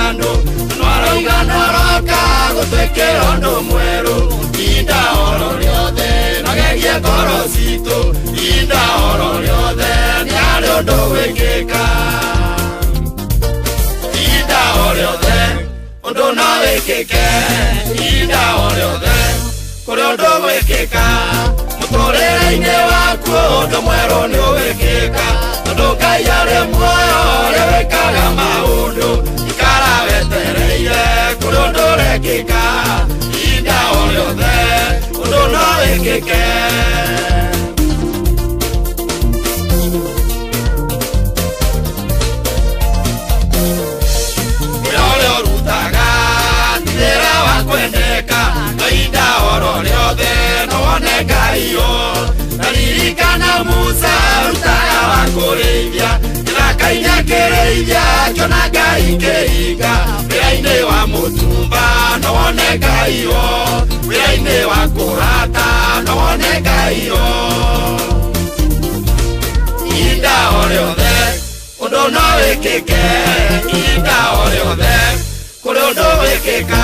andũ no arauga no aroka gũtwĩkĩra ũndũ mwerũ ihinda oro rĩothe no gegie ngoro citũ ihinda oro rĩothe nĩ harĩ ũndũ wĩkĩka ihinda o rĩothe ũndũ no wĩkĩke ihinda o rĩothe kũrĩ ũndũ wĩkĩka mũtũrĩre-inĩ waku ũndũ mwerũ nĩ ũwĩkĩka tondũ Ngai arĩ muoyo ũrĩa wĩkaga maũndũ ikara wetereire kũrĩ ũndũ ũrekĩka ihinda o rĩothe ũndũ no wĩkĩke. Wĩra ũrĩa ũrutaga ti wĩra wa kwendeka no ihinda oro rĩothe no wone Ngai o na ririkana Musa arutaga wa kũrĩithia gĩthaka-inĩ akĩrĩithia akĩona Ngai kĩhinga wĩra-inĩ wa mũtumba no wone Ngai o wĩra-inĩ wa kũhata no wone Ngai o ihinda o rĩothe ũndũ no wĩkĩke ihinda o rĩothe kũrĩ ũndũ wĩkĩka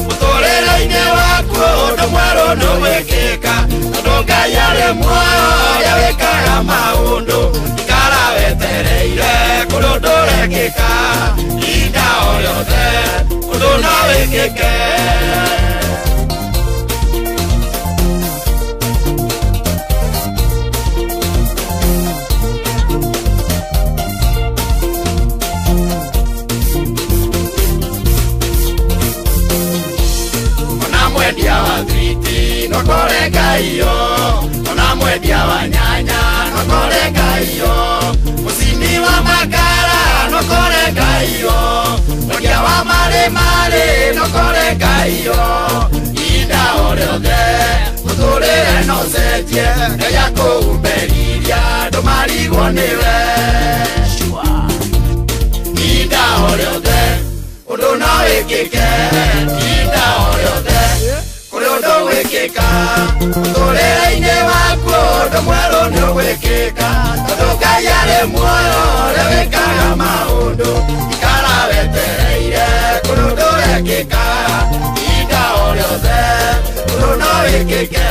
mũtũrĩre-inĩ waku ũndũ mwerũ nĩ wĩkĩka tondũ Ngai arĩ muoyo ũrĩa wĩkaga maũndũ ikara wetereire kũrĩ ũndũ ũrekĩka ihinda o rĩothe ũndũ no wĩkĩke. Ona mwendia wa thwiti no kore Ngai o ona mwendia wa nyanya no kore Ngai o mũcini wa makara no kore Ngai o mwendia wa marĩ no kore Ngai o ihinda o rĩothe mũtũrĩre no ũcenjie Ngai akũũmbĩrĩria ndũmarigwo nĩwe ihinda o rĩothe ũndũ no wĩkĩke ihinda o rĩothe kũrĩ ũndũ wĩkĩka mũtũrĩre-inĩ waku ũndũ mwerũ nĩ ũgwĩkĩka tondũ Ngai arĩ muoyo ũrĩa wĩkaga maũndũ ikara wetereire kũrĩ ũndũ ũrekĩka ihinda o rĩothe ũndũ no wĩkĩke.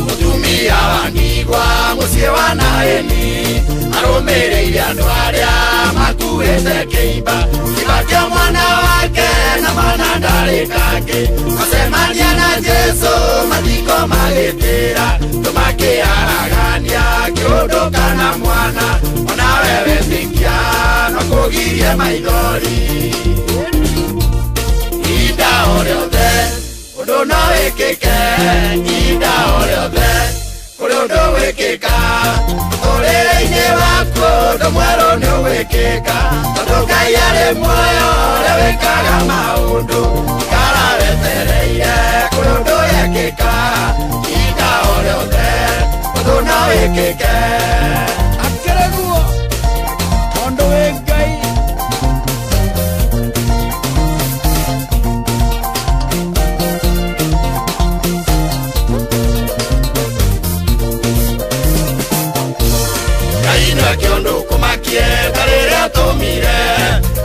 Mũtumia wa ndigwa mũciĩ wa Naĩni arũmĩrĩire andũ arĩa makuĩte kĩimba kĩimba kĩa mwana wake na mwana ndarĩ kangĩ macemania na Jesũ mathiko magĩtĩra tũmakĩaragania kĩũndũ kana mwana onawe wetĩkia no kũgirie maithori ihinda o rĩothe ũndũ no wĩkĩke ihinda o rĩothe kũrĩ ũndũ wĩkĩka mũtũrĩre-inĩ waku ũndũ mwerũ nĩ ũgwĩkĩka tondũ Ngai arĩ muoyo ũrĩa wĩkaga maũndũ ikara wetereire kũrĩ ũndũ ũrekĩka ihinda o rĩothe ũndũ no wĩkĩke. Akĩrĩ guo tondũ wĩ Ngai. Ngai nĩwe kĩũndũ kũmakie ta rĩrĩa atũmire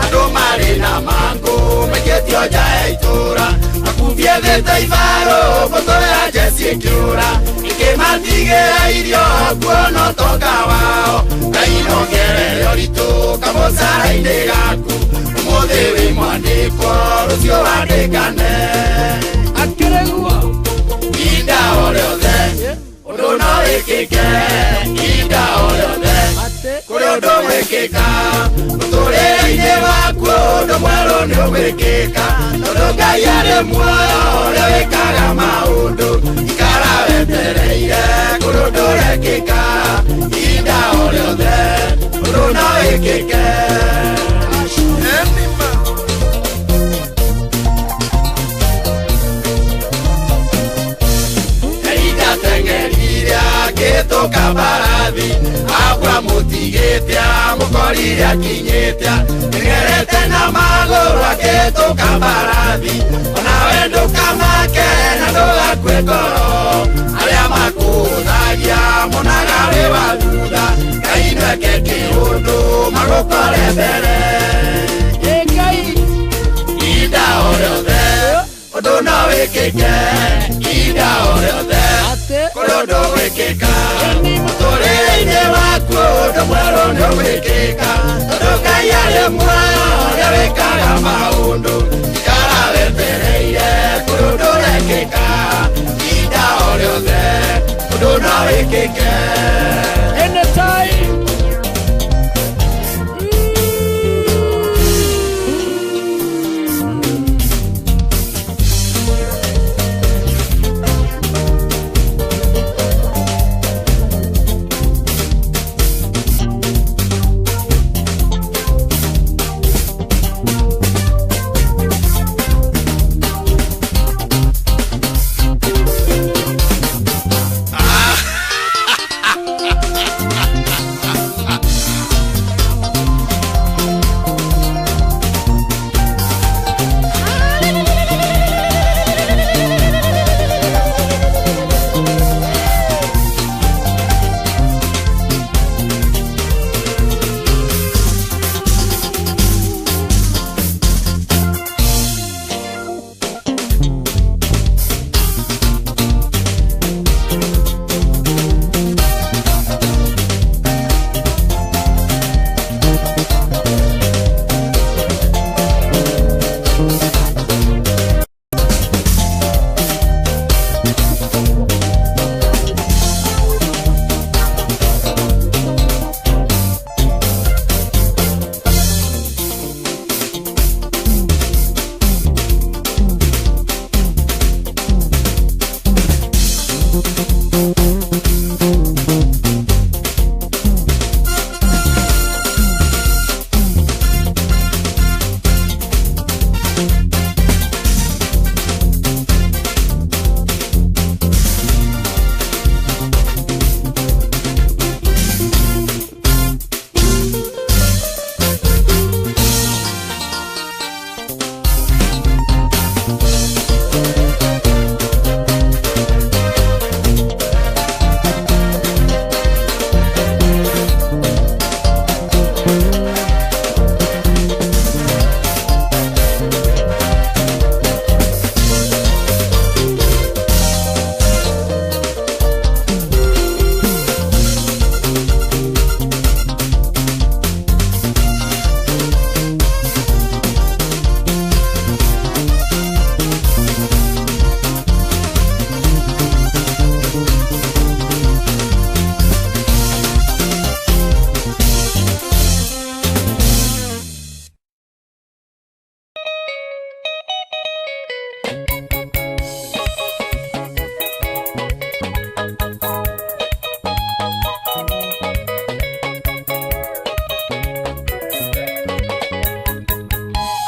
andũ marĩ na mangũ maikĩtio nja ya itũũra makumbiethĩte ibaro mbũtũ ya njeci ĩkĩũra ĩkĩmatigĩra irio kuona ũtonga wao Ngai nongerere ũritũ kamũcara-inĩ gaku ũmũthĩ wĩ mwandĩkwo rũciũ wandĩkane Akĩrĩ guo ihinda o rĩothe ũndũ no wĩkĩke ihinda o rĩothe atĩ kũrĩ ũndũ wĩkĩka mũtũrĩre-inĩ waku ũndũ mwerũ nĩ ũgwĩkĩka tondũ Ngai arĩ muoyo ũrĩa wĩkaga maũndũ ikara wetereire kũrĩ ũndũ ũrekĩka ihinda o rĩothe ũndũ no wĩkĩke. Enima. Elija teng'erire agĩtũka mbarathi Abura mũtigĩte amũkorire akinyĩte teng'erete na magũrũ agĩtũka mbarathi onawe ndũkamake na ndũgakue ngoro arĩa makũũthagia Monaga wĩ wa thutha Ngai ndweke kĩũndũ magũkore mbere Ĩ Ngai Ihinda o rĩothe ũndũ no wĩkĩke ihinda o rĩothe atĩ kũrĩ ũndũ gwĩkĩka mũtũrĩre-inĩ waku ũndũ mwerũ nĩ ũgwĩkĩka tondũ Ngai arĩ muoyo ũrĩa wĩkaga maũndũ ikara wetereire kũrĩ ũndũ ũrekĩka ihinda o rĩothe ũndũ no wĩkĩke. Anytime.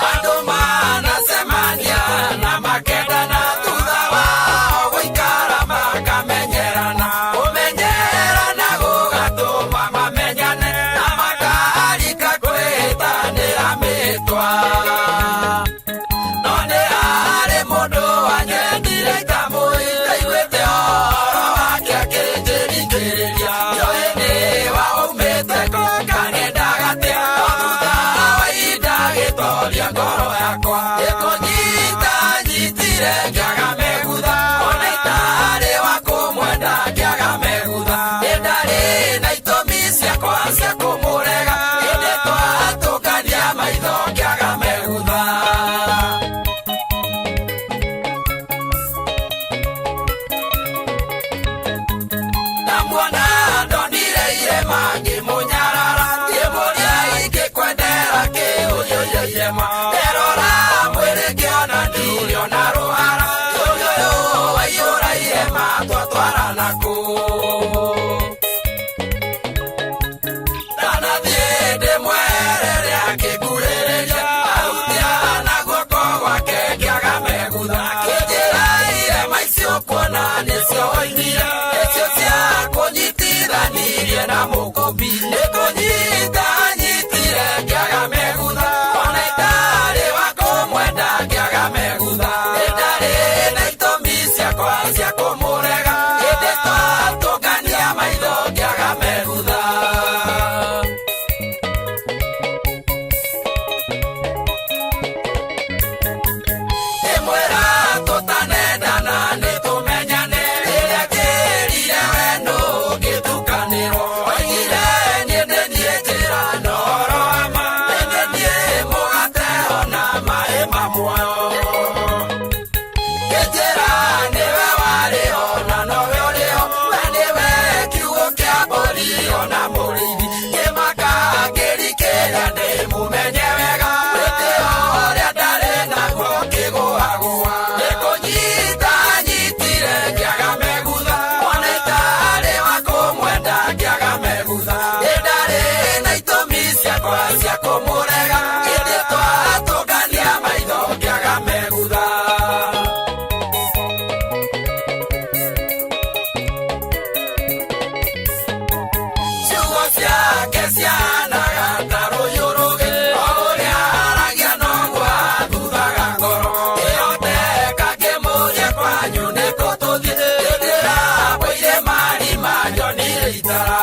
Andũ manacemania na makendana thutha wao gũikara makamenyerana kũmenyerana gũgatũma mamenyane na makarika kwĩhĩtanĩra mĩtwa no nĩ harĩ mũndũ wanyendire itamũitaiguĩte ũhoro wake akĩnjĩringĩrĩria njoĩ nĩ waumĩte kanendaga atĩa no thutha wa ihinda gĩtoria ngoro yakwa ĩkũnyita nyitire ngĩaga megutha ona itarĩ wa kũmwenda ngĩaga megutha ĩndarĩ na itũmi ciakwa cia kũmũrega ĩndĩ twatũkania maitho ngĩaga megutha. Ndamuona ndonire irema ngĩmũnyarara ngĩmũria ingĩkwendera kĩũyũyũ irema nderora mwĩrĩ ngĩona ndiriona rũhara ũyũyũ waiyũra irema twatwarana kũ ndanathiĩ ndĩmwerere akĩngurĩrĩria ahutia na guoko gwake ngĩaga megutha akĩnjĩra irema icio kuona nĩcio oimire nĩcio cia kũnyitithanirie na mũkũmbi nĩkũnyita nyitire ngĩaga megutha ona itarĩ wa kũmwenda ngĩaga megutha ĩndarĩ na itũmi ciakwa cia kũmũrega ĩndĩ twatũngania maitho cianaga ta rũyũrũgĩ o ũrĩa aragia noguo athuthaga ngoro ĩhoteka ngĩmũria kwanyu nĩkũ tũthiĩ ndĩrabũire marima njonire itara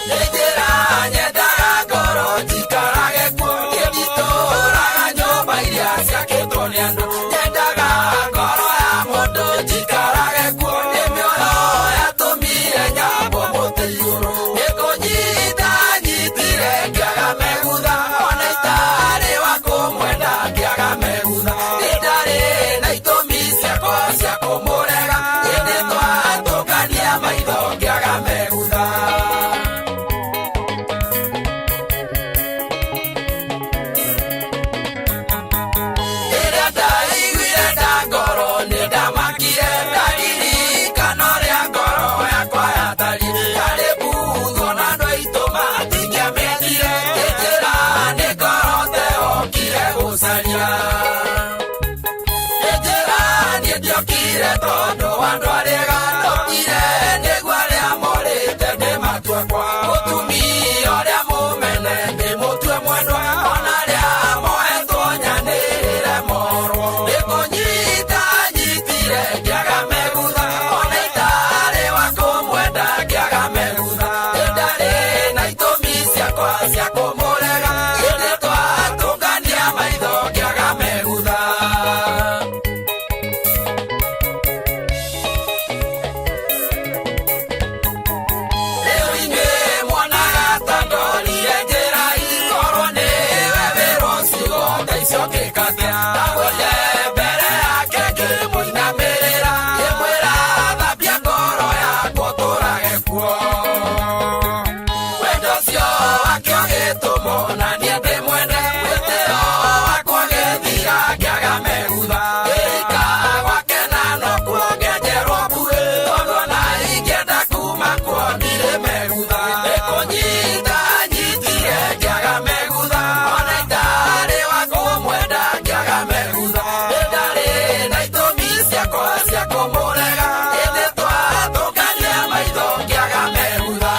njĩra nyendaga ngoro njikarage kuo nditũraga nyũmba iria ciakĩtwo nĩ andũ nyendaga ngoro ya mũndũ njikarage kuo nĩ mĩoyo yatũmire nyambo mũtĩ igũrũ nĩkũnyita nyitire ngĩaga megutha ona itarĩ wa kũmwenda ngĩaga megutha ndarĩ na itũmi ciakwa cia kũmũrega ĩndĩ twatũngania maitho ngĩaga megutha. Rĩrĩa ndaiguire nda ngoro nĩndamakire ndaririkana ũrĩa ngoro yakwa yatariĩ yarĩ mbuthu ona andũ aitũ matingĩamĩendire ngĩnjĩra nĩ ngoro teokire gũcaria ngĩnjĩra niĩ ndiokire tondũ andũ arĩega ndokire nĩguo arĩa morĩte ndĩmatue kwa mũtumia ũrĩa mũmene ndĩmũtue mwendwa ona arĩa mohetwo nyanĩrĩre morwo nĩkũnyita nyitire ngĩaga megutha ona itarĩ wa kũmwenda ngĩaga megutha ndarĩ na itũmi ciakwa cia kũmũrega ĩndĩ twatũngania maitho ngĩaga megutha. Rĩu inyuĩ mwonaga ta ndorire njĩra ikorwo nĩwe wĩrwo ciugo ta icio ngĩkatia ndagũire mbere yake ngĩmũinamĩrĩra ngĩmwĩra thambia ngoro yakwa ũtũrage kuo wendo ũcio wake ũgĩtũmwo na niĩ ndĩmwende wĩtĩo wakwa ũgĩthira ngĩaga megutha ngĩika gwake na nokuo ngĩenjerwo mbuĩ tondũ ona ingĩenda kuma kuo ndirĩ megutha nĩkũnyita nyitire ngĩaga megutha ona itarĩ wa kũmwenda ngĩaga megutha ndarĩ na itũmi ciakwa cia kũmũrega ĩndĩ twatũngania maitho ngĩaga megutha.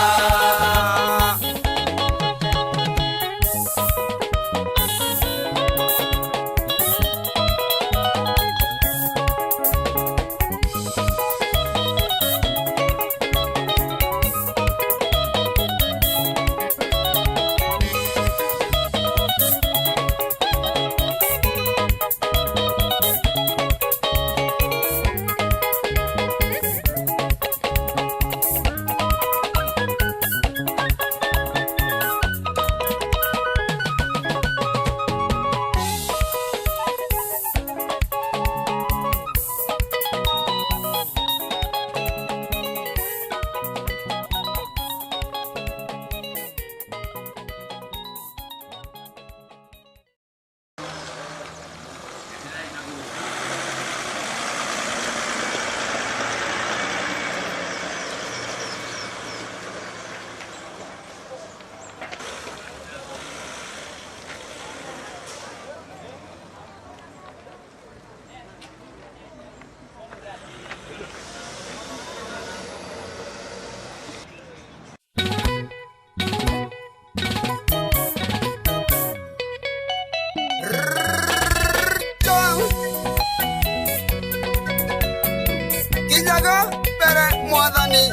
Kinyaga mbere mwathani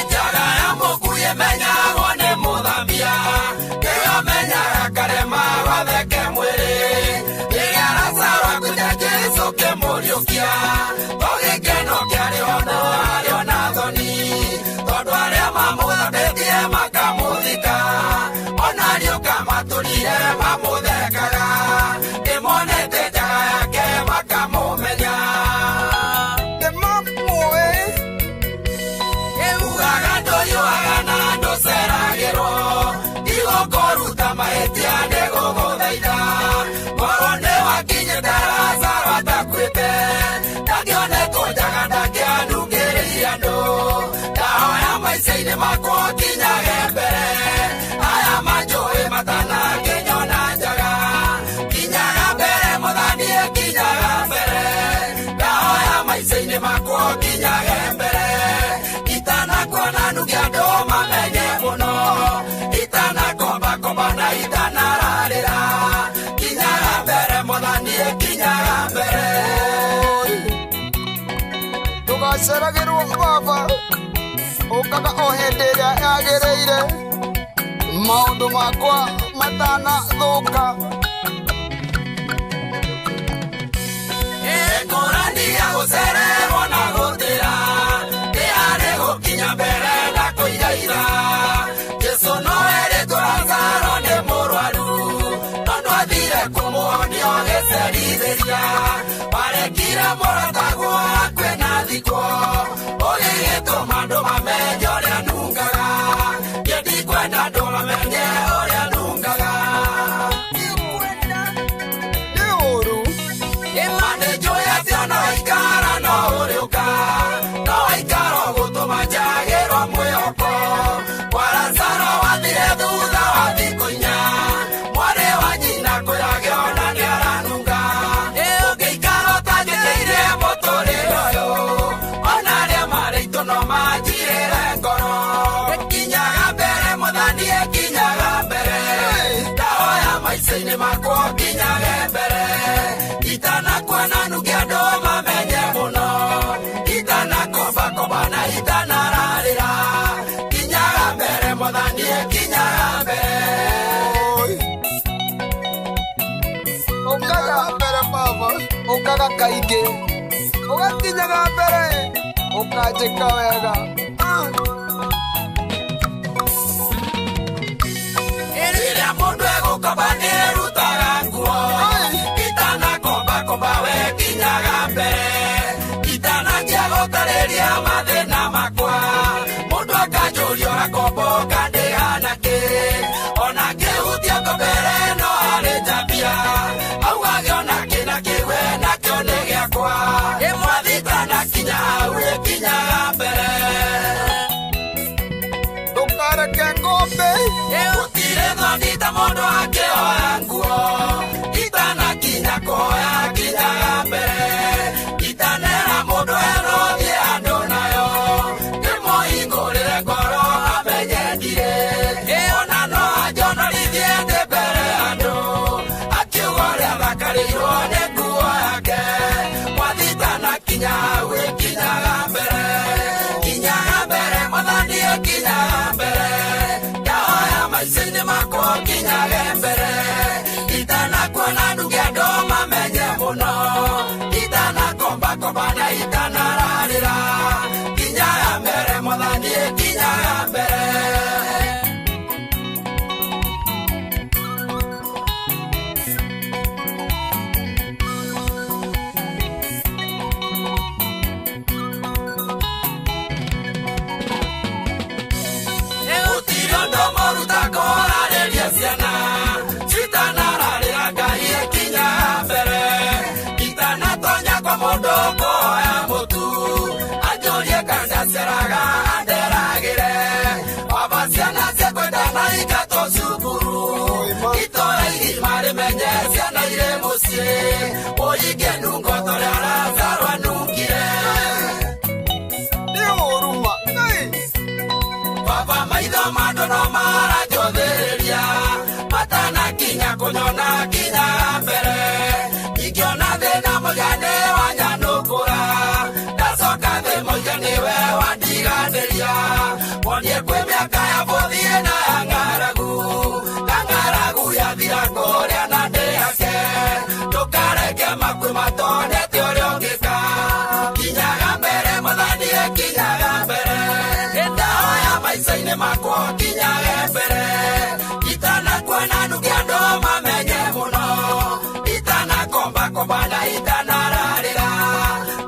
Njaga ya mũkuĩ ĩmenyagwo nĩ mũthambia kĩrĩa ũmenyaga karema gwatheke mwĩrĩ rĩrĩa Lazaro akuire Jesũ kĩmũriũkia to gĩkeno kĩarĩ ho no arĩ ona thoni tondũ arĩa mamũthambĩtie makamũthika ona ariũka matũrire mamũthekaga nĩmonete njaga yake makamũmenya nĩmamũĩ Ugaga ndũhiũhaga na ndũceragĩrwo ndigũkũruta mahĩtia nĩgũgũthaitha korwo nĩwakinyĩte Lazaro atakuĩte ndangĩonetwo njaga ndangĩanungĩrĩire andũ ndahoya maica-inĩ makwa nginyage mbere aya manjũĩ matanakĩnyona njaga kinyaga mbere mũthanie kinyaga mbere ndahoya maica-inĩ makwa. Waceragĩrwo baba ũkaga o hĩndĩ ĩrĩa yagĩrĩire maũndũ makwa matanathũka. Ngũrani ya gũcererwo na gũtĩra ndĩarĩ gũkinya mbere na kũigaira. Jesũ no erĩtwo Lazaro nĩ mũrwaru no ndwathire kũmuonia ũgĩcerithĩria. Warekire mũrataguo akue na thikwo ũgĩgĩtũma andũ mamenye ũrĩa nungaga. Niĩ ndikwenda andũ mamenye ũrĩa nungaga. Nĩ ũũru. Ma nĩ njũĩ atĩ ona waikara no ũrĩũka, no waikara ũgũtũma njagĩrwo mwĩhoko. Kwa Lazaro wathire thutha wa thikũ inya, mwarĩ wa nyina kwĩrage ona nĩ aranunga. Ũngĩikara ũtanjĩkĩire mũtũrĩre ũyũ, ona arĩa marĩ aitũ no manjirĩre ngoro. Kinyaga mbere Mwathani, kinyaga mbere, ndahoya maica-inĩ makwa kinyage mbere. Itanakuona nunge andũ mamenye mũno, itanakombakomba na itanararĩra. Kinyaga mbere Mwathani, kinyaga mbere. Ũkaga mbere baba, ũkaga kaingĩ, ũgakinyaga mbere, ũkanjĩka wega. Rĩrĩa mũndũ egũkomba nĩerutaga nguo, itanakombakomba we kinyaga mbere. Itananjia gũtarĩria mathĩna makwa, mũndũ akanjũria ũrakomboka ndĩhana kĩ. Ona ngĩhutia ngobere no arĩ njambia, augage ona kĩ na kĩ we nakĩo nĩ gĩakwa. Mwathi itanakinya hau ĩkinyaga mbere. Ndũkareke ngombe. Gũtirĩ thoni ta mũndũ akĩoya nguo, itanakinya kũhoya kinyaga mbere. Itanera mũndũ erwo thiĩ handũ nayo, ndĩmũhingũrĩre ngoro amenye ndirĩ. Ona no anjonorithie ndĩ mbere ya andũ, akiuga ũrĩa thakarĩirwo nĩ nguo yake. Mwathi itanakinya hau ĩkinyaga mbere, kinyaga mbere Mwathani ĩkinyaga mbere. Ndahoya maica-inĩ makwa kinyage mbere, itanakuona nunge andũ mamenye mũno, itanakombakomba na itanararĩra. Kinyaga mbere Mwathani kinyaga mbere. Gũtirĩ ũndũ mũru ta kũrarĩria ciana citanararĩra Ngai ĩkinyaga mbere. Itanatonya kwa mũndũ kũhoya mũtu, anjũrie kana ndaceraga anderagĩre. Baba ciana ciakwa itanaingatwo cukuru, itũũra igima rĩmenye ciana irĩ mũciĩ. Ũinge nungo ta ũrĩa Lazaro anungire. Nĩ ũũru ma. Baba maitho ma andũ no maranjũthĩrĩria, matanakinya kũnyona kinyaga mbere. Ingĩona thĩna mũiga nĩ wanyanũkũra, ndacoka thĩ mũiga nĩwe wandiganĩria. Monie kwĩ mĩaka ya bũthi na ya ng'aragu, na ng'aragu yathira kũrĩa na ndĩhake. Ndũkareke makue matonete ũrĩa ũngĩka, kinyaga mbere Mwathani kinyaga mbere. Ndahoya maica-inĩ makwa kinyage mbere, itanakuona nunge andũ mamenye mũno, itanakombakomba na itanararĩra.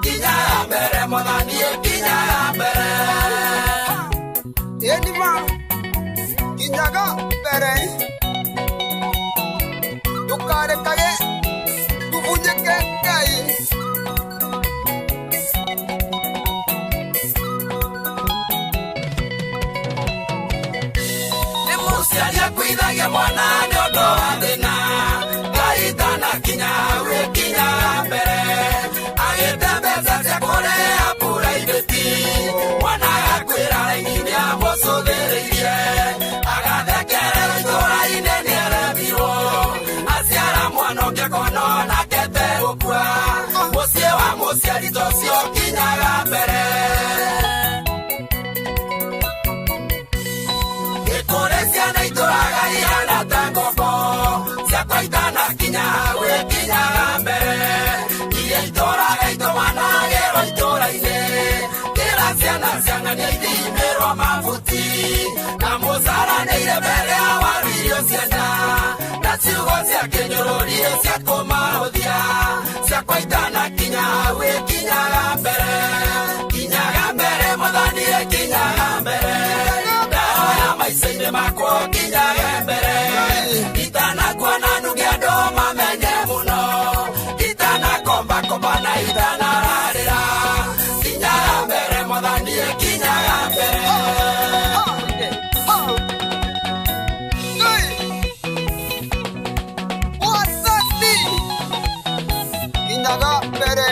Kinyaga mbere Mwathani kinyaga mbere. Ĩni ma, kinyaga mbere, ndũkarekage tũbunyĩke Ngai. Nĩ mũciari akuithagia mwana nĩ ũndũ wa thĩna, Ngai itanakinya hau ĩkinyaga mbere. Agĩte mbeca cia kũrĩha puraivĩti, mwana agakwĩra raini nĩamũcũthĩrĩirie. Agathekererwo itũũra-inĩ nĩaremirwo, aciara mwana ũngĩ akona onake tegũkua. Mũciĩ wa mũciari ta ũcio ũkinyaga mbere. Ciugo cia kĩnyũrũri cia kũmahũthia ciakwa itanakinya hau ĩkinyaga mbere kinyaga mbere mwathani ĩkinyaga mbere ndahoya maica-inĩ makwa ũkinyage mbere itanakuona nunge andũ mamenye mũno itanakombakomba na itanararĩra kinyaga mbere mwathani ĩkinyaga mbere. Kinyaga mbere.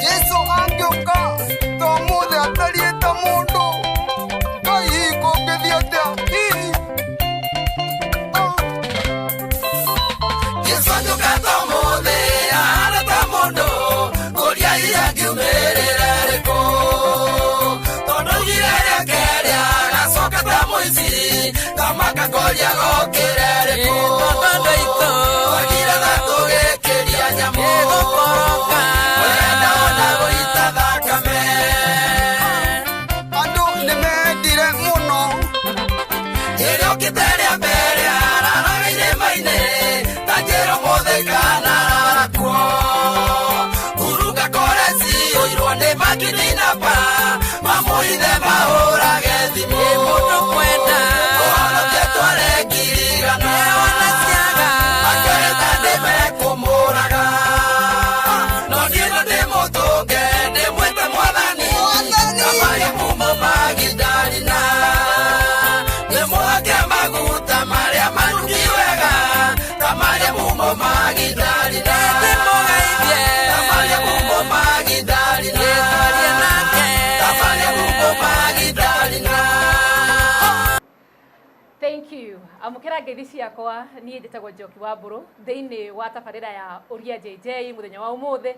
Jesu angĩũka ta ũmũthĩ atariĩ ta mũndũ Ngai hihi kũngĩthiĩ atĩa hihi. Jesu angĩũka ta ũmũthĩ ahana ta mũndũ kũria hihi angiumĩrĩra rĩkũ tondũ augire rĩake rĩagacoka ta mũici kamaka koria gokĩre rĩkũ twagire tha tũgĩkĩria nyamũ ũrenda ona gũita thakame. Andũ nĩmendire mũno. Ĩrĩa ũkĩte rĩa mbere araraga irĩma-inĩ ta njĩra ũmũthĩ kana arara kuo urunga kore ciyũirwo nĩ makininapa mamũithe mahũrage thimũ ũhonokie tware ngiri igana akĩrĩta ndĩmekũmũraga no niĩ no ndĩmũtũnge ndĩmwĩte mwathani Mwathani. Kamaria mumo Magdalena ndĩmũhake maguta marĩa manungi wega Kamaria mumo Magdalena Kamaria mumo Magdalena Kamaria mumo Magdalena. Thank you. Amũkĩra ngeithi ciakwa niĩ njĩtagwo Njoki wa Mbũrũ thĩinĩ wa tabarĩra ya Ũria JJ mũthenya wa ũmũthĩ.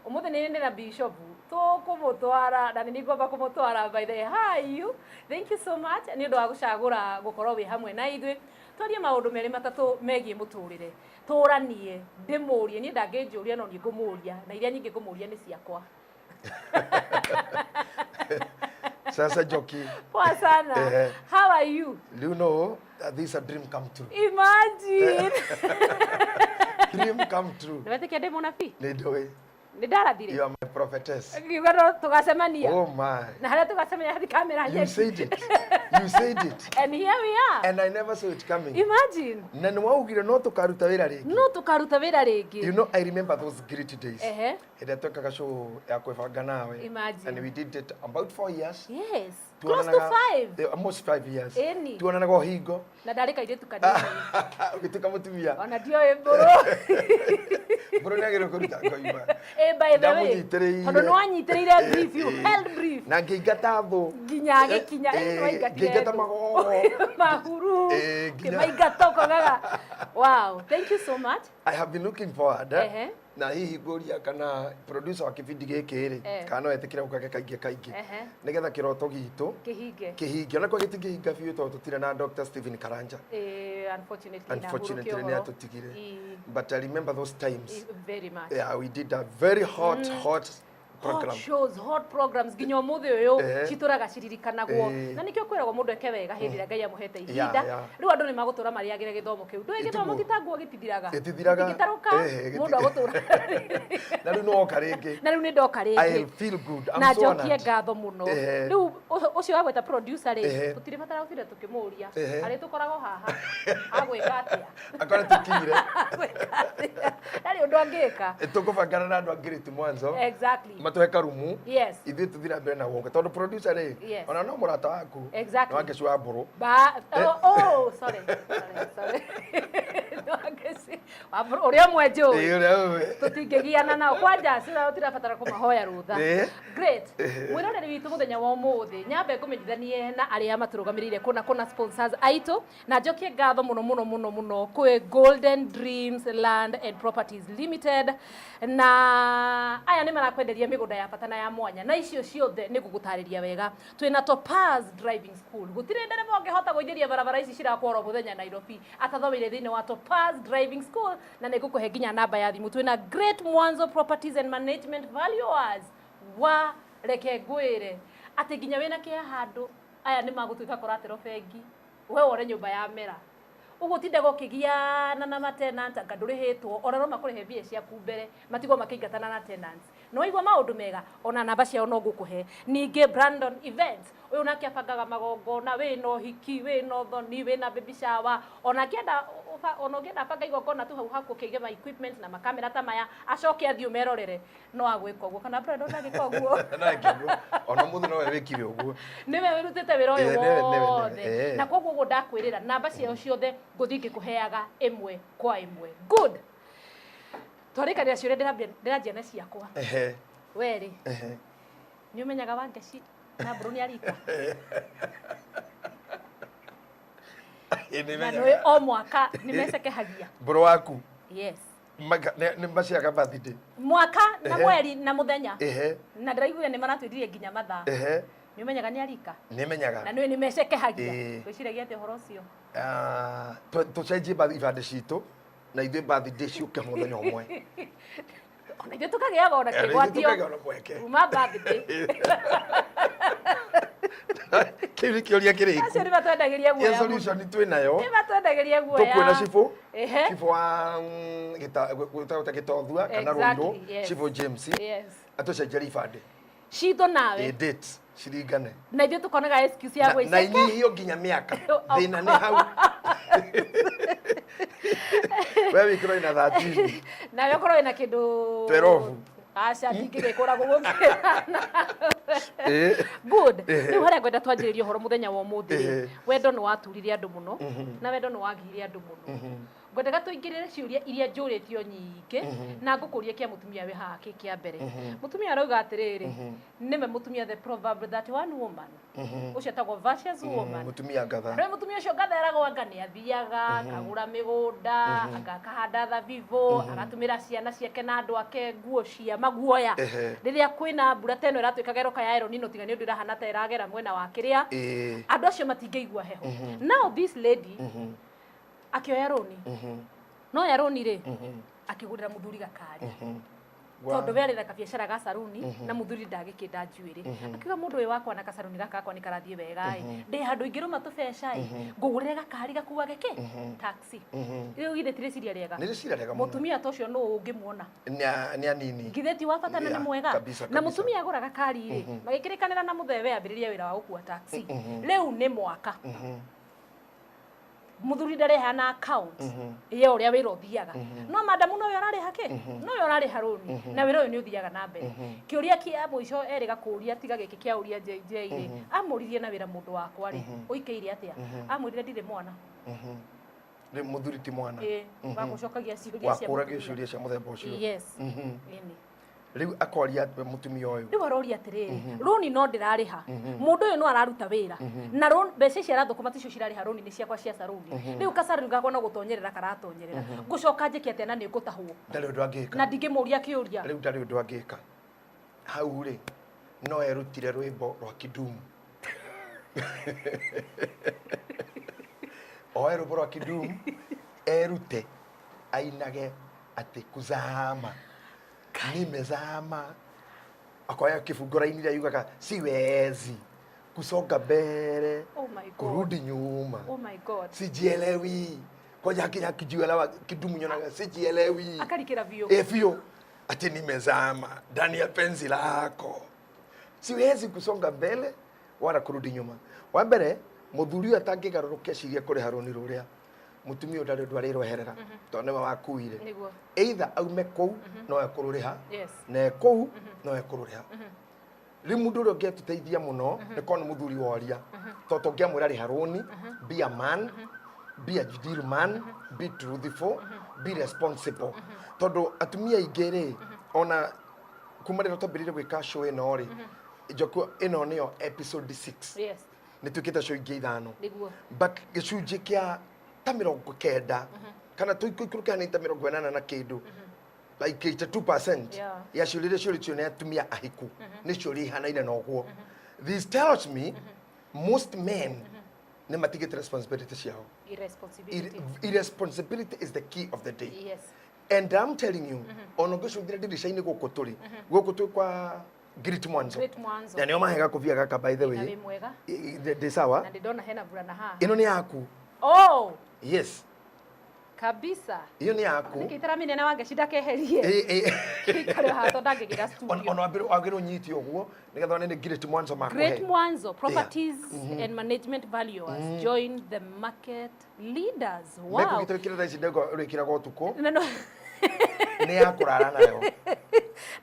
Ũmũthĩ nĩ ndĩ na Bishop tũkũmũtwara na nĩ ngwamba kũmũtwara by the way. Hi you. Thank you so much nĩ ũndũ wa gũcagũra gũkorwo wĩ hamwe na ithuĩ. Twarie maũndũ merĩ matatũ megiĩ mũtũrĩre. Tũranie, ndĩmũrie, niĩ ndangĩnjũria no niĩ ngũmũria na iria nyingĩ ngũmũria nĩ ciakwa. Sasa Njoki, Poa sana. Ehe. How are you? do you know that this is a dream come true? Imagine. Dream come true. Nĩwetĩkia ndĩ mũnabii? Nĩ ndũĩ. Nĩ ndarathire. You are my prophetess. Ngiuga no tũgacemania. Oh my. Na harĩa tũgacemania hathi kamera You nyeki. said it. You said it. And here we are. And I never saw it coming. Imagine. Na nĩ waugire no tũkaruta wĩra rĩngĩ. No tũkaruta wĩra rĩngĩ. You know, I remember those great days. Ehe. Hĩndĩ ĩrĩa twekaga show ya kwĩbanga nawe. Imagine. And we did it about 4 years. Yes. Close to 5. Almost 5 years. Ĩni. Tuonanaga o hingo. Na ndarĩ kairĩtu kanini. Ũgĩtuĩka mũtumia. Ona ndioĩ mbũrũ. Mbũrũ nĩ agĩrĩirwo kũruta ngoima. Eh, by the way. Ndamũnyitĩrĩire. Tondũ nĩ wanyitĩrĩire brief, you held brief. Na ngĩingata thũ. Nginya agĩkinya. Eh, Eh, nĩwaingatire ngĩingata thũ. magogo. Mahuru. Eh, nginya- Kĩmaingata ũkogaga. Wow. Thank you so much. I have been looking forward. Eh? Ehe. Na hihi ngũria kana producer wa kĩbindi gĩkĩ rĩ Eh. kana no etĩkĩre gũkage kaingĩ kaingĩ Ehe. nĩgetha kĩroto gitũ Kĩhinge. kĩhinge ona kwa gĩtingĩhinga biũ tondũ tũtirĩ na Dr. Stephen Karanja. Eh, unfortunately, Unfortunately nahurũkia nĩ ũhoro. atũtigire. Ii. But I remember those times. Very much. Yeah, we did a very hot hot Program. Shows, hot programs, nginya ũmũthĩ ũyũ citũraga ciririkanagwo. Na nĩkĩo kwĩragwo mũndũ eke wega hĩndĩ ĩrĩa Ngai amũhete ihinda. Rĩu andũ nĩ magũtũra marĩagĩre gĩthomo kĩu. Ndũĩ gĩthomo Ĩtiguo. ti ta nguo, gĩtithiraga. Gĩtithiraga. Gĩtingĩtarũka. Mũndũ agũtũra. Na rĩu nĩwoka rĩngĩ. Na rĩu nĩ ndoka I rĩngĩ. feel good. I'm Na so njokie honored. ngatho mũno. Rĩu ũcio wagwĩta producer rĩ, tũtirĩbatara gũtinda tũkĩmũria. Arĩ tũkoragwo haha agwĩka atĩa? Akore tũkinyire. Agwĩka atĩa? Ndarĩ ũndũ angĩka. Tũkũbangana na andũ a Great Mwanzo matũhe karumu, ithuĩ tũthiĩ na mbere na woke, tondũ producer rĩ, ona no mũrata waku. Nĩ Wangeci wa Mbũrũ. Ba oh, sorry, sorry, sorry. No, Wangeci wa Mbũrũ, ũrĩa ũmwe njũĩ. Ĩĩ, ũrĩa ũĩ. Tũtingĩgiana nao kwanja acio tũtirabatara kũmahoya rũtha. Great. Mwĩroreri witũ, mũthenya wa ũmũthĩ nyambe ngũmenyithanie na arĩa matũrũgamĩrĩire kũna kũna, sponsors aitũ, na njokie ngatho mũno mũno mũno mũno kwĩ Golden Dreams Land and Properties Limited. Na aya nĩ marakwenderia mĩgũnda ya bata na ya mwanya, na icio ciothe nĩ ngũgũtarĩria wega. Twĩna Topaz Driving School. Gũtirĩ ndereba ũngĩhota gũithĩria barabara ici cirakworo mũthenya Nairobi atathomeire thĩinĩ wa Topaz Driving School, na nĩ ngũkũhe nginya namba ya thimũ. Twĩna Great Mwanzo Properties and Management Valuers. Wa reke ngwĩre atĩ nginya wĩna kĩa handũ, aya nĩ magũtuĩka collateral bengi, we wone nyũmba ya mera ũguo ũtindaga ũkĩgiana na matenant, anga ndũrĩhĩtwo, ona no makũrĩhe mbia ciaku mbere matigwo makĩingatana na tenants. No waigua maũndũ mega, ona namba ciao no ngũkũhe. Ningĩ Brandon Events, ũyũ nake abangaga magongona, wĩna ũhiki, wĩna ũthoni, wĩna baby shower, ona angĩenda ona ũngĩenda abanga igongona tu hau haku, ũkĩige ma equipment na makamera ta maya, acoke athiĩ ũmerorere, no agwĩka ũguo. Kana Brandon ndagĩka ũguo? No eke ũguo, ona mũthĩ nowe wĩkire ũguo. Nĩwe wĩrutĩte wĩra ũyũ Nĩwe, wothe. Na koguo ũguo ndakwĩrĩra, namba ciao ciothe ngũthiĩ ngĩkũheaga ĩmwe kwa ĩmwe. Good. Twarĩkanĩra ciũria, ndĩranjia na ciakwa. Werĩ, nĩ ũmenyaga Wangeci na Mbũrũ nĩ arika? Ĩ, nĩ Na menyaga. nĩ o mwaka nĩ mecekehagia. Mbũrũ waku? Yes. Nĩ maciaga birthday. Mwaka na mweri na mũthenya. Na ndĩraiguire nĩ maratwĩririe nginya mathaa. Nĩ ũmenyaga nĩ arika? Nĩ menyaga. Na nĩ nĩ mecekehagia. Ĩĩ. Wĩciragia atĩa ũhoro ũcio? Ah, tũcenjie ibandĩ citũ na ithuĩ birthday ciũke mũthenya ũmwe. Ona ithuĩ tũkagĩaga ona Ona ithuĩ kĩgwatio. tũkagĩa ona mweke. Kuma birthday. Kĩu nĩ kĩũria kĩrĩku. Acio nĩ matwendagĩria Ĩ guoya mũno. solution twĩ nayo. Nĩ matwendagĩria guoya. Tũkuona cibũ. Cibũ wa gwĩtagwo ta Gĩtothua kana Exactly, Rũirũ, yes. cibũ James, atũcenjerie ibandĩ. Citũ nawe. Ĩ, date ciringane. Na ithuĩ tũkonaga excuse ya Na gwĩceke. inyihio nginya mĩaka. Thĩna nĩ hau we wĩkĩrwo ina 13. Nawe ũkorwo wĩna kĩndũ 12. Aca, ndingĩgĩkũra gũgũkĩra. Good. Rĩu harĩa ngwenda twanjĩrĩrie ũhoro mũthenya wa ũmũthĩ rĩ, wendo nĩ waturire andũ mũno na wendo nĩ wagire andũ mũno. Ngwendaga tũingĩrĩre ciũria iria njũrĩtio nyingĩ, na ngũkũrie kĩa mũtumia wĩ haha kĩ kĩa mbere. Mũtumia arauga atĩrĩrĩ, nĩwe mũtumia the proverb 31 woman, ũcio etagwo virtuous woman. Mũtumia ngatha. Rĩu mũtumia ũcio ngatha eragwo anga nĩ athiaga akagũra mĩgũnda, anga akahanda thabibũ, agatũmĩra ciana ciake na andũ ake nguo cia maguoya rĩrĩa kwĩna mbura ta ĩno ĩratuĩka geroka ya El Nino, tiga nĩ ũndũ ĩrahana ta ĩragera mwena wa kĩrĩa, andũ acio matingĩigua heho. Now this lady akĩoya rũni, no ya rũni rĩ, akĩgũrĩra mũthuri gakari, tondũ we arĩ na kabiacara ga saruni na mũthuri ndagĩkĩnda njuĩrĩ. Akiuga, mũndũ ũyũ wakwa na kacaruni gaka gakwa nĩ karathiĩ wega ĩ, ndĩ handũ ingĩrũma tũbeca ĩ, ngũgũrĩre gakari gakuage kĩ taxi. Rĩu githĩ ti rĩciria rĩega? Nĩ rĩciria rĩega mũno. Mũtumia ta ũcio nũ ũngĩmuona? Nĩ anini. Githĩ ti wa bata na nĩ Yeah, mwega? kabisa, Na kabisa. mũtumia agũra gakari rĩ, magĩkĩrĩkanĩra na mũthee, we ambĩrĩria wĩra wa gũkua taxi. Rĩu nĩ mwaka mũthuri ndarĩha na account ya ũrĩa wĩra ũthiaga, no madamu nowe ũrarĩha kĩ, nowe ũrarĩha rũni, na wĩra ũyũ nĩ ũthiaga na mbere. Kĩũria kĩa mũico erĩga kũũria, tiga gĩkĩ kĩa ũria JJ rĩ, amũririe, na wĩra mũndũ wakwa rĩ, ũikĩire atĩa? Amwĩrire, ndirĩ mwana. Rĩ mũthuri ti mwana. Ĩ, wa gũcokagia ciũria cia wakũragia mũtumia. Ciũria cia mũthemba ũcio. Yes. Ĩni. Rĩu akoria mũtumia ũyũ. Rĩu aroria atĩrĩrĩ, rũni no ndĩrarĩha, mũndũ ũyũ no araruta wĩra na mbeca ici arathũkũma ticio cirarĩha rũni, nĩ ciakwa cia saruni. Rĩu kacaruni gakwa no gũtonyerera karatonyerera, ngũcoka njĩke atĩa na nĩ ngũtahwo? Ndarĩ ũndũ angĩka. Na ndingĩmũria kĩũria. Rĩu ndarĩ ũndũ angĩka hau rĩ, no erutire rwĩmbo rwa Kidumu, oe rwĩmbo rwa Kidumu erute ainage atĩ, "Kuzama nimezama." Akoya kĩbungo raini iria yugaga siwezi kusonga mbere, Oh my God. kurudi nyuma, Oh my God. sijielewi, kwanja hakinya kijielewa kidumu nyonaga sijielewi. Akarikĩra biũ. Eh, biũ ati nimezama ndani ya penzi lako, siwezi kusonga mbele wala kurudi nyuma. Wa mbere, muthuri ũyũ atangĩgarũrũka ecirie kũrĩha rũni rũrĩa, mũtumia ũyũ ndarĩ ũndũ arĩrweherera tondũ nĩwe wakuire. Either aume kũu no ekũrũrĩha, na e kũu no ekũrũrĩha. Rĩu mũndũ ũrĩa ũngĩatũteithia mũno nĩ korwo nĩ mũthuri woria, tondũ tũngĩamwĩra rĩha rũni, be a man, be a deal man, be truthful, be responsible. Tondũ atumia aingĩ rĩ, ona kuma rĩrĩa twambĩrĩirie gwĩka show ĩno rĩ, njoku ĩno nĩyo episode 6. Nĩ twĩkĩte show ingĩ 5. But gĩcunjĩ kĩa ta 90 kana tũikũrũke hanini ta 80 na kĩndũ, like 82% ya ciũria iria ciũrĩtio nĩ atumia ahiku nĩ ciũria ihanaine na ũguo. This tells me most men nĩ matigĩte responsibility ciao. Irresponsibility. Irresponsibility is the key of the day. And I'm telling you, ona ũngĩcũthĩra ndirica-inĩ gũkũ tũrĩ, gũkũ twĩ kwa Great Mwanzo. Great Mwanzo. Na nĩo mahega kũbia gaka, by the Na way. wĩ mwega. Ndĩ sawa. Na ndĩndona hena burana haha. Ĩno nĩ yaku. Oh! Yes. Kabisa. Iyo nĩ yaku. Nĩkĩ itaramenya Wangeci ndakeherie? Gĩikare haha tondũ ndangĩgĩra studio. Ona wambĩrwo ũnyite ũguo nĩgetha one nĩ Great Mwanzo makũhe. Great Mwanzo Properties and Management Valuers join the market leaders. Wow. Mekũgitĩra thaa ici ndego ũrĩkĩraga ũtukũ. Na no Nĩ ya kũrara nayo.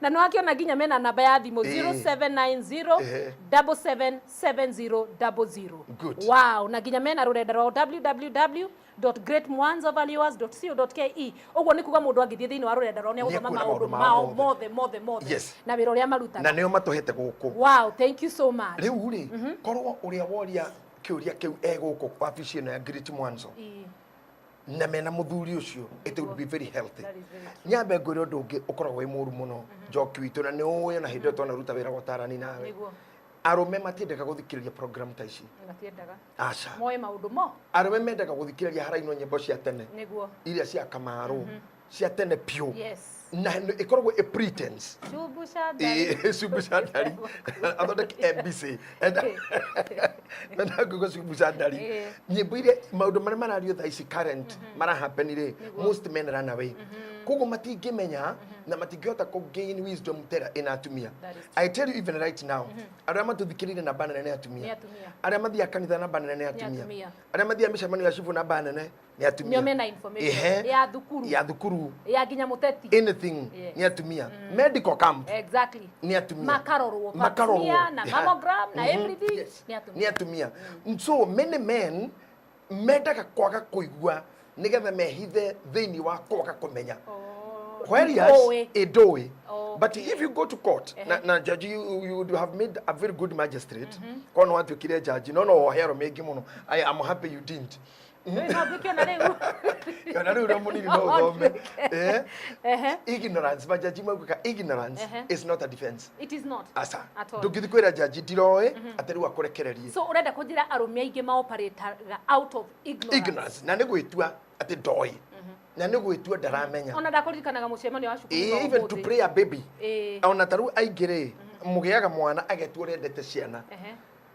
Na nĩ wakĩona nginya mena namba ya thimũ 0790 777000. Good. Wow, na nginya mena rũrenda rwao www.greatmwanzovaluers.co.ke. Ũguo nĩ kuga mũndũ angĩthiĩ thĩinĩ wa rũrenda rwao nĩ egũthoma Nĩekuona maũndũ maũndũ mao mao mothe mothe mothe Yes. na wĩra ũrĩa marutaga. Na nĩo matũhete gũkũ. Wow, thank you so much. Rĩu rĩ, korwo ũrĩa woria kĩũria kĩu e gũkũ wabici ĩno ya Great Mwanzo na mena mũthuri ũcio, it would be very healthy. That is very true. Nyambe ngwĩre ũndũ ũngĩ ũkoragwo wĩ mũru mũno, Njoki witũ, na nĩ ũĩ ona hĩndĩ ĩyo twanaruta wĩra wa ũtarani nawe. Arũme matiendaga gũthikĩrĩria program ta ici. Matiendaga. Aca. Moĩ maũndũ mo. Arũme mendaga gũthikĩrĩria harainwo nyĩmbo cia tene. Iria cia Kamaru, cia tene piũ. Na ĩkoragwo ĩ pretense. Cubu cia ndari. Cubu cia ndari. Athondeke MBC. Enda ngũgũ cubu cia ndari. Nyĩmbo iria maũndũ marĩa marario thaa ici current marahappen rĩ, most men run away. Koguo matingĩmenya na matingĩhota kũ gain wisdom tera ĩna atumia. That is I tell you even right now, arĩa matũthikĩrĩirie namba nene nĩ atumia. Nĩ atumia. Arĩa mathiaga kanitha namba nene nĩ atumia. Atumia. Arĩa mathiaga mĩcemanio ya cibũ namba nene nĩ atumia. Nĩo mena information. Ya thukuru. Ya thukuru. Ya nginya mũteti. Anything Yes. nĩ atumia. Medical camp. Exactly. Nĩ atumia. Makarorwo. Makarorwo. Pap smear na mammogram na everything. Yes. Nĩ atumia. Nĩ atumia. So many men mendaga kwaga kũigua nĩgetha mehithe thĩinĩ wa kwaga kũmenya. Whereas Ndũĩ. ĩndũĩ. Okay. But if you go to court, na judge, you would have made a very good magistrate. Korwo nĩ watuĩkire judge, no wohe arũme aingĩ mũno. I am happy you didn't. Rĩu no nduĩke ona rĩu. Ona rĩu ũrĩa mũnini no ũthome. Ignorance, majaji maugaga ignorance is not a defense. It is not. Aca. At all. Ndũngĩthiĩ kwĩra jaji ndiroĩ atĩ rĩu akũrekererie. So ũrenda kũnjĩra arũme aingĩ maoperataga out of ignorance. Ignorance. Na nĩ gwĩtua atĩ ndoĩ. Na nĩ gwĩtua ndaramenya. Ona ndakũririkanaga mũcemanio wa cukuru wa Even to ũmũthĩ. pray a baby. Ona ta rĩu aingĩ rĩ, mũgĩaga mwana agetua ũrĩa endete ciana.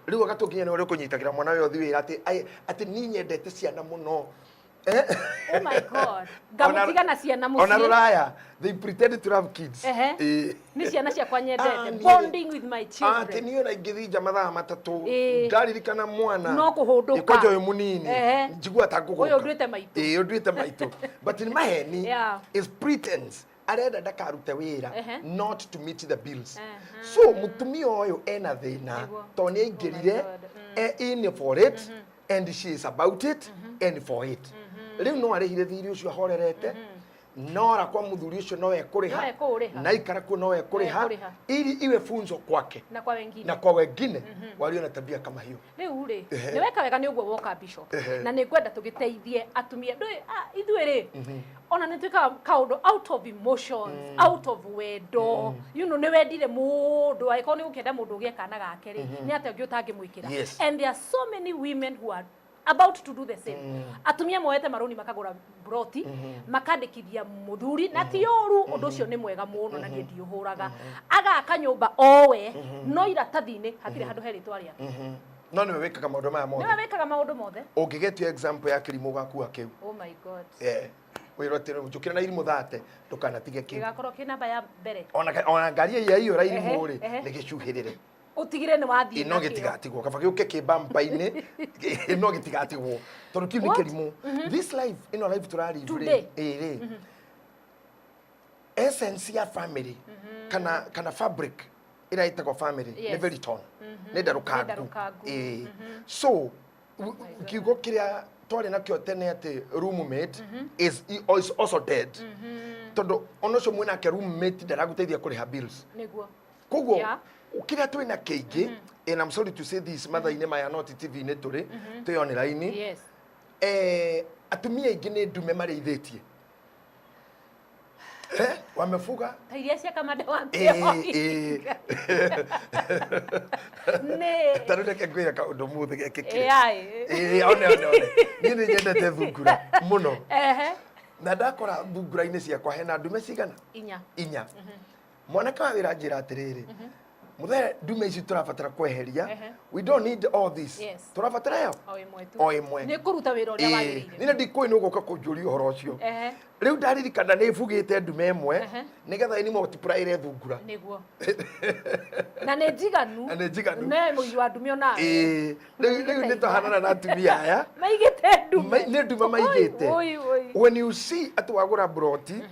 Rĩu agatũnginya nĩ ũrĩa ũkũnyitagĩra mwana ũyũ ũthiĩ wĩra atĩ niĩ nyendete ciana mũno. Oh my God. Ngamũtiga na ciana mũciĩ. Ona rũraya, they pretend to have kids. Nĩ ciana ciakwa nyendete. Bonding with my children. Atĩ niĩ ona ingĩthiĩ nja mathaa 3, ndaririkana mwana. No kũhũndũka. Kwanja ũyũ mũnini. Njiguaga ta ngũgũrũka. Ũyũ ũnduĩte maitũ. Ũnduĩte maitũ. But nĩ maheni. Is pretense. Arenda ndakarute wĩra, not to meet the bills. So mũtumia ũyũ ena thĩna tondũ nĩ aingĩrire, Oh my God. In for it, and she is about it, and for it. Rĩu no arĩhire thirĩ ũcio ahorerete, nora kwa mũthuri ũcio no ekũrĩha, No ekũũrĩha. na ikara kuo no ekũrĩha, No ekũrĩha. ili iwe funzo kwake Na kwa wengine. na kwa wengine walio na tabia kama hiyo. Rĩu rĩ, nĩ weka wega nĩ ũguo woka Bishop. Na nĩ ngwenda tũgĩteithie atumia. Ndũĩ, ithuĩ rĩ, ona nĩ twĩkaga kaũndũ out of emotions, out of wendo. You know, nĩ wendire mũndũ, angĩkorwo nĩ ũkĩenda mũndũ ũgĩe kana gake rĩ, nĩ atĩa ũngĩ ũtangĩmwĩkĩra? Yes. And there are so many women who are About to do the same. Atumia moete maroni makagũra broti, makandĩkithia mũthuri, na ti ũru, ũndũ ũcio nĩ mwega mũno na niĩ ndiũhũraga. Agaka nyũmba owe, no iratathi-inĩ hatirĩ handũ he rĩtwa rĩake. No nĩwe wĩkaga maũndũ maya Nĩwe mothe. wĩkaga maũndũ mothe. Ũngĩgetio example ya kĩrimũ gakua kĩu. Oh my God. Eh, wĩrwo atĩ njũkĩra na irimũ thate ndũkanatige kĩu. Gĩgakorwo kĩ namba ya mbere. Ona ngari ĩyo yaiyũra irimũ rĩ, Ehe. nĩ gĩcuhĩrĩre. Ũtigire nĩ wathiĩ No nakĩo. gĩtigatigwo, kaba gĩũke kĩbampa-inĩ, no gĩtigatigwo tondũ kĩu nĩ What? kĩrimũ. This life ĩno, life tũrarive rĩ, Today. ĩ rĩ, essence ya family kana fabric ĩrĩa ĩtagwo family nĩ very torn, nĩ ndarũkangu. Nĩ ndarũkangu. Ĩ, so kiugo kĩrĩa twarĩ nakĩo tene atĩ roommate is also dead, tondũ ona ũcio mwĩnake roommate ndaragũteithia kũrĩha bills. Nĩguo. Koguo kĩrĩa twĩna kĩingĩ, and I'm sorry to say this, mathaa-inĩ maya no ti TV-inĩ tũrĩ, twĩ online. Eh, atumia aingĩ nĩ ndume marĩithĩtie. Eh, wamefuga. Ta iria cia kamande wa Ĩ, nĩ Ta rĩu reke ngwĩre kaũndũ mũthĩ gekĩkire. AI. Ĩ, one one one, niĩ nĩ nyendete thungura mũno. Na ndakora thungura-inĩ ciakwa hena ndume cigana? 4. 4. Mwanake wa wĩra njĩra atĩrĩrĩ, mũthee, ndume ici tũrabatara kweheria. We don't need all this. Tũrabatara yo O ĩmwe tu. O ĩmwe. Nĩ kũruta wĩra ũrĩa wagĩrĩire. Nĩ ndikũĩ nĩ ũgũka kũnjũria ũhoro ũcio. Rĩu ndaririkana nĩ bugĩte ndume ĩmwe nĩgetha ĩni multiply thungura. Nĩguo, na nĩ njiganu. Na nĩ njiganu. Ne mũigi wa ndume onawe. Ĩĩ, rĩu nĩ twahanana na atumia aya. Maigĩte ndume. Nĩ ndume maigĩte. Oi, oi. When you see atĩ wagũra broti,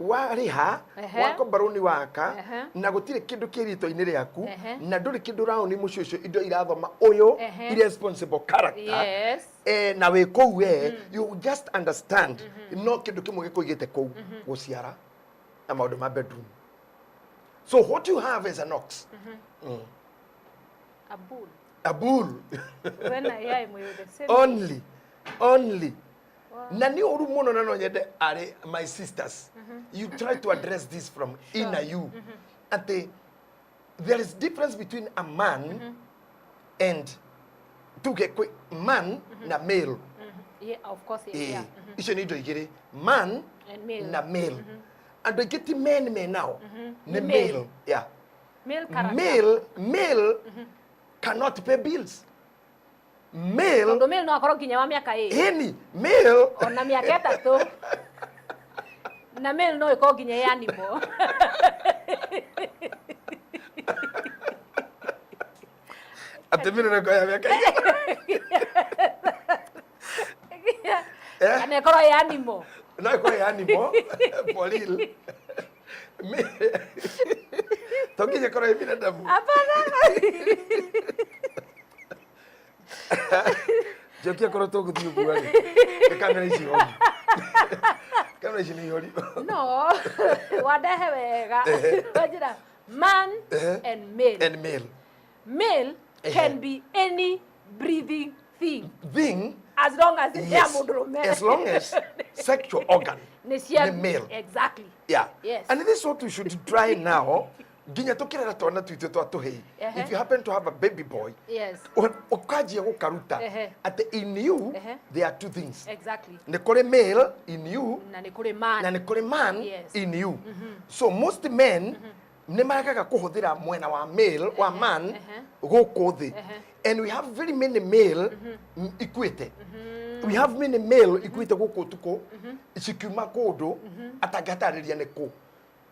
warĩha, wakomba rũni, waka, na gũtirĩ kĩndũ kĩ rĩtwa-inĩ rĩaku, na ndũrĩ kĩndũ ũraoni mũciĩ ũcio, indo irathoma ũyũ irresponsible character, eh, na wĩ kũu we you just understand no kĩndũ kĩmwe gĩkũigĩte kũu, gũciara na maũndũ ma bedroom. So what you have is an ox. A bull. A bull. When I hear him, we the same. Only only na nĩ ũru mũno, na no nyende arĩ my sisters, you try to address this from inner you, atĩ there is difference between a man and tuge kwĩ man na male. Yeah, of course. Ĩĩ, icio nĩ indo igĩrĩ, man And male. na male. Andũ aingĩ ti men me nao, nĩ Nĩ male. male, yeah. Male character. Male cannot pay bills. Male Tondũ male no akorwo nginya wa mĩaka 2. Ĩni male. Ona mĩaka 3. Na male no ĩkorwo nginya ĩ animal. Atĩ mĩrĩ ya mĩaka igana. Eh? Kana ĩkorwo ĩ animal. No ĩkorwo ĩ animal for real. To nginya ĩkorwo ĩ binadamu. Hapana. Njoki, akorwo tũgũthiĩ ũguo rĩ, nĩ kamera ici ihori, kamera ici nĩ ihori. No. Wandehe wega. Wanjĩra man and male. And male. Male can be any breathing thing. Thing. As long as it's Yes, ya mũndũrũme. as long as sexual organ nĩ cia nĩ male. Exactly. Yeah. And this is what we should try now, nginya tukirera twana twitũ twa tũhĩĩ. If you happen to have a baby boy, ũkanjia gũkaruta atĩ in you there are two things. Nĩ kũrĩ male in you Na nĩ kũrĩ man. Na nĩ kũrĩ man in you. So most men nĩ maregaga kũhũthĩra mwena wa male wa man gũkũ thĩ, and we have very many male ikuĩte. We have many male ikuĩte gũkũ ũtukũ cikiuma kũndũ atangĩhatarĩria nĩ kũ,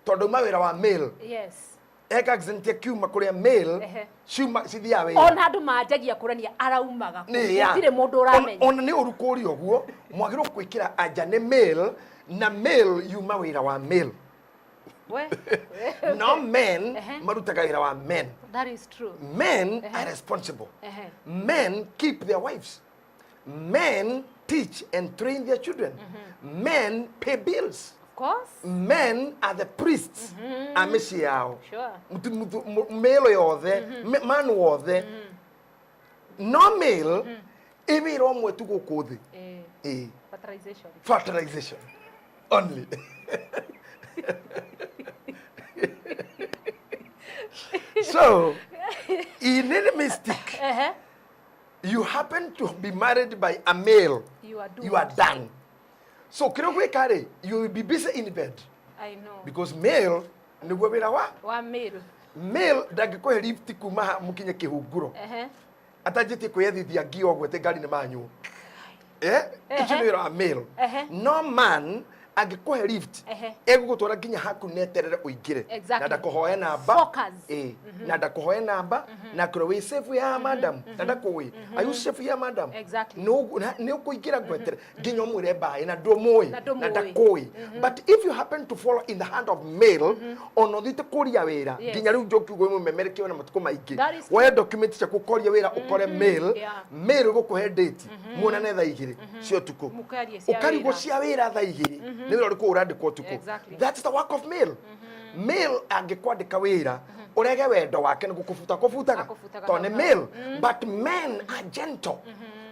tondũ auma wĩra wa male, eka accident, akiuma kũrĩa male ciuma cithiaga wĩra. Ona andũ manjagia kũrania araumaga kũ. Nĩ ya. Gũtirĩ mũndũ ũramenya. Ona nĩ ũru kũria ũguo, mwagĩrĩirwo gwĩkĩra anja nĩ male na male yuma wĩra wa male. We. No men marutaga wĩra wa men. That is true. Men are responsible. Men keep their wives. Men teach and train their children. Men pay bills. Of course. Men are the priests a mĩciĩ yao. Male yothe, man wothe, no male ĩ wĩra ũmwe tu gũkũ thĩ. Ĩ. Fertilization. Fertilization only. So in any mistake, You happen to be married by a male, You are you are doomed. done. So kĩrĩa ũgwĩka rĩ, you will be busy in bed I know. because male nĩguo wĩra wa Wa male. Male ndangĩkũhe lift kuma haha mũkinye kĩhunguro atanjĩtie kwĩyethithia ngia ũguo atĩ ngari nĩ manyuo. Eh, icio nĩ wĩra wa male. No man angĩkũhe lift, egũgũtwara nginya haku neterere ũingĩre na ndakũhoe namba. Focus. Ĩ, na ndakũhoe namba na akwĩra wĩ safe ya madam na ndakũĩ, "Are you safe here, madam?" Exactly. Nĩ ũkũingĩra ngwetere nginya ũmwĩre mbaĩ na ndũmũĩ. Na ndũmũĩ. Na ndakũĩ. But if you happen to fall in the hand of male, ona ũthiĩte kũria wĩra, nginya rĩu njoki ũguo mũmemerekia na matukũ maingĩ, That is woe document ciaku ũkoria wĩra ũkore male, male gũkũhe date muonane thaa 2 cia ũtukũ. Mũkarie cia Ũkarigwo wĩra. cia wĩra thaa 2 nĩ wĩra ũrĩkũ ũrandĩkwo ũtukũ? That's the work of male. Male angĩkwandĩka wĩra ũrege wendo wake nĩ gũkũbuta kũbutaga, Akũbutaga tondũ nĩ hau. Male. But men are gentle,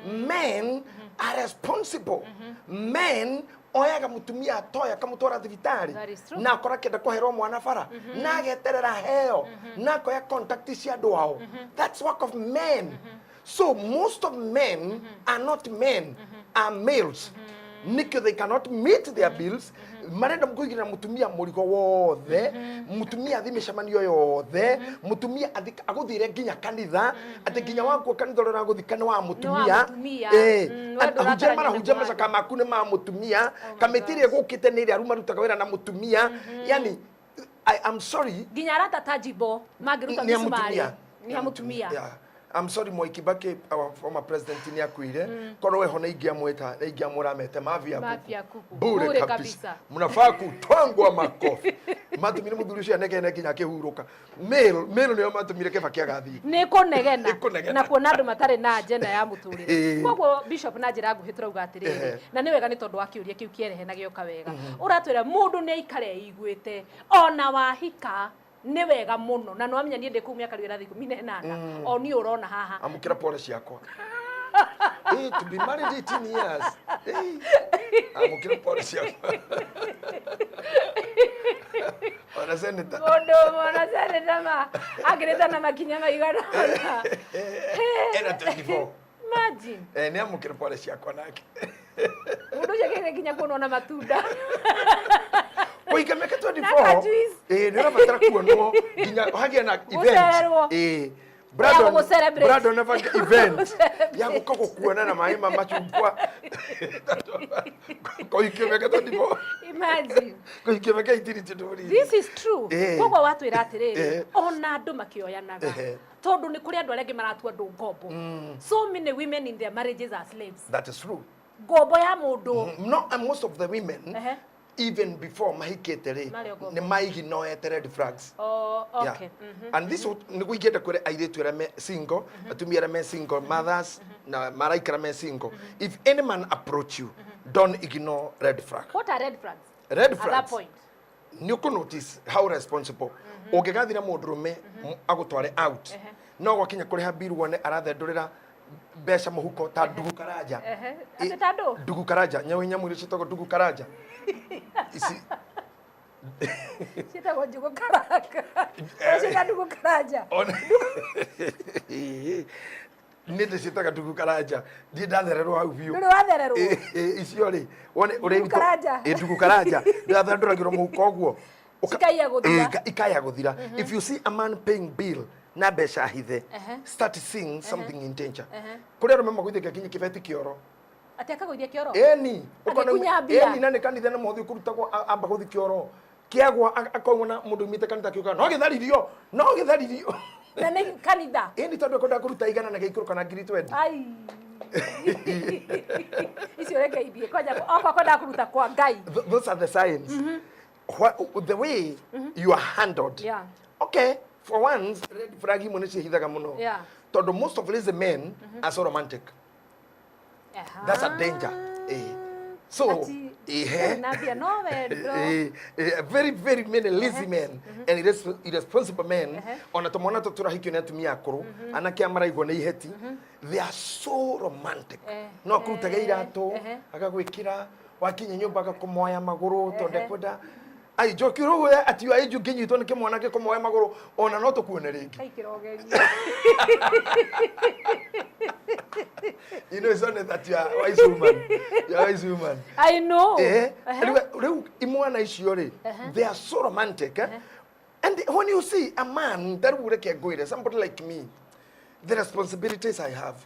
men are responsible, men oyaga mutumia atoya akamũtwara thibitarĩ, That is true. na akora akĩenda kũherwo mwana bara na ageterera heo na akoya contact cia andũ ao. That's work of men. So most of men are not men, are males. Nikio they cannot meet their bills. Marenda kũigĩrĩra mũtumia mũrigo wothe, mũtumia athi mĩcemanio yothe, mũtumia agũthire nginya kanitha, atĩ nginya wakuo kanitha ũrĩa ũragũthika nĩ wa mũtumia. Mũtumia. Eh, We ahunjia ndũratarania marahunjia na macaka maku nĩ ma mũtumia. Oh my Kamĩtĩ ĩrĩa ĩgũkĩte nĩ ĩrĩa arũ marutaga wĩra na mũtumia. Yani I am sorry. Nginya arata ta njimbo mangĩruta Nĩ a mĩcumarĩ mũtumia. nĩ a mũtumia. Yeah. I'm sorry, Mwai Kibaki, our former president, nĩ akuire. Korwo weho nĩ ingĩamwĩta, nĩ ingĩamwĩra mete mafia Mafia kuku. kuku. Bure Bure kabisa. kabisa. Mnafaa kutwangwa makofi. Matumire mũthuri ũcio anegene nginya akĩhurũka. Male, male nĩo matumire Kibaki agathiĩ. Nĩ kũnegena. Nĩ kũnegena. Na kuona andũ matarĩ na agenda ya mũtũrĩre. Koguo bishop, na njĩra nguhĩ tũrauga atĩrĩrĩ, na nĩ wega nĩ tondũ wa kĩũria kĩu kĩerehe na gĩoka wega, ũratwĩra mũndũ nĩ aikare eiguĩte ona wahika nĩ wega mũno, na nĩwamenya niĩ ndĩ kũu mĩaka rĩu ĩrathiĩ 18 o niĩ ũrona haha. Amũkĩra pole ciakwa. Eh, to be married 18 years. Eh, amũkĩra pole ciakwa. Ona senator. Mũndũ ũmwe ona seneta ma akĩrĩte na makinya maigana ũna. Ena 24. Imagine. Eh, nĩ amũkĩra pole ciakwa nake. Mũndũ ũcio akĩrĩ nginya kuonwo na matunda. Kũhika mĩaka Na 24. ka-juice. Eh, nĩ ũrabatara kuonwo nginya hagĩe na event. Gũcererwo. Eh. Ya Brandon, gũgũ-celebrate. Brandon never event Gũgũ-celebrate. ya gũka gũkuona na maĩ ma macungwa. Kũhikia mĩaka 24. Imagine. Kũhikia mĩaka 18 ti ũndũ mũnini. This is true. Koguo watwĩra atĩrĩrĩ, ona andũ makĩoyanaga, tondũ nĩ kũrĩ andũ arĩa angĩ maratua andũ ngombo. So many women in their marriages are slaves. That is true. Ngombo ya mũndũ. No, and most of the women, even before mahikĩte rĩ, Marĩ o ngombo. nĩ maiginoete red flags. Oh, okay. Yeah. And this nĩguo ingĩenda kwĩra airĩtu arĩa me single, atumia arĩa me single mothers na maraikara me single, if any man approach you, don't ignore red flag. What are red flags Red at that flags, point? nĩ ũkũ notice how responsible. Ũngĩgathira mũndũrũme agũtware out, no gwakinya kũrĩha bill wone arathendũrĩra mbeca mũhuko ta ndugu karanja. Atĩ ta ndũ? Ndugu karanja, nyamũ nyamũ iria ciĩtagwo ndugu karanja ici. Ciĩtagwo njũgũ karanga. Ũciĩta ndugu karanja. Nĩ ndĩciĩtaga ndugu karanja, ndiĩ ndathererwo hau biũ. Ndũrĩ wathererwo? Icio rĩ wone ũrĩa Ndugu karanja. Ĩ, ndugu karanja ndĩrathendũragĩrwo mũhuko ũguo. Cikaiya gũthira. Ikaya gũthira. If you see a man paying bill na mbeca hithe, start seeing something in danger. Kũrĩ arũme magũithagia nginya kĩbeti kĩoro. Atĩ akagũithia kĩoro? Eni. Agĩkunya mbia. Eni, na nĩ kanitha na mũhothi ũkũrutagwo amba gũthi kĩoro kĩagwa, akauma na mũndũ umĩte kanitha akiuga no gĩtharirio, no gĩtharirio. Na nĩ kanitha? Eni, tondũ ekwenda kũruta 100 na gĩikũrũka na ngiri 20. Ai, icio reke ithiĩ kwanja okorwo kwendaga kũruta kwa Ngai. Those are the signs. The way you are handled. Okay, for once, red flag imwe nĩ ciĩhithaga mũno. Tondũ most of lazy men are so romantic. That's a danger. Eh. So, Ati, na mbia no wendo. Eh, very very many lazy men and irresponsible men, ona tũmwana tũ tũrahikio nĩ atumia akũrũ, anake a maraigwo nĩ iheti, they are so romantic. No akũrutage iratũ, agagwĩkĩra, wakinya nyũmba agakũmoya magũrũ tondũ ndekwenda. Ai njoki rĩu we at your age ũngĩnyitwo nĩ kĩmwana gĩkũmoe magũrũ ona no tũkuone rĩngĩ. Kai kĩrogeria. You know it's only that you are wise woman. You are wise woman. I know. Eh, rĩu imwana icio rĩ, they are so romantic, eh? And when you see a man that would reke ngwĩre, somebody like me, the responsibilities I have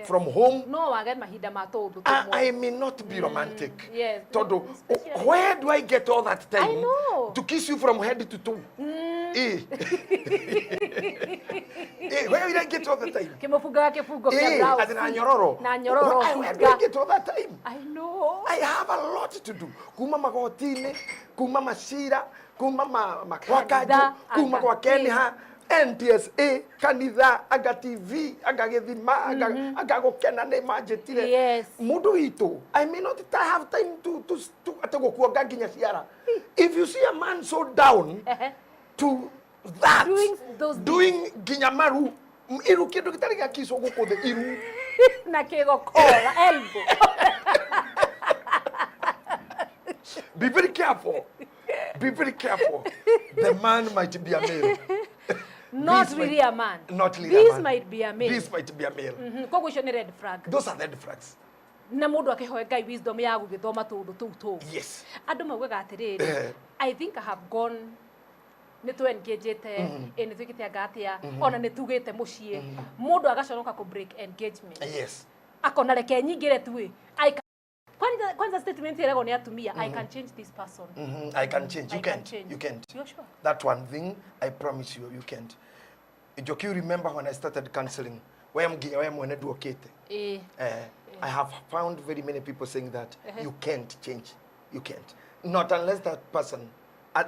from home, No wage mahinda ma tũũndũ I tũmwe. may not be romantic. Yes. Todo, Especially- where do I get all that time I know. to kiss you from head to toe? Eh. Eh, where will I get all the time? Kĩmũbungaga kĩbungo kĩa Eh, blouse. ati na nyororo. Na nyororo. Where do I get all that time? I know. I have a lot to do. Kuma magoti-inĩ, kuma macira, kuma ma kwa Kanitha, Kanjũ, kuma anga kwa Keniha, NTSA, kanitha, anga TV, anga gĩthima, anga gũkena nĩ manjĩtire. Yes. Mũndũ witũ, I may not have time to atĩ gũkuonga nginya ciara. If you see a man so down to that, Doing those doing nginya maru, iru kĩndũ gĩtarĩ gĩa kiso gũkũ thĩ, iru. Na kĩgokora elbow. Be very careful. Be very careful. The man might be a male. Not This really might- a man. Not really a This man. might be a male. This might be a male. Koguo icio nĩ red flag. Those are red flags. Na mũndũ akĩhoe Ngai wisdom ya gũgĩthoma tũũndũ tũu tũu. Yes. Andũ maugaga atĩrĩrĩ, Eh. I think I have gone nĩ tũ engagete, ĩ nĩ twĩkĩte anga atĩa, ona nĩ tugĩte mũciĩ. Mũndũ agaconoka kũ break engagement. Yes. Akona reke nyingĩre tu ĩ. Kwanza kwanza statement ĩragwo nĩ atumia, I can change this person. I can change. You I can can't. change. You can't. You're sure? That one thing, I promise you, you can't. Njoki, you remember when I started counseling, where I'm where mwene nduokĩte. Ĩ. I have found very many people saying that you can't change. You can't. Not unless that person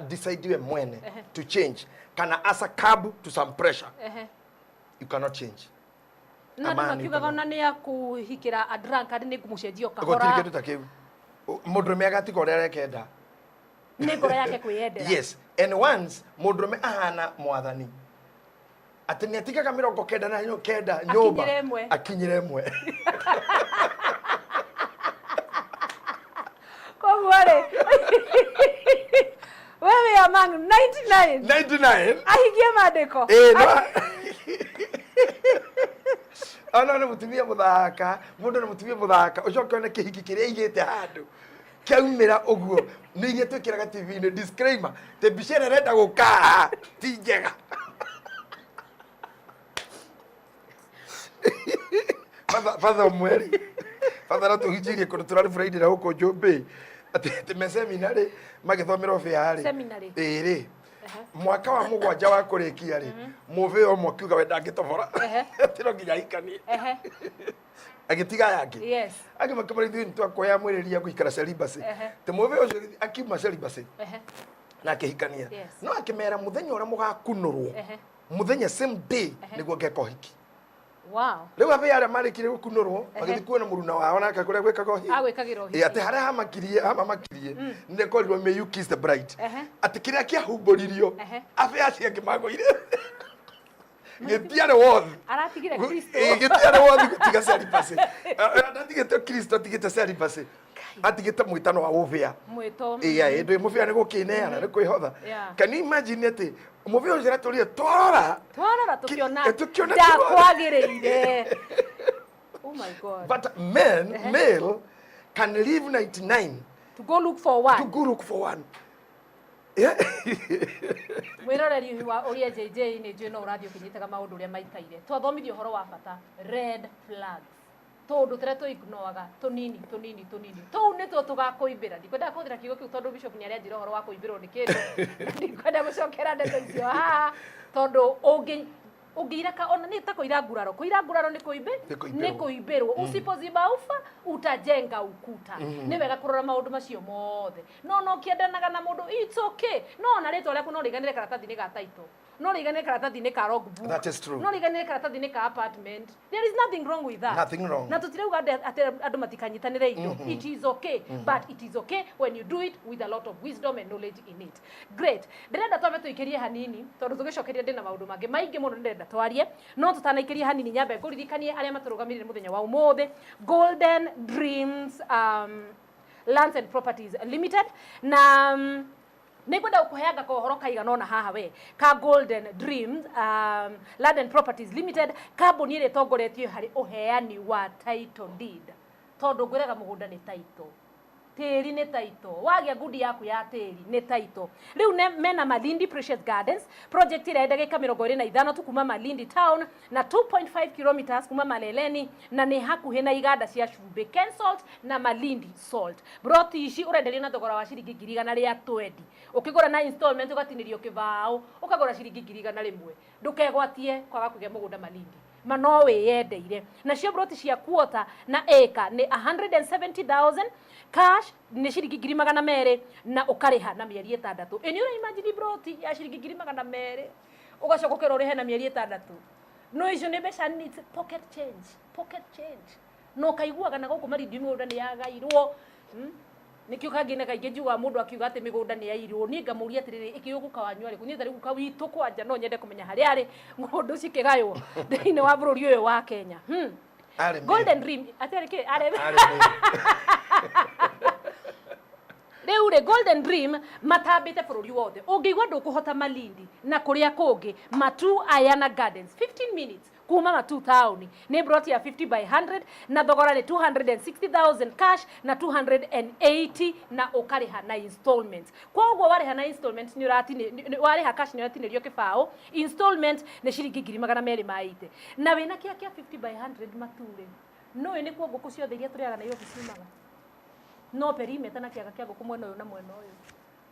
decide you mwene to change. Kana asa cab to some pressure. You cannot change. Na andũ A man, you makiugaga cannot. ona nĩ akũhikĩra a drunkard nĩ ngũmũcenjia o Gũtirĩ kahora. kĩndũ ta kĩu. Mũndũrũme agatiga ũrĩa arekenda. Nĩ ngoro yake kwĩyendera. Yes. And once mũndũrũme ahana mwathani. Atĩ nĩ atigaga 99 nyũmba. Akinyĩre ĩmwe. Akinyĩre ĩmwe. Koguo rĩ, we wĩ among 99 99. ahingie maandĩko. Ĩĩ, no. Ona nĩ mũtumia mũthaka, mũndũ nĩ mũtumia mũthaka, ũcoke one kĩhiki kĩrĩa aigĩte handũ kĩaumĩra ũguo nĩ iria twĩkĩraga TV-inĩ disclaimer te mbica ĩrĩa ĩrenda gũka haha ti njega. Batha ũmwe rĩ, batha aratũhunjĩirie kũndũ tũrarĩ Friday na gũkũ Njũmbĩ atĩ me seminarĩ magĩthomera ũbĩa rĩ. Seminary. Ĩĩ rĩ, mwaka wa 7 wa kũrĩkia rĩ, mũbĩa ũmwe akiuga we ndangĩtobora atĩ no nginya ahikanie. Agĩtiga aya angĩ. Yes. Angĩ makĩmwĩra ithuĩ nĩtwakuoya mwĩrĩria gũikara celibacy. Atĩ mũbĩa ũcio akiuma celibacy na akĩhikania. Yes. No akĩmera mũthenya ũrĩa mũgakunũrwo, mũthenya same day nĩguo ngeka ũhiki. Wow. Rĩu abĩa arĩa marĩkirie gũkunũrwo magĩthiĩ kuona mũruna wao nake kũrĩa gwĩkaga ũhiki. Agwĩkagĩra ũhiki. Ĩ, atĩ harĩa hamakirie nĩkorirwo may you kiss the bride. Atĩ kĩrĩa kĩahumbũririo abĩa acio angĩ magũire gĩtiarĩ wothi. Aratigire Kristo. Ĩ, gĩtiarĩ wothi gũtiga celibacy. Ndatigĩte Kristo atigĩte celibacy. Atigĩte mwĩtano wa ũbĩa. Mwĩto. Ĩ, ĩ, ndũ mũbĩa nĩ gũkĩneana nĩ kwĩhotha. Yeah. Can you imagine atĩ mũbĩa ũcio aratũrire twarora Twarora tũkĩona tũkĩona ndakwagĩrĩire. Oh my God. But men, male, can leave 99 To go look for one. to go look for one. Yeah. Mwĩroreri wa ũria JJ nĩ njũĩ no ũrathiĩ ũkĩnyitaga maũndũ ũrĩa maikaire. Twathomithio ũhoro wa bata red flags. Tũũndũ tũrĩa tũignoaga tũnini tũnini tũnini tũu nĩtuo tũgakũimbĩra. Ndikwendaga kũhũthĩra kiugo kĩu tondũ Bishop nĩaranjĩra ũhoro wa kũimbĩrwo nĩ kĩndũ. Ndikwenda gũcokera ndeto icio haha tondũ ũngĩiraka ona nĩ ta kũira nguraro. Kũira nguraro nĩ kũimbi Nĩ kũimbĩrwo. nĩ kũimbĩrwo. Usipoziba ufa utajenga ukuta. Nĩ wega kũrora maũndũ macio mothe. No no kĩendanaga na mũndũ it's okay. No ona rĩtwa rĩaku no rĩiganĩre karatathi-inĩ ga title. No rĩiganĩre karatathi-inĩ ka logbook. That is true. No rĩiganĩre karatathi-inĩ ka apartment. There is nothing wrong with that. Nothing wrong. Na tũtirauga atĩ andũ matikanyitanĩre indo. It is okay. But it is okay when you do it with a lot of wisdom and knowledge in it. Great. Ndĩrenda twambe tũikĩrie hanini tondũ tũgĩcokeria ndĩna maũndũ mangĩ maingĩ mũno ndĩrenda twarie. No tũtanaikĩria hanini nyambe ngũririkanie arĩa matũrũgamĩrĩire mũthenya wa ũmũthĩ. Golden Dreams Lands and Properties Limited na Nĩ ngwenda gũkũheanga kohoro kaigana ũna haha we ka Golden Dreams Land and Properties Limited, kambuni ĩrĩa ĩtongoretio harĩ ũheani wa title deed, tondũ ngwĩraga mũgũnda nĩ title, tĩri nĩ title, wagĩa ngundi yaku ya tĩri nĩ title. Rĩu mena Malindi Precious Gardens project ĩrĩa ndagĩka 25 tu kuma Malindi town na 2.5 kilometers kuma Maleleni, na nĩ hakuhĩ na iganda cia cumbĩ Kensalt na Malindi Salt. Broti ici ũrenderio na thogora wa ciringi 120,000. Ũkĩgũra na installment ũgatinĩrio kĩbaũ, ũkagũra ciringi 101,000. Ndũkegwatie kwaga kũgĩa mũgũnda Malindi, ma no wĩyendeire. Nacio broti cia quarter na acre nĩ 170,000 cash, nĩ ciringi 200,000, na ũkarĩha na mĩeri 6. Ĩ nĩ ũra imagine broti ya ciringi 200,000 ũgacoka ũkerwo ũrĩhe na mĩeri 6? No icio nĩ mbeca nini, it's pocket change, pocket change. Na ũkaiguaga na gũkũ Malindi mĩgũnda nĩ yagairwo. Nĩkĩo kangĩ na kaingĩ njugaga mũndũ akiuga atĩ mĩgũnda nĩ yairwo, niĩ ngamũria atĩrĩrĩ, ĩkĩũĩ guka wanyu arĩ kũ? Niĩ tarĩ guka witũ kwanja no nyende kũmenya harĩa arĩ ng'ũndũ cikĩgaywo thĩinĩ wa bũrũri ũyũ wa Kenya. Arĩ Golden Dream atĩ arĩ kĩ arĩ Arĩ Meru. Rĩu rĩ, Golden Dream matambĩte bũrũri wothe. Ũngĩigua ndũkũhota Malindi na kũrĩa kũngĩ, Matu Ayana Gardens, 15 minutes kuma Matu taũni, nĩ broti ya 50 by 100 na thogora nĩ 260,000 cash na 280 na ũkarĩha na installment. Koguo warĩha na installment nĩ ũratini, warĩha cash nĩ ũratinĩrio kĩbaũ, installment nĩ ciringi 280,000. Na wĩna kĩa kĩa 50 by 100 Maturĩ, nũĩ nĩkuo ngũkũ ciothe iria tũrĩaga Nairobi ciumaga? No perimeter na kĩaga kĩa ngũkũ mwena ũyũ na mwena ũyũ.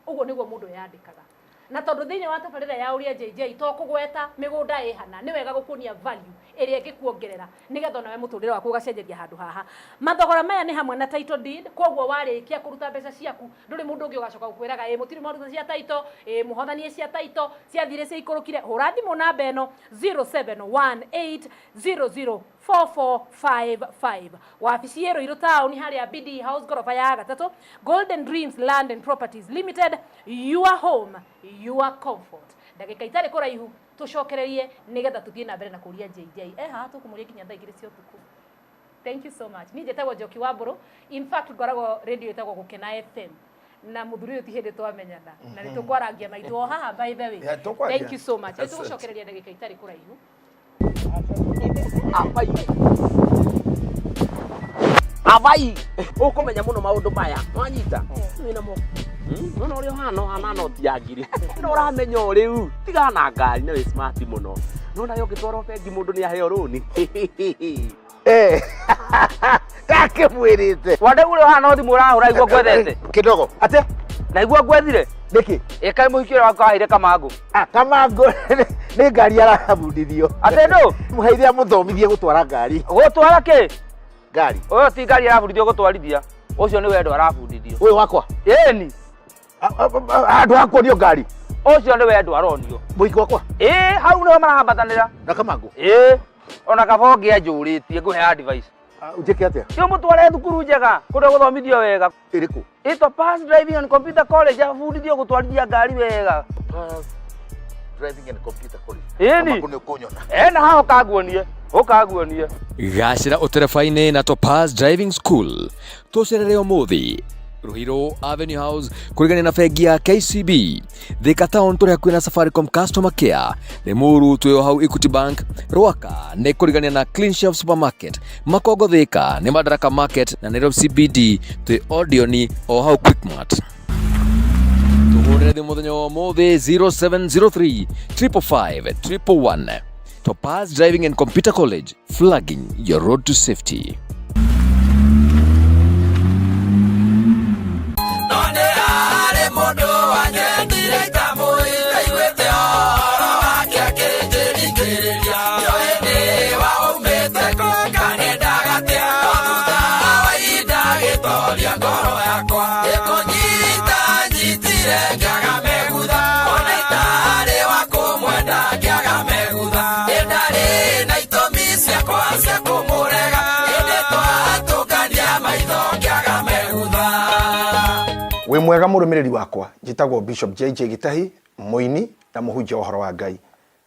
Ũguo nĩguo mũndũ yandĩkaga. Na tondũ thĩinĩ wa tabarĩra ya Ũria JJ to kũgweta mĩgũnda ĩhana, nĩ wega gũkuonia value ĩrĩa ĩngĩkuongerera nĩgetha onawe mũtũrĩre waku ũgacenjeria handũ haha. Mathogora maya nĩ hamwe na title deed, koguo warĩkia kũruta mbeca ciaku ndũrĩ mũndũ ũngĩ ũgacoka gũkwĩraga ĩ mũtirĩ mwaruta cia title, ĩ mũhothanie cia title ciathire ciaikũrũkire. Hũra thimũ namba ĩno 0718004455. Wabici ĩ Ruiru town harĩa BD House ngoroba ya gatatũ. Golden Dreams Land and Properties Limited, your home, your comfort. Ndagĩka itarĩ kũraihu tũcokererie nĩgetha tũthiĩ na mbere na kũria JJ. Haha tũkũmũria nginya thaa 2 cia ũtukũ. Thank you so much. Niĩ njĩtagwo Njoki wa Mbũrũ. In fact ngoragwo radio ĩtagwo Gũkena FM. Na mũthuri ũyũ ti hĩndĩ twamenyana na nĩ tũkwarangia maitũ o haha, by the way. Yeah, tũkwaria. Thank you so much. Nĩ Asante. tũgũcokereria ndagĩka itarĩ kũraihu. Abai abai, ũkũmenya mũno maũndũ maya wanyita wĩna mo nona ũrĩa ũhana, ũhana noti ya ngiri no ũramenya o rĩu tigana na ngari na wĩ smart mũno, nona yo ũngĩtwarwo bengi mũndũ nĩ aheo rũni. Ndakĩmwĩrĩte. Wande ũrĩa ũhana thimũ ũrahũra igua ngwethete. Kidogo ate. Na igua ngwethire. Nĩkĩ? Ĩkaĩ mũhiki ũrĩa waku aheire kamangũ. Ah, kamangũ nĩ ngari arabundithio. Atĩ ndũ? Mũheire amũthomithie gũtwara ngari. Gũtwara kĩ? Ngari. Ũyũ ti ngari arabundithio gũtwarithia, ũcio nĩ wendo arabundithio. Ũyũ wakwa? Ĩni. Andũ a kuonio ngari. Ũcio nĩ wendo aronio. Mũhiki wakwa? Ĩĩ, hau nĩho marahambatanĩra. Na kamangũ? Ĩĩ. Ona kaba ũngĩanjũrĩtie ngũhe advice. Njĩke atĩa? Ti ũmũtware thukuru njega kũrĩa gũthomithio wega. Ĩrĩkũ? Ĩtwa Pass Driving and Computer College, abundithio gũtwarithia ngari wega. Pass Driving and Computer College. Ĩni. Kamangũ nĩ ũkũnyona. Ena haha ũkanguonie, ũkanguonie. Gacĩra ũtereba-inĩ na Topaz Driving School. Tũcerere ũmũthĩ Ruiru Avenue House kũrigania na bengi ya KCB. Thika Town tũrĩ hakuhĩ na Safaricom Customer Care. Limuru twĩ o hau Equity Bank. Rwaka nĩ kũrigania na Clean Shelf Supermarket. Makongo Thika nĩ Madaraka Market na Nairobi CBD twĩ Odeon o hau Quickmart. Tũhũrĩre thimũ mũthenya wa ũmũthĩ 0703 555 111. Topaz Driving and Computer College, flagging your road to safety. No nĩ harĩ mũndũ wanyendire itamũĩ, ndaiguĩte ũhoro wake akĩnjĩringĩrĩria. Ndiũĩ nĩ waumĩte kũ kana endaga atĩa, no thutha wa ihinda agĩtoria ngoro yakwa. Gĩkũnyita nyitire ngĩaga megutha, ona itarĩ wa kũmwenda ngĩaga megutha. Ĩ ndarĩ na itũmi ciakwa cia kũmũrega, ĩndĩ twatũngania maitho ngĩaga megutha. Wĩ mwega mũrũmĩrĩri wakwa, njĩtagwo Bishop JJ Gitahi, mũini na mũhunjia wa ũhoro wa Ngai.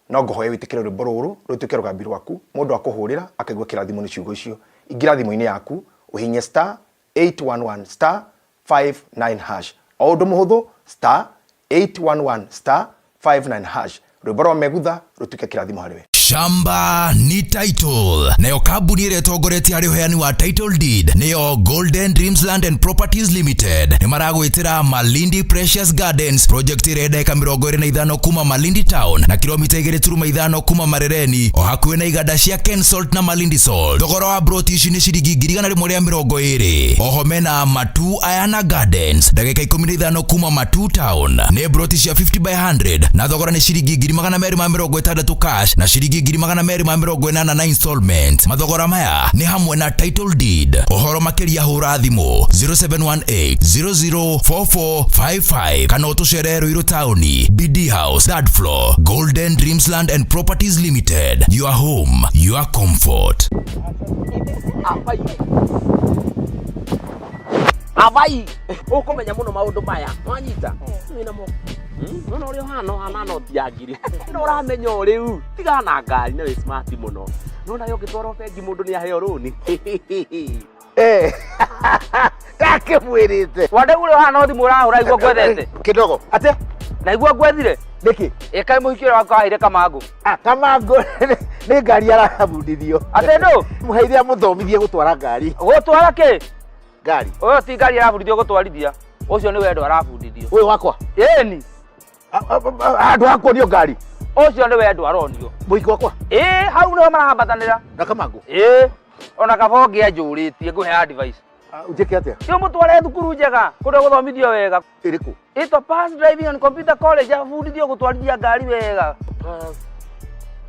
No ngũhoe wĩtĩkĩre rwĩmbo rũrũ rũtuĩke rũgambi rwaku, mũndũ akũhũrĩra akaigua kĩrathimo nĩ ciugo icio. Ingĩra thimũ-inĩ yaku, ũhihinye star 811 star 59 hash. O ũndũ mũhũthũ, star 811 star 59 hash. Rwĩmbo rwa megutha rũtuĩke kĩrathimo harĩ we. Shamba ni title nayo kambuni ĩrĩa ĩtongoretie harĩ ũheani wa title deed nĩyo Golden Dreams Land and Properties Limited. Nĩ maragwĩtĩra Malindi Precious Gardens project ĩrĩa ndagĩka 25 kuma Malindi Town na kilomita 2.5 kuma Marereni, o hakuhĩ na iganda cia Kensalt na Malindi Salt. Thogora wa broti ici nĩ ciringi 120,000. Oho mena Matu Ayana Gardens ndagĩka 15 kuma Matu Town, nĩ broti cia 50 by 100 na thogora nĩ ciringi 260,000 cash na ciringi 280,000 na installment. Mathogora maya nĩ hamwe na title deed. Ũhoro makĩria hũra thimũ 0718 004455 kana ũtũcerere Ruiru taũni, BD House, third floor. Golden Dreams Land and Properties Limited, your home, your comfort. Abai. Abai. Ũkũmenya mũno maũndũ maya. Wanyita. Wĩna mo. Nona ũrĩa ũhana ũhana noti ya ngiri. No ũramenya o rĩu. Tigana na ngari na wĩ smart mũno. Nona yo ũngĩtwarwo bengi mũndũ nĩ aheo rũni. Ndakĩmwĩrĩte. Wande ũrĩa ũhana thimũ ũrahũra igua ngwethete. Kidogo. Atĩa? Na igua ngwethire. Nĩkĩ? Ĩkaĩ mũhiki ũrĩa waku aheire Kamangũ. Ah, Kamangũ nĩ ngari arabundithio. Atĩ ndũ? Mũheire amũthomithie gũtwara ngari. Gũtwara kĩ? Ngari. Ũyũ ti ngari arabundithio gũtwarithia. Ũcio nĩ wendo arabundithio. Ũyũ wakwa? Ĩni. Andũ a kuonio ngari. Ũcio nĩ wendo aronio. Mũhiki wakwa? Ĩĩ, hau nĩho marahambatanĩra. Na Kamangũ? Ĩĩ. Ona kaba ũngĩanjũrĩtie ngũhe advice. Njĩke atĩa? Ti ũmũtware thukuru njega kũrĩa gũthomithio wega. Ĩrĩkũ? Ĩtwa Pass Driving and Computer College, abundithio gũtwarithia ngari wega. Pass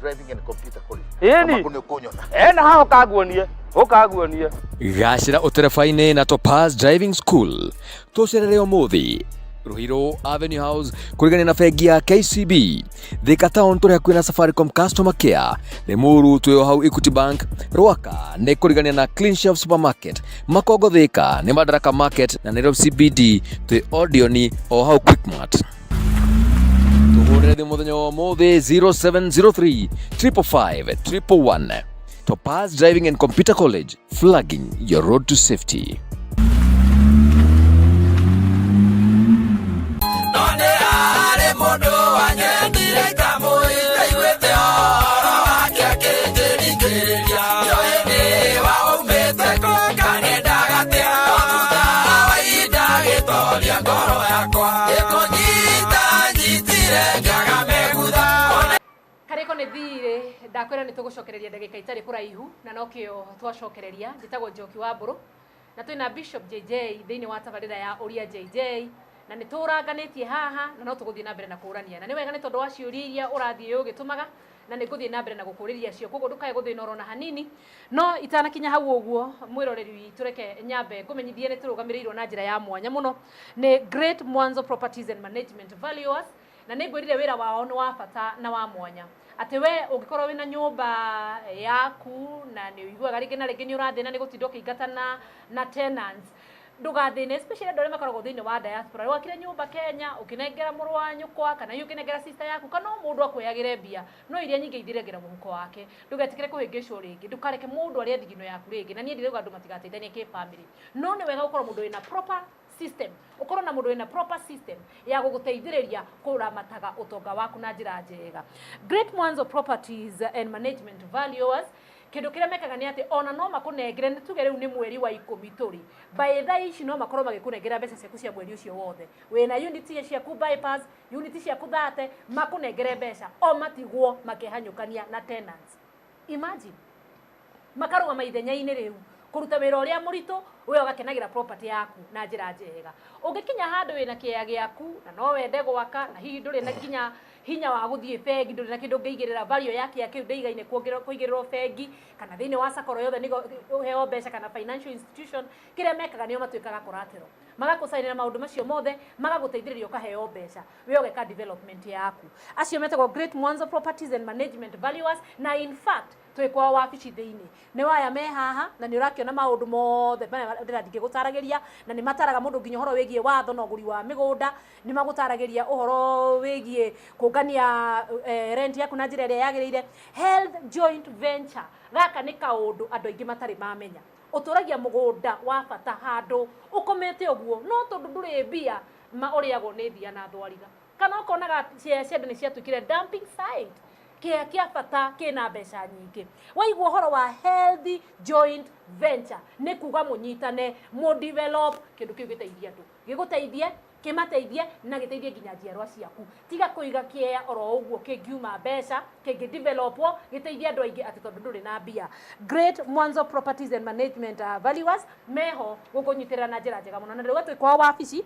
Driving and Computer College. Ĩni. Kamangũ nĩ ũkũnyona. Ena haha ũkanguonie. Ũkanguonie. Gacĩra ũtereba-inĩ na Topaz Driving School. Tũcerere ũmũthĩ Ruiru Avenue House kũrigania na bengi ya KCB. Thika Town tũrĩ hakuhĩ na Safaricom Customer Care. Limuru twĩ o hau Equity Bank. Rwaka nĩ kũrigania na Clean Shelf Supermarket. Makongo Thika nĩ Madaraka Market na Nairobi CBD twĩ Odeon o hau Quickmart. Tũhũrĩre thimũ mũthenya wa ũmũthĩ 0703 555 111. Topaz Driving and Computer College, flagging your road to safety. No nĩ harĩ mũndũ wanyendire itamũĩ, ndaiguĩte ũhoro wake akĩnjĩringĩrĩria. Ndiũĩ nĩ waumĩte kũ kana endaga atĩa, no thutha wa ihinda agĩtoria ngoro yakwa. Gĩkũnyita nyitire ngĩaga megutha. Karĩko nĩ thirĩ ndakwĩra nĩ tũgũcokereria ndagĩka itarĩ kũraihu na nokĩo twacokereria. Njĩtagwo Njoki wa Mbũrũ na twĩna Bishop JJ thĩinĩ wa tabarĩra ya Ũria JJ, na nĩ tũranganĩtie haha na no tũgũthiĩ na mbere na kũrania, na nĩ wega nĩ tondũ wa ciũria iria ũrathiĩ ũgĩtũmaga na nĩ ngũthiĩ na mbere na gũkũrĩria cio, koguo ndũkae gũthĩna oro na hanini. No itanakinya hau ũguo, mwĩroreri witũ, reke nyambe ngũmenyithie nĩ tũrũgamĩrĩirwo na njĩra ya mwanya mũno nĩ Great Mwanzo Properties and Management Valuers, na nĩ ngwĩrire wĩra wao nĩ wa bata na wa mwanya, atĩ we ũngĩkorwo wĩna nyũmba yaku na nĩ ũiguaga rĩngĩ na rĩngĩ nĩ ũrathĩna nĩ gũtinda ũkĩingatana na tenants, ndũgathĩne, especially andũ arĩa makoragwo thĩinĩ wa diaspora. Wakire nyũmba Kenya ũkĩnengera mũrũ wa nyũkwa kana hihi ũkĩnengera sister yaku kana o mũndũ akwĩagĩre mbia, no iria nyingĩ ithiragĩra mũhuko wake. Ndũgetĩkĩre kũhĩngĩcwo rĩngĩ, ndũkareke mũndũ arĩe thigino yaku rĩngĩ. Na niĩ ndirauga andũ matigateithanie kĩ family, no nĩ wega gũkorwo mũndũ wĩna proper system, ũkorwo na mũndũ wĩna proper system ya gũgũteithĩrĩria kũramataga ũtonga waku na njĩra njega. Great Mwanzo Properties and Management Valuers, kĩndũ kĩrĩa mekaga nĩ atĩ ona no makũnengere, nĩ tuge rĩu nĩ mweri wa 10 tũrĩ, by thaa ici no makorwo magĩkũnengera mbeca ciaku cia mweri ũcio wothe. Wĩna unit ciaku bypass, unit ciaku thate, makũnengere mbeca o matigwo makĩhanyũkania na tenants. Imagine makarũgama ithenya-inĩ rĩu kũruta wĩra ũrĩa mũritũ, we ũgakenagĩra property yaku na njĩra njega. Ũngĩkinya handũ wĩna kĩea gĩaku na no wende gwaka na hihi ndũrĩ na nginya hinya wa gũthiĩ bengi, ndũrĩ na kĩndũ ũngĩigĩrĩra value ya kĩea kĩu ndĩigaine kũigĩrĩrwo bengi kana thĩinĩ wa sacco yothe nĩguo ũheo mbeca kana financial institution, kĩrĩa mekaga nĩo matuĩkaga collateral, magakũcainĩra maũndũ macio mothe, magagũteithĩrĩria ũkaheo mbeca, we ũgeka development yaku. Acio metagwo Great Mwanzo Properties and Management Valuers, na in fact twĩ kwao wabici thĩinĩ nĩ waya me haha, na nĩ ũrakĩona maũndũ mothe marĩa ndĩrathiĩ ngĩgũtaragĩria, na nĩ mataraga mũndũ nginya ũhoro wĩgiĩ watho na ũgũri wa mĩgũnda, nĩ magũtaragĩria ũhoro wĩgiĩ kũngania rent yaku na njĩra ĩrĩa yagĩrĩire. Health joint venture, gaka nĩ kaũndũ andũ aingĩ matarĩ mamenya. Ũtũragia mũgũnda wa bata handũ ũkomete ũguo, no tondũ ndũrĩ mbia ma ũrĩagwo nĩ thia na thwariga. Kana ũkonaga ciea cia andũ nĩ ciatuĩkire dumping site. Kĩea kĩa bata kĩna mbeca nyingĩ. Waigua ũhoro wa healthy joint venture nĩ kuga mũnyitane, mũ develop kĩndũ kĩu gĩteithie andũ. Gĩgũteithie, kĩmateithie na gĩteithie nginya njiarwa ciaku. Tiga kũiga kĩea oro ũguo kĩngiuma mbeca, kĩngĩ developwo gĩteithie andũ aingĩ atĩ tondũ ndũrĩ na mbia. Great Mwanzo Properties and Management Valuers meho gũkũnyitĩrĩra na njĩra njega mũno. Na rĩu twĩ kwao wabici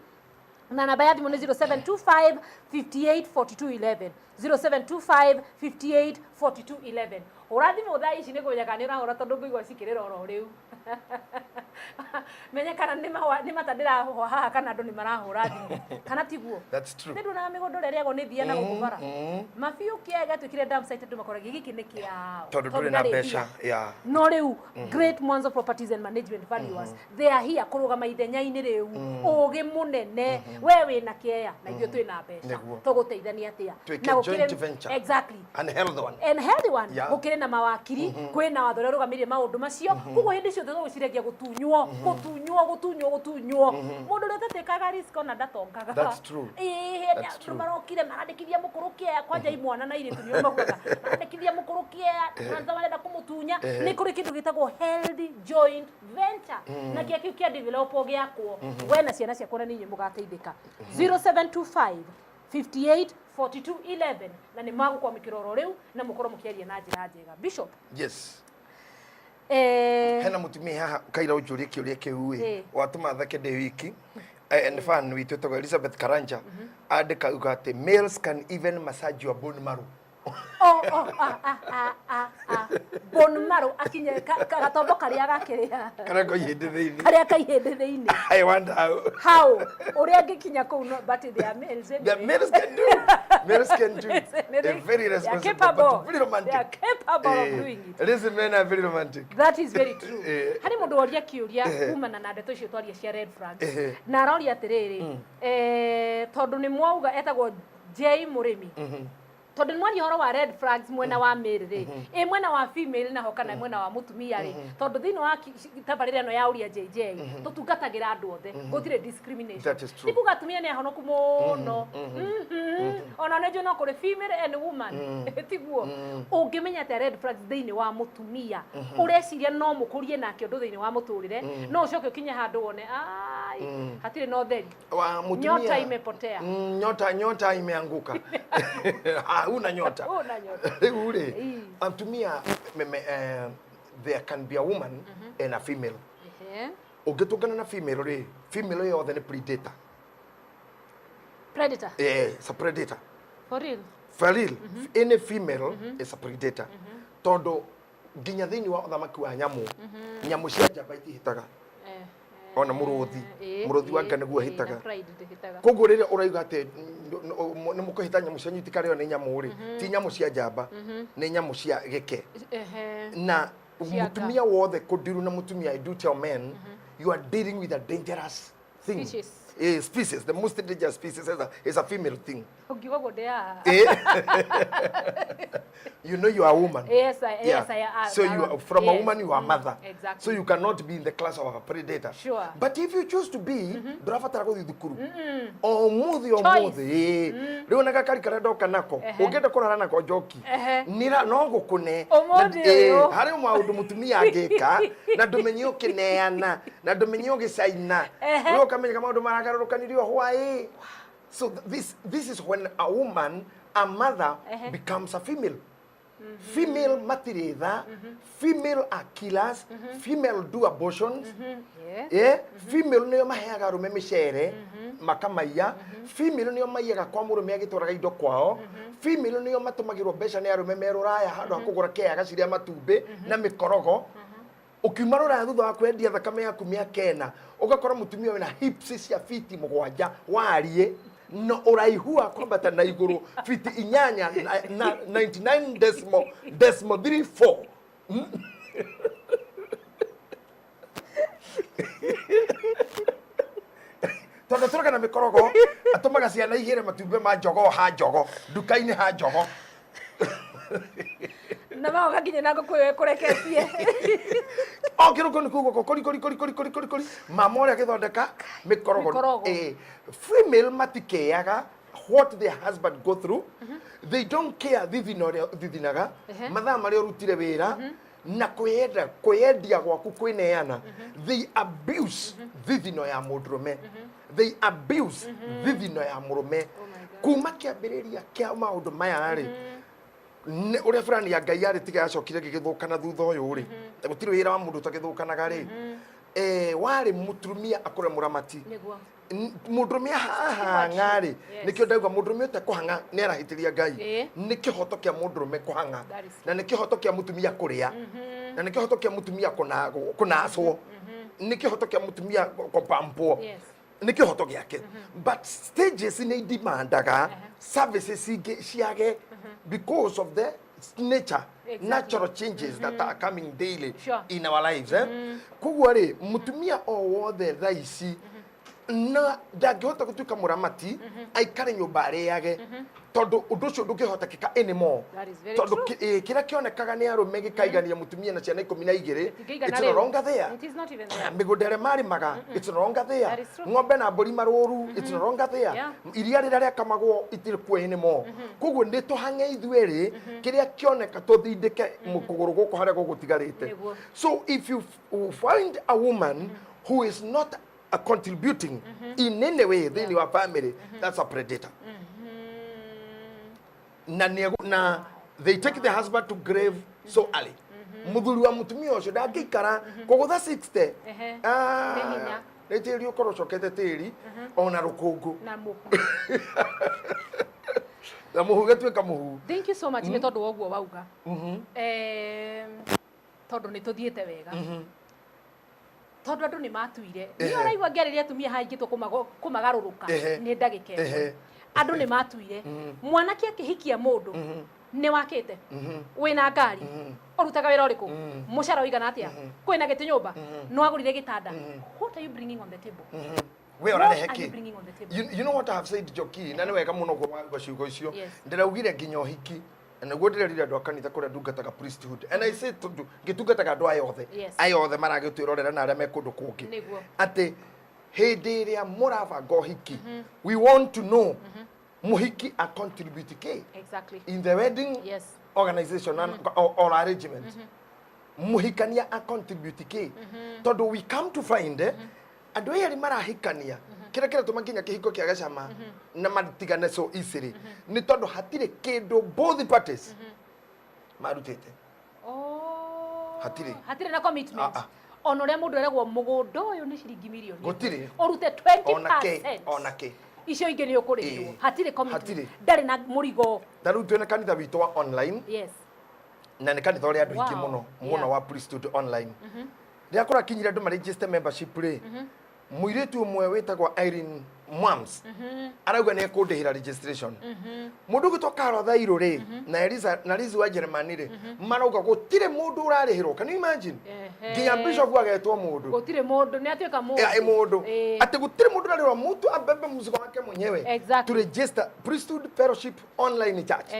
na namba ya thimũ nĩ 0725 58 42 11, 0725 58 42 11. Hũra thimũ thaa ici nĩ kũmenya kana nĩ ũrahũra, tondũ ngũigua cikĩrĩra oro rĩu. Menye kana nĩ mata ndĩrahũa haha kana andũ nĩ marahũra thimũ kana tiguo. That's true. Nĩ nduonaga mĩgũnda ũrĩa ĩrĩagwo nĩ thia na gũkũ bara mabiũ kĩa gĩatuĩkire dump site, andũ makoragia gĩkĩ nĩ kĩao tondũ ndũrĩ na ndarĩ mbeca mbia. Ya. No rĩu Great Mwanzo Properties and Management Valuers, they are here kũrũgama ithenya-inĩ rĩu ũgĩ mũnene. We wĩna kĩea na ithuĩ twĩna mbeca. Nĩguo. Tũgũteithania atĩa? Tuĩke Na gũkĩrĩ- joint venture. Exactly. And health one. And healthy one. Yeah. Gũkĩrĩ na mawakiri, kwĩna watho ũrĩa ũrũgamĩrĩire maũndũ macio. Koguo hĩndĩ ciothe tũgwĩciragia gũtunywo, gũtunywo, gũtunywo, gũtunywo. Mũndũ ũrĩa ũtatĩkaga risk ona ndatongaga. That's true. Ĩĩ, hĩndĩ That's andũ true. marokire marandĩkithia mũkũrũ kĩea, kwanja imwana na airĩtu nĩo maugaga marandĩkithia mũkũrũ kĩea, kwanza marenda kũmũtunya. Nĩ kũrĩ kĩndũ gĩtagwo healthy joint venture na kĩa kĩu kĩa develop gĩakwo, we na ciana ciakwa na nĩ inyuĩ mũgateithĩka. 0725 58 42 11 na nĩ magũkwamũkĩra oro rĩu na mũkorwo mũkĩaria na njĩra njega. Bishop. Yes. Eh, Hena mutumia haha kaira unjurie kiuria kiu ĩ Eh. watũma thake ndĩ wiki. Nĩ fan witũ ĩtagwo Elizabeth Karanja, andĩka uga atĩ males can even massage your bone marrow. Oh, ah, ah, ah, ah, ah. Bone marrow akinye gatombo karĩa gakĩrĩa karĩa koihĩndĩ thĩinĩ. Karĩa kaihĩndĩ thĩinĩ. I wonder how. How ũrĩa angĩkinya kũu, no, but they are males The anyway. males can do. Males can do. They're They're very responsible, capable. but very romantic. They are capable of doing it. Listen, men are very romantic. That is very true. Eh. Harĩ mũndũ woria kĩũria kumana na ndeto icio twaria cia red flags na aroria atĩrĩrĩ, tondũ nĩ mwauga, etagwo J Mũrĩmi, tondũ nĩ mwaria ũhoro wa red flags mwena wa male rĩ, ĩ mwena wa female naho kana mwena wa mũtumia rĩ? Tondũ thĩinĩ wa tabarĩra ĩno ya Ũria JJ tũtungatagĩra andũ othe, gũtirĩ discrimination. That is true. Ti kuga atumia nĩ ahonoku mũno. Ona nĩ njũĩ no kũrĩ female and woman, tiguo? Ũngĩmenya atĩa red flags thĩinĩ wa mũtumia ũreciria no mũkũrie nake ũndũ thĩinĩ wa mũtũrĩre, no ũcoke ũkinye handũ wone ai hatirĩ na ũtheri? Wa mutumia. Nyota imepotea. Nyota imeanguka. Huna nyota. Huna nyota. Rĩu rĩ, Ii. atumia there can be a woman and a female. Ũngĩtũngana na female rĩ, female yothe nĩ predator. Predator. Eh, it's a predator. For real? For real. Any female is a predator. Tondũ nginya thĩinĩ wa ũthamaki wa nyamũ, nyamũ cia njamba itihĩtaga. Ona mũrũthi, mũrũthi wa Ngai nĩguo na ahĩtaga. Pride ndĩhĩtaga. Koguo rĩrĩa ũrauga atĩ nĩ mũkũhĩta nyamũ cianyu itikarĩo nĩ nyamũ rĩ, ti nyamũ cia njamba, nĩ nyamũ cia gĩke. Na Cia nga. mutumia wothe kũndiru na mutumia, I do tell men, you are dealing with a dangerous thing. Species. Eh, species, the most dangerous species is a female thing. Ũngiuga ũguo ndĩaga. Eh? You know you are a woman. Yes, I am. So you are, from a woman you are mother. Exactly. So you cannot be in the class of a predator. But if you choose to be, ndũrabatara gũthiĩ thukuru. O mũthĩ o Choice. mũthĩ. Ĩĩ. Rĩu ona gakari karĩa ndoka nako, ũngĩenda kũrara nako njoki. Nĩra no gũkũne. Ũmũthĩ Na- ĩĩ, ũyũ. harĩ maũndũ mũtumia angĩka na ndũmenye ũkĩneana na ndũmenye ũgĩcaina. We ũkamenyeka maũndũ maragarũrũkanirio hwaĩ. So this is when a woman, a mother, becomes a female. Female matirĩ tha, female are killers, female do abortions. Yeah, female nĩo maheaga arũme mĩcere makamaiya, female nĩo maiyaga kwa mũrũme agĩtwaraga indo kwao, female nĩo matũmagĩrwo mbeca nĩ arũme me rũraya handũ ha kũgũra kĩaga ciria matumbĩ na mĩkorogo. Ũkiuma rũraya thutha wa kwendia thakame yaku mĩaka 4, ũgakora mũtumia wĩna hips cia fiti 7 wariĩ na ũraihu wa kwambata na igũrũ fiti 8 na 99 decimal decimal 34. Tondũ tũraga na mĩkorogo, atũmaga ciana igĩre matumbĩ ma jogoo ha njogo nduka-inĩ ha njogo. Na magoka nginya na ngũkũ ĩyo ĩkũreketie. O kĩroko nĩ kuga kori kori kori kori kori kori kori, mama ũrĩa agĩthondeka mĩkorogo. Mĩkorogo. Eh, female matikĩaga. what their husband go through. They don't care thithino ũrĩa thithinaga, mathaa marĩa ũrutire wĩra na kwĩyenda, kwĩyendia gwaku, kwĩneana. They abuse thithino ya mũndũrũme, they abuse thithino ya mũrũme. Kuma kĩambĩrĩria kĩa maũndũ maya rĩ, nĩ ũrĩa fulani ya Ngai yarĩ tiga yacokire gĩgĩthũkana thutha ũyũ rĩ, gũtirĩ wĩra wa mũndũ ũtagĩthũkanaga rĩ. Warĩ mũtumia akũre mũramati. Mũndũrũme ahang'a rĩ, nĩkĩo ndauga mũndũrũme ũtekũhang'a nĩ arahĩtĩria Ngai. Nĩ kĩhoto kĩa mũndũrũme kũhang'a, That is na nĩ kĩhoto kĩa mũtumia kũrĩa, na nĩ kĩhoto kĩa mũtumia kũnacwo, nĩ kĩhoto kĩa mũtumia kũpampwo. Nĩ kĩhoto gĩake, but stages nĩ idimandaga services ingĩ ciage because of the nature, natural changes that are coming daily in our lives, eh? Koguo rĩ, mũtumia o wothe thaa ici na ndangĩhota gũtuĩka mũramati aikare nyũmba arĩage, tondũ ũndũ ũcio ndũngĩhotekeka anymore. That is very Tondũ true. kĩrĩa kĩonekaga nĩ arũme gĩkaigania mũtumia na ciana 12, Gĩtingĩigana it's no rĩu. longer there. It is not even there. Mĩgũnda ĩrĩa marĩmaga, it's no longer there. That is true. Ng'ombe na mbũri marũru, it's no longer there. Iria rĩrĩa rĩakamagwo itirĩ kuo anymore. Koguo nĩ tũhang'e ithuerĩ kĩrĩa kĩoneka, tũthindĩke kũgũrũ gũkũ harĩa gũgũtigarĩte. So if you find a woman who is not contributing in any way thĩinĩ wa family, that's a predator. Na na they take the husband to grave so early. Muthuri wa mutumia ũcio ndangĩikara kũgũtha 60. Ah, Nĩ hinya. Nĩ tĩri ũkorwo ũcokete tĩri ona rũkũngũ. Na mũhu. Na mũhu gĩtuĩka mũhu. Thank you so much nĩ tondũ wa ũguo wauga. Tondũ nĩ tũthiĩte wega, tondũ andũ nĩ matuire nĩ ũraigua ngĩarĩria atumia haha ingĩtwo kũmagarũrũka nĩ ndagĩka ĩmwe. Andũ nĩ matuire mwanake akĩhikia mũndũ nĩ wakĩte, wĩna ngari, ũrutaga wĩra ũrĩkũ, mũcara ũigana atĩa, kwĩna gĩtĩ nyũmba, nĩ wagũrire gĩtanda. What are you bringing on the table? We What ũrarehe are you kĩ? bringing on the table? You know what I have said, Njoki, na nĩ wega mũno gwauga ciugo icio. Yes. Ndĩraugire nginya ũhiki na nĩguo ndĩrerire andũ a kanitha kũrĩa ndungataga priesthood, and I say tondũ ngĩtungataga andũ aya othe, aya othe maragĩtwĩrorera na arĩa me kũndũ kũngĩ, atĩ hĩndĩ ĩrĩa mũrabanga ũhiki, we want to know mũhiki a contribute kĩ in the wedding organization and, or arrangement, mũhikania a contribute kĩ, tondũ we come to find andũ aya erĩ marahikania, kĩrĩa kĩratũma nginya kĩhiko kĩa gacama na matigane so easily nĩ tondũ hatirĩ kĩndũ both parties marutĩte. Oh. Hatirĩ. Hatirĩ na commitment. Ah, ah. Ona ũrĩa mũndũ eragwo mũgũnda ũyũ nĩ ciringi mirioni ĩmwe. Gũtirĩ. Ũrute 20%. Ona kĩ, ona kĩ. Icio ingĩ nĩ ũkũrĩhĩrwo. Hatirĩ commitment. Hatirĩ. Ndarĩ na mũrigo. Ta rĩu twĩna kanitha witũ wa online, na nĩ kanitha ũrĩa andũ aingĩ mũno mũno wa priesthood online. Rĩrĩa kũrakinyire andũ maregister membership rĩ, mũirĩtu ũmwe wĩtagwo Irene Mwams arauga nĩ ekũndĩhĩra registration. Mũndũ ũgwĩtwo Carol Thairũ rĩ, na Eliza na Liz wa Jeremani rĩ, marauga gũtirĩ mũndũ ũrarĩhĩrwo. Can you imagine? Nginya bishop agetwo mũndũ. Gũtirĩ mũndũ nĩ atuĩka mũndũ. Ĩ mũndũ atĩ gũtirĩ mũndũ ũrarĩhĩrwo, mũtu abebe mũzigo wake mwenyewe to register priesthood fellowship online church.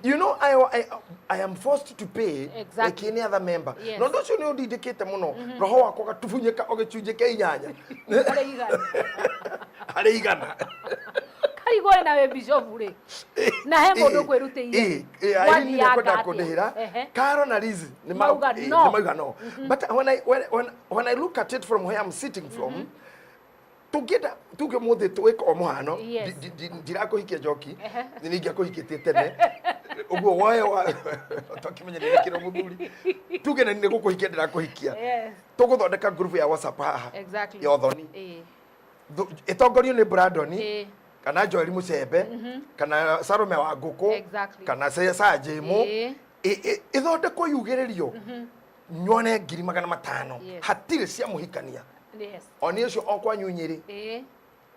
You know, I am forced to pay like any other member. Na ũndũ ũcio nĩ ũndindĩkĩte mũno roho wakwa ũgatubunyĩka ũgĩcunjĩ kĩa inyanya. Harĩ igana. Harĩ 100. Karigwo na wĩ bishop rĩ, na he mũndũ ũkwĩrutĩire. Wathianga kwenda atĩa? kũndĩhĩra. Caro na Liz nĩ Mauga no. nĩ mauga no. But when I look at it from where I'm sitting from, tũngĩenda tuge mũthĩ twĩka o mũhano, ndirakũhikia Njoki, nĩ ningĩakũhikĩtie tene ũguo woe tũkĩmenya nĩ kĩro mũthuri, tuge na nĩ gũkũhikia ndĩrakũhikia, tũgũthondeka group ya WhatsApp haha ya ũthoni, ĩtongorio nĩ Brandon kana Joel Mucembe kana Salome wa Ngũkũ kana Sajĩmũ, ĩthondekwo yugĩrĩrio nyone 500,000. Hatirĩ cia mũhikania. Oni ũcio o kwanyu Nyĩrĩ,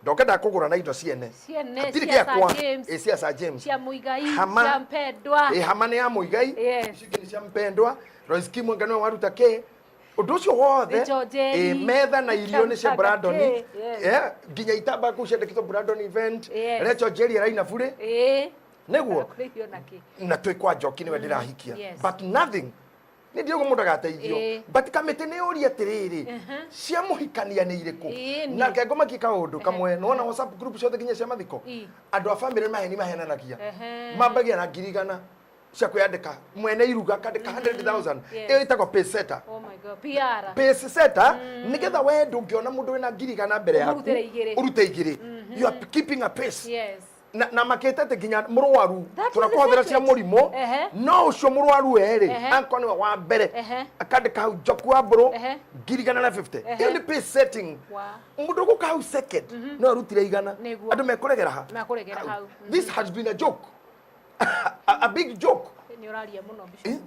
ndoke ndakũgũra na indo ciene. Ciene, Hatirĩ cia gĩakwa. Sir James. Ĩ, cia Sir James. Cia Muigai, Hama. cia Mpendwa. Ĩ, hama nĩ ya Muigai. Yes. Icio ingĩ nĩ cia Mpendwa. Royce Kimwenga nĩwe waruta kĩ ũndũ ũcio wothe. Rachel Njeri. Ĩ, metha na irio nĩ cia Cia Brandon. Mtanga K, yes. Nginya itambaya kũu ciandĩkĩtwo Brandon event. Rachel Njeri araina burĩ. Nĩguo Arakũrĩhio na kĩ? Na twĩ kwa Njoki nĩwe ndĩrahikia, but nothing. Nĩ ndiuga mũndũ agateithio. But kamĩtĩ nĩ yũrie atĩrĩrĩ, cia mũhikania nĩ irĩkũ? Na reke ngũmakie kaũndũ kamwe. Nĩwona WhatsApp group ciothe nginya cia mathiko, andũ a famĩlĩ nĩ maheni mahenanagia. Mambagia na 100,000 cia kwĩyandĩka, mwene iruga akandĩka 100,000. Ĩyo ĩtagwo pacesetter. Oh my God. PR. Pacesetter, nĩgetha we ndũngĩona mũndũ wĩna 100,000 mbere yaku Ũmũrutĩre igĩrĩ. Ũrute igĩrĩ. You are keeping a pace. Na makĩte atĩ nginya mũrwaru That is tũrakũhũthĩra cia the secret. mũrimũ, no ũcio mũrwaru werĩ akorwo nĩwe wa mbere akandĩka hau Njoku wa Mbũrũ 150,000. Ĩyo nĩ pace setting. Mũndũ ũgũka hau second no arutire 100. Andũ mekũregera ha? Mekũregera hau. This has been a joke, a big joke. Nĩ ũraria mũno, Bishop.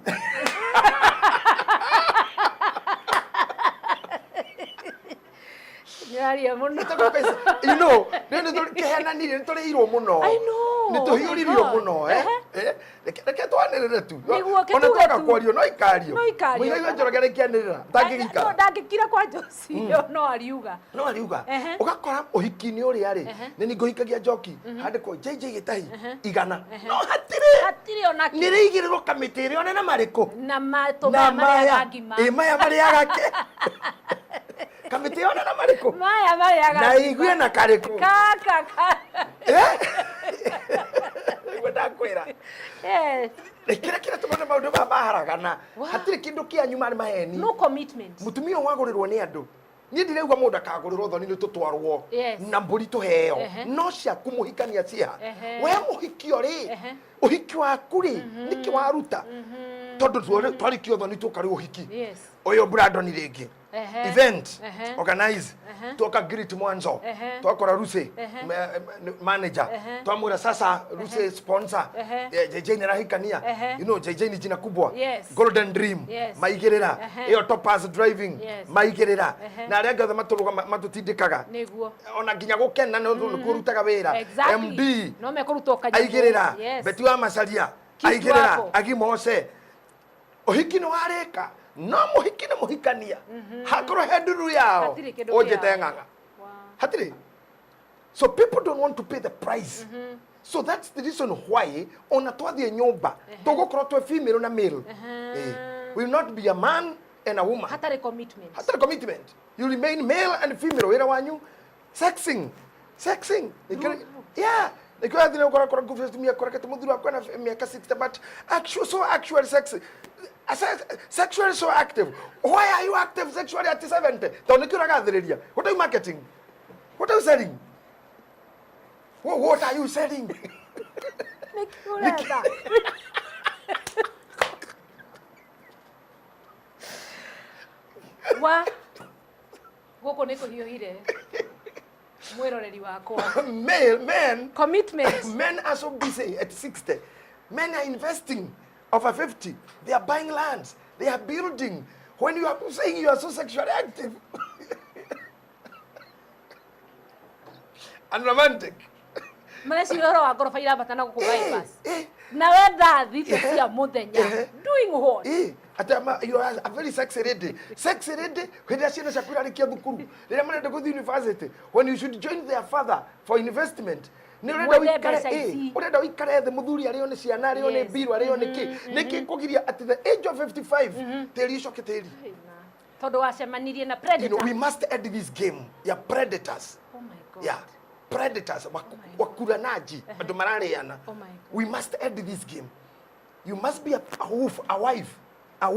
Nĩ ũraria mũno. Nĩ tũrĩirwo mũno. I know. Nĩ tũhiũririo Oh my God. mũno. Reke twanĩrĩre tu. Nĩguo, Ona kĩtuge twaga tu. kwario no ikario. No ikario. Mũigai wa Njoroge rĩkĩanĩrĩra ndangĩgĩikara. No, ndangĩkira kwa Josie, no ariuga. No ariuga. Ũgakora ũhiki-inĩ ũrĩa rĩ, nĩ ni ngũhikagia Njoki, handĩkwo JJ Gĩtahi 100, no hatirĩ. Hatirĩ ona Nĩ rĩigĩrĩrwo kamĩtĩ ĩrĩa one na marĩkũ na matũ na maya marĩaga maya ngima. Ĩ, maya marĩaga ke kamĩtĩ ĩyo na marĩkũ Maya marĩaga na ngima. igue na karĩkũ. Kaka ka. Nĩguo ndakwĩra. Kĩrĩa kĩratũma maũndũ maya maharagana, hatirĩ kĩndũ kĩanyu, marĩ maheni. No commitment. Mũtumia ũyũ wagũrĩrwo nĩ andũ, niĩ ndirauga mũndũ akagũrĩrwo thoni nĩ tũtwarwo na mbũri tũheo, no ciaku mũhikania ciĩha? We mũhikio rĩ, ũhiki waku rĩ, nĩkĩ waruta? Tondũ twarĩkio thoni tũka rĩu ũhiki ũyũ Brandon rĩngĩ, event organize, twoka greet mwanzo, twakora Lucy manager, twamwĩra sasa Lucy sponsor. JJ nĩ arahikania. JJ ni jina kubwa. Golden Dream maigĩrĩra ĩyo, Topaz Driving maigĩrĩra, na arĩa angĩ othe matũrũgama matũtindĩkaga ona nginya gũkena nĩ ũndũ nĩkuo ũrutaga wĩra. MD No mekũrutwo kanyamũ. aigĩrĩra. Beti wa Macaria Kitu aigĩrĩra. hapo. Agimose ũhiki nĩ warĩka, no mũhiki nĩ mũhikania hakorwo he nduru yao Hatirĩ kĩndũ ũnjĩte kĩao. ng'ang'a hatirĩ. So people don't want to pay the price. So that's the reason why ona twathiĩ nyũmba tũgũkorwo twĩ female na male. Will not be a man and a woman. Hatarĩ commitment. Hatarĩ commitment, you remain male and female. Wĩra wanyu sexing, sexing. Yeah, nĩkĩo athire ũkora kora ngubu atumia korekete mũthuri wakwa na mĩaka 60, but actually so actually sex sexually so active. Why are you active sexually at 70? Tondũ nĩkĩo ũragathĩrĩria. What are you marketing? What are you selling? What are you selling? Nĩkĩ ũretha? Wa gũkũ nĩ kũhiũhire, mwĩroreri wakwa. Male men. Commitment. Men are so busy at 60. Men are investing over 50. They are buying lands, they are building. When you are saying you are so sexually active and romantic, Mareciria ũhoro wa ngoroba irambata na gũkũ bypass, na we 3:00 cia mũthenya doing what? Ati ama, you are a very sexy lady, sexy lady hĩndĩ ĩrĩa ciana ciaku irarĩkia thukuru, rĩrĩa marenda gũthiĩ university, when you should join their father for investment. Nĩ ũrenda Mwethe ũikare mbeca ici. Ũrenda ũikare thĩ, mũthuri arĩo nĩ ciana, arĩo nĩ mbirũ, arĩo nĩ kĩ nĩ kĩ kũgiria at the age of 55 tĩri ũcoke tĩri? Tondũ wacemanirie na You know, predator. we must end this game ya predators. Oh my God. Yeah, predators, wakuranaji, andũ mararĩana. Oh my God. We must end this game. You must be a wolf, a wife, a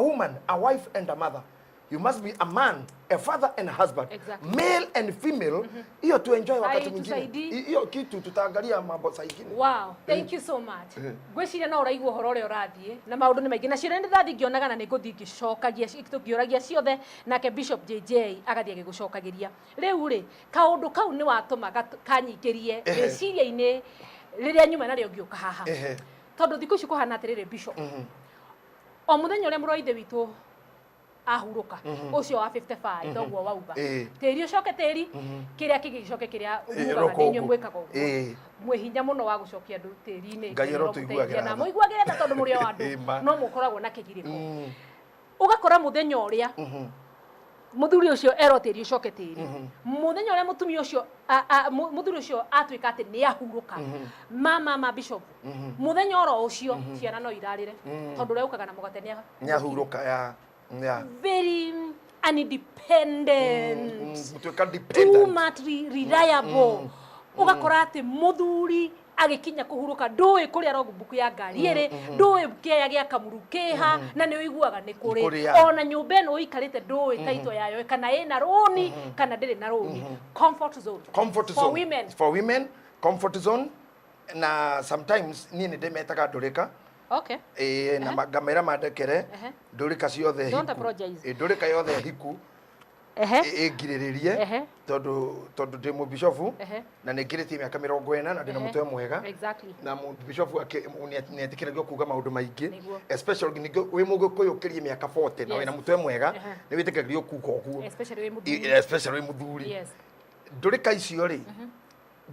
woman, a wife and a mother. You must be a man, a father and a husband. Male and female. Hiyo tu enjoy wakati mwingine. Haitusaidii. Hiyo kitu tutaangalia mambo saa ingine. Wow, thank you so much. Ngwĩciria no ũraigua ũhoro ũrĩa ũrathiĩ na maũndũ nĩ maingĩ na ciũria nĩ ndathiĩ ngĩonaga na nĩ ngũthiĩ ngĩcokagia ngĩũragia ciothe, nake Bishop JJ agathiĩ agĩgũcokagĩria. Rĩu rĩ, kaũndũ kau nĩ watũma kanyingĩrie rĩciria-inĩ rĩrĩa nyuma narĩo ngĩũka haha, tondũ thikũ ici kũhana atĩrĩrĩ, Bishop, o mũthenya ũrĩa mũrũ wa ithe witũ ahurũka, ũcio wa 55, toguo wauga, tĩri ũcoke tĩri, kĩrĩa kĩngĩ gĩcoke kĩrĩa mugaga nĩ inyuĩ rũkũngũ. Mwĩkaga ũguo, mwĩ hinya mũno wa gũcokia andũ tĩri-inĩ. Ngai arotũiguagĩra na tha. mũiguagĩre tha tondũ mũrĩ o andũ, Ma. no mũkoragwo na kĩgirĩko. Ũgakora mũthenya ũrĩa Muthuri ucio erwo tĩri ũcoke tĩri. Mũthenya ũrĩa mũtumia ũcio mũthuri ũcio atuĩka atĩ nĩ ahurũka, mama ma bishop, mũthenya oro ũcio ciana no irarĩre, tondũ ũrĩa ũkaga na mũgate nĩ Nĩahurũka ya. Very independent. Gũtuĩka Too dependent. Much reliable. Ũgakora atĩ mũthuri agĩkinya kũhurũka, ndũĩ kũrĩa logbook ya ngari ĩrĩ, ndũĩ kĩaya gĩa kamuru kĩha, na nĩ ũiguaga nĩ Kũrĩ, kũrĩ ya. ona nyũmba ĩno ũikarĩte, ndũĩ taito yayo kana ĩna rũni kana ndĩrĩ na rũni. Comfort zone. Comfort for zone. Women. For women, comfort zone. Na sometimes niĩ nĩ ndĩmetaga ndũrĩka. Ĩĩ, na ngamera mandekere. Ndũrĩka ciothe Don't hiku. apologize. Ĩ, ndũrĩka yothe hiku ĩngirĩrĩrie, tondũ ndĩ mũbishofu na nĩ ngĩrĩtie mĩaka 40 na ndĩna mũtwe mwega. Na mũbishofu nĩ etĩkĩragio kuga maũndũ maingĩ. Especially ningĩ wĩ mũgĩkũyũ ũkĩrie mĩaka 40 na wĩna mũtwe mwega, nĩ wĩtĩkagĩrio kuga ũguo. Especially wĩ mũthuri. Especially wĩ mũthuri. Ndũrĩka icio rĩ,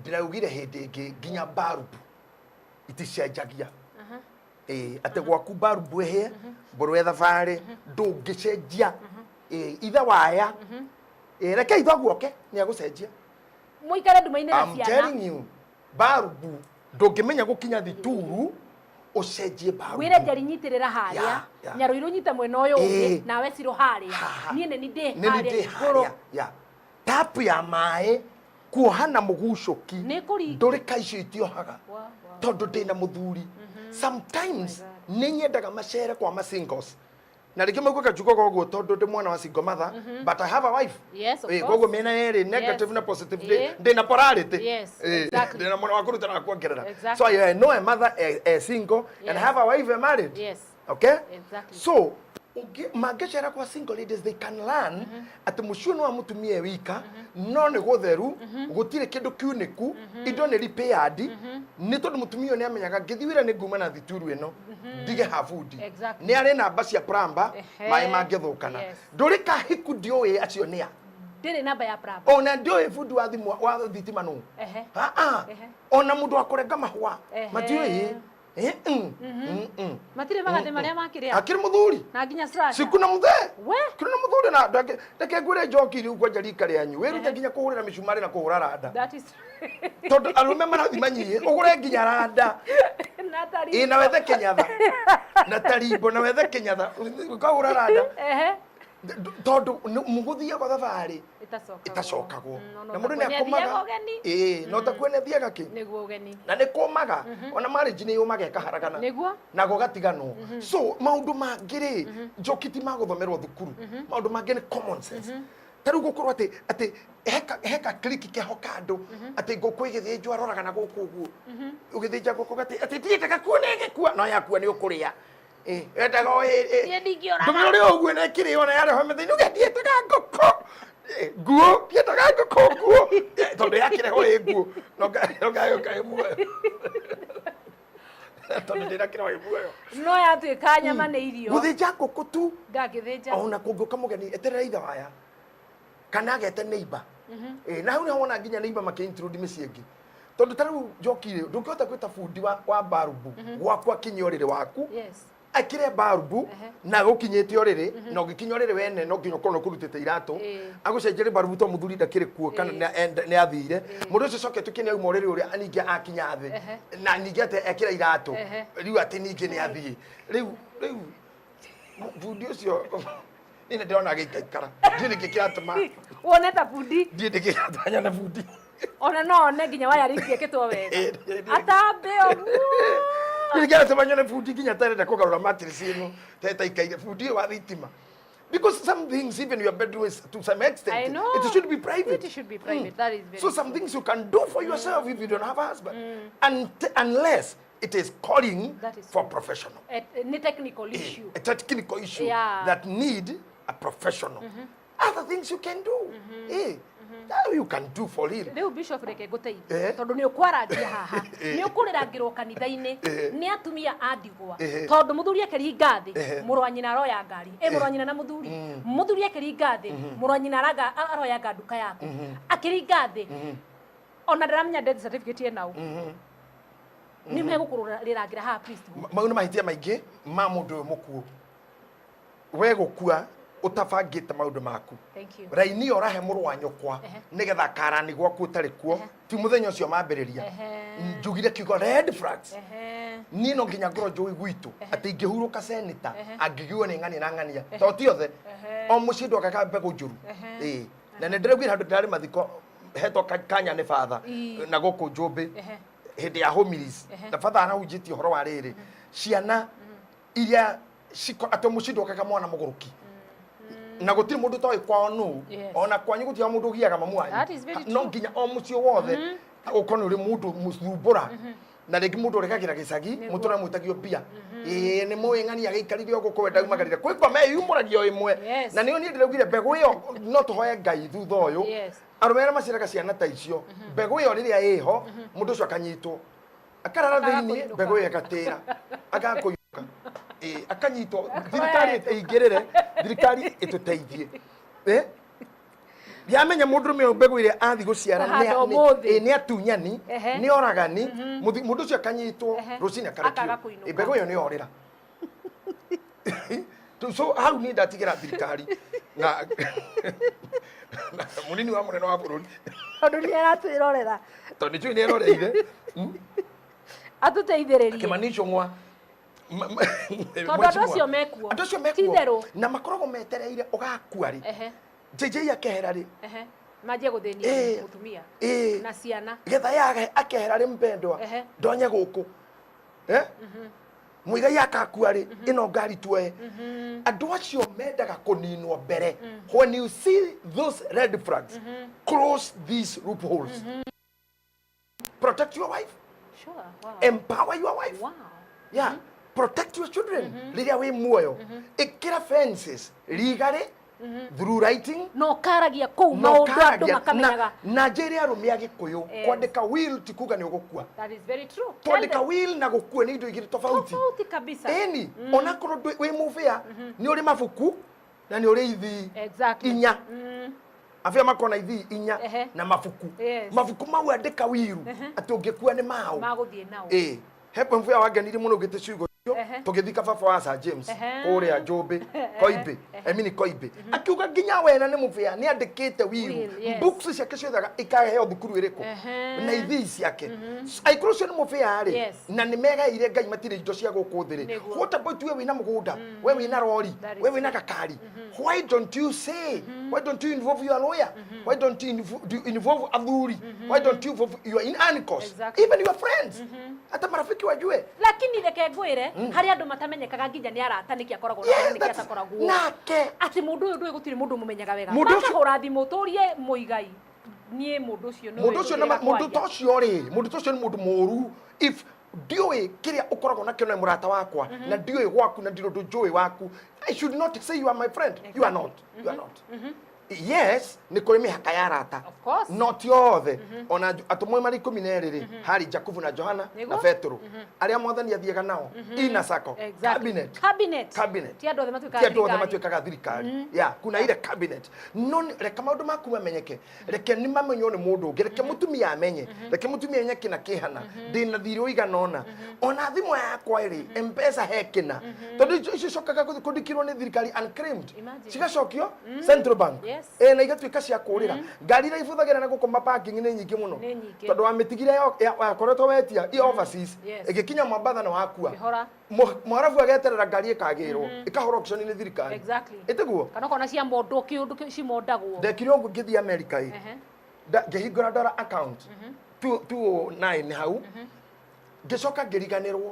ndĩraugire hĩndĩ ĩngĩ nginya barubu iticenjagia. Ĩĩ, atĩ gwaku barubu ĩhĩe mbũrũ ya thabarĩ ndũngĩcenjia. Ĩĩ, ithe waya. Ĩĩ, reke ithe guoke nĩ agũcenjia. Mũikare nduma-inĩ na I'm ciana. Telling you, barubu ndũngĩmenya gũkinya thituru ũcenjie barubu. Wĩre njeri nyitĩrĩra harĩa, Ya, ya. Nyarũirũ nyita mwena ũyũ ũngĩ, nawe cirũ harĩa. Haha. Niĩ nĩ ni ndĩ Nĩ harĩa ndĩ igũrũ. harĩa ya tapu ya maĩ kuoha na mũgucũki. Nĩ kũringa. Ndũrĩka icio itiohaga Wa, wa. tondũ ndĩna mũthuri. Sometimes nĩ nyendaga macere kwa ma singles na rĩngĩ maiguaga njugaga ũguo tondũ ndĩ mwana wa single mother, but I have a wife. Yes, of Eh, course. koguo mĩena yerĩ, negative na positive, ndĩ na polarity. Ndĩ na mwena wa kũruta na wa kuongerera. So I know a mother a single and I have a wife a married. Okay. So mangĩcera kwa single ladies, they can learn atĩ mũciĩ nĩ wa mũtumia e wika, no nĩ gũtheru, gũtirĩ kĩndũ kiunĩku, indo nĩ repaired, nĩ tondũ mũtumia ũyũ nĩ amenyaga ngĩthiĩ wĩra nĩ nguma na thituru ĩno ndige habundi. Nĩ arĩ namba cia plumber maĩ mangĩthũkana. Ndũrĩka hiku ndiũĩ acio nĩa. Ndĩrĩ namba ya plumber. Ona ndiũĩ bundi wa thimũ wa thitima nũ. Ah, ah. Ona mũndũ wa kũrenga mahũa matiũĩ. Eh, Matirĩ magathĩ marĩa makĩrĩa. Akĩrĩ mũthuri. Na nginya slasher. Sikuna mũthee. We. Kĩrĩ na mũthuri na ndeke ngwĩre njoki rĩu kwanja rika rĩanyu wĩrute nginya kũhũrĩra mĩcumarĩ na kũhũra randa, That is tondũ arũme marathi manyihĩ ũgũre nginya randa. Natari. Ĩ, na wethe kĩnyatha na tarimbo na wethe kĩnyatha ũkahũra randa, tondũ mũgũthiaga thabarĩ Itacokagwo. Itacokagwo. No Na mũndũ takuo nĩ akomaga. nĩathiaga ũgeni. Ĩĩ, no takuo nĩ athiaga kĩ. Nĩguo, ũgeni. Na nĩ kũmaga ona marriage nĩ yũmaga ĩkaharagana na gũgatiganwo. So maũndũ mangĩ rĩ, njoki ti magũthomerwo thukuru, maũndũ mangĩ nĩ common sense. Ta rĩu gũkorwo atĩ heka kliki keho kandũ atĩ ngũkũ ĩgĩthĩnjwo aroraga na gũkũ ũguo ũgĩthĩnja ngũkũ atĩ ndiendaga kuona ĩgĩkua, no yakua nĩ ũkũrĩa. Ĩ, endaga o Niĩ ndingĩũraga. Ndũmĩra ũrĩa ũguo na ĩkĩrĩo na yareho metha-inĩ uge ndiendaga ngũkũ. Ĩ, nguo ndiendaga ngũkũ nguo. Ĩ, tondũ yakĩrehwo ĩ nguo no ngaĩ muoyo tondũ ndĩrakĩrehwo ĩ muoyo. No yatuĩka nyama nĩ irio. Gũthĩnja ngũkũ tu. Ndangĩthĩnja. Ona kũngĩũka mũgeni, eterera ithe waya kana agete neighbor. Ĩ, na hau nĩho wona nginya neighbor makĩ-intrude mĩciĩ ĩngĩ, tondũ ta rĩu njoki rĩ, ndũngĩhota gwĩta bundi wa barubu gwaku akinye ũrĩrĩ waku, akire barubu na gũkinyĩte ũrĩrĩ, na ũngĩkinya ũrĩrĩ wene no nginya ũkorwo nĩũkũrutĩte iratũ, agũcenjerie barubu to mũthuri ndakĩrĩ kuo kana nĩ athire. Mũndũ ũcio coke tukie nĩ auma ũrĩrĩ ũrĩa ningĩ akinya thĩ na ningĩ atĩ ekĩra iratũ rĩu atĩ ningĩ nĩ athiĩ rĩu bundi ũcio niĩ nĩ ndĩrona agĩikaikara, ndiĩ nĩkĩ kĩratũma. Wone ta bundi. Ndiĩ nĩkĩ kĩratũma nyone bundi. Ona no one nginya waya ringĩkĩtwo wega. Atambe ũguo. Nĩ kĩratũma nyone bundi nginya tarenda kũgarũra mattress ĩno tetaikaire bundi ũyũ wa thitima, because some things, even your bedroom is to some extent, I know. it should be private. It should be private. That is very So some things you can do for yourself if you don't have a husband, and unless it is calling That is for professional. Eh, nĩ technical issue. A technical issue that need a professional. Other things you can do. Eh, that you can do for real. Rĩu bishop, reke ngũteithie, tondũ nĩ ũkwarangia haha, nĩ ũkũrĩrangĩrwo kanitha-inĩ nĩ atumia a ndigwa, tondũ mũthuri akĩringa thĩ, mũrũ wa nyina aroya ngari ĩ mũrũ wa nyina na mũthuri, mũthuri akĩringa thĩ, mũrũ wa nyina aroya nga nduka yaku akĩringa thĩ, ona ndaramenya death certificate ĩnau nĩ megũkũrĩrangĩra haha priest. Mau nĩ mahĩtia maingĩ ma mũndũ ũyũ mũkuũ. We gũkua Ũtabangĩte maũndũ maku. Thank you. Raini ĩyo ũrahe mũrũ wa nyũkwa nĩgetha karani gwaku ũtarĩ kuo, ti mũthenya ũcio mambĩrĩria. Njugire kiugo red flags. Niĩ no nginya ngorwo njũĩ gwitũ atĩ ingĩhurũka seneta angĩgiwo nĩ ng'ania na ng'ania, tondũ ti othe o mũciĩ ndwagaga mbegũ njũru. Ĩĩ, na nĩ ndĩraugire handũ ndĩrarĩ mathiko hetwo kanya nĩ batha na gũkũ Njũmbĩ hĩndĩ ya homilies, na batha arahunjĩtie ũhoro wa rĩrĩ, ciana iria atĩ mũciĩ ndwakaga mwana mũgũrũki na gũtirĩ mũndũ toĩ kwao nũ. Ona kwanyu gũtirĩ mũndũ ũgiaga mamu wanyu. That is very No true. nginya o mũciĩ wothe ũkorwo nĩ ũrĩ mũndũ mũthumbũra na rĩngĩ mũndũ ũregagĩra gĩcagi, mũtũra mwĩtagio mbia. Ĩĩ, nĩ mũĩ ng'ania gĩikarire o gũkũ, we ndaumagarire kwĩ ngoma ĩyumũragia o ĩmwe. Na nĩyo niĩ ndĩraugire mbegũ ĩyo no tũhoe Ngai thutha ũyũ. Arũme arĩa maciraga ciana ta icio, mbegũ ĩyo rĩrĩa ĩho, mũndũ ũcio akanyitwo akarara Akaga thĩiniĩ, kũinũka. mbegũ ĩyo ĩgatĩra akaga kũinũka. Ĩĩ, akanyitwo, thirikari ĩingĩrĩre, thirikari ĩtũteithie. Eh? Yamenya mũndũrũme ũyũ mbegũ ĩrĩa athiĩ gũciara Kũhanda ũmũthĩ. Ĩ, nĩ atunyani, nĩ oragani. Mũndũ ũcio akanyitwo rũcinĩ Akaga akarekio. kũinũka. Ĩ, mbegũ ĩyo nĩ yorĩra. So hau niĩ ndatigĩra thirikari na mũnini wa mũnene wa bũrũri. Tondũ nĩ aratwĩrorera. Tondũ nĩ njũĩ nĩ eroreire. Atũteithĩrĩrie. Kĩmani Ichung'wa. Tondũ andũ acio mekuo. Andũ acio mekuo. Ti-itherũ. Na makoragwo metereire ũgakua rĩ, JJ akehera rĩ. Manjie gũthĩnia mũtumia na ciana. Getha yage akehera rĩ, mpendwa, ndonye gũkũ. Eh? Muigai akakua rĩ, ĩno ngari tuoe. Andũ acio mendaga kũninwo mbere. When you see those red flags, close these loopholes, protect your wife. Empower your wife. Yeah, protect your children rĩrĩa wĩ muoyo. Ĩkĩra fences legally through writing. No karagia kũu Na maũndũ andũ ũkaragia. makamenyaga. Na njĩre arũme a Gĩkũyũ, kwandĩka will ti kuga nĩ ũgũkua. That is very true. Tell Kwandĩka them. will na gũkua nĩ indo igĩrĩ tofauti. Tofauti kabisa. Ĩni, onakorwo wĩ mũbĩa, nĩ ũrĩ mabuku na nĩ ũrĩ ithii inya. Abĩa makona ithii inya na mabuku. Mabuku mau andĩka wiru atĩ ũngĩkua nĩ mau magũthiĩ nao. Ĩ, he mũbĩa wangenirie mũno ũgĩte ciugo icio tũgĩthika baba wa Sir James kũrĩa Njũmbĩ Koimbĩ, Emini Koimbĩ, akiuga nginya wena nĩ mũbĩa nĩ andĩkĩte wiru. Will, yes. Books ciake ciothe ikaheo thukuru ĩrĩkũ na ithii ciake. Angĩkorwo ũcio nĩ mũbĩa rĩ, na nĩ megaire Ngai matirĩ indo cia gũkũ thĩ rĩ, what about we wĩna mũgũnda, we wĩna rori, That is we wĩna gakari? Why don't you say? Why don't you involve your lawyer? Why don't you do you involve athuri? Why don't you involve your uncles, even your friends, hata marafiki wajue? Lakini reke ngwĩre, harĩ andũ matamenyekaga nginya nĩ arata nĩkĩ akoragwo na nĩkĩ atakoragwo nake. Atĩ mũndũ ũyũ ndũĩ, gũtirĩ mũndũ ũmũmenyaga wega. Mũndũ ũcio- Makahũra thimũ tũrie mũigai niĩ mũndũ ũcio nĩ Mũndũ ũcio mũndũ ta ũcio rĩ, mũndũ ta ũcio nĩ mũndũ mũũru. If ndiũĩ kĩrĩa ũkoragwo nakĩo na mũrata wakwa, na ndiũĩ gwaku, na ndirĩ ũndũ njũĩ waku, I should not say you are my friend. You are not, you are not. Yes, nĩ kũrĩ mĩhaka ya arata. Of course. No ti othe. Ona atũmwo marĩ 12 rĩ, harĩ Jakubu na Johana na Petero arĩa Mwathani athiaga nao ina sako. Cabinet. Cabinet. Cabinet. Ti andũ othe matuĩkaga Ti andũ othe thirikari. matuĩkaga thirikari ya kuna ile cabinet. No reke maũndũ maku mamenyeke, reke nĩ mamenywo nĩ mũndũ ũngĩ, reke mũtumia amenye, reke mũtumia amenye kĩna kĩhana ndĩna thirĩ ũigana ũna, ona thimũ yakwa ĩrĩ Mpesa he kĩna, tondũ icio icio icokaga kũndikirwo nĩ thirikari unclaimed. Imagine. Cigacokio Central Bank. Ĩ, na igatuĩka cia kũrĩra. Ngari iria ibũthagĩra na gũkũ parking nĩ nyingĩ mũno. Nĩ nyingĩ. Tondũ wamĩtigire yakoretwo wetia i overseas, ĩgĩkinya Mombatha na wakua. Ngĩhora. Mwarabu ageterera ngari ĩkagĩrwo, ĩkahũrwo auction nĩ thirikari. Ĩtiguo? Kana ũkona cia mondwo kĩũndũ cimondagwo. Ndekire ũguo ngĩthiĩ America ĩ. Ngĩhingũra dollar account 209 hau, ngĩcoka ngĩriganĩrwo.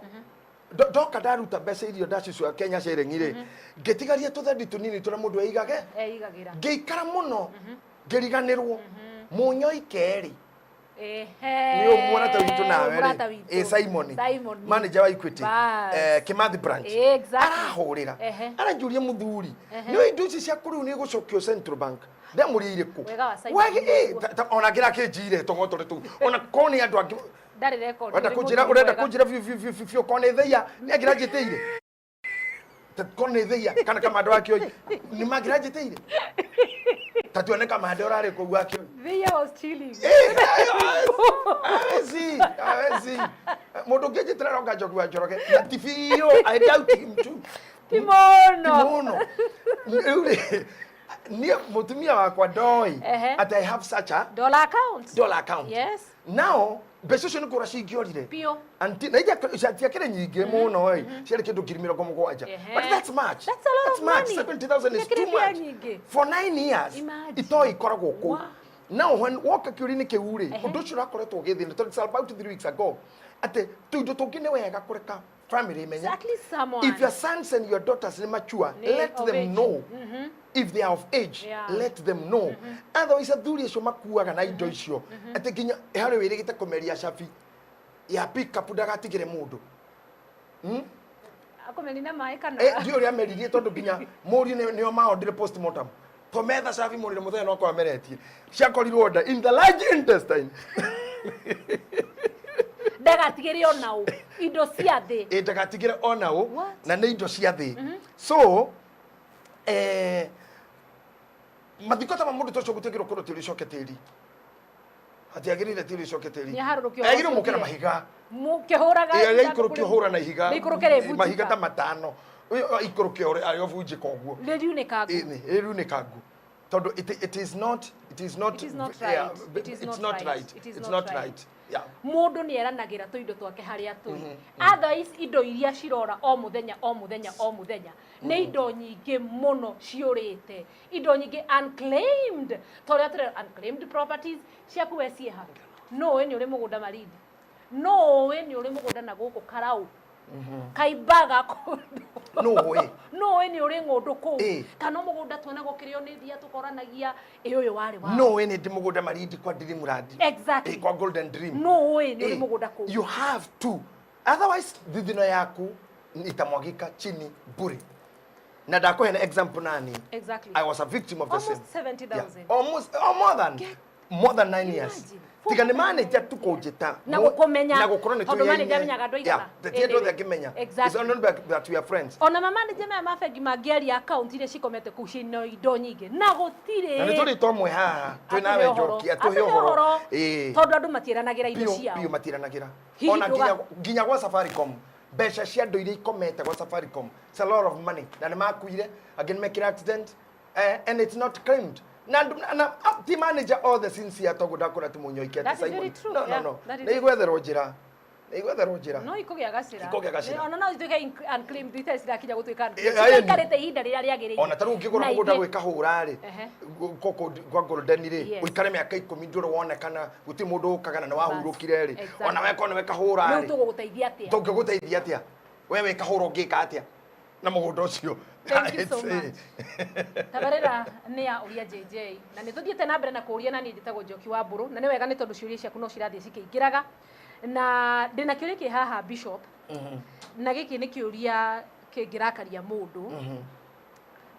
Ndoka ndaruta mbeca irio ndacicua Kenya ciringi rĩ, ngĩtigaria tũthendi tũnini tũrĩa mũndũ eigage. Eigagĩra. Ngĩikara mũno ngĩriganĩrwo mũnyoi kerĩ. Ehe. Nĩ mũrata witũ nawe Mũrata rĩ. witũ. Ĩ, Simon. Simon. Manager wa Equity. Bas. Kimathi branch. Arahũrĩra, aranjũria, mũthuri, nĩ indo ici cia kũrĩu nĩ igũcokio Central Bank? Ndamũria irĩkũ. Wega wa Simon nĩ ũguo. Ona ngĩrakĩnjire tũng'otore tũu, ona korwo nĩ andũ angĩ. Ndarĩ record. Ũrenda Ũrĩ kũnjĩra, mũndũ ũrenda mwega. kũnjĩra biũ biũ biũ biũ biũ korwo nĩ theia nĩ angĩranjĩtĩire? Korwo nĩ theia kana kamande wa kĩoi nĩ mangĩranjĩtĩire? Ta tuone kamande ũrarĩ kũu wa kĩoi. Theia was chilling. Hawezi, hawezi. Mũndũ ũngĩ njĩtĩra ronga Njogu wa Njoroge na ti biũ, I doubt him too. Ti mũno. Ti mũno. Rĩu rĩ, niĩ mũtumia wakwa ndoĩ Ehe. atĩ I have such a Dollar account. dollar account. Yes. Now mbeca icio nĩ kũra cingĩorire. Biũ. Anti na iria citiakĩrĩ nyingĩ mũno ĩ, ciarĩ kĩndũ 70,000. Ehe. But that's much. That's a lot That's of much. money. 70,000 is Ciakĩrĩ too mbia much. nyingĩ. For 9 years Imagine. itoi ikoragwo kũu. Wow. Now when woka kĩũria-inĩ kĩu rĩ, ũndũ ũcio ũrakoretwo ũgĩthĩna tondũ it's about 3 weeks ago atĩ tũindo tũngĩ nĩ wega kũreka family imenye. At least someone. If your sons and your daughters nĩ mature, Nĩ let of them age. know. If they are of age, Yeah. let them know. Otherwise athuri acio makuaga na indo icio atĩ nginya harĩ wĩrĩgĩte kũmeria cabi ya pick up ndagatigĩre mũndũ. Akũmeri na maĩ kana. Eh, ndiũ ũrĩa ameririe tondũ nginya mũriũ nĩo maondire postmortem to metha cabi mũrire mũthenya no korwo ameretie ciakorirwo nda in the large intestine. Ndagatigĩre ona ũ. Indo cia thĩ. Ĩ ndagatigĩre ona ũ. What? Na nĩ indo cia thĩ. So eh, mathiko ta ma mũndũ ta ũcio gũtiagĩrĩirwo kũrwo tĩri ũcoke tĩri, hatiagĩrĩire tĩri ũcoke tĩri. Nĩaharũrũkio agĩrĩirwo ũcio mũke na ũthire. mahiga. Mũkĩhũraga. Ĩ, arĩa ikũrũkio hũra na ihiga. Rĩikũrũke rĩbunjika. Mahiga ta matano. Ũyũ ikũrũkio arĩ obunjĩka ũguo. Rĩriunĩkangu. Rĩriunĩkangu tondũ it is not, it is not, It is not yeah, right. It is it's not not right. right. It is It's not not right. right. Yeah. Mũndũ nĩ eranagĩra tũindo twake harĩa tũrĩ. Otherwise indo iria cirora o mũthenya o mũthenya o mũthenya nĩ indo nyingĩ mũno ciũrĩte, indo nyingĩ unclaimed, ta ũrĩa tũrera unclaimed properties ciaku we ciĩha. No ũĩ nĩ ũrĩ mũgũnda Malindi, no ũĩ nĩ ũrĩ mũgũnda na gũkũ Karau kaimbaga kũndũ. No ũĩ. No ũĩ nĩ ũrĩ ng'ũndũ kũu Ĩ. kana mũgũnda tuonagwo kĩrĩo nĩ thia tũkoranagia ĩ ũyũ warĩ wa No ũĩ nĩ ndĩ mũgũnda Malindi kwa Dreamland. Exactly. Ĩ, kwa Golden Dream. No ũĩ nĩ ũrĩ Ĩ, mũgũnda kũu. You have to, otherwise thithino yaku itamwagika chini bure. Na ndakũhe na example nani. Exactly. I was a victim of the Almost same. 70,000. Yeah. Almost, or more than 9 years. Imagine. Tiga nĩ manager tu kũnjĩta. Na gũkũmenya. Na gũkorwo nĩ Tondũ tũyaine. manager amenyaga andũ aigana. Yeah, ti andũ othe angĩmenya. Exactly. It's only that we are friends. Ona mamanager maya ma bengi mangĩaria account iria cikomete kũu ciĩna indo nyingĩ na gũtirĩ. Na nĩ tũrĩ twamwe haha twĩ nawe Atũhe ũhoro. Njoki atũhe Atũhe ũhoro. ũhoro. Ĩĩ. Tondũ andũ matiĩranagĩra indo Biũ ciao. biũ matiranagĩra. Hihi Ona nginya nginya gwa Safaricom mbeca cia andũ iria ikomete gwa Safaricom, it's a lot of money, na nĩ makuire, angĩ nĩ mekire accident, and it's not claimed na na ti manager othe sincere toguo ndakora ti mũnyoike. That is very true. No, no, Yeah, no. that is Nĩ igwetherwo njĩra, nĩ igwetherwo njĩra. No ikũgĩa gacĩra. Ikũgĩa gacĩra. Ona no ituĩke unclaimed itarĩ cirakinya gũtuĩka unclaimed. Ĩ, ĩ, Ciaikarĩte ihinda rĩrĩa rĩagĩrĩire. Ona ta rĩu ũngĩgũra Na mũgũnda ithuĩ- gwĩkahũra rĩ, Ehe. kwa Golden rĩ, ũikare mĩaka 10 ndũrĩ wonekana, gũtirĩ mũndũ ũkaga na nĩ wahurũkire rĩ, ona weko nĩ wekahũra Rĩu rĩ, tũgũgũteithia atĩa? Tũngĩgũteithia atĩa? We wĩkahũra ũngĩka atĩa na mũgũnda ũcio? Thank you so It's, much. Tabarĩra nĩ ya Ũria JJ na nĩ tũthiĩte na mbere na kũũria na niĩ njĩtagwo Njoki wa Mbũrũ na nĩ wega nĩ tondũ ciũria ciaku no cirathiĩ cikĩingĩraga na ndĩna kĩũria kĩ haha, Bishop, na gĩkĩ nĩ kĩũria kĩngĩrakaria mũndũ.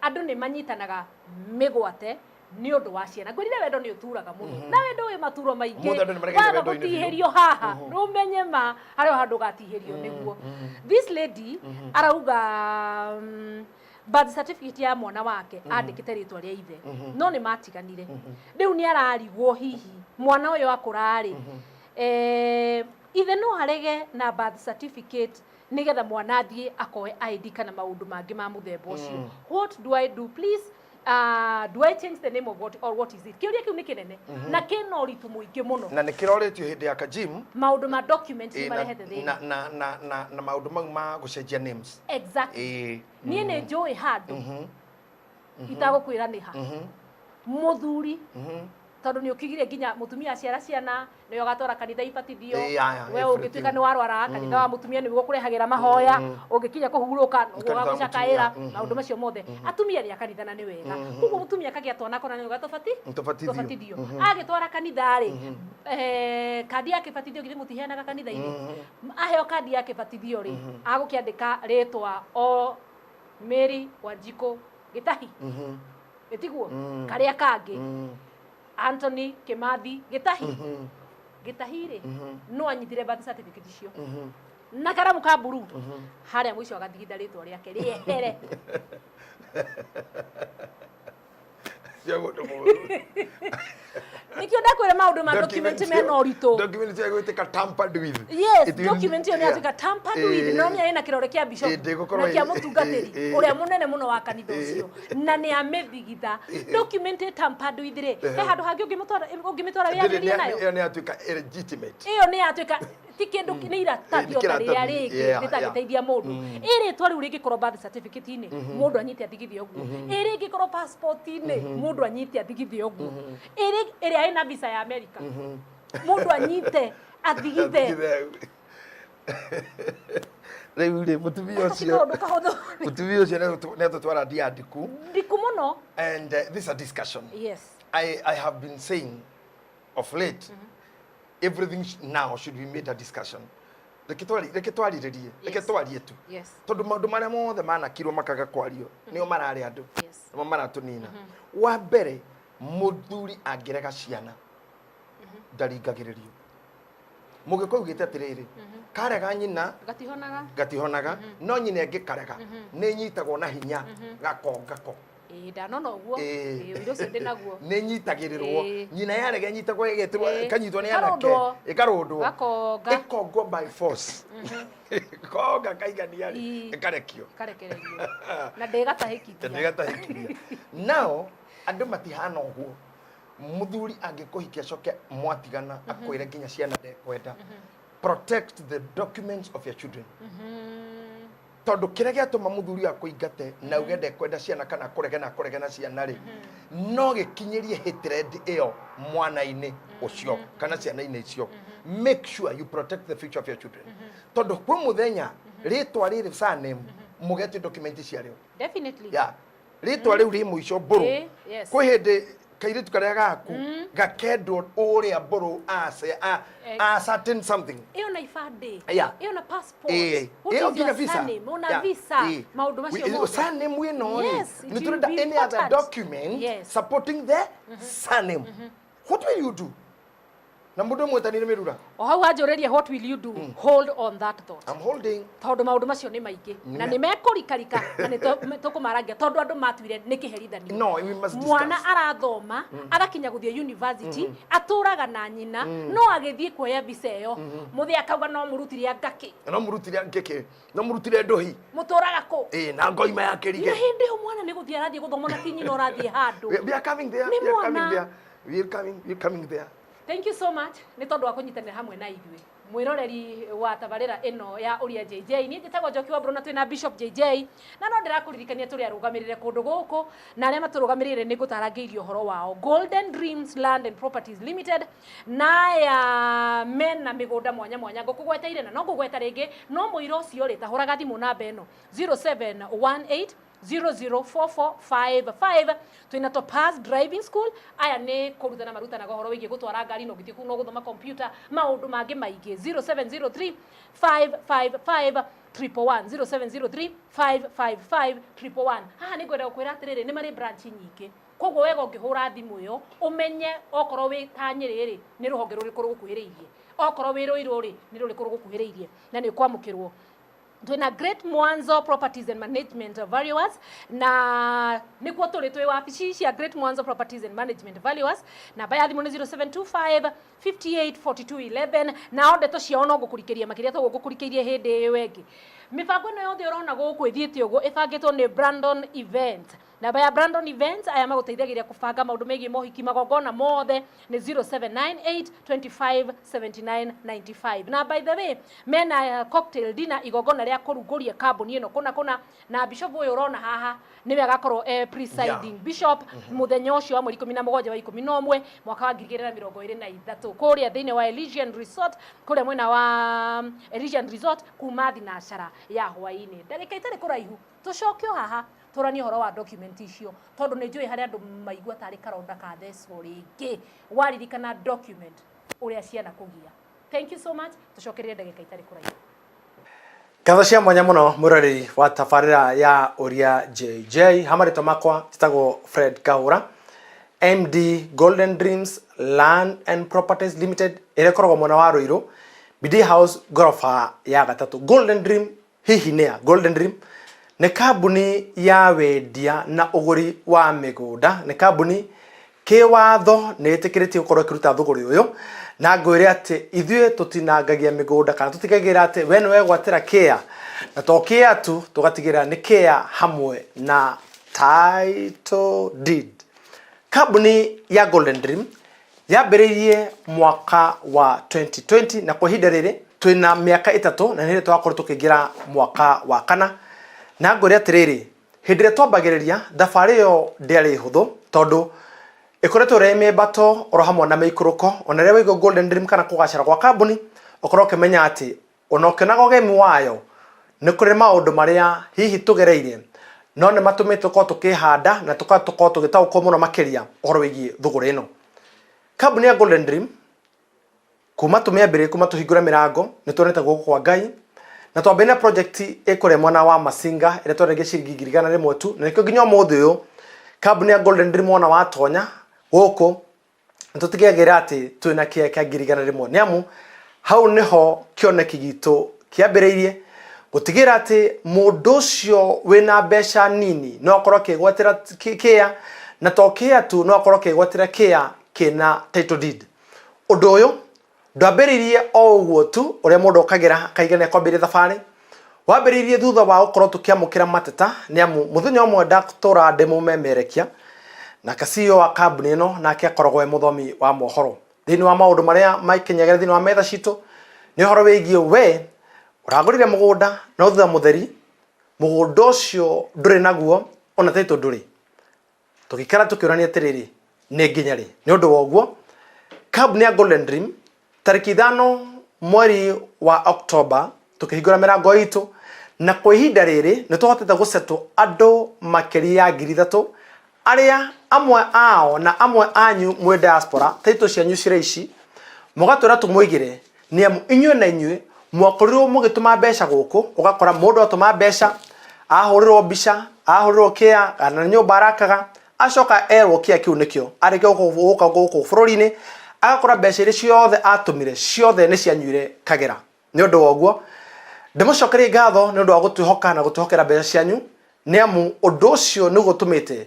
Andũ nĩ manyitanaga mĩgwate nĩ ũndũ wa ciana. Ngwĩrire wendo nĩ ũturaga mũno na wendo wĩ maturo maingĩ. Ũmũthĩ andũ nĩ maregeire Waga wendo-inĩ biũ. gũtihĩrio haha ũmenye ma harĩ o handũ ũgatihĩrio nĩguo. This lady arauga birth certificate ya mwana wake andĩkĩte rĩtwa rĩa ithe no nĩ matiganire. Rĩu nĩ ararigwo hihi mwana ũyũ akũra rĩ, ithe no arege na birth certificate nigetha mwana athiĩ akoe ID kana maũndũ mangĩ ma mũthemba ũcio. What do I do, please? Do I change the name of what or what is it? Kĩũria kĩu nĩ kĩnene na kĩna ũritũ mũingĩ mũno. Na nĩ kĩrorĩtio hĩndĩ ya kajim. Maũndũ ma documents nĩ Ĩ, na, marehete thĩna. na maũndũ mau ma gũcenjia names. Exactly. Niĩ nĩ njũĩ handũ itagũkwĩra nĩ ha mũthuri tondũ nĩ ũkigire nginya mũtumia aciara ciana nĩwe ũgatwara kanitha ibatithio. Ĩ, aya, We everything. ũngĩtuĩka nĩ warwara, kanitha wa mũtumia nĩguo ũkũrehagĩra mahoya, ũngĩkinya kũhurũka nĩguo Kanitha wa ũgagũcakaĩra. mũtumia, Maũndũ macio mothe atumia nĩ a kanitha na nĩ wega. Koguo mũtumia akagĩa twana kona nĩ tũbati Tũbatithio. Tũbatithio. Agĩtwara kanitha rĩ, kandi ya kĩbatithio githĩ mũtiheanaga kanitha-inĩ? Aheo kandi ya kĩbatithio rĩ, agũkĩandĩka rĩtwa o Mary Wanjikũ Gĩtahi ĩtiguo karĩa kangĩ Anthony Kimathi Gĩtahi. Gĩtahi rĩ, no anyitire birth certificate icio na karamu ka mburu harĩa mũico agathigitha rĩtwa rĩake rĩehere. Cia mũndũ mũũru. Nĩkĩo ndakwĩra maũndũ ma document mena ũritũ. Document cia gwĩtĩka tampered with. Yes, It will- document ĩyo nĩ yeah. yatuĩka tampered with. Eh, No nĩ ĩna kĩrore kĩa bishop eh, ndĩgũkorwo na kĩa ĩ- mũtungatĩri eh, eh. ũrĩa mũnene mũno wa kanitha ũcio na nĩ amĩthigitha. Document ĩ tampered with rĩ, he handũ hangĩ ũngĩmĩtwara ũngĩmĩtwara Ndĩrĩ- wĩyarĩrie nayo? Ĩyo nĩ yatuĩka illegitimate. Ĩyo nĩ yatuĩka ti kĩndũ, nĩ iratathi Nĩ o ta rĩrĩa kĩratathi, rĩngĩ rĩtangĩteithia mũndũ. Ĩ rĩtwa rĩu rĩngĩkorwo birth certificate-inĩ, mũndũ anyite athigithie ũguo. Ĩ rĩngĩkorwo passport-inĩ, mũndũ anyite athigithie ũguo. Ĩ ĩrĩa ĩna visa ya America, mũndũ anyite athigithe. Rĩu rĩ, mũtumia Ti ũcio kaũndũ kahũthũ. Mũtumia ũcio nĩatũtwara ndiandiku. Ndiku mũno. And this is a discussion. I have been saying of late, everything now should be made a discussion. Reke twarĩrĩrie, reke twarie tu. Tondũ maũndũ marĩa mothe manakirwo makaga kwario nĩo mararĩ andũ. Nĩmo maratũnina. Wa mbere, mũthuri angĩrega ciana ndaringagĩrĩrio. Mũgĩkũyũ ugĩte atĩrĩrĩ, karega nyina gatihonaga. Gatihonaga, no nyina ĩngĩkarega nĩ nyitagwo na hinya gakongako. Ĩĩ, ndanona ũguo. Ĩĩ. Ĩĩ, ũndũ ũcio ndĩ naguo. Nĩ nyitagĩrĩrwo. Nyina yarega ĩnyitagwo ĩgetĩrwo ĩkanyitwo nĩ anake. Ĩkarũndwo. Ĩkarũndwo. Gakonga. Ĩkongwo by force, konga kaigania rĩ, ĩkarekio. Ĩkarekererio na ndĩgatahĩkithia. Ndĩgatahĩkithia. Nao andũ matihana ũguo. Mũthuri angĩkũhikia acoke mwatigana akwĩre nginya ciana ndekwenda, protect the documents of your children, tondũ kĩrĩa gĩatũma mũthuri ũyũ akũingate na uge ndekwenda ciana kana akũrege na akũrege na ciana rĩ, no gĩkinyĩrie hatred ĩyo mwana-inĩ ũcio kana ciana-inĩ icio. Make sure you protect the future of your children, tondũ kwĩ mũthenya rĩtwa rĩrĩ, surname, mũgetio document ciarĩo. Ya rĩtwa rĩu rĩ mũico mbũrũ. Kwĩ hĩndĩ kairĩtu karĩa gaku gakendwo ũrĩa mbũrũ ase a, a certain something. Ĩyo na ibandĩ. Ĩyo na passport. What Ĩyo is nginya your visa. surname? Ona visa. Maũndũ macio mothe. Surname ĩno rĩ, Yes, it nĩ will tũrenda be any other important. document supporting the surname. What will you do? Na mũndũ ũmwe mĩrura. O hau wanjũrĩrie, what will you do? Hold on that thought. I'm holding. Tondũ maũndũ macio nĩ maingĩ na nĩ mekũrikarika na nĩ tũkũmarangia tondũ andũ matuire nĩ kĩherithanio. No, we must discuss. Mwana arathoma agakinya gũthiĩ university, atũraga na nyina, no agĩthiĩ kuoya visa ĩyo mũthĩ akauga no mũrutire angakĩ. No mũrutire ngĩkĩ, no mũrutire ndũhi. Mũtũraga kũ? Ĩ na ngoima ya Na kĩrige. hĩndĩ ĩyo mwana nĩ gũthiĩ arathiĩ gũthoma na ti nyina ũrathiĩ handũ. We are coming there. Nĩ We are coming mwana. there. We are coming, we are coming there. Thank you so much nĩ tondũ wa kũnyitanĩra hamwe na ithuĩ, mwĩroreri wa tabarĩra ĩno ya Ũria JJ. Niĩ njĩtagwo Njoki wa Mbũrũ na twĩna Bishop JJ, na no ndĩrakũririkania tũrĩ arũgamĩrĩre kũndũ gũkũ na arĩa matũrũgamĩrĩire nĩ ngũtarangĩirie ũhoro wao, Golden Dreams Land and Properties Limited, na aya mena mĩgũnda mwanya mwanya ngũkũgweteire na no ngũgweta rĩngĩ. No mũira ũcio rĩ, tahũraga thimũ namba ĩno 0718 004455. Twĩna Topaz Driving School, aya nĩ kũrutana marutanaga ũhoro wĩgiĩ gũtwara ngari, no gĩthiĩ kũu no gũthoma computer, maũndũ mangĩ maingĩ. 0703 555 111, 0703 555 111. Haha nĩ ngwenda gũkwĩra atĩrĩrĩ, nĩ marĩ branch nyingĩ, koguo wega ũngĩhũra thimũ ĩyo ũmenye okorwo wĩ ta Nyĩrĩ rĩ, nĩ rũhonge rũrĩkũ rũgũkuhĩrĩirie, okorwo wĩ Rũirũ rĩ, nĩ rũrĩkũ rũgũkuhĩrĩirie na nĩ ũkwamũkĩrwo. Twĩna Great Mwanzo Properties and Management Valuers, na nĩkuo tũrĩ, twĩ wabici cia Great Mwanzo Properties and Management Valuers. Namba ya thimũ nĩ 0725 58 42 11. Nao ndeto ciao no ngũkũrikĩria makĩria toguo ngũkũrikĩirie hĩndĩ ĩyo ĩngĩ. Mĩbango ĩno yothe ũrona gũkũ ĩthiĩte ũguo ĩbangĩtwo nĩ Brandon Event. Namba ya Brandon Events, aya magũteithagĩria kũbanga maũndũ megiĩ mohiki, magongona mothe, nĩ 0798 25 79 95. Na by the way, mena cocktail dinner, igongona rĩa kũrugũria kambuni ĩno kũna kũna, na bishop ũyũ ũrona haha nĩwe agakorwo presiding bishop mũthenya ũcio wa mweri 17 wa 11 mwaka wa 2023 kũrĩa thĩinĩ wa Elysian Resort, kũrĩa mwena wa Elysian Resort, kuma thinacara ya hwaĩ-inĩ. Ndagĩka itarĩ kũraihu tũcoke o haha tũranie ũhoro wa document icio, tondũ nĩ njũĩ harĩa andũ maigua tarĩ karonda ka thecwo rĩngĩ waririkana document ũrĩa ciana kũgia. Thank you so much, tũcokererie ndagĩka itarĩ kũraihu. Ngatho cia mwanya mũno, mwĩroreri wa tabarĩra ya Ũria JJ. Ha marĩtwa makwa njĩtagwo Fred Kahũra, MD Golden Dreams Land and Properties Limited, ĩrĩa ĩkoragwo mwena wa Ruiru, BD House, ngoroba ya gatatũ. Golden Dream hihi nĩ ya Golden Dream Nĩ kambuni ya wendia na ũgũri wa mĩgũnda, nĩ kambuni kĩwatho nĩ ĩtĩkĩrĩtie gũkorwo ĩkĩruta thũgũrĩ ũyũ, na ngwĩre atĩ ithuĩ tũtinangagia mĩgũnda kana tũtigagĩrĩra atĩ we nĩ wegwatĩra kĩa, na to kĩa tu, tũgatigĩrĩra nĩ kĩa hamwe na title deed. Kambuni ya Golden Dream yambĩrĩirie mwaka wa 2020, na kwa ihinda rĩrĩ twĩna mĩaka 3, na nĩ twakorwo tũkĩingĩra mwaka wa kana. Na ngwĩre atĩrĩrĩ, hĩndĩ ĩrĩa twambagĩrĩria thabarĩ ĩyo ndĩarĩ hũthũ, tondũ ĩkoretwo ĩrĩ mĩambato oro hamwe na mĩikũrũko. Ona rĩrĩa waigua Golden Dream kana kũgacĩra gwa kambuni, ũkorwo ũkĩmenya atĩ ona ũkĩonaga ũgemi wayo nĩ kũrĩ maũndũ marĩa hihi tũgereire, no nĩ matũmĩte tũkorwo tũkĩhanda na tũkorwo tũgĩtaũkwo mũno makĩria ũhoro wĩgiĩ thũgũrĩ ĩno. Kambuni ya Golden Dream kuma tũmĩambĩrĩrie, kuma tũhingũre mĩrango, nĩ tuonete guoko kwa Ngai, na twambĩrĩria na project ĩkũrĩa mwena wa Masinga ĩrĩa twendagia ciringi 100,000 tu, na nĩkĩo nginya ũmũthĩ ũyũ kambuni ya Golden Dream wona watonya gũkũ nĩ tũtigagĩrĩra atĩ twĩna kĩea kĩa 100,000, nĩ amu hau nĩho kĩoneki gitũ kĩambĩrĩirie gũtigĩrĩra atĩ mũndũ ũcio wĩna mbeca nini no akorwo akĩgwatĩra kĩea, na to kĩea tu, no akorwo akĩgwatĩra kĩea kĩna title deed. Ũndũ ũyũ ndwambĩrĩirie o ũguo tu ũrĩa mũndũ okagĩra akaiga nĩ akwambĩrĩria thabarĩ, wambĩrĩirie thutha wa gũkorwo tũkĩamũkĩra mateta, nĩ amu mũthenya ũmwe ndatũra ndĩ mũmemerekia nake CEO wa kambuni ĩno, nake akoragwo e mũthomi wa mohoro. Thĩinĩ wa maũndũ marĩa makinyagĩra thĩinĩ wa metha citũ nĩ ũhoro wĩgiĩ we ũragũrire mũgũnda, no thutha mũtheri mũgũnda ũcio ndũrĩ naguo, ona title ndũrĩ. Tũgĩikara tũkĩũrania atĩrĩrĩ, nĩ nginya rĩ? Nĩ ũndũ wa ũguo kambuni ya Golden Dream tarĩki 5 mweri wa Oktoba tũkĩhingũra mĩrango itũ, na kwa ihinda rĩrĩ nĩ tũhotete gũcetwo andũ makĩria ya 3,000, arĩa amwe ao na amwe anyu mwĩ diaspora, title cianyu cirĩ ici, mũgatwĩra tũmũigĩre, nĩ amu inyuĩ na inyuĩ mwakorirwo mũgĩtũma mbeca gũkũ, ũgakora mũndũ atũma mbeca, ahũrĩrwo mbica, ahũrĩrwo kĩa, kana nyũmba arakaga, acoka erwo kĩa kĩu nĩkĩo, arĩkia gũka gũkũ bũrũri-inĩ agakora mbeca iria ciothe atũmire ciothe nĩ cianyuire kagera. Nĩ ũndũ wa ũguo ndĩmũcokerie ngatho nĩ ũndũ wa gũtwĩhoka na gũtwĩhokera mbeca cianyu, nĩ amu ũndũ ũcio nĩguo ũtũmĩte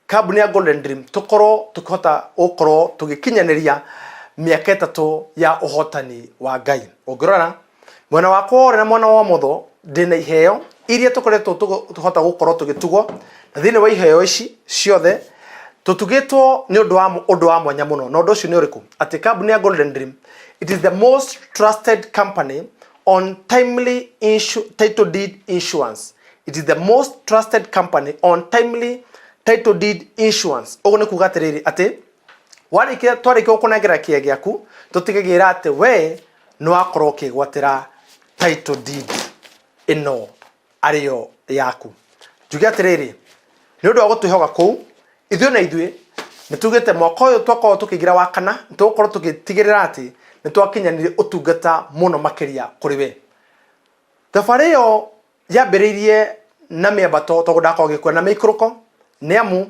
kambuni ya Golden Dream tũkorwo tũkĩhota gũkorwo tũgĩkinyanĩria mĩaka 3 ya ũhotani wa Ngai. Ũngĩrora mwena wakwa wa ũrĩo na mwena wa ũmotho ndĩna iheo iria tũkoretwo tũhota gũkorwo tũgĩtugwo, na thĩinĩ wa iheo ici ciothe tũtugĩtwo nĩ ũndũ wa mwanya mũno. Na ũndũ ũcio nĩ ũrĩkũ? Atĩ kambuni ya Golden Dream, it is the most trusted company on timely title deed insurance. It is the most trusted company on timely title deed insurance. Ũguo nĩ kuga atĩrĩrĩ, atĩ warĩkia twarĩkia gũkũnengera kĩea gĩaku, tũtigagĩrĩra atĩ we nĩ wakorwo ũkĩgwatĩra title deed ĩno arĩyo yaku. Njuge atĩrĩrĩ, nĩ ũndũ wa gũtwĩhoka kũu, ithuĩ na ithuĩ nĩ tugĩte mwaka ũyũ twakorwo tũkĩingĩra wa kana, nĩ tũgũkorwo tũgĩtigĩrĩra atĩ nĩ twakinyanĩria ũtungata mũno makĩria kũrĩ we. Thabarĩ ĩyo yambĩrĩirie na mĩambato, tondũ ndakorwo ngĩkuona na mĩikũrũko, nĩ amu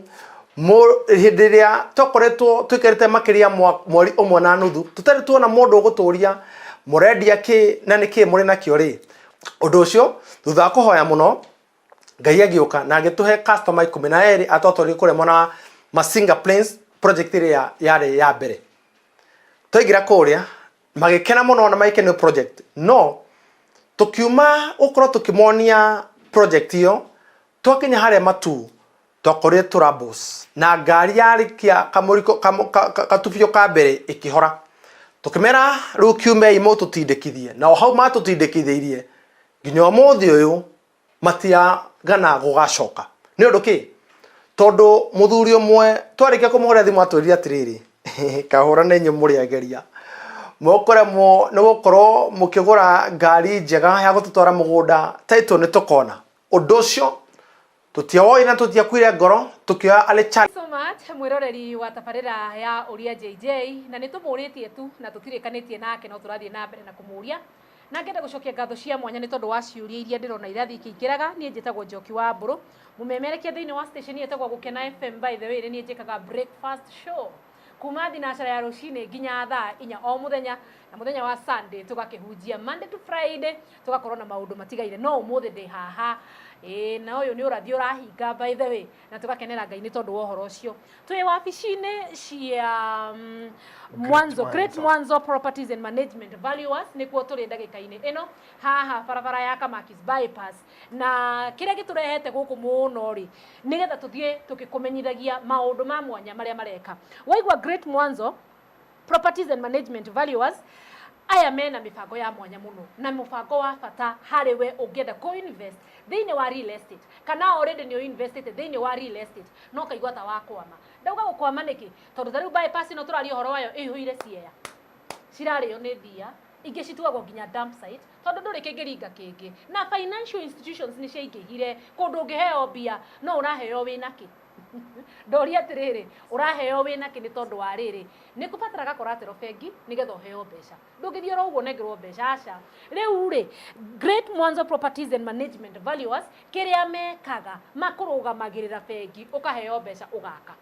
hĩndĩ ĩrĩa twakoretwo tũikarĩte makĩria mweri 1.5 tũtarĩ tuona mũndũ ũgũtũria mũrendia kĩ na nĩ kĩ mũrĩ nakĩo rĩ. Ũndũ ũcio thutha wa kũhoya mũno Ngai agĩũka na agĩtũhe customer 12 atwatwarire kũrĩa mwena wa Masinga Plains project ĩrĩa yarĩ ya mbere. Twaingĩra kũrĩa magĩkena mũno na magĩkenio project, no tũkiuma gũkorwo tũkĩmonia project ĩyo, twakinya harĩa Matuu twakorire tũrabos na ngari yarĩkia kamũriko katubio ka mbere ĩkĩhora. Tũkĩmera rĩu kiumei mũtũtindĩkithie, nao hau matũtindĩkithĩirie nginya ũmũthĩ ũyũ matiagana gũgacoka. Nĩ ũndũ kĩ? Tondũ mũthuri ũmwe twarĩkia kũmũhũrĩra thimũ atwĩrire atĩrĩrĩ, kahũra nĩ inyuĩ mũrĩageria, mũkũremwo nĩ gũkorwo mũkĩgũra ngari njega ya gũtũtwara mũgũnda, title nĩ tũkona. Ũndũ ũcio tũtiawoire na tũtiakuire ngoro, tũkĩoya arĩ challenge. So much mwiroreri wa tabarĩra ya Ũria JJ, na nĩ tũmũrĩtie tu na tũtirĩkanĩtie nake, no tũrathiĩ na mbere na kũmũria. Na ngenda gũcokia ngatho cia mwanya nĩ tondũ wa ciũria iria ndĩrona irathiĩ ikĩingĩraga. Niĩ njĩtagwo Njoki wa Mbũrũ, mũmemerekia thĩinĩ wa station ĩtagwo Gũkena FM. By the way, nĩ niĩ njĩkaga breakfast show kuma thinacara ya rũcinĩ nginya thaa 4 o mũthenya, na Na mũthenya wa Sunday tũgakĩhunjia Monday to Friday tũgakorwo na maũndũ matigaire no ũmũthĩ ndĩ haha ĩĩ na ũyũ nĩ ũrathi ũrahinga by the way na tũgakenera Ngai nĩ tondũ wa ũhoro ũcio. Twĩ wabici-inĩ cia Mwanzo, Great Mwanzo Properties and Management Valuers nĩkuo tũrĩ ndagĩka-inĩ ĩno haha barabara ya Kamakis Bypass na kĩrĩa gĩtũrehete gũkũ mũno rĩ nĩgetha tũthiĩ tũgĩkũmenyithagia maũndũ ma mwanya marĩa mareka. Waigua Great Mwanzo Properties and Management Valuers aya mena mibango ya mwanya muno na mubango wa bata harĩ we ũngĩenda kũ invest thĩinĩ wa real estate kana already nĩ ũinvestĩte thĩinĩ wa real estate no kaigua ta wakwama. Ndauga gũkwama nĩkĩ? Tondũ ta rĩu bypass ĩno tũraria ũhoro wayo ĩihũire ciea cirarĩo nĩ thia ingĩ cituagwo nginya dump site tondũ ndũrĩ kĩngĩringa kĩngĩ na financial institutions nĩ ciaingĩhire kũndũ ũngĩheo mbia no ũraheo wĩna kĩ ndoria atĩrĩrĩ ũraheo wĩna kĩ nĩ tondũ wa rĩrĩ nĩ kũbataraga collateral bengi nĩgetha ũheo mbeca ndũngĩthiĩ oro ũguo ũnengerwo mbeca aca rĩu rĩ Great Mwanzo Properties and Management Valuers kĩrĩa mekaga makũrũgamagĩrĩra bengi ũkaheo mbeca ũgaka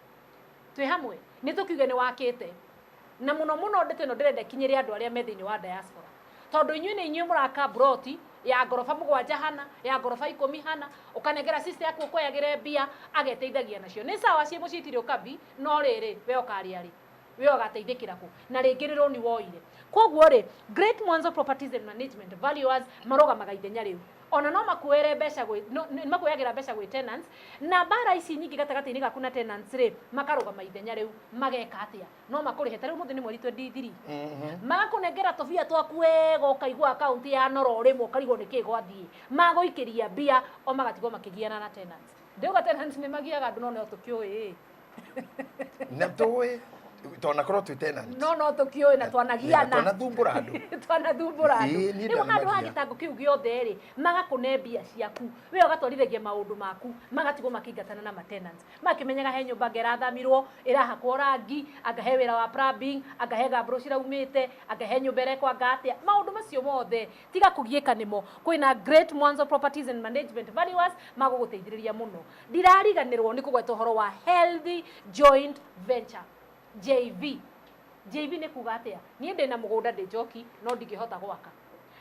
twĩ hamwe nĩ tũkiuge nĩ wakĩte na mũno mũno ndeto ĩno ndĩrenda ĩkinyĩre andũ arĩa me thĩinĩ wa diaspora tondũ inyuĩ nĩ inyuĩ mũraka mburoti ya ngoroba mũgwanja hana ya ngoroba ikũmi hana ũkanengera sister yaku ũkoyagĩre mbia ageteithagia nacio nĩ sawa ciĩ mũciĩ itirĩ ũkabi no rĩrĩ we ũkarĩa rĩ we ũgateithĩkĩra kũ na rĩngĩ nĩ rũni woire koguo rĩ Great Mwanzo Properties and Management Valuers marũgamaga ithenya rĩu ona no makuoere mbeca gwĩ no, nĩ makuoyagĩra mbeca gwĩ tenants na mbara ici nyingĩ gatagatĩ-inĩ gaku na tenants rĩ makarũgama ithenya rĩu mageka atĩa no makũrĩhe ta rĩu ũmũthĩ nĩ mweri 23 magakũnengera tũbia twaku wega ũkaigua akaunti ya nora ũrĩmwe ũkarigwo nĩ kĩ gwathiĩ magũikĩria mbia o magatigwo makĩgiana na tenants ndĩuga tenants nĩ magiaga andũ no no tũkĩũĩ Na tũĩ tonakorwo twĩ tenant. No no tũkĩũĩ na twanagiana. Twanathumbũra andũ. Twanathumbũra andũ. Ĩĩ, niĩ Rĩu handũ ha ndanagia. gĩtango kĩu gĩothe rĩ magakũne mbia ciaku we ũgatwarithagia maũndũ maku magatigwo makĩingatana na matenants makĩmenyaga he nyũmba anga ĩrathamirwo ĩrahakwo rangi anga he wĩra wa plumbing anga he gambũrũ ciraumĩte anga he nyũmba ĩrekwo anga atĩa maũndũ macio mothe tiga kũgiĩka nĩmo kwĩna Great Mwanzo Properties and Management Valuers magũgũteithĩrĩria mũno Ndirariganĩrwo nĩ kũgweta ũhoro wa healthy joint venture JV. JV nĩ kuga atĩa? Niĩ ndĩna mũgũnda ndĩ njoki no ndingĩhota gwaka.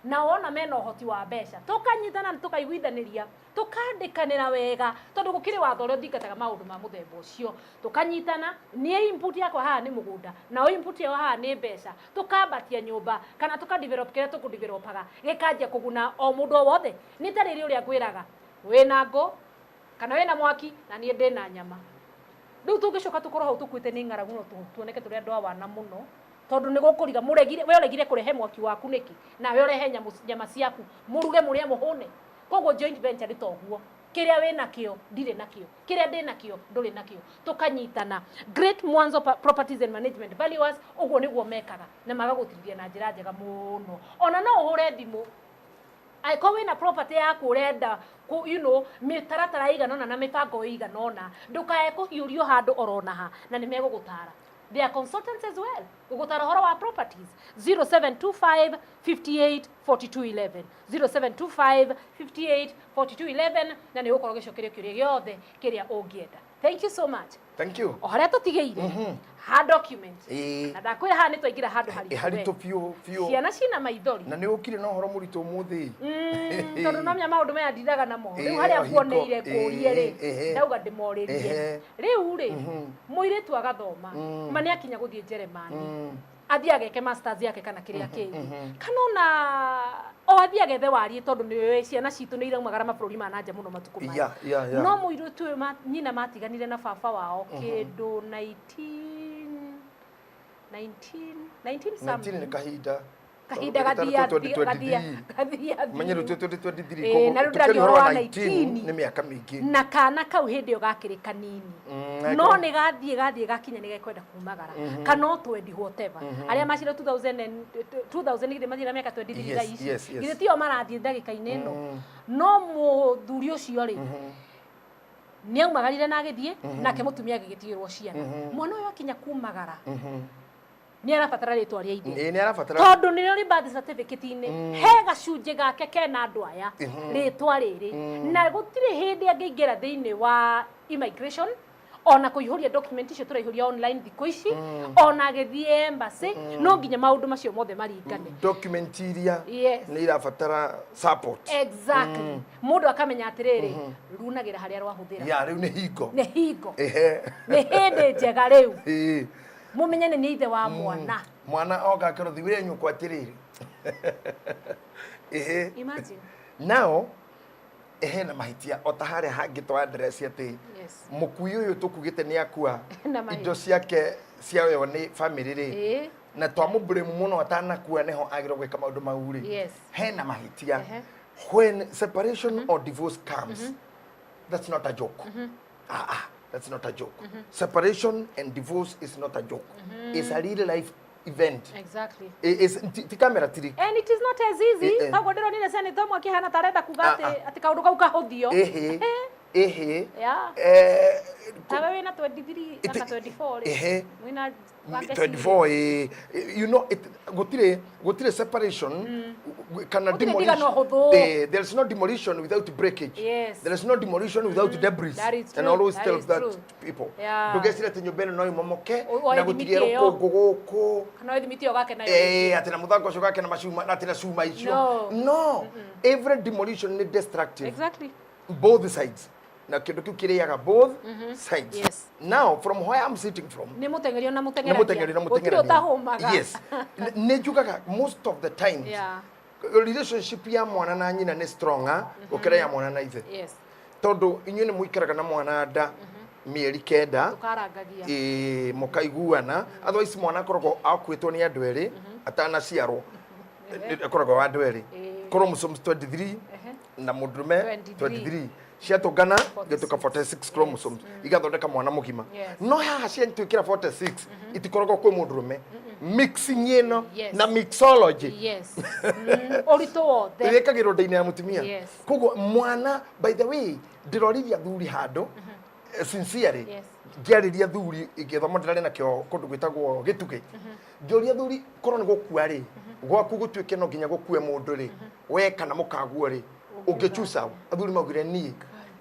Na wona mena ũhoti wa mbeca, tũkanyitana na tũkaiguithanĩria, tũkandĩkanĩra wega tondũ gũkĩrĩ watho ũrĩa ũthingataga maũndũ ma mũthemba ũcio. Tũkanyitana, niĩ input yakwa haha nĩ mũgũnda, nao input yao haha nĩ mbeca, tũkambatia nyũmba kana tũka develop kĩrĩa tũkũ developaga gĩkanjia kũguna o mũndũ o wothe. Nĩ ta rĩrĩ ũrĩa ngwĩraga, wĩna ngũ kana wĩna mwaki na niĩ ndĩna nyama rĩu tũngĩcoka tũkorwo hau tũkuĩte nĩ ng'aragu no tuoneke tũrĩ andũ a wana mũno tondũ nĩ gũkũriga mũregire we ũregire kũrehe mwaki waku nĩkĩ nawe ũrehe nyama ciaku mũruge mũrĩe mũhũne koguo joint venture nĩ toguo kĩrĩa wĩ nakĩo ndirĩ nakĩo kĩrĩa ndĩ nakĩo ndũrĩ nakĩo tũkanyitana Great Mwanzo Properties and Management Valuers ũguo nĩguo mekaga na magagũtirithia na njĩra njega mũno ona no ũhũre thimũ angĩkorwo wĩna property yaku ũrenda kũ, you know, mĩtaratara ĩigana ũna na mĩbango ĩigana ũna ndũkae kũhiũrio handũ orona ha na nĩ megũgũtara they are consultants as well gũgũtara ũhoro wa properties 0725 58 42 11 0725 58 42 11 na nĩ ũgũkorwo ũgĩcokerio kĩũria gĩothe kĩrĩa ũngĩenda thank you so much Thank you. O harĩa tũtigĩire ha document Ĩĩ. na ndakwĩra haha nĩ twaingĩra handũ Ĩ haritũ haritũ we. biũ biũ. Ciana cina maithori. Na nĩ ũkire na ũhoro mũritũ ũmũthĩ. Tondũ no menya maũndũ maya ndindaga namo rĩu Ĩĩ, harĩa o hingo. nguoneire ngũrie rĩ Ĩĩ, ĩhĩ. ndauga ndĩmorĩrie Ĩhĩ. rĩu rĩ mũirĩtu agathoma ma nĩ akinya gũthiĩ Njeremani athiĩ ageke masters yake kana kĩrĩa kĩngĩ kana ona o athiĩ agethe wariĩ tondũ nĩ ciana citũ nĩ iraumagara mabũrũri ma nanja mũno matukũ maya Yeah. No mũirĩtu ũyũ nyina matiganire na baba wao kĩndũ 19 19 19 19 nĩ something kahinda. Kahinda gathia gathia gathia Menye rĩu 2023 Ĩĩ, na rĩu koguo ndĩraria tũkĩaria ũhoro ũhoro wa wa 19 19. nĩ mĩaka mĩingĩ. Na kana kau hĩndĩ ĩyo gakĩrĩ kanini no nĩ gathiĩ gathiĩ gakinya nĩ gekwenda kumagara kana o twendi whatever arĩa macire 2000 and 2000 githĩ mathiĩ na mĩaka 23 thaa ici githĩ tio marathiĩ ndagĩka-inĩ ĩno no mũthuri ũcio rĩ nĩ aumagarire na agĩthiĩ nake mũtumia agĩgĩtigĩrwo ciana mwana ũyũ akinya kumagara nĩ arabatara rĩtwa rĩa ithe Ĩĩ, nĩ arabatara tondũ nĩrĩo rĩ birth certificate-inĩ he gacunjĩ gake kena andũ aya rĩtwa rĩrĩ na gũtirĩ hĩndĩ angĩingĩra thĩinĩ wa immigration Ona kũihũria document icio tũraihũria online thikũ ici, ona agĩthiĩ embassy, no nginya maũndũ macio mothe maringane. Document iria nĩ irabatara support. Exactly. Mũndũ akamenya atĩrĩrĩ, runagĩra harĩa rwahũthĩra. Ya rĩu nĩ hingo. Nĩ hingo. Ehe. Nĩ hĩndĩ njega rĩu. Mũmenye nĩ ithe wa mwana. Mwana oka akĩrwo thiwĩre nyũkwa atĩrĩrĩ. Ehe. Imagine. Now hena mahĩtia o ta harĩa hangĩ twa address atĩ mũkui ũyũ tũkugĩte nĩ akua, Na mahĩtia. Indo ciake ciaoywo nĩ family rĩ, na twamũblame mũno atanakua nĩho agĩrĩirwo gwĩka maũndũ mau rĩ, hena mahĩtia. When separation or divorce comes, that's not a joke. Ah, ah, that's not a joke. Separation and divorce is not a joke. It's a real life event. Is ti camera tiri. And it is not as easy. Taguo ndĩronire senator ũmwe akĩhana ta arenda kuga Ah, atĩ kaũndũ kau kahũthio. Ehe ehe. Tawe wĩna 23 kana 24 rĩ. Mwĩna wake. 24, you know it, gutire separation kana Gũtirĩ demolition. ndigano hũthũ. There is no demolition without breakage. There is no demolition without debris. That is And I true. always That tell is that true. to people, ndũgecire atĩ nyũmba ĩno no ĩmomoke Oe na thimiti gũtigĩra ĩyo. rũkũngũ gũkũ. Kana thimiti ĩyo gake nayo. Atĩ na mũthanga ũcio gake na macuma na atĩ na cuma icio. No. No, every demolition nĩ destructive, both sides, na kĩndũ kĩu kĩrĩaga both sides. Now from where I'm sitting from, Nĩ mũteng'erio na nĩ mũteng'eragia. mũteng'eri na Gũtirĩ mũteng'erania. ũtahũmaga. Yes, nĩ njugaga most of the times relationship ya mwana na nyina nĩ stronger gũkĩra ya mwana na ithe, tondũ inyuĩ nĩ mũikaraga na mwana nda mĩeri 9. Tũkarangagia. Ĩĩ, mũkaiguana. Otherwise mwana akoragwo akuĩtwo nĩ andũ erĩ atanaciarwo. Akoragwo wa andũ erĩ, chromosomes 23 na mũndũrũme 23. 23 ciatũngana gĩtuĩka 46 chromosomes, igathondeka mwana mũgima. No haha ciatuĩkĩra 46 itikoragwo kwĩ mũndũrũme, mixing ĩno na mixology. Yes. Ũritũ wothe. Ĩkagĩrwo nda-inĩ ya mũtumia. Koguo mwana, by the way, ndĩroririe athuri handũ, sincerely, ngĩarĩria athuri gĩthomo ndĩrarĩ nakĩo kũndũ gwĩtagwo Gĩtugĩ, ngĩũria athuri, korwo nĩ gũkua rĩ, gwaku gũtuĩke no nginya gũkue mũndũ rĩ, we kana mũkaguo rĩ, ũngĩchusa? Athuri maugire niĩ,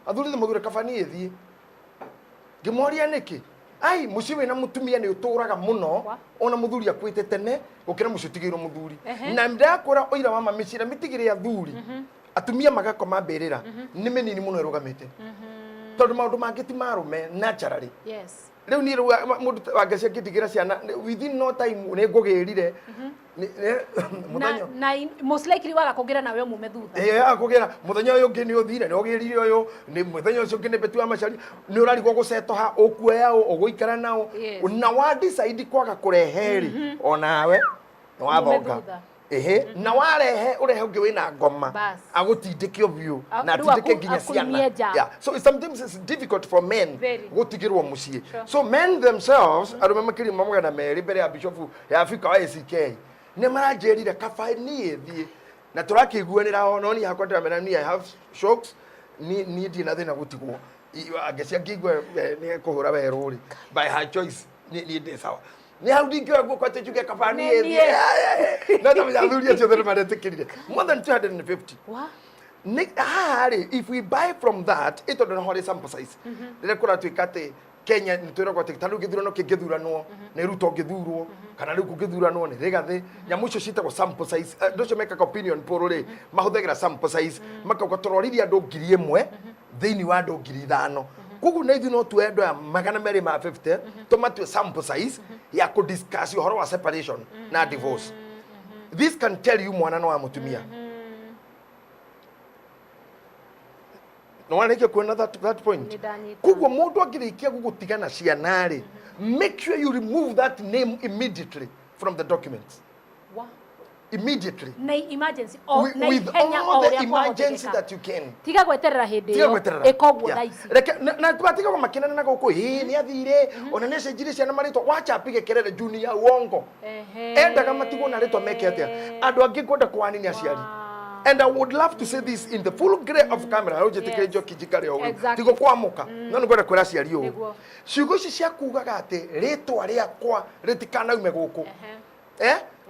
athuri nĩ maugire kaba niĩ thiĩ. Ngĩmoria nĩkĩ. Ai, mũciĩ wĩna mũtumia nĩ ũtũraga mũno ona mũthuri akuĩte tene gũkĩra mũciĩ ũtigĩirwo mũthuri. Na ndakwĩra ũira wa ma, mĩciĩ ĩrĩa mĩtigĩre athuri, atumia magakoma mbĩrĩra, nĩ mĩnini mũno ĩrũgamĩte, tondũ maũndũ mangĩ ti marũme naturally. Rĩu niĩ rĩu mũndũ wangacia ngĩtigĩra ciana within no time nĩ ngũgĩrire. Mũthenya Na most likely waga kũgĩra nawe ũmume thutha. Ĩĩ, akũgĩra mũthenya ũyũ ũngĩ nĩ ũthire nĩ ũgĩrire ũyũ, nĩ mũthenya ũcio ũngĩ nĩ betu wa macari nĩ ũrarigwo gũcetoha ũkuoya ũ ũgũikara nao. Na wa decide kwaga kũrehe rĩ, onawe nĩ wathonga. Thutha. Ĩhĩ, na warehe ũrehe ũngĩ wĩna ngoma, Bas. agũtindĩke biũ na rĩu atindĩke nginya akuumie ciana. nja. Yeah. So sometimes it's difficult for men Very. gũtigĩrwo mũciĩ. So men themselves, arũme makĩria ma 200 mbere ya bishofu ya Afrika wa ACK nĩ maranjĩrire kaba niĩ thiĩ, na tũrakĩiguanĩra o no niĩ hakwa ndĩramera niĩ I have shocks, niĩ ndirĩ na thĩna gũtigwo. Angĩcia ngĩigua nĩ ekũhũra werũ rĩ, by her choice, niĩ ndĩ sawa. Nĩ hau ndingĩoya guoko atĩ njuge kaba niĩ Nĩ thiĩ, no tamenya athuri acio othe nĩ maretĩkĩrire more than 250. Wa? Nĩ haha rĩ, if we buy from that, ĩ tondũ nĩho rĩ sample size rĩrĩa kũratuĩka atĩ Kenya nĩ twĩragwo atĩ ta rĩu gĩthurano kĩngĩthuranwo nĩ Ruto ũngĩthurwo kana rĩu kũngĩthuranwo nĩ Rigathĩ, nyamũ icio ciĩtagwo sample size. Andũ acio mekaga opinion poll rĩ, mahũthagĩra sample size, makauga tũroririe andũ 1,000 thĩinĩ wa andũ 5,000. Koguo na ithuĩ no tuoe andũ aya 250 tũmatue sample size ya kũdiscuss ũhoro wa separation na divorce. This can tell you mwana no wa mũtumia. Nĩwarĩkia kuona that point? Nĩ ndanyita. Koguo mũndũ angĩrĩkia gũgũtigana ciana rĩ, make sure you remove that name immediately from the documents. Wa? Immediately. Na emergency o na With ihenya o all the ũrĩa emergency kwahoteka. that you can. Tiga gweterera hĩndĩ Tiga ĩyo. gweterera. Ĩka ũguo thaa ici. Reke na twatiga makinana na gũkũ, ĩ nĩ athire ona nĩ acenjirie ciana marĩtwa, wacha apige kelele juu ni ya uongo. Endaga matigwo na rĩtwa meke atĩa? Andũ angĩ ngwenda kwanini aciari, and I would love to say this in the full grey of camera, hau njĩtĩkĩre njoki njikare o ũguo. Tigo kwamũka, no nĩ ngwenda kwĩra aciari ũũ, ciugo ici cia kugaga atĩ rĩtwa rĩakwa rĩtikanaume gũkũ,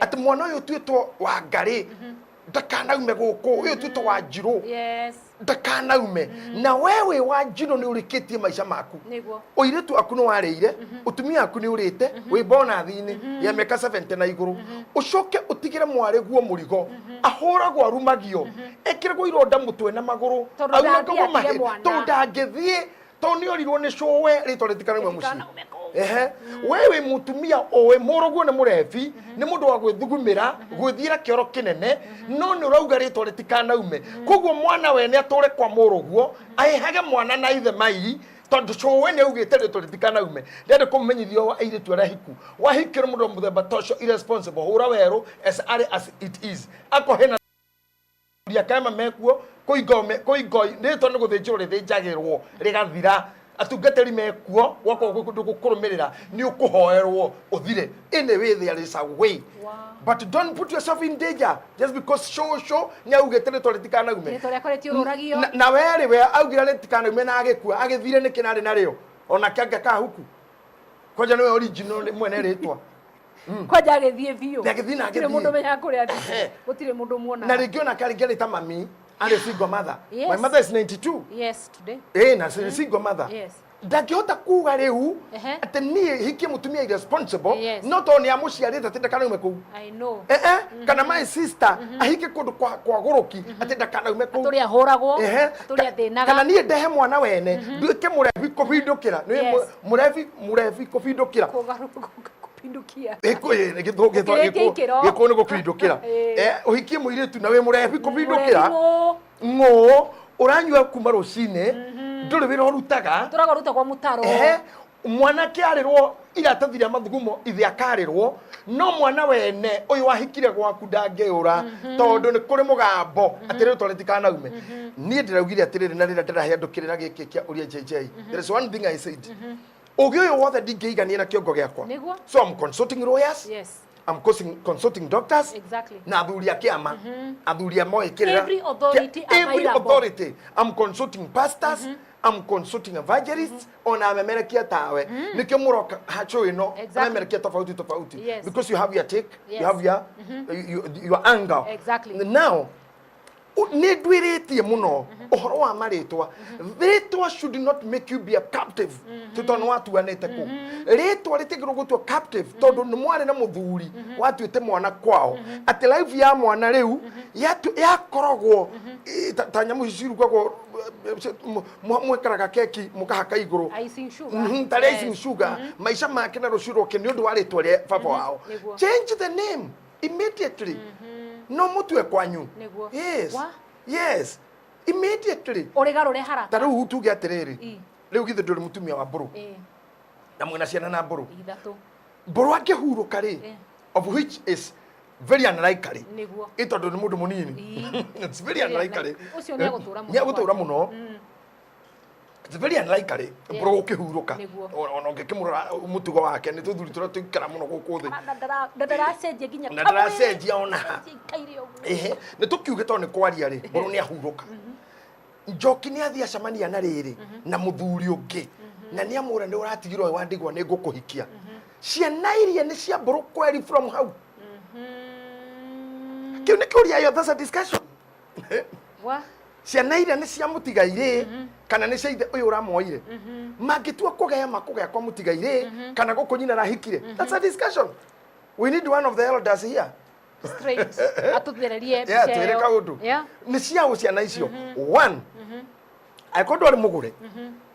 atĩ mwana ũyũ ũtuĩtwo wa ngarĩ. Ndakanaume gũkũ, ũyũ tuĩte wa njirũ. Yes. Ndakanaume. Na we wĩ wa njirũ nĩ ũrĩkĩtie maica maku. Nĩguo. Ũirĩtu waku nĩ warĩire, ũtumia waku nĩ ũrĩte, wĩ bonathi-inĩ ya mĩaka 70 na igũrũ, ũcoke ũtigĩre mwarĩ guo mũrigo, ahũragwo, arumagio, ekĩragwo ironda mũtwe na magũrũ, Tondũ aunangagwo ndangĩatige mahĩndĩ, mwana. tondũ ndangĩthiĩ, tondũ nĩ orirwo nĩ cũwe rĩtwa rĩtikanaume mũciĩ. Rĩtikanaume kũu. Ehe, we wĩ mũtumia ũĩ mũrũguo nĩ mũrebi, nĩ mũndũ wa gwĩthugumĩra, gwĩthiĩra kĩoro kĩnene, no nĩ ũrauga rĩtwa rĩtikanaume, koguo mwana wene atũre kwa mũrũguo, aĩhage mwana na ithe mai, tondũ cũwe nĩ augĩte rĩtwa rĩtikanaume. Ndĩrenda kũmenyithia wa airĩtu arĩa hiku wahikĩrwo mũndũ wa mũthemba ta ũcio irresponsible, hũra werũ as early as it is. Akorwo hena kama mekuo kũingo rĩtwa nĩ gũthĩnjĩrwo rĩthĩnjagĩrwo rĩgathira, atungatĩri mekuo gwakwa gũkũrũmĩrĩra nĩ ũkũhoerwo ũthire. Anyway, there is a way. Wow. But don't put yourself in danger just because shosho nĩ augĩte rĩtwa rĩtikanaume. Rĩtwa rĩakwa rĩtiũrũragio. Na werĩ we augire rĩtikanaume na agĩkua agĩthire nĩkĩ narĩ narĩo onake angĩkahuku kwanja nĩwe original nĩ mwene rĩtwa. Kwanja agĩthiĩ biũ. Na agĩthiĩ na Gũtirĩ agĩthiĩ. mũndũ ũmenyaga kũrĩa athiĩ. Ehe. Gũtirĩ mũndũ muonaga. Na rĩngĩ onake rĩngĩ arĩ ta mami arĩ single mother. Yes. My mother is 92. Yes, today. Ĩ na single mother. Yes. Ndangĩhota kuga rĩu Ehe. atĩ niĩ hikie mũtumia irresponsible, Yes. no tondũ nĩ amũciarĩte atĩ ndakanaume kũu. I know. Eh, eh, kana my sister ahike kũndũ kwa gũrũki atĩ ndakanaume kũu. Atũrĩ ahũragwo. Ehe. Atũrĩ athĩnaga. Kana niĩ ndehe mwana wene nduĩke mũrebi kũbindũkĩra. Nĩ Yes. mũrebi kũbindũkĩra. Kũgarũrũka, kũpindukia. Gĩkũyũ. Ũkĩrĩtie ikĩro. Gĩkũyũ nĩ gũbindũkĩra. Ĩĩ. Eh, ũhikie mũirĩtu na wĩ mũrebi kũbindũkĩra. Mũrebi. Ng'ũ ũranyua kuma rũcinĩ, ndũrĩ wĩra ũrutaga. Tũragwo rutagwo mũtaro. Ehe, mwanake arĩrwo iratathi rĩa mathugumo, ithe akarĩrwo, no mwana wene ũyũ wahikire gwaku ndangĩũra, tondũ nĩ kũrĩ mũgambo atĩ rĩtwa rĩtikanaume. Niĩ ndĩraugire atĩrĩrĩ, na rĩrĩa ndĩrahe andũ kĩrĩra gĩkĩ kĩa ũria JJ, there is one thing I said: ũgĩ ũyũ wothe ndingĩigania na kĩongo gĩakwa. Nĩguo. So I'm consulting lawyers. I'm consulting doctors na athuri a kĩama, athuri a moĩ kĩrĩra. Every authority Every available. authority. I'm consulting pastors, I'm consulting evangelists, ona amemerekia tawe nikio muroka hacho ino. Amemerekia tofauti tofauti. Because you have your take, you have your anger. Now nĩ ndwĩrĩtie mũno ũhoro wa marĩtwa. Rĩtwa should not make you be a captive tĩ tondũ nĩ watuanĩte kũ rĩtwa rĩtigĩrwo gũtua captive, tondũ nĩ mwarĩ na mũthuri watuĩte mwana kwao, atĩ life ya mwana rĩu yakoragwo ta nyamũ ici cirugagwo, mwekaraga keki mũkahaka igũrũ. Icing sugar. Tarĩ icing sugar, maica make na rũciũ rwake nĩ ũndũ wa rĩtwa rĩa baba wao. Nĩguo. Change the name immediately, no mũtue kwanyu. Nĩguo. Yes. Wa? Yes, immediately. Ũrĩgarũre haraka. Ta rĩu tuge atĩrĩrĩ, I. rĩu githĩ ndũrĩ mũtumia wa mbũrũ Ĩ. na mwĩna ciana na mbũrũ? Ithatũ. Mbũrũ angĩhurũka rĩ, of which is very unlikely, Nĩguo. ĩ tondũ nĩ mũndũ mũnini. Ĩ. It's very unlikely. Ũcio nĩegũtũra mũno. Nĩegũtũra mũno. It's very unlikely mbũrũ gũkĩhurũka. Nĩguo. Ona ũngĩkĩmũrora mũtugo wake, nĩ tũthuri tũrĩa tũikara mũno gũkũ thĩ. Na ndaracenjia nginya Na ndaracenjia ona ha. Ikaire ũguo. Ehe, nĩ tũkiuge tondũ nĩ kwaria rĩ, mbũrũ nĩ ahurũka, njoki nĩ athiĩ acemania na rĩrĩ na mũthuri ũngĩ, na nĩ amũra nĩ ũratigirwo wĩ wa ndigwa, nĩ ngũkũhikia, ciana iria nĩ cia mbũrũ kweri from hau? Kĩu nĩ kĩũria yo, that's a discussion. Wa? Ciana iria nĩ cia mũtigairĩ kana nĩ cia ithe ũyũ ũramoire? Mangĩtua kũgaya, makũgaya kwa mũtigairĩ kana gũkũ nyina arahikire? That's a discussion. We need one of the elders here. Straight. Atũthererie Yeah, mbica twĩre ĩyo. kaũndũ. Nĩ ciaũ ciana icio? One, angĩkorwo ndwarĩ mũgũre,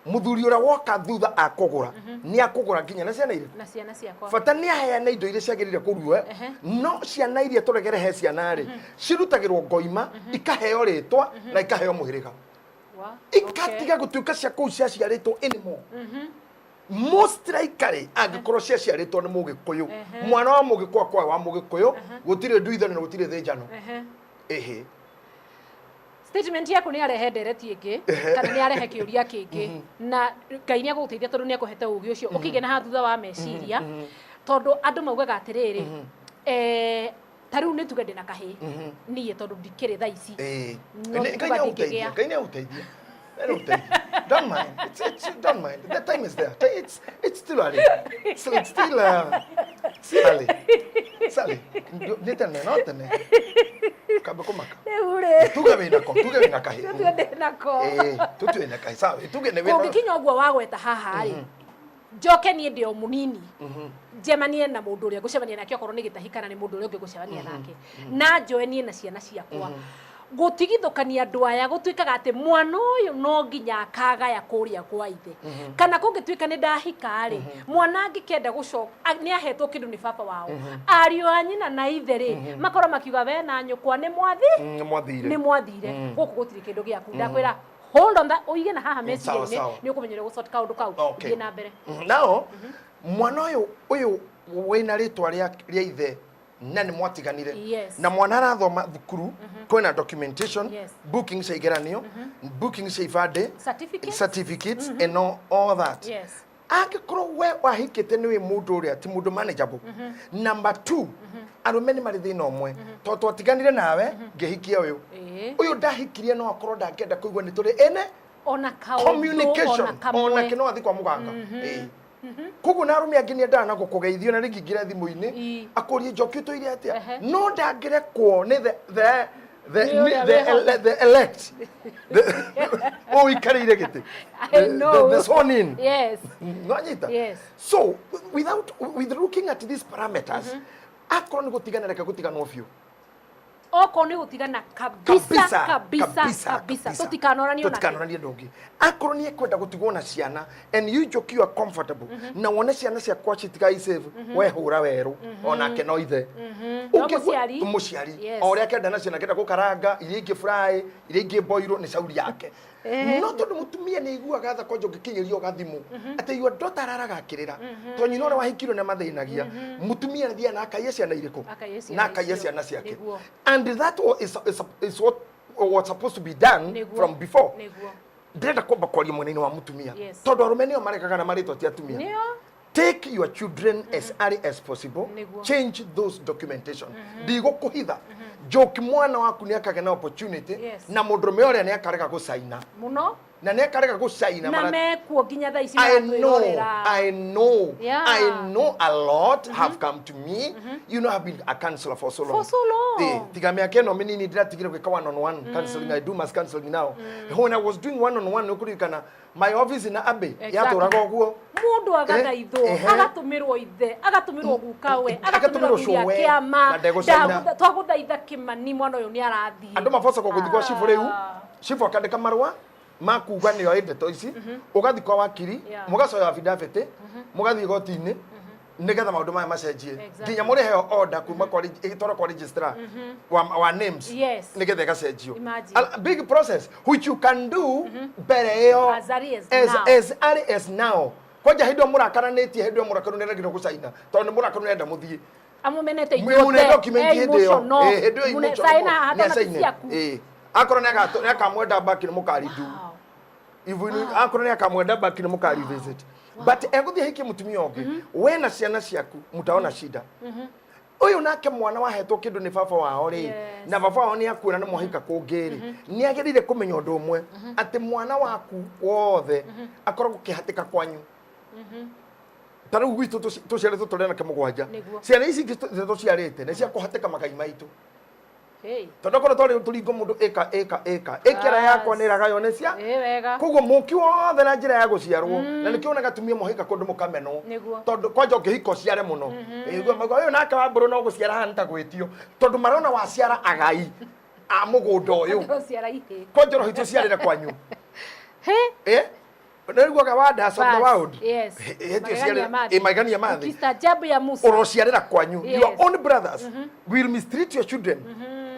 mũthuri ũrĩa woka thutha akũgũra nĩ akũgũra nginya na ciana irĩkũ? Na ciana ciakwa. Bata nĩ aheane indo iria ciagĩrĩire kũruo, no ciana iria tũregere he ciana rĩ, cirutagĩrwo ngoima, ikaheo rĩtwa na ikaheo mũhĩrĩga, Wa? ikatiga gũtuĩka cia kũu ciaciarĩtwo anymore. Most likely, angĩkorwo ciaciarĩtwo nĩ mũgĩkũyũ, mwana wa mũgĩkũyũ akwae wa mũgĩkũyũ, gũtirĩ nduithano na gũtirĩ thĩnjano. Ehe. Ĩhĩ. Statement yaku nĩ arehe ndereti ĩngĩ kana nĩ arehe kĩũria kĩngĩ, na Ngai nĩ agũgũteithia tondũ nĩ akũhete ũgĩ ũcio ũkĩgĩa na haha thutha wa meciria, tondũ andũ maugaga atĩrĩrĩ, ta rĩu nĩ tuge ndĩna kahĩ niĩ, tondũ ndikĩrĩ thaa ici. Ĩĩ. No Ngai tikuga nĩ agũteithia. ndingĩgĩa. Ngai nĩ agũteithia. Ngai nĩ agũteithia. Don't mind. It's, don't mind. The time is there. It's still early. So it's still Sally. Sally, nĩ tene no tene. Kambe kũmaka. Rĩu rĩ. Tuge wĩnako, tuge wĩna kahĩ. Tũtue ndĩnako. Ĩĩ, tũtue wĩna kahĩ. Sawa, tuge nĩ wĩna. Kũngĩkinya ũguo wagweta haha rĩ, njoke niĩ ndĩ o mũnini njemanie na mũndũ ũrĩa ngũcemania nake, okorwo nĩ gĩtahi kana nĩ mũndũ ũrĩa ũngĩ ngũcemania nake, na njoe niĩ na ciana ciakwa gũtigithũkania andũ aya, gũtuĩkaga atĩ mwana ũyũ no nginya akagaya kũrĩa kwa ithe, kana kũngĩtuĩka nĩ ndahika rĩ, mwana angĩkenda gũcoka nĩ ahetwo kĩndũ nĩ baba wao, ariũ a nyina na ithe rĩ, makorwo makiuga we na nyũkwa nĩ mwathi Nĩ mwathire. Nĩ mwathire, gũkũ gũtirĩ kĩndũ gĩaku. Ndakwĩra hold on that, ũige na haha meciria-inĩ. Sawa. Nĩ ũkũmenya ũrĩa gũsort kaũndũ kau. Thiĩ na mbere. Nao mwana ũyũ wĩna rĩtwa rĩa ithe na nĩ mwatiganire na mwana arathoma thukuru, kwĩna documentation, booking cia igeranio, booking cia ibandĩ, Certificates. Certificates and all that. Angĩkorwo we wahikĩte nĩ wĩ mũndũ ũrĩa ti mũndũ manageable. Number two, arũme nĩ marĩ thĩna ũmwe, tondũ twatiganire nawe ngĩhikia ũyũ, ũyũ ndahikirie no akorwo ndangĩenda kũigua nĩ tũrĩ ene ona kaũndũ communication ona kamwe. Onake no athi kwa mũganga. Ĩĩ. Koguo na arũme angĩ nĩendaga na gũkũgeithio na rĩngĩ ingĩra thimũ-inĩ akũrie njoki ũtũire atĩa, no ndangĩrekwo nĩ the Nĩ ũrĩa the, wĩho. the elect, ũikarĩire gĩtĩ. I know. The sworn in. Nwanyita? Yes. So without with looking at these parameters, akorwo nĩ gũtigana, reke gũtiganwo biũ. Okorwo nĩ gũtigana kabisa kabisa kabisa, tũtikanoranio nake. Tũtikanoranio ndũ ũngĩ. Akorwo nĩ ekwenda gũtigwo na ciana and you joke, you are comfortable na wone ciana ciakwa citigaisave, we hũra werũ onake no ithe. No mũciari. Mũciari o ũrĩa akenda na ciana, akenda gũkaranga iria ingĩ, fry iria ingĩ, boiro nĩ cauri yake. No tondũ mũtumia nĩ aiguaga tha, kwanja ũngĩkinyĩrio gathimũ atĩ your daughter araraga akĩrĩra tondũ nyina ũrĩa wahikirwo nĩ mathĩnagia mũtumia, athiaga na akaiya ciana irĩkũ? Akaiye ciana Na akaiya icio. ciana ciake. And that is what was supposed to be done from before. Ndĩrenda kwamba kwaria mwena-inĩ wa mũtumia tondũ arũme nĩo marekaga na marĩtwa ti atumia. Take your children as early as possible. Change those documentation. Ndigũkũhitha njoki, mwana waku nĩ akagĩa na opportunity na mũndũrũme ũrĩa nĩ akarega gũcaina Mũno. Na nĩ akarega gũcaina. Na mekuo nginya thaa ici I know, maratwĩrorera. I know, I know a lot have come to me. I've been a counselor for so long. For so long. Tiga mĩaka ĩno mĩnini ndĩratigire gwĩka one on one counseling. I do mass counseling now. When I was doing one on one, nĩũkũririkana my office in Abbey yatũraga ũguo. Mũndũ agathaithwo, agatũmĩrwo ithe, agatũmĩrwo gukawe, agatũmĩrwo Agatũmĩrwo athuri a cũwe, kĩama. Na ndegũcaina. Twagũthaitha Kĩmani, mwana ũyũ nĩ arathiĩ. Andũ mabocagwo gũthiĩ kwa cibũ rĩu, cibũ akandĩka marũa ma kuga nĩo ĩ ndeto ici, ũgathiĩ kwa wakiri, mũgacoya affidavit, mũgathiĩ igoti-inĩ nĩgetha maũndũ maya macenjie nginya mũrĩheo order kuma kwa ĩgĩtwarwo kwa registrar wa names nĩgetha ĩgacenjio. Imagine. A big process which you can do mbere ĩyo As early as as, now. As early as now. Kwanja hĩndĩ ĩyo mũrakaranĩtie, hĩndĩ ĩyo mũrakaru nĩaregire gũcaina tondũ nĩ mũrakaru nĩarenda mũthiĩ. Amumenete. Mwĩmune document hĩndĩ ĩyo. Ĩ, hĩndĩ ĩyo emotional Saina hata na nĩacaine. ciaku. Ĩ. Akorwo nĩakamwenda back nĩ mũkaridu ivu, akorwo nĩakamwenda back nĩ mũkari visit, but egũthiĩ ahikie mũtumia ũngĩ, we na ciana ciaku mutaona shida. Ũyũ nake mwana wahetwo kĩndũ nĩ baba wao rĩ, na baba wao nĩ akuĩra na mwahika kũngĩ rĩ, nĩ agĩrĩire kũmenya ũndũ ũmwe atĩ mwana waku wothe akoragwo kĩhatĩka kwanyu. Ta rĩu gwitũ tũciarĩtwo tũrĩ anake 7. Ciana ici ingĩ tũciarĩte nĩ cia kũhatĩka magai maitũ tondũ akorwo twarĩ tũringo mũndũ ĩka ĩka ĩka ĩkĩra yakwa nĩ ĩragaywo nĩ cia Ĩ wega. Koguo mũki wothe na njĩra ya gũciarwo, na nĩkĩo wonaga atumia mohĩka kũndũ mũkamenwo tondũ kwanja ũngĩhika ũciare mũno. Ĩgua mauga ũyũ nake wa mbũrũ no gũciara hana ta gwĩtio tondũ marona waciara agai a mũgũnda ũyũ. Gũciara ihĩ. Kwanja ũrohiti ũciarĩre kwanyu. He. Eh, nĩguaga wonders of the Bas, world. Yes. Ĩ, Magegania ma thĩ. ĩ, magegania ma thĩ. Ukistaajabu ya Musa. Ũrociarĩra kwanyu. Your own brothers will mistreat your children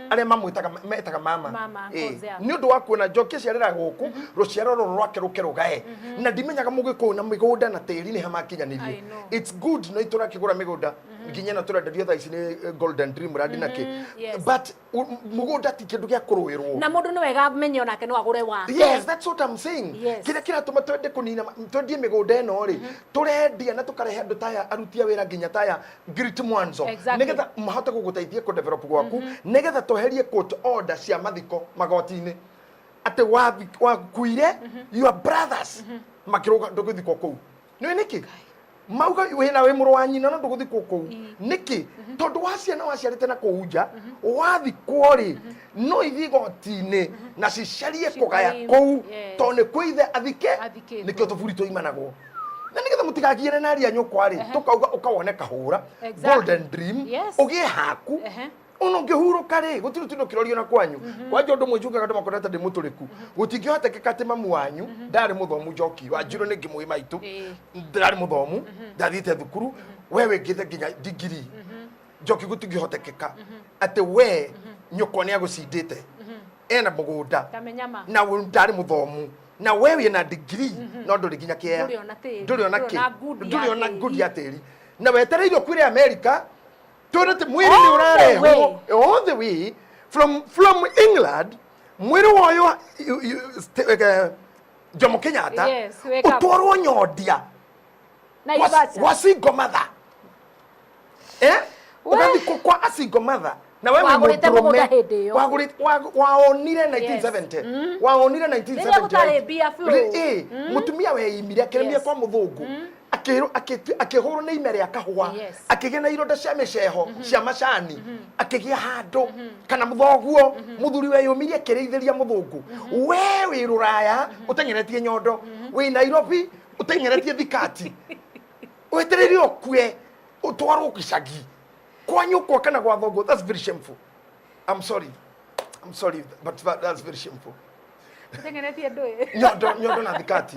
arĩa mamwĩtaga metaga mama. Mama, Ĩ, uncles, yeah. Nĩ ũndũ wa kuona njoki ciarĩra gũkũ rũciaro rũrũ rwake rũke rũgae na ndimenyaga mũgĩkũyũ na mĩgũnda na tĩri nĩ hamakinyanĩrie. I know. It's good no itũrakĩgũra mĩgũnda nginya ĩno tũrenderio thaa ici nĩ Golden Dream randi na kĩ, but mũgũnda ti kĩndũ gĩa kũrũĩrwo. Na mũndũ nĩ wega amenye onake no agũre wake. Yes, that's what I'm saying. Kĩrĩa kĩratũma twende kũnina twendie mĩgũnda ĩno rĩ, tũrendia na tũkarehe andũ taya aruti a wĩra nginya taya ngiriti mwanzo nĩgetha mahote gũgũteithia kũ develop gwaku, nĩgetha tweherie court order cia mathiko magoti-inĩ atĩ wakuire your brothers makĩrũga ndũgĩthikwo kũu. Nĩũĩ nĩkĩ? Mauga wĩna wĩ mũrũ wa nyina no ndũgũthikwo kũu. Nĩkĩ? Tondũ wa ciana waciarĩte na kũu nja, wathikwo rĩ, no ithiĩ igoti-inĩ na cicarie kũgaya Ciclaim, kũu yes. tondũ nĩ kwĩ ithe athike. Athikĩtwo. Nĩkĩo tũburi tũimanagwo. Na nĩgetha mũtigagiane na aria nyũkwa rĩ, tũkauga ũkawone kahũra, golden dream, ũgĩe haku. Ona ũngĩhurũka rĩ, gũtirĩ ũtinda ũkĩrorio na kwanyu. Kwanja ũndũ ũmwe njugaga andũ makona ta ndĩ mũtũrĩku, gũtingĩhotekeka atĩ mamu wanyu ndarĩ mũthomu. Njoki wa Njirũ nĩ ngĩmũĩ maitũ ndarĩ mũthomu, ndathiĩte thukuru, we wĩngĩte nginya ndigiri. Njoki, gũtingĩhotekeka atĩ we nyũkwa nĩ agũcindĩte ena mũgũnda Kamenyama. na we ndarĩ mũthomu na we wĩna ndigiri no ndũrĩ nginya kĩea. Ndũrĩ ona tĩri. Ndũrĩ ona Ndũrĩ kĩ. ona ngundi ya Ndũrĩ ona tĩri. ngundi ya tĩri na wetereire ũkuire America twĩre atĩ mwĩrĩ nĩ All the ũrarehwo all the way from England, mwĩrĩ woywo Jomo Kenyatta, Yes, wake up. ũtwarwo Nyondia Naivasha. Kwa single mother, eh, ũgathikwo kwa a single mother na we wĩ Wagũrĩte mũndũrũme. mũgũnda hĩndĩ ĩyo. Waonire 1970, waonire Rĩrĩa gũtarĩ 1970 mbia flow. Ĩ, mũtumia weimire akĩremia kwa mũthũngũ, akĩhũrwo nĩ ime rĩa kahũa, akĩgĩa na ironda cia mĩceho cia macani, akĩgĩa handũ kana mũthoguo mũthuri weyũmirie akĩrĩithĩria mũthũngũ. We wĩ rũraya ũteng'eretie nyondo, wĩ Nairobi ũteng'eretie thikati, wetereire ũkue ũtwarwo gĩcagi kwa nyũkwa kana gwa thoguo. That's very shameful. I'm sorry, I'm sorry, but that's very shameful. Ũteng'eretie ndũĩ. Nyondo, nyondo na thikati,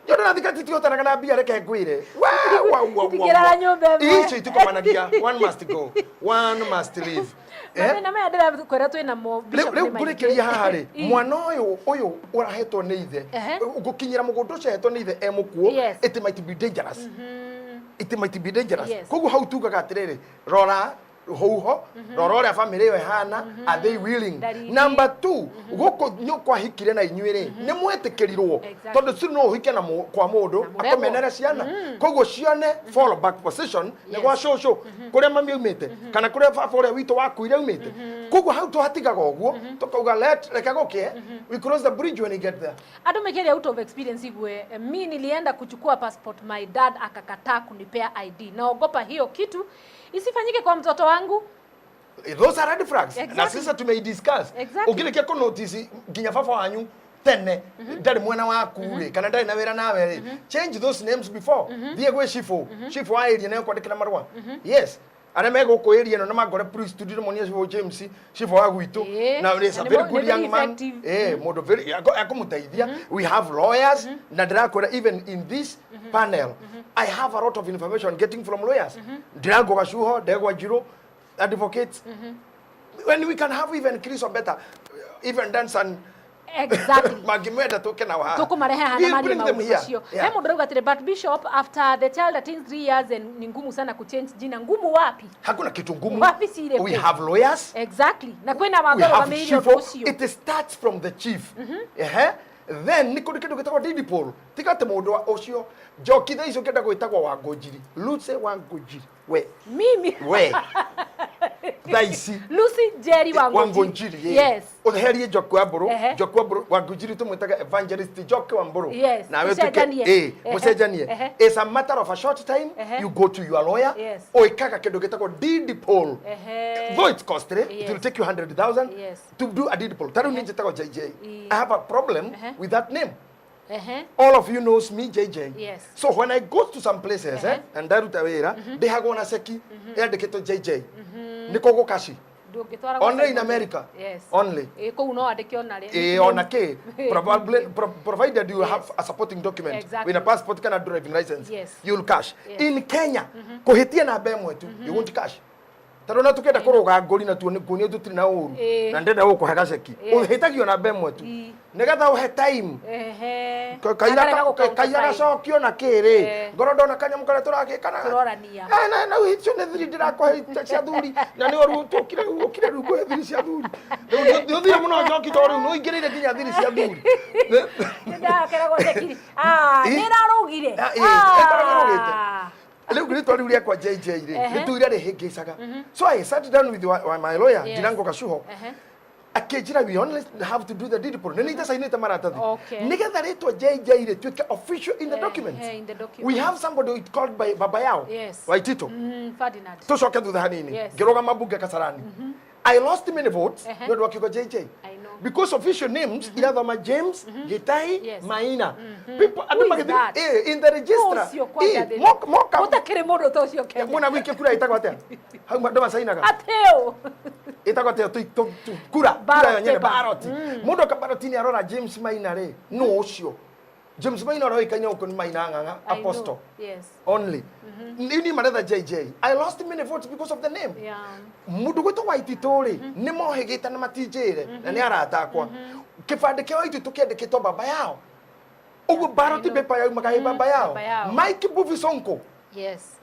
nyondo na thikati itihotanaga na mbia. Reke ngwire. Wa, wa, wa, wa, Itingĩrara nyũmba ĩmwe. Icio itikomanagia. One must go, one must leave. Eh? Mathĩna maya ndĩrakwĩra twĩnamo, Rĩu Bishop, rĩu nĩ maingĩ. ngũrĩkĩria haha rĩ, mwana ũyũ ũrahetwo nĩ ithe, gũkinyĩra mũgũnda ũcio ahetwo nĩ ithe e mũkuũ, it might be dangerous, it might be dangerous. Koguo hau tugaga atĩrĩrĩ, rora huho, rora ũrĩa family ĩyo ĩhana. Are they willing? Ndariri. Number two, gũkũ nyũkwa ahikire na inyuĩ rĩ, nĩ mwetĩkĩrirwo? Exactly. Tondũ si no ũhike na kwa mũndũ mũregwo. akũmenere ciana, koguo cione fall back position nĩ gwa cũcũ kũrĩa mami aumĩte kana kũrĩa baba ũrĩa witũ wakuire aumĩte. Koguo hau tũhatigaga ũguo tũkauga reke gũkĩe, we cross the bridge when we get there. Andũ mekĩria out of experience igue, mi nilienda kuchukua passport, my dad akakataa kunipea ID. Naogopa hiyo kitu isifanyike kwa mtoto wangu. Those are red flags. Na sasa tumeidiscuss. Ũngĩrĩkia kũ notice nginya baba wanyu tene ndarĩ mwena waku rĩ, kana ndarĩ na wĩra nawe rĩ, change those names before. Thiĩ gwĩ cibũ, cibũ wa area nĩ kwandĩkĩra marũa. Yes, arĩa me gũkũ area ĩno na mangore police studio monie cibũ James, cibũ wa gwitũ, na is a Na nĩ very good nĩ very young man, effective. eh, mũndũ very akũmũteithia. We have lawyers, na ndĩrakwĩra even in this panel I have a lot of information getting from lawyers. Ndirango Gacuho, Ndegwa Njirũ advocates, when we can have even Chris better, even Danson. Mangĩmwenda tũke nao haha. Tukumarehe hana We'll mari bring them maũndũ here. macio. He mũndũ rauga atĩrĩ, but Bishop, after the child attains 3 years and ni ngumu sana kuchange jina. Ngumu wapi? Hakuna kitu ngumu. Wapi cirĩ We kũ? have lawyers. Exactly, na kwĩna We watho have rũgamĩrĩire ũndũ chief. ũcio. It starts from the chief. Ehe, then nĩ kũrĩ kĩndũ gĩtagwo deed poll. Tiga atĩ mũndũ ũcio njoki thaa icio ũngĩenda gwĩtagwo Wangũnjiri, Lucy Wangũnjiri, we Mimi. We thaa ici Lucy Jerry Wangũnjiri. Wangũnjiri. Ũtherie Njoki wa Mbũrũ. Njoki wa Mbũrũ Wangũnjiri tũmwĩtaga Evangelist Njoki wa Mbũrũ. Nawe ũtuĩke Ũcenjanie. Mũcenjanie. It's a matter of a short time. You go to your lawyer. Ũĩkaga kĩndũ gĩtagwo deed poll. Though it's costly, it will take you 100,000 to do a deed poll. Ta rĩu niĩ njĩtagwo JJ. I have a problem with that name. All of you knows me JJ. So when I go to some places, and ndaruta wĩra, ndĩhagwo na ceki yandĩkĩtwo JJ nĩko gũkaci. Ndũngĩtwara Only in gwa- America. Only. Ĩ, kũu no andĩke ona rĩ. Ona kĩ, probably provided you have a supporting document with a passport kana driving license, you'll cash. In Kenya kũhĩtia namba ĩmwe tu, you won't cash, tondũ na tũkĩenda kũrũga ngũri na tuone kuonia tũtirĩ na ũru na ndĩrenda gũkũhe gaceki, ũhĩtagio namba ĩmwe tu nĩgetha ũhe time. Kaira Akarega gũkaunta kaira sign. gacokio na kĩrĩ ngoro ndona kanyamũ karĩa tũragĩkana. Tũrorania. Na icio nĩ thiri ndĩrakũhe cia thuri na nĩ ũru tũkire ũkire rĩu ngũhe thiri cia thuri. Rĩu nĩ ũthire mũno njoki tondũ rĩu nĩ ũingĩrĩire nginya thiri cia thuri. Nĩndakeragwo ceki. Ah, nĩrarũgire. Ah, ĩ, ĩkoragwo ĩrũgĩte. Rĩu rĩtwa rĩu rĩakwa JJ rĩ, rĩtũire rĩhĩngĩcaga. So I sat down with my lawyer, Ndirango Gacuho. Akĩnjĩra we only have to do the deed poll. Nĩ nĩ itacainĩte maratathi. Nĩgetha rĩtwa JJ rĩtuĩke official in the documents. In the documents. We have somebody called by baba yao. Waitito. Ferdinand. Tucoke thutha hanini. Ngĩrũgama mbunge Kasarani. I lost many votes nĩ ũndũ wa kiugo JJ. I know. Because official names irathoma James Gitahi Maina. People Who andũ is magĩthiĩ that? in the register. Ũcio kwanja thĩ. Moka Gũtakĩrĩ mũndũ ta ũcio Kenya. mwena wike kura ĩtagwo atĩa? Hau andũ macainaga. Atĩũ. Ĩtagwo atĩa kura Ballot kura yenyewe paper. ballot. Mũndũ oka ballot-inĩ arora James Maina rĩ, nũ ũcio? James Maina ũroĩkaine gũkũ nĩ Maina Ng'ang'a I know. apostle only. Ni maretha JJ. I lost many votes because of the name. Mundu gwitwo Waititũ rĩ, nĩ mohĩgĩte na matinjĩre na nĩ arata akwa. Kĩbandĩ kĩa Waititũ kĩandĩkĩtwo baba yao. Ũguo ballot paper yaumaga ĩ baba yao. Baba yao. Mike Mbuvi Sonko.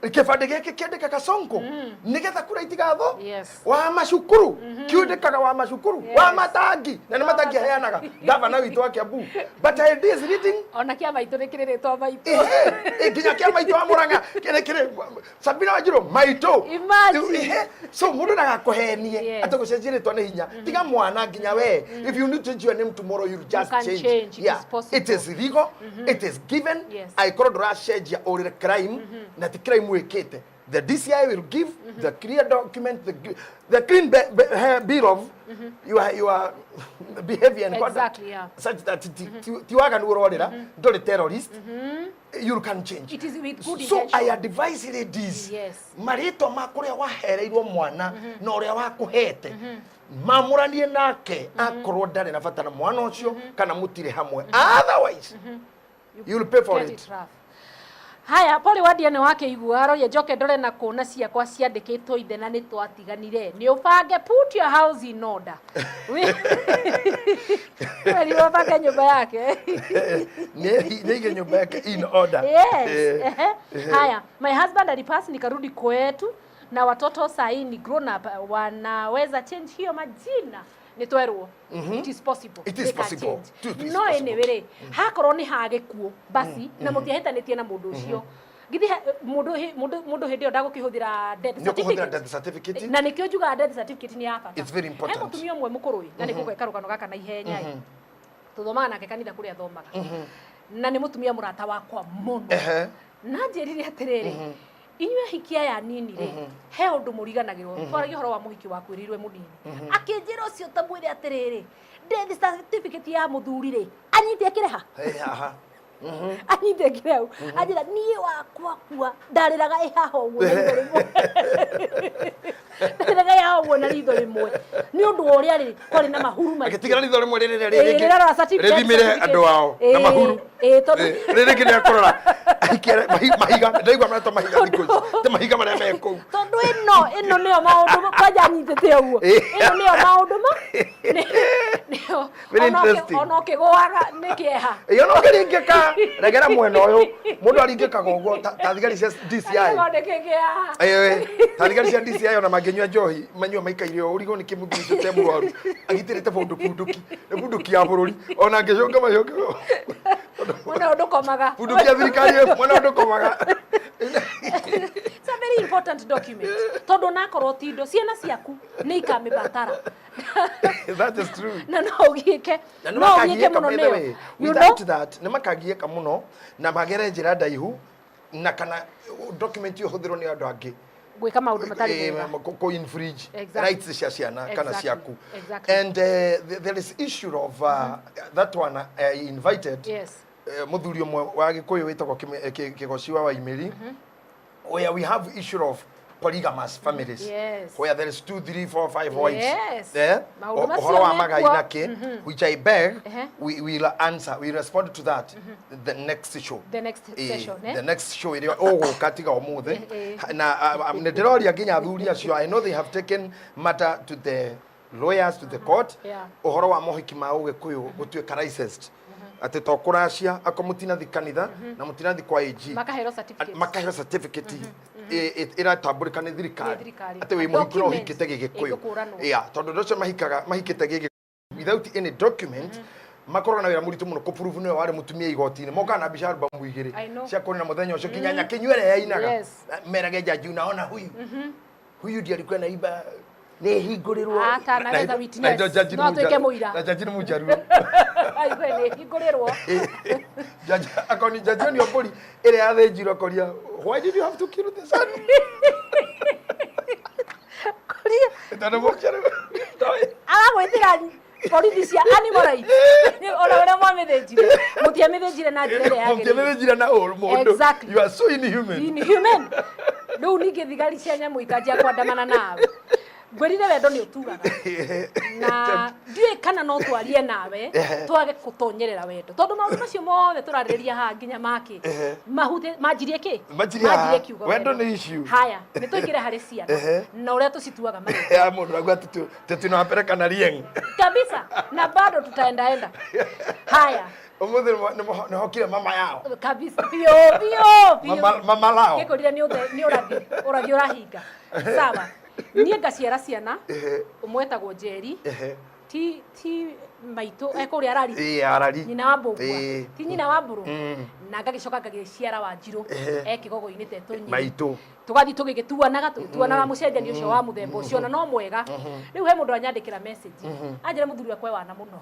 Kĩbandĩ gĩake kĩandĩkaga Sonko nĩgetha kura itigatho. Wa macukuru kĩandĩkaga wa macukuru wa matangi na nĩ matangi aheanaga gavana witũ wa Kiambu. But I is reading Ona kĩa maitũ nĩ kĩrĩ rĩtwa maitũ. Ehe, nginya kĩa maitũ wa Murang'a kĩrĩ kĩrĩ Sabina Wanjiru maitũ. Imagine. Ehe, so mũndũ ndagakũhenie atĩ gũcenjia rĩtwa nĩ hinya. Tiga mwana nginya we. If you need to change your name tomorrow, you just can change. Change. It is possible. It is legal. It is given. Angĩkorwo ndũracenjia ũrĩ crime na ti crime wĩkĩte, the DCI will give the clear document, the clean bill of your behavior and conduct such that ti waganu ũrorĩra, ndũrĩ terrorist, you can change. It is with good So intention. I advise ladies, marĩtwa ma kũrĩa wahereirwo mwana na ũrĩa wakũhete mamũranie nake akorwo ndarĩ na bata na mwana ũcio kana mũtirĩ hamwe, otherwise you'll pay for Get it. it rough. Haya, pole wadia nĩ wakĩigua aroria njoke ndore na kũna ciakwa ciandĩkĩtwo ithe na nĩ twatiganire. Nĩ ũbange, put your house in order. Werirwo ũbange nyũmba yake. Nĩige nyũmba yake in order. Yes. Eh. Haya, my husband alipass nikarudi kwetu na watoto sahii ni grown up, wanaweza change hiyo majina? Nĩ twerwo it is possible. It is They can possible. change. It is No possible. anyway rĩ, hakorwo nĩ hagĩkuũ basi na mũtiahĩtanĩtie na mũndũ ũcio, githi mũndũ hĩndĩ ĩyo ndagũkĩhũthĩra death Nĩ ũkũhũthĩra certificate? death certificate. Na nĩkĩo njugaga death certificate nĩ ya bata. It's very important. He mũtumia ũmwe mũkũrũ ĩ, na nĩ ngũgweka rũgano gaka na ihenya ĩ, tũthomaga nake kanitha kũrĩa athomaga, na nĩ mũtumia mũrata wakwa mũno. Na njĩrire atĩrĩrĩ, inyuĩ ahiki aya nini rĩ, he ũndũ mũriganagĩrwo. Twaragia ũhoro wa mũhiki wakwĩrĩirwe mũnini, akĩnjĩra ũcio ta mwĩre atĩrĩrĩ, death certificate ya mũthuri rĩ, anyite akĩrĩha. Eh, aha. Anyite akĩrĩha hau. Anjĩra niĩ wakwa kua ndarĩraga ĩ haha ũguo na ritho rĩmwe, ndarĩraga ĩ haha ũguo na ritho rĩmwe nĩ ũndũ wa ũrĩa rĩ kwarĩ na mahuru maingĩ. Agĩtigĩra ritho rĩmwe rĩrĩa Ĩĩ, rĩrarora certificate. Rĩthimĩre andũ ao na mahuru. Ĩĩ, tondũ Rĩrĩ rĩngĩ nĩ akũrora ahikia mahiga, ndaigua maretwo mahiga thikũ ici, ti mahiga marĩa me kũu. Tondũ ĩno nĩyo maũndũ kwanja anyitĩte ũguo, ĩno nĩyo maũndũ ma nĩyo. Very interesting. Ona ũkĩgũaga nĩ kĩeha. Ĩyo no ũkĩringĩka regera mwena ũyũ, mũndũ aringĩkaga ũguo ta thigari cia DCI. Akĩgwa nĩ kĩeha. Ta thigari cia DCI ona mangĩnyua njohi manyua maikaire ũũ, ũrigwo nĩ kĩmũndũ ũcio te mũrwaru agitĩrĩte bunduki, nĩ bunduki ya bũrũri, ona angĩcũnga macoke. Mwena ũyũ ndũkomaga. Bunduki ya thirikari ĩ, mwena ũyũ ndũkomaga. It's a very important document tondũ onakorwo ti indo ciana ciaku nĩ ikamĩbatara. That is true. Na no ũgiĩke, Na nĩ no ũgiĩke makagiĩka, mũno by the nĩyo. way. You know? Without that nĩ makagiĩka mũno na magere njĩra ndaihu na kana document ĩyo ĩhũthĩrwo nĩ andũ angĩ gwĩka maũndũ matarĩ mega. Kũ infringe rights cia ciana kana ciaku. And there is issue of that one I invited mũthuri ũmwe wa Gĩkũyũ wĩtagwo Kĩgoci wa Waimĩri, where we have issue of polygamous families, where there is two, three, four, five wives. Maũndũ macio Ũhoro wa magai mekuo. na kĩ, which I beg we will answer, we respond to that the next show. The next session, eh? The next show ĩrĩa ũgũka tiga ũmũthĩ. Na nĩ ndĩroria nginya athuri acio, I know they have taken matter to the lawyers, to the court, ũhoro wa mohiki ma Ũgĩkũyũ gũtuĩka licensed, atĩ to kũracia ako mũtinathi kanitha na mũtinathi kwa AG. Makaheo certificate. Makaheo certificate ĩratambũrĩka nĩ Nĩ thirikari thirikari. atĩ wĩ mũhiku no Document ũhikĩte Gĩgĩkũyũ. ĩgũkũranwo. Yeah, tondũ andũ acio mahikaga mahikĩte gĩgĩ without any document makoragwo na wĩra mũritũ mũno kũprove nĩwe warĩ mũtumia igoti-inĩ. Mokaga na mbica albamu igĩrĩ I know. cia kuonana mũthenya ũcio nginya nyakĩnyua ĩrĩa yainaga. Merage jaji, unaona huyu, huyu ndiye alikuwa naiba. Nĩ hingũrĩrwo. Atanageza witness. No atuĩke mũira. Na jaji nĩ mũjaruo. Aigue nĩ hingũrĩrwo. Jaji akoni jaji onio mbũri ĩrĩa yathĩnjirwo akoria, "Why did you have to kill the son?" Koria. Tondũ mũjaruo. Aragwĩtĩra borithi cia animal rights. Ona ũrĩa mwamĩthĩnjire. Mũtiamĩthĩnjire na njĩra ĩrĩa yagĩrĩire. Mũtiamĩthĩnjire na ũru mũndũ. Exactly. You are so inhuman. Inhuman. Rĩu ningĩ thigari cia nyamũ ikanjia kwandamana nawe. Ngwĩrire wendo nĩ ũturaga. Na ndiũĩ kana no twarie nawe twage gũtonyerera wendo tondũ maũndũ macio mothe tũrarĩrĩria haha nginya makĩ mahute manjirie kĩ? Manjirie haha. Kiugo Wendo nĩ issue. Haya, nĩ tũingĩre harĩ ciana na ũrĩa tũcituaga marĩtwa. Ya mũndũ auga atĩ tunawapeleka na rieng. Kabisa na bado tutaendaenda. Haya. Ũmũthĩ nĩhokire mama yao. Kabisa biũ biũ biũ. Mama lao. Ngĩkwĩrire nĩ nĩ ũrathi ũrathi ũrahinga. Sawa. Niĩ ngaciara ciana ũmwe etagwo Njeri ti maitũ ekũrĩa arari. Ĩĩ arari. Nyina wa Mbũgua. Ti nyina wa Mbũrũ. Na ngagĩcoka ngagĩciara Wanjirũ e kĩgogo-inĩ tetũ nyina. Maitũ. Tũgathiĩ tũgĩgĩtuanaga tũgĩtuanaga mũcenjanio ũcio wa mũthemba ũcio na no mwega. Rĩu he mũndũ anyandĩkĩra message anjĩra mũthuri wakwa e wana mũno.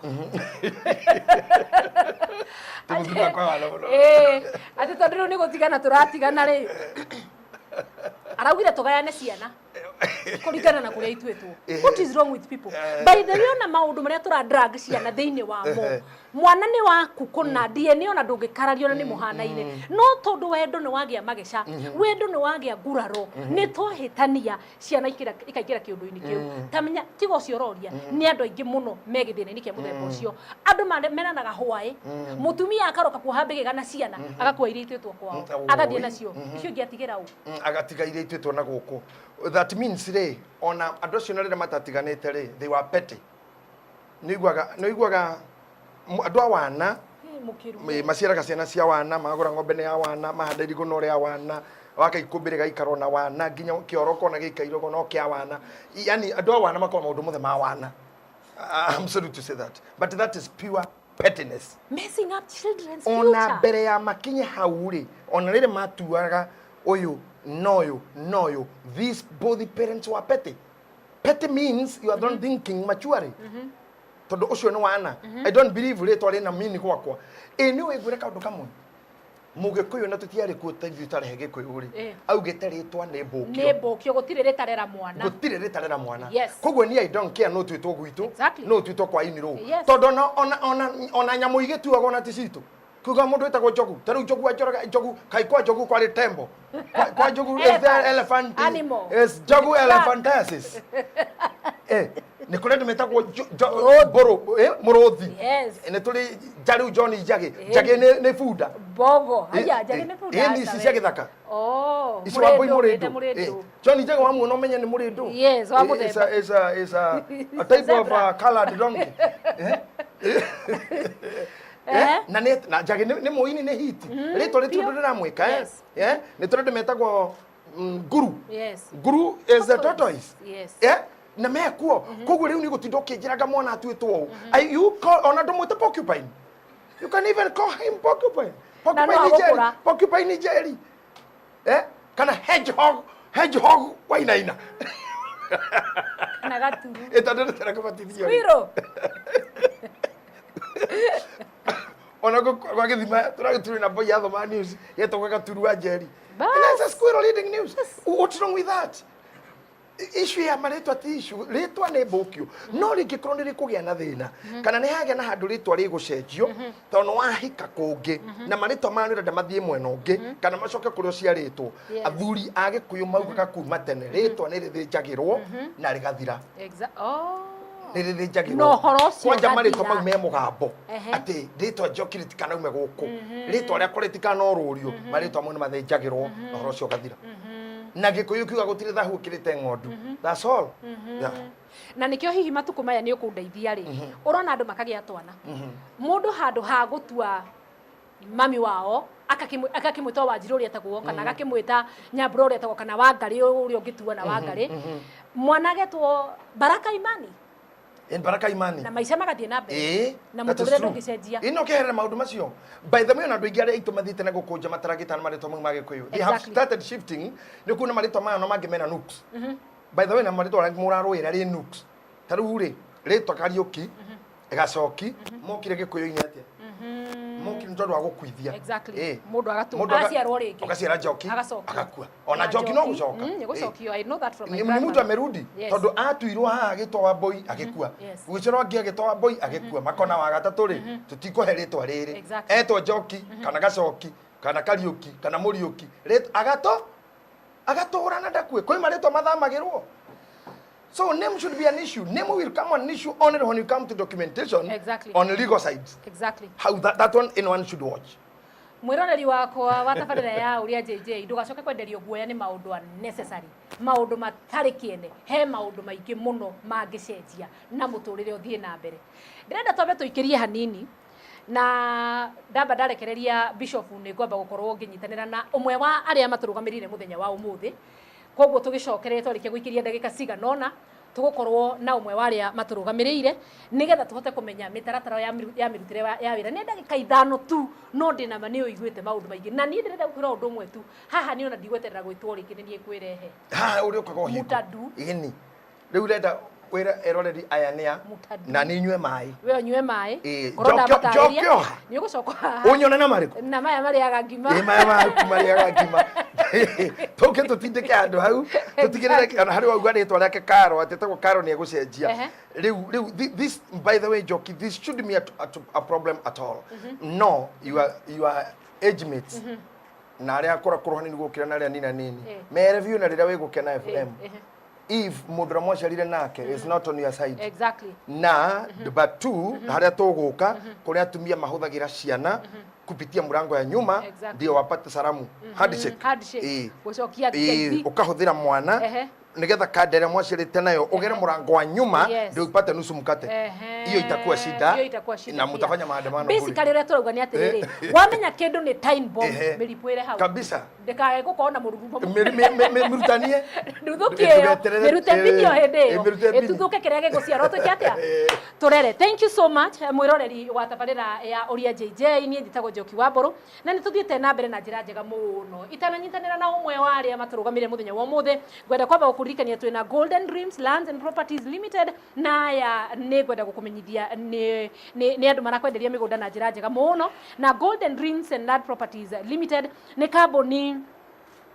Ti mũthuri wakwa e wana mũno. Ĩĩ, atĩ tondũ rĩu nĩ gũtigana tũratigana rĩ, araugire tũgayane ciana kũringana na kũrĩa ituĩtwo. What is wrong with people? By the way, ona maũndũ marĩa tũra drag ciana thĩinĩ wamo, mwana nĩ waku kũna DNA ona ndũngĩkarario na nĩ mũhanaine, no tondũ wendo nĩ wagĩa mageca, wendo nĩ wagĩa nguraro, nĩ twahĩtania ciana ikaingĩra kĩũndũ-inĩ kĩu. Ta menya tiga ũcio ũroria, nĩ andũ aingĩ mũno me gĩthĩna-inĩ kĩa mũthemba ũcio. Andũ meranaga hwaĩ, mũtumia akaroka kuoha mbĩgĩga na ciana, agakua iria ituĩtwo kwao, agathiĩ nacio, icio ingĩ atigĩra ũ? Agatiga iria ituĩtwo na gũkũ. That means rĩ, ona andũ acio na rĩrĩa matatiganĩte rĩ, they were petty. Nĩ ũiguaga andũ a wana maciaraga ciana cia wana, magũra ng'ombe nĩ ya wana, mahanda irigũ no rĩa wana, waka ikũmbĩ rĩgaikarwo na wana, nginya kĩoro kona gĩikairwo no kĩa wana. Yani andũ a wana makoragwo maũndũ mothe ma wana. I'm sorry to say that, but that is pure pettiness. Messing up children's Ona future. mbere ya makinye hau rĩ, ona rĩrĩ matuaga ũyũ noyũ noyũ, these both parents were petty. Petty means you are not thinking maturely. Tondũ ũcio nĩ wana. I don't believe rĩtwa rĩna meaning gwakwa. Ĩ nĩ wĩguĩre kaũndũ kamwe. Mũgĩkũyũ na tũtiarĩ kuo ta ithuĩ tarehe gĩkũyũ rĩ. Augĩte rĩtwa nĩ mbũkio. Nĩ mbũkio, gũtirĩ rĩtarera mwana. Gũtirĩ rĩtarera mwana. Yes. Koguo niĩ I don't care no twĩtwo gwitũ. Exactly. No twĩtwo kwa inirũ. Yes. Tondũ ona nyamũ igĩtuagwo na ti citũ. Kuga mũndũ wĩtagwo njogu, ta rĩu njogu anjoraga njogu, kai kwa njogu kwarĩ tembo. Kwa njogu is there elephant? Animal. Is njogu elephantiasis? Nĩ kũrĩ andũ metagwo mbũrũ, mũrũthi. Yes. Nĩ tũrĩ rĩu John Njagĩ. Njagĩ nĩ bunda. Mbogo. Haya, Njagĩ nĩ bunda. Nĩ ici cia gĩthaka. Oh. Ici wa mbũi mũrĩndũ, mũrĩndũ. Mũrĩndũ. John Njagĩ wamuona ũmenye nĩ mũrĩndũ. Yes, wa mũthemba. It's a type of colored donkey. Na nĩ na Njagĩ nĩ mũini nĩ hiti. Rĩtwa rĩtũ Biũ. ndĩramwĩka. Yes. Nĩ tũrĩ andũ metagwo nguru. Yes. Nguru is a tortoise. Yes. Na mekuo. Koguo rĩu nĩ gũtinda ũkĩnjĩraga mwana atuĩtwo ũũ. You call ona ndũmwĩte porcupine. You can even call him porcupine. Na no Porcupine ni Jerry. agũkũra. Porcupine ni Jerry. Kana hedgehog, hedgehog wainaina. Kana gaturu. Ĩtondũ nĩ kũbatithio. Squirrel. Ona gwa gĩthima tũragĩturi na boy yathoma news yetagwo gaturu wa Jerry. Bas. And that's a squirrel reading news. What's wrong with that? Issue ya marĩtwa ti issue, rĩtwa nĩ mbũkio, no rĩngĩkorwo nĩ rĩkũgĩa na thĩna kana nĩ hagĩa na handũ rĩtwa rĩgũcenjio tondũ nĩ wahika kũngĩ na marĩtwa maya nĩ ũrenda mathiĩ mwena ũngĩ kana macoke kũrĩa ũciarĩtwo. Yes. Athuri a Gĩkũyũ maugaga kuma tene rĩtwa nĩ rĩthĩnjagĩrwo na rĩgathira. Oh. Nĩ rĩthĩnjagĩrwo. Na ũhoro ũcio Kwanja marĩtwa ũgathira. mau me mũgambo atĩ rĩtwa Njoki rĩtikanaume gũkũ, rĩtwa rĩakwa rĩtikanorũrio, marĩtwa mau nĩ mathĩnjagĩrwo na ũhoro ũcio ũgathira. Na Gĩkũyũ kiuga gũtirĩ thahu ũkĩrĩte ng'ondu. That's all. Yeah. Na nĩkĩo hihi matukũ maya nĩ ũkũndeithia rĩ, ũrona andũ makagĩa twana, mũndũ handũ ha gũtua mami wao agakĩmwĩta Wanjirũ ũrĩa etagwo kana agakĩmwĩta Nyambura ũrĩa etagwo kana Wangarĩ ũrĩa ũngĩtua na Wangarĩ, mwana agetwo Baraka Imani. In Baraka Imani. Na maica magathiĩ na mbere na That is mũtũrĩre true. ndũngĩcenjia. Ĩno kĩherera maũndũ macio. By the way, ona andũ aingĩ arĩa aitũ mathiĩte na gũkũnja mataragĩta na marĩtwa mau ma Gĩkũyũ. They have Exactly. started shifting nĩ kuona marĩtwa maya no mangĩ mena nooks. By the way, na marĩtwa arĩa mũrarũĩra rĩ nooks. Ta rĩu rĩ, rĩtwa Kariũki, Gacoki, mokire Gĩkũyũ-inĩ atĩa? Mokire nĩ tondũ wa gũkuithia. Exactly. Ĩ. Mũndũ agatũ- Mũndũ aga- aciarwo rĩngĩ. Ũgaciara Njoki, Agacokio. agakua. Ona Njoki no gũcoka. Nĩ gũcokio. I know that from my Ni mtu grandmother. amerudi Yes. tondũ atuirwo haha agĩtwo Wambũi agĩkua. Gũgĩcorwo angĩ agĩtwo Wambũi agĩkua. Makona wa gatatũ rĩ, tũtikũhe rĩtwa rĩrĩ. Etwo Njoki kana Gacoki kana Kariũki kana Mũriũki. Rĩtwa agato agatũra na ndakue. Kwĩ marĩtwa mathamagĩrwo. So name should be an issue. Name will come an issue only when you come to documentation on legal sides. How that one anyone should watch. Mwĩroreri wakwa wa tabarĩra ya ũrĩa JJ, ndũgacoke kwenderio guoya nĩ maũndũ unnecessary, maũndũ matarĩ kĩene. He maũndũ maingĩ mũno mangĩcenjia na mũtũrĩre ũthiĩ na mbere. Ndĩrenda twambe tũikĩrie hanini na ndamba ndarekereria Bishop, nĩ ngwamba gũkorwo ngĩnyitanĩra na ũmwe wa arĩa matũrũgamĩrĩire mũthenya wa ũmũthĩ. Koguo tũgĩcokerere twarĩkia gũikĩria ndagĩka cigana ũna, tũgũkorwo na ũmwe wa arĩa matũrũgamĩrĩire nĩgetha tũhote kũmenya mĩtaratara ya mĩrutĩre ya wĩra. Nĩ ndagĩka 5 tu, no ndĩna ma nĩ ũiguĩte maũndũ maingĩ, na niĩ ndĩrenda gũkwĩra ũndũ ũmwe tu haha. Nĩ ona ndigweterera gwĩtwo rĩngĩ, nĩ niĩ ngwĩrehe. Haha ũrĩa ũkaga ũhingo. Mũtadu. Ĩni. Rĩu ũrenda wĩra eroreri aya nĩa Mũtadu. Na nĩ inyue maĩ. We ũnyue maĩ. Ĩĩ, Korwo ndamatarĩria, njoke o ha. Nĩ ũgũcoka haha. Ũnyone na marĩkũ? Na maya marĩaga ngima. Ĩ, maya maku marĩaga ngima. Tũke tũtindĩke handũ hau, tũtigĩrĩre ona harĩ wauga rĩtwa rĩake Karo, atĩ etagwo Karo, nĩ egũcenjia. Rĩu this, by the way, Njoki, this shouldn't be a problem at all. No your age mates na arĩa akũra kũrũ hanini gũkĩra na arĩa nina nini, mere biũ na rĩrĩa wĩ Gũkena FM, if mũndũ ũrĩa mwaciarire nake is not on your side. Na number two, harĩa tũgũka kũrĩa atumia mahũthagĩra ciana kupitia mlango ya nyuma ndio wapate salamu, handshake. Handshake. Gũcokia ngeithi. Ũkahũthĩra mwana nigetha kanda ĩrĩa mwaciarĩte nayo ũgere mũrango wa nyuma ndio upate nusu mkate. Hiyo itakuwa shida. Hiyo itakuwa shida na pia. mtafanya maandamano bure. Basically, ũrĩa tũrauga nĩ atĩrĩrĩ, wamenya kĩndũ nĩ time bomb, mĩripũĩre hau. Ndĩkae gũkorwo na mũrurumo. Mĩrutanie. Nduthũki ĩyo. Ndũgeterere- Mĩrute video hĩndĩ ĩyo. Mĩrute video. Ĩtuthũke kĩrĩa gĩgũciarwo twĩke atĩa tũrere. Thank you so much, mwĩroreri wa tabarĩra ya Ũria JJ. Niĩ njĩtagwo Njoki wa Mbũrũ na nĩ tũthiĩte na mbere na njĩra njega mũno. Itananyitanĩra na ũmwe wa arĩa matũrũgamĩrĩire mũthenya wa ũmũthĩ, ngwenda kwamba gũkũririkania twĩna Golden Dreams Lands and Properties Limited, na aya nĩ ngwenda gũkũmenyithia nĩ andũ marakwenderia mĩgũnda na njĩra njega mũno. Na Golden Dreams and Land Properties Limited nĩ kambuni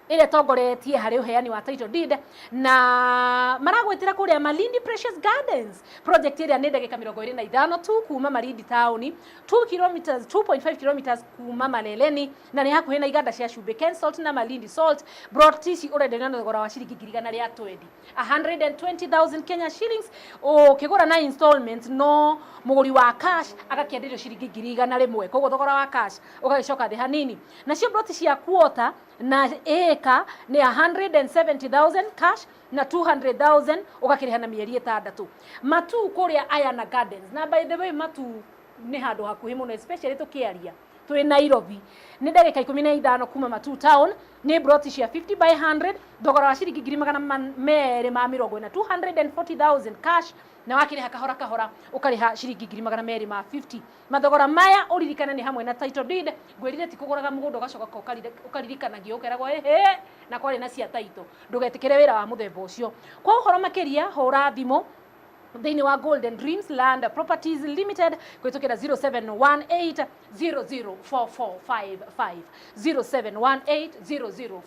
ĩrĩa ĩtongoretie harĩ ũheani wa title deed, na maragwĩtĩra kũrĩa Malindi Precious Gardens project ĩrĩa nĩ ndagĩka 25 tu kuma Malindi taũni, 2 kilometers, 2.5 kilometers kuma Maleleni, na nĩ hakuhĩ na iganda cia cumbĩ Ken Salt na Malindi Salt. Plot ici ũrenderio na thogora wa ciringi 120,000, 120,000 Kenya shillings ũkĩgũra na installment, no mũgũri wa cash agakĩenderio ciringi 100,000. Koguo thogora wa cash ũgagĩcoka thĩ hanini. Nacio plot cia quarter na ĩka nĩ 170,000 cash na 200,000 ũgakĩrĩha na mĩeri 6. Matu kũrĩa Ayana Gardens, na by the way, Matu nĩ handũ hakuhĩ mũno, especially tũkĩaria twĩ Nairobi, nĩ ndagĩka 15 kuma Matu town. Nĩ ploti cia 50 by 100, thogora wa ciringi 240,000, 240,000 cash, na wakĩrĩha kahora kahora ũkarĩha ciringi 250,000. Mathogora maya ũririkane nĩ hamwe na title deed. Ngwĩrire ti kũgũraga mũgũnda ũgacoka ũkaririkanagio ũkeragwo ĩhĩ na kwarĩ na cia title. Ndũgetĩkĩre wĩra wa mũthemba ũcio. Kwa ũhoro makĩria, hũra thimũ thĩinĩ wa Golden Dreams Land Properties Limited kũhĩtũkĩra 0718 004455, 0718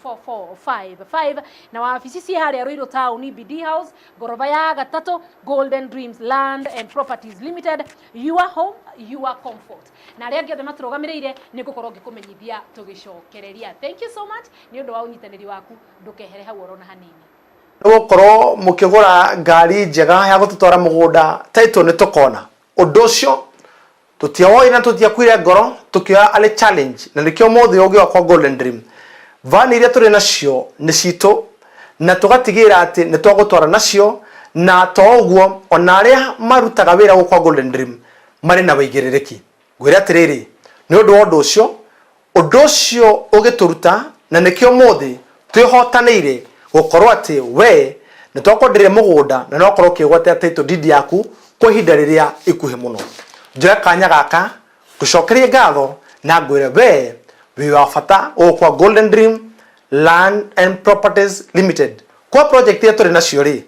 004455, na wabici ciĩ harĩa Ruiru Town, BD House, ngoroba ya gatatũ. Golden Dreams Land and Properties Limited, your home, your comfort. Na arĩa angĩ othe matũrũgamĩrĩire nĩ ngũkorwo ngĩkũmenyithia tũgĩcokereria. Thank you so much nĩ ũndũ wa ũnyitanĩri waku. Ndũkehere hau orona hanini. Nĩ gũkorwo mũkĩgũra ngari njega ya gũtũtwara mũgũnda, title nĩ tũkona ũndũ ũcio. Tũtiawoire na tũtiakuire ngoro, tũkĩoya arĩ challenge, na nĩkĩo ũmũthĩ ũngĩoka kwa Golden Dream, van iria tũrĩ nacio nĩ citũ, na tũgatigĩrĩra atĩ nĩ twagũtwara nacio. Na to ũguo, ona arĩa marutaga wĩra gũkũ kwa Golden Dream marĩ na wĩigĩrĩrĩki. Ngwĩre atĩrĩrĩ, nĩ ũndũ wa ũndũ ũcio, ũndũ ũcio ũgĩtũruta, na nĩkĩo ũmũthĩ twĩhotanĩire gũkorwo atĩ we nĩ twakwenderia mũgũnda na no ũkorwo ũkĩgwatĩra title deed yaku kwa ihinda rĩrĩa ikuhĩ mũno. Njoe kanya gaka ngũcokerie ngatho na ngwĩre we wĩ wa bata gũkũ kwa Golden Dream Land and Properties Limited. Kwa project iria tũrĩ nacio rĩ,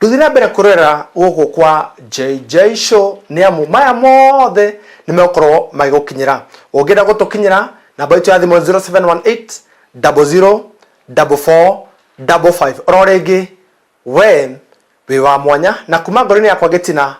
ndũthiĩ na mbere kũrorera gũkũ kwa JJ Show nĩ amu maya mothe nĩ megũkorwo magĩgũkinyĩra. Ũngĩenda gũtũkinyĩra, namba itũ ya thimũ 0718 00 44 55. Oro rĩngĩ, we wĩ wa mwanya na kuma ngoro-inĩ yakwa gĩtina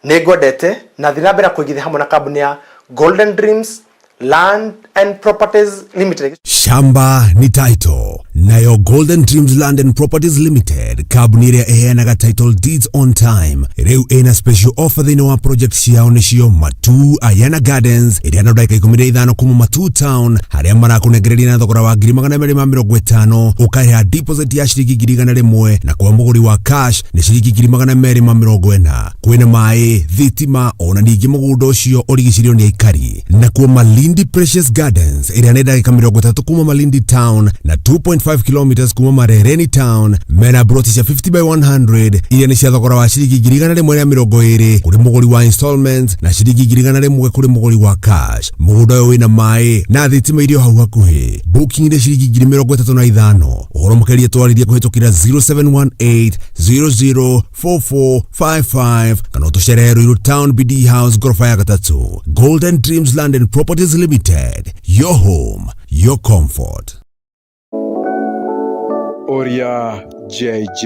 nĩ ngwendete na thiĩ na mbere kũigithia hamwe na kambuni ya Golden Dreams Land and Properties Limited. Shamba ni title nayo Golden Dreams Land and Properties Limited, kambuni ĩrĩa ĩheanaga title deeds on time, rĩu ĩna special offer thĩinĩ wa project ciao, nĩcio Matu Ayana Gardens, ĩrĩa no ndagĩka 15 kuma Matu Town, harĩa marakũnengereria na thogora wa 250,000, ũkarĩha deposit ya ciringi 100,000, na kwa mũgũri wa cash nĩ ciringi 240,000. Kwĩna maĩ, thitima, ona ningĩ mũgũnda ũcio ũrigicĩirio nĩ aikari. Nakuo Malindi Precious Gardens, ĩrĩa nĩ ndagĩka 30 kuma Malindi Town na 2.5 kilometers kuma Marereni Town, mena broti cia 50 by 100 iria nĩ cia thogora wa ciringi 120,000 kũrĩ mũgũri wa installments na ciringi 100,000 kũrĩ mũgũri wa cash. Mũgũnda ũyũ wĩna maĩ na thitima irio hau hakuhĩ. Booking nĩ ciringi 35,000. Ũhoro makĩria twarĩrie kũhĩtũkĩra 0718 004455 kana ũtũcerere Ruiru Town, BD House, ngoroba ya gatatũ. Golden Dreams Land and Properties Limited, your home, your comfort. Oria JJ.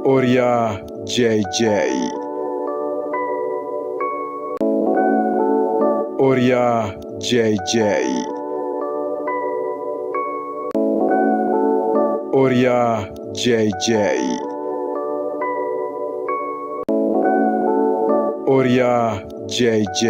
Oria JJ. Oria JJ. Oria JJ. Oria JJ.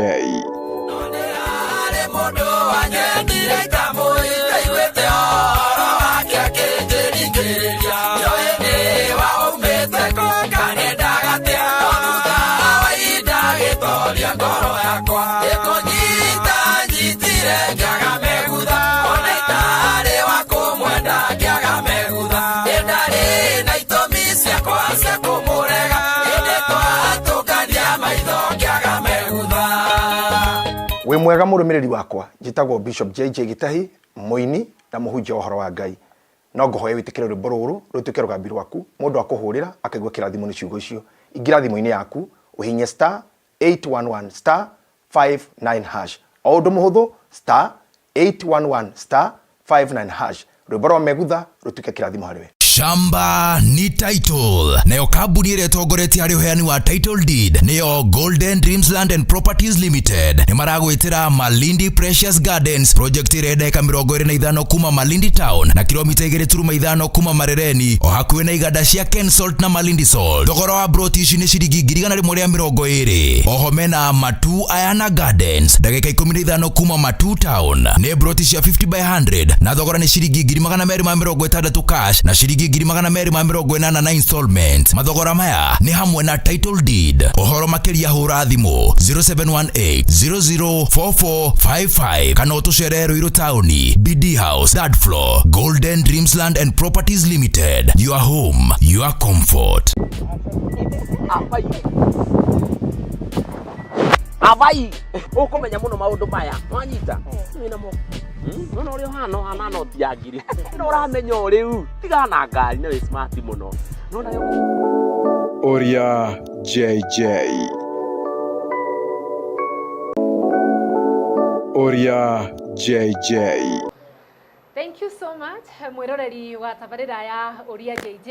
Harĩ mũndũ wanyendire itamũĩ, ndaiguĩte ũhoro wake akĩnjĩringĩrĩria, njoĩ nĩ waumĩte kũ kanendaga atĩa, no thutha wa ihinda agĩtoria ngoro yakwa, ĩkũnyita nyitire ngĩaga megutha, ona itarĩ wa kũmwenda ngĩaga megutha, ĩndarĩ na itũmi ciakwa cia kũmũrega, ĩndĩ twatũngania maitho ngĩaga megutha. Wĩ mwega mũrũmĩrĩri wakwa, njĩtagwo Bishop JJ Gitahi, mũini na mũhunjia wa ũhoro wa Ngai. No ngũhoe wĩtĩkĩre rwĩmbo rũrũ rũtuĩke rũgambi rwaku. Mũndũ akũhũrĩra akaigua kĩrathimo nĩ ciugo icio. Ingĩra thimũ-inĩ yaku, ũhihinye star 811 star 59 hash. O ũndũ mũhũthũ, star 811 star 59 hash. Rwĩmbo rwa megutha rũtuĩke kĩrathimo harĩ we. Shamba ni title nayo kambuni ĩrĩa ĩtongoretie harĩ ũheani wa title deed nĩyo Golden Dreams Land and Properties Limited. Nĩ maragwĩtĩra Malindi Precious Gardens project, ĩrĩa ndagĩka 25 kuma Malindi Town na kilomita 2.5 kuma Marereni, o hakuhĩ na iganda cia Kensalt na Malindi Salt. Thogora wa broti ici nĩ ciringi 120,000. Oho mena Matu Ayana Gardens, ndagĩka 15 kuma Matu Town, nĩ broti cia 50 by 100 na thogora nĩ ciringi 260,000 cash na ciringi 280,000 na installment. Mathogora maya nĩ hamwe na title deed. Ũhoro makĩria hũra thimũ 0718 004455 kana ũtũcerere Ruiru Taũni, BD House, third floor. Golden Dreams Land and Properties Limited, your home, your comfort. Abai abai, ũkũmenya mũno maũndũ maya, wanyita wĩna mo. Nona ũrĩa ũhana, ũhana noti ya ngiri no ũramenya o rĩu, tigana na ngari na wĩ smart mũno, nona yo. Oria JJ. Oria JJ. Thank you so much, mwiroreri wa tabarĩra ya Ũria JJ,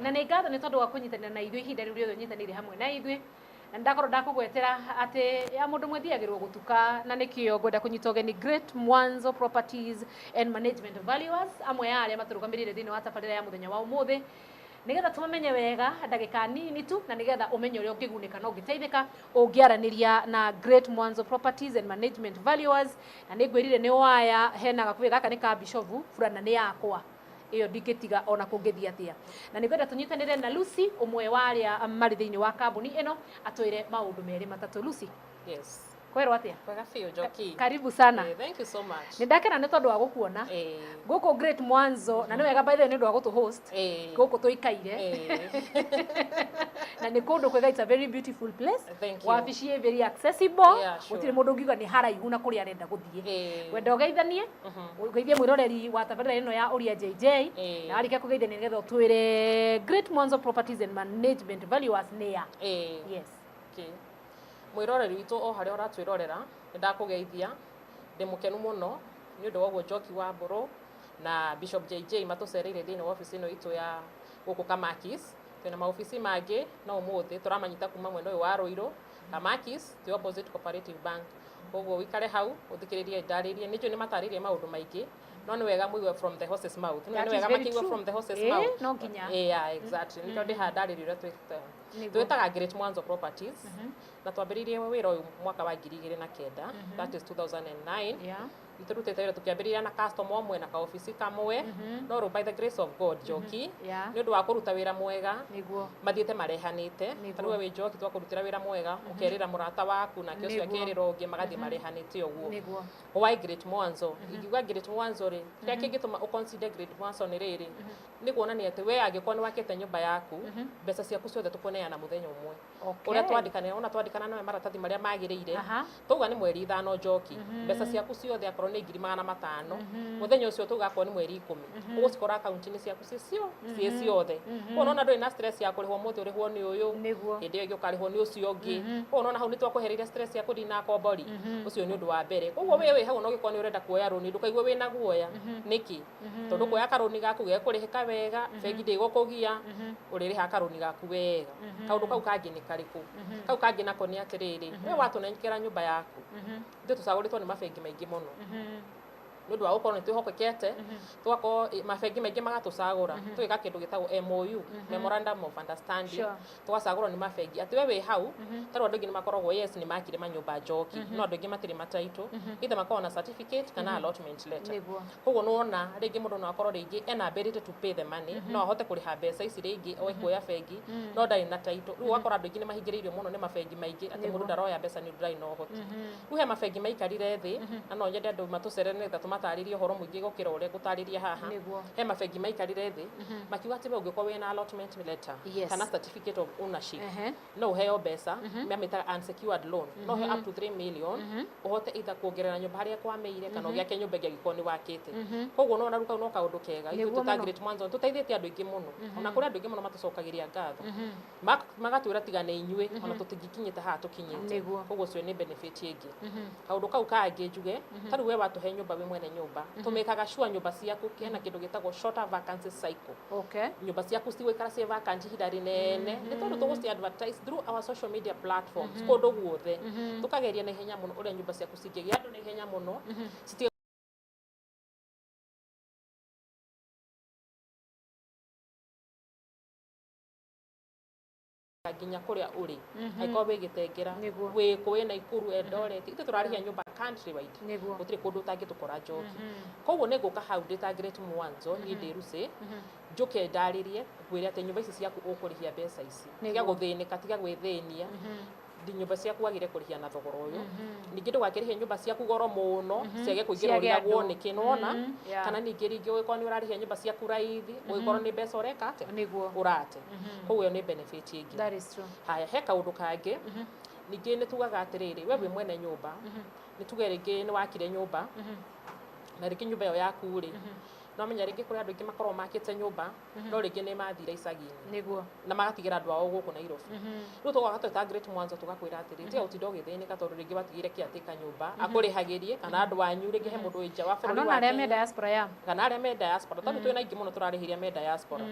na nĩ ngatho nĩ tondũ wa kũnyitanĩra na ithuĩ ihinda rĩu rĩothe ũnyitanĩire hamwe na ithuĩ. Na ndakorwo ndakũgwetera atĩ ya mũndũ mwethiagĩrwo gũtuka, na nĩkĩo ngwenda kũnyita ũgeni Great Mwanzo Properties and Management Valuers, amwe ya arĩa matũrũgamĩrĩire thĩinĩ wa tabarĩra ya mũthenya wa ũmũthĩ, nigetha tũmamenye wega ndagĩka nini tu, na nigetha ũmenye ũrĩa ũngĩgunĩka na ũngĩteithĩka ũngĩaranĩria na Great Mwanzo Properties and Management Valuers. Na nĩ ngwĩrire nĩ waya hena gakuhĩ gaka nĩ ka Bishofu burana nĩ yakwa ĩyo, ndingĩtiga ona kũngĩthiĩ atĩa. Na nĩ ngwenda tũnyitanĩre na Lucy, ũmwe wa arĩa marĩ thĩinĩ wa kambuni ĩno, atwĩre maũndũ merĩ matatũ. Lucy. Yes. Kwerwo atia? Wega biũ, Njoki. Karibu sana. Thank you so much. Nĩ ndakena nĩ tondũ wa gũkuona gũkũ Great Mwanzo, na nĩ wega by the way nĩ ũndũ wa gũtũ host gũkũ tũikaire, na nĩ kũndũ kwega, it's a very beautiful place. Thank you. Wabici ĩ very accessible. Yeah, sure. Gũtirĩ mũndũ ũngiuga nĩ haraihu na kũrĩa arenda gũthiĩ. Wenda ũgeithanie, ũgeithie mwĩroreri wa tabarĩra ĩno ya Ũria JJ, na warĩkia kũgeithania nĩgetha ũtwĩre Great Mwanzo Properties and Management Valuers nĩ ya. Yes. Okay. Mwĩroreri witũ o harĩa ũratwĩrorera, nĩ ndakũgeithia. Ndĩ mũkenu mũno nĩ ũndũ wa ũguo Njoki wa Mbũrũ na Bishop JJ matũcereire thĩinĩ wa obici ĩno itũ ya gũkũ Kamakis. Twĩna maobici mangĩ no ũmũthĩ tũramanyita kuma mwena ũyũ wa Ruiru, Kamakis, twĩ opposite Cooperative Bank. Koguo ũikare hau ũthikĩrĩrie ndarĩrie, nĩ njũĩ nĩ matarĩrie maũndũ maingĩ, no nĩ wega mũigue from the horse's mouth. Nĩ That is wega very makĩigue true. from the horse's mouth. No nginya. Yeah, exactly. Nĩkĩo ndĩ haha ndarĩrie ũrĩa twĩtaga. Twĩtaga Great Mwanzo Properties, na twambĩrĩirie wĩra ũyũ mwaka wa 2009, that is 2009. Nĩ tũrutĩte wĩra tũkĩambĩrĩria na customer ũmwe na kaobici kamwe, no rĩu by the grace of God, Njoki, nĩ ũndũ wa kũruta wĩra mwega, mathiĩte marehanĩte. Ta rĩu we wĩ Njoki, twakũrutĩra wĩra mwega, ũkerĩra mũrata waku, nake ũcio akerĩra ũngĩ, magathiĩ marehanĩte ũguo. Why Great Mwanzo? Ingiuga Great Mwanzo rĩ, kĩrĩa kĩngĩtũma ũconsider Great Mwanzo nĩ rĩrĩ, nĩ kuonania atĩ we angĩkorwo nĩ wakĩte nyũmba yaku, mbeca ciaku ciothe tũkũneana mũthenya ũmwe ũrĩa twandĩkanĩra, ona twandĩkana nawe maratathi marĩa magĩrĩire, tauga nĩ mweri 5, Njoki, mbeca ciaku ciothe akorwo nĩ 500,000, mũthenya ũcio tauga akorwo nĩ mweri 10, ũgũcikora akaunti-inĩ ciaku ciĩ cio ciĩ ciothe. Koguo nona ndũrĩ na stress ya kũrĩhwo mũthĩ ũrĩhwo nĩ ũyũ, hĩndĩ ĩyo ĩngĩ ũkarĩhwo nĩ ũcio ũngĩ. Koguo nona hau nĩ twakwehereire stress ya kũdeal na akombori. Ũcio nĩ ũndũ wa mbere. Koguo we wĩ hau ona ũngĩkorwo nĩ ũrenda kuoya rũni, ndũkaigue wĩna guoya. Nĩkĩ? Tondũ kuoya karũni gaku gekũrĩhĩka wega, bengi ndĩgũkũgia, ũrĩrĩha karũni gaku wega. Kaũndũ kau kangĩ nĩ karĩkũ? Kau kangĩ nako nĩ atĩrĩrĩ, we watũnengera nyũmba yaku, ithuĩ tũcagũrĩtwo nĩ mabengi maingĩ mũno nĩ ũndũ wa gũkorwo nĩ twĩhokekete, tũgakorwo mabengi maingĩ magatũcagũra, tũgĩka kĩndũ gĩtagwo MOU, Memorandum of Understanding. Tũgacagũrwo nĩ mabengi atĩ we wĩ hau. Tarĩu andũ aingĩ nĩ makoragwo, yes, nĩ makire manyũmba, Njoki, no andũ aingĩ matirĩ mataitũ, either makoragwo na certificate kana allotment letter. Koguo nĩwona rĩngĩ mũndũ no akorwo rĩngĩ ena ability to pay the money, no ahote kũrĩha mbeca ici rĩngĩ oe kuoya bengi, no ndarĩ na title. Rĩu ũgakora andũ aingĩ nĩ mahingĩrĩirio mũno nĩ mabengi maingĩ atĩ mũndũ ndaroya mbeca nĩ ũndũ ndarĩ na ũhoti. Rĩu he mabengi maikarire thĩ, na no nyende andũ matũcerere nĩgetha tũmatarĩrie ũhoro mũingĩ gũkĩra ũrĩa ngũtarĩria haha. He mabengi maikarire thĩ makiuga atĩ we ũngĩkorwo wĩna allotment letter kana certificate of ownership, no ũheo mbeca, mamĩtaga unsecured loan, no ũheo up to 3 million, ũhote either kuongerera nyũmba harĩa kwamĩire kana ũgĩake nyũmba ĩngĩ angĩkorwo nĩ wakĩte. Koguo nona rĩu kau no kaũndũ kega. Ithuĩ twĩta Great Mwanzo tũteithĩtie andũ aingĩ mũno, ona kũrĩ andũ aingĩ mũno matũcokagĩria ngatho, magatwĩra tiga nĩ inyuĩ ona tũtingĩkinyĩte haha tũkinyĩte. Koguo ũcio nĩ benefit ĩngĩ. Kaũndũ kau kangĩ njuge, ta rĩu we watũhe nyũmba wĩ mwene nyũmba, tũmĩkaga sure nyũmba ciaku hena kĩndũ gĩtagwo shorter vacancy cycle. Nyũmba ciaku cigũikara ciĩ vacant ihinda rĩnene nĩ tondũ tũgũci advertise through our social media platforms kũndũ guothe, tũkageria na ihenya mũno ũrĩa nyũmba ciaku cingĩgĩa andũ na ihenya mũno, citige nginya kũrĩa ũrĩ, angĩkorwo wĩ Gĩtengera, wĩ kũ, wĩ Naikuru, Eldoret, ithuĩ tũrarĩhia nyũmba countrywide. Gũtirĩ kũndũ ũtangĩtũkora, Njoki. Koguo nĩ ngũka hau ndĩ ta Great Mwanzo, niĩ ndĩ Lucy, njũke ndarĩrie ngwĩre atĩ nyũmba ici ciaku ũkũrĩhia mbeca ici, tiga gũthĩnĩka, tiga gwĩthĩnia. Nyũmba ciaku wagĩrĩire kũrĩhia na thogora ũyũ. Ningĩ ndũgakĩrĩhie nyũmba ciaku goro mũno ciage kũingĩra Ciage ũrigagwo andũ. nĩkĩ nĩwona. Kana ningĩ rĩngĩ ũgĩkorwo nĩ ũrarĩhia nyũmba ciaku raithi, ũgĩkorwo nĩ mbeca ũreka atĩa, ũrate. Koguo ĩyo nĩ benefit ĩngĩ. That is true. Haya, he kaũndũ kangĩ ningĩ nĩ tugaga atĩrĩrĩ, we wĩ mwene nyũmba, nĩ tuge rĩngĩ nĩ wakire nyũmba, na rĩngĩ nyũmba ĩyo yaku rĩ, no menya rĩngĩ kũrĩ andũ aingĩ makoragwo makĩte nyũmba, no rĩngĩ nĩ mathire icagi-inĩ na magatigĩra andũ ao gũkũ Nairobi. Rĩu tũgoka twĩta Great Mwanzo tũgakwĩra atĩrĩ, tiga gũtinda ũgĩthĩnĩka tondũ rĩngĩ watigĩire kĩatĩka nyũmba akũrĩhagĩrie kana andũ anyu, rĩngĩ he mũndũ wĩ nja wa Kana bũrũri ona wa arĩa me Kenya diaspora ya. Kana arĩa me diaspora, tondũ twĩna aingĩ mũno tũrarĩhĩria me diaspora,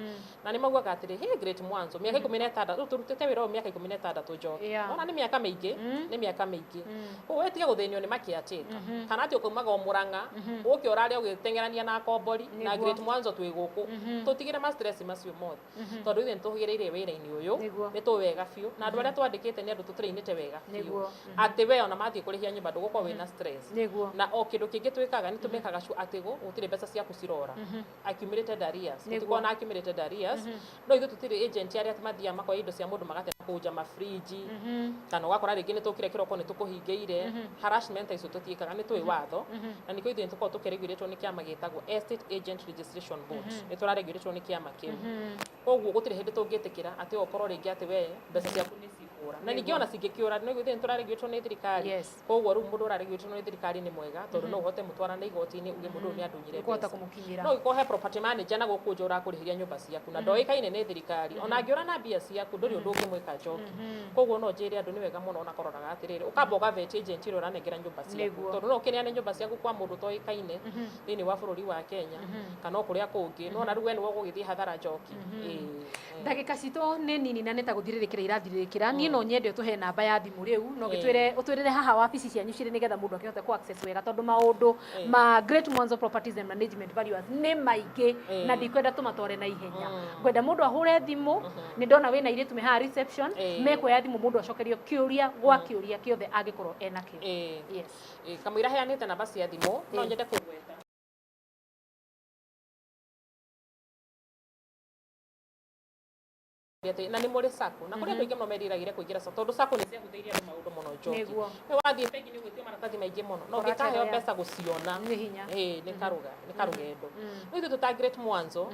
na nĩ maugaga atĩrĩ, hey, Great Mwanzo, mĩaka 16 rĩu tũrutĩte wĩra ũyũ, mĩaka 16, Njoki. Ona nĩ mĩaka mĩingĩ, nĩ mĩaka mĩingĩ. Koguo we tiga gũthĩnio nĩ makĩatĩka kana atĩ ũkaumaga o Mũrang'a ũke ũrarĩa ũgĩteng'erania na akombori. Na Nĩguo. Great Mwanzo twĩ gũkũ, tũtigĩre ma stress macio mothe, tondũ ithuĩ nĩtũhĩgĩrĩire wĩra-inĩ ũyũ. Nĩguo. Nĩ tũĩ wega biũ, na andũ arĩa twandĩkĩte nĩ andũ tũtrainĩte wega biũ, Nĩguo. atĩ we ona mathiĩ kũrĩhia nyũmba ndũgũkorwo wĩna stress. Nĩguo. Na o kĩndũ kĩngĩ twĩkaga, nĩ tũmekaga sure atĩ gũtirĩ mbeca ciaku cirora accumulated arrears. Nĩguo. Gũtikorwo na accumulated arrears. No ithuĩ tũtirĩ agent arĩa atĩ mathiaga makoya indo cia mũndũ magate kũnja mafriji, kana ũgakora rĩngĩ nĩ tũkire kĩroko nĩ tũkũhingĩire. Harassment icio tũtiĩkaga, nĩ tũĩ watho, na nĩkĩo ithuĩ nĩ tũkoragwo tũkĩregulĩtwo nĩ kĩama gĩtagwo Estate Agent Registration Board. Nĩ tũraregulĩtwo nĩ kĩama kĩu, koguo gũtirĩ hĩndĩ tũngĩtĩkĩra atĩ ũkorwo rĩngĩ atĩ we mbeca ciaku nĩ cikũra, na ningĩ ona cingĩkĩũra, no ithuĩ nĩ tũraregulĩtwo nĩ thirikari. Koguo rĩu mũndũ ũraregulĩtwo nĩ thirikari nĩ mwega, tondũ no ũhote mũtwarane igoti-inĩ uge mũndũ ũyũ nĩ andunyire Ũkũhota mbeca. Kũmũkinyĩra. No ũgĩkorwo he property manager na gũkũ nja ũrakũrĩhĩria nyũmba ciaku na ndoĩkaine nĩ thirikari, ona angĩũra na mbia ciaku ndũrĩ ũndũ ũngĩmwĩka, Njoki. Koguo no njĩre andũ nĩ wega mũno ona kũroraga atĩrĩrĩ, ũkamba ũgavet agent ĩrĩa ũranengera nyũmba ciaku, tondũ no ũkĩneane nyũmba ciaku kwa mũndũ ũtoĩkaine thĩinĩ wa bũrũri wa Kenya kana o kũrĩa kũngĩ, nona rĩu we nĩwe ũgũgĩthiĩ hathara, Njoki. Ĩĩ. Ndagĩka citũ nĩ nini na nĩ ta gũthirĩrĩkĩra irathirĩrĩkĩra. Niĩ no nyende ũtũhe namba ya thimũ rĩu, no gĩtwĩre ũtwĩrĩre haha wabici cianyu cirĩ, nĩgetha mũndũ akĩhote ku access wega, tondũ maũndũ ma Great Mwanzo Properties and Management Valuers nĩ maingĩ na ndikwenda tũmatware na ihenya. Ngwenda mũndũ ahũre thimũ. Nĩ ndona wĩna airĩtu me haha reception, mekuoya thimũ mũndũ acokerio kĩũria gwa kĩũria kĩothe angĩkorwo enakĩo. Yes. Ĩĩ, kamũira heanĩte namba cia thimũ, no nyende kũgweta atĩ na nĩ mũrĩ sacco, na kũrĩ andũ aingĩ mũno meriragĩria kũingĩra sacco, tondũ sacco nĩ ciahũthĩirie andũ maũndũ mũno, Njoki. We wathiĩ bengi nĩ ũgwĩtio maratathi maingĩ mũno, na ũngĩkaheo Ũracerera. mbeca gũciona Nĩ hinya. Ĩĩ, nĩ karuga nĩ karũgendo. No ithuĩ tũta Great Mwanzo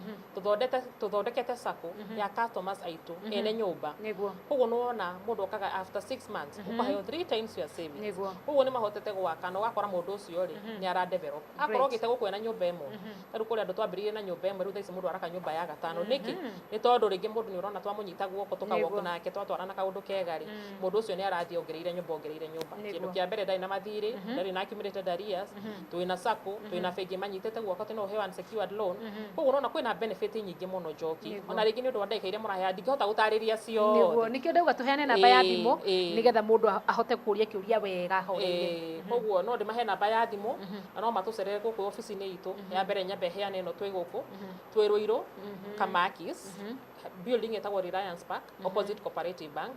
tũthondekete sacco ya customers aitũ ene nyũmba. Koguo nĩwona mũndũ okaga after 6 months ũkaheo three times your savings. Koguo nĩ mahotete gwaka, na ũgakora mũndũ ũcio rĩ nĩ ara develop akorwo Great. okĩte gũkũ ena nyũmba ĩmwe. Ta rĩu kũrĩ andũ twambĩrĩirie na nyũmba ĩmwe, rĩu thaa ici mũndũ araka nyũmba ya gatano. Nĩkĩ? Nĩ tondũ rĩngĩ mũndũ nĩ ũrona twamũnyita guoko, tũkawalk nake, twatwarana kaũndũ kega rĩ, mũndũ ũcio nĩ arathiĩ ongereire nyũmba, ongereire nyũmba. Kĩndũ kĩa mbere, ndarĩ na mathirĩ, ndarĩ na accumulated arrears, twĩna sacco, twĩna bengi manyitĩte guoko atĩ no ũheo unsecured loan. Koguo ũrona kwĩna benefit nyingĩ mũno, Njoki. Ona rĩngĩ nĩ ũndũ wa ndagĩka iria mũrahea ndingĩhota gũtarĩria ciothe. Nĩkĩo ndauga tũheane namba ya thimũ, nĩgetha mũndũ ahote kũria kĩũria wega ahoreire. Ĩĩ, koguo no ndĩmahe namba ya thimũ, na no matũcerere gũkũ obici-inĩ itũ. Ya mbere nyambe heane ĩno, twĩ gũkũ, twĩ Rũirũ Kamakis, building ĩtagwo Reliance Park, opposite Cooperative Bank,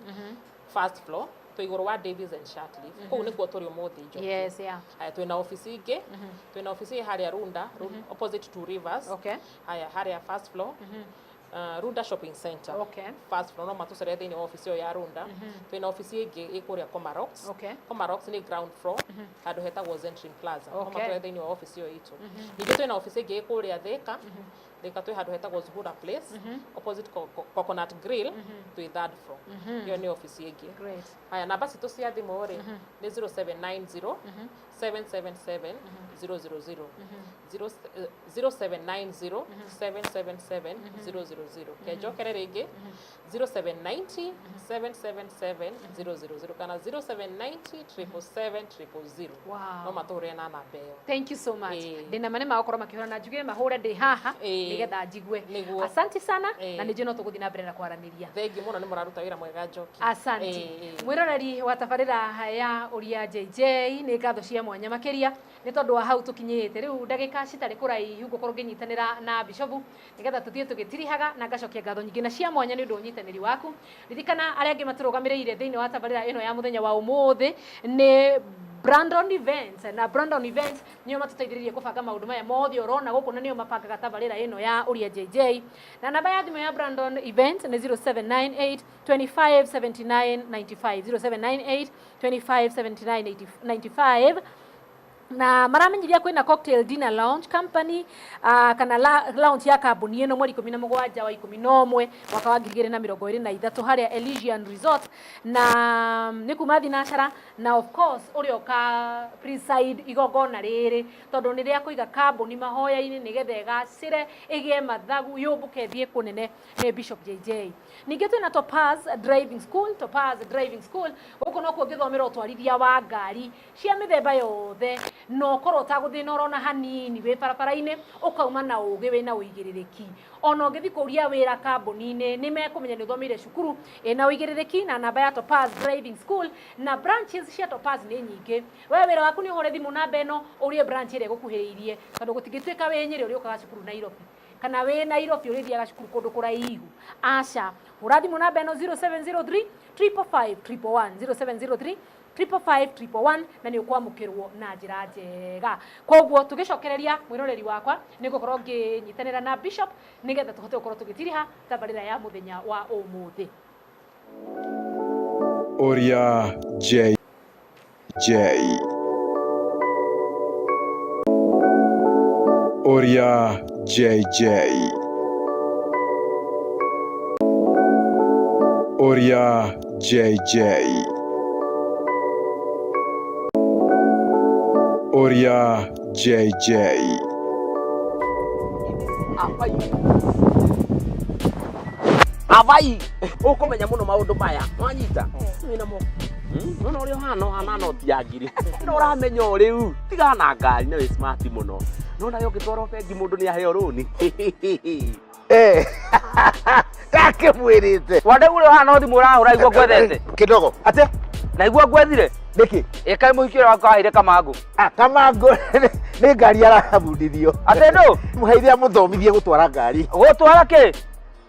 first floor, twĩ igũrũ wa Davis and Shirtliff. Kũu nĩkuo tũrĩ ũmũthĩ, Njoki. Haya, twĩna obici ingĩ, twĩna obici harĩa Runda, opposite Two Rivers. Haya, harĩa first floor, Runda Shopping Center, first floor. No matũcerere thĩinĩ wa obici ĩyo ya Runda. Twĩna obici ĩngĩ ĩ kũrĩa Comarox. Comarox nĩ ground floor, handũ hetagwo Zentrin Plaza. No matũre thĩinĩ wa obici ĩyo itũ. Ningĩ twĩna obici ĩngĩ ĩ kũrĩa Thika. Thika twĩ handũ hetagwo Zuhura Place, opposite Coconut Grill, twĩ third floor. Ĩyo nĩ obici ĩngĩ. Haya, namba citũ cia thimũ rĩ nĩ 0790 777 000, 0790 777 000. Kenjokere rĩngĩ, 0790 777 000 kana 0790 777 000. No matũhũrĩre na namba ĩyo. Thank you so much. Ndĩna ma nĩ magũkorwo makĩhũra, na njuge mahũre ndĩ haha, nĩgetha njigue. Asante sana. Na nĩ njũĩ no tũgũthiĩ na mbere na kwaranĩria. Thengiũ mũno, nĩ mũraruta wĩra mwega, Njoki. Asante. Mwĩroreri wa tabarĩra ya Ũria JJ, nĩ ngatho cia mwanya makĩria nĩ tondũ wa hau tũkinyĩte rĩu. Ndagĩka citarĩ kũraihu ngũkorwo ngĩnyitanĩra na bishobu nĩgetha tũthiĩ tũgĩtirihaga, na ngacokia ngatho nyingĩ na cia mwanya nĩ ũndũ wa ũnyitanĩri waku. Ririkana arĩa angĩ matũrũgamĩrĩire thĩinĩ wa tabarĩra ĩno ya mũthenya wa ũmũthĩ nĩ Brandon Events, na Brandon Events nĩo matũteithĩrĩirie kũbanga maũndũ maya mothe ũrona gũkũ, na nĩo mabangaga tabarĩra ĩno ya Ũria JJ. Na namba ya thimũ ya Brandon Events nĩ 0798 25 79 95, 0798 25 79 95. Na maramenyithia kwĩna cocktail dinner launch company, kana launch ya kambuni ĩno mweri 17 wa 11 mwaka wa 2023 harĩa Elysian Resort, na nĩ kuma thinacara. Na of course ũrĩa ũka preside igongona rĩrĩ, tondũ nĩ rĩa kũiga kambuni mahoya-inĩ nĩgetha ĩgacĩre, ĩgĩe mathagu, yũmbũke ĩthiĩ kũnene, nĩ Bishop JJ. Ningĩ twĩna Topaz Driving School. Topaz Driving School, gũkũ nokuo ũngĩthomera ũtwarithia wa ngari cia mĩthemba yothe. Na ũkorwo ũtagũthĩna orona hanini wĩ barabara-inĩ, ũkauma na ũgĩ wĩna ũigĩrĩrĩki. Ona ũngĩthiĩ kũria wĩra kambuni-inĩ, nĩ mekũmenya nĩ ũthomeire cukuru ĩna ũigĩrĩrĩki na namba ya Topaz Driving School, na branches cia Topaz nĩ nyingĩ. We wĩra waku nĩ ũhũre thimũ namba ĩno ũrie branch ĩrĩa ĩgũkuhĩrĩirie, tondũ gũtingĩtuĩka wĩ Nyĩrĩ ũrĩũkaga cukuru Nairobi, kana wĩ Nairobi ũrĩthiaga cukuru kũndũ kũraihu. Aca, hũra thimũ namba ĩno 0703 555 111, 0703 555 111, na nĩ ũkwamũkĩrwo na njĩra njega. Koguo tũgĩcokereria mwĩroreri wakwa, nĩ ngũkorwo ngĩnyitanĩra na Bishop nĩgetha tũhote gũkorwo tũgĩtiriha tabarĩra ya mũthenya wa ũmũthĩ. Ũria JJ. Ũria JJ. Ũria JJ. Ũria JJ. Abai ũkũmenya mũno maũndũ maya wanyita wĩna mo nona ũrĩa ũhana ũhana noti ya ngiri no ũramenya o rĩu tigana na ngari na wĩ smart mũno nona yo ũngĩtwarwo bengi mũndũ nĩ aheo rũni. Ndakĩmwĩrĩte. Wandau ũrĩa ũhana thimũ ũrahũra igua ngwethete. Kidogo atĩa? Na igua ngwethire. Nĩkĩ? Ĩkaĩ mũhiki ũrĩa waku aheire kamangũ. Ah, kamangũ nĩ ngari arabundithio. Atĩ ndũ? Mũheire amũthomithie gũtwara ngari. Gũtwara kĩ?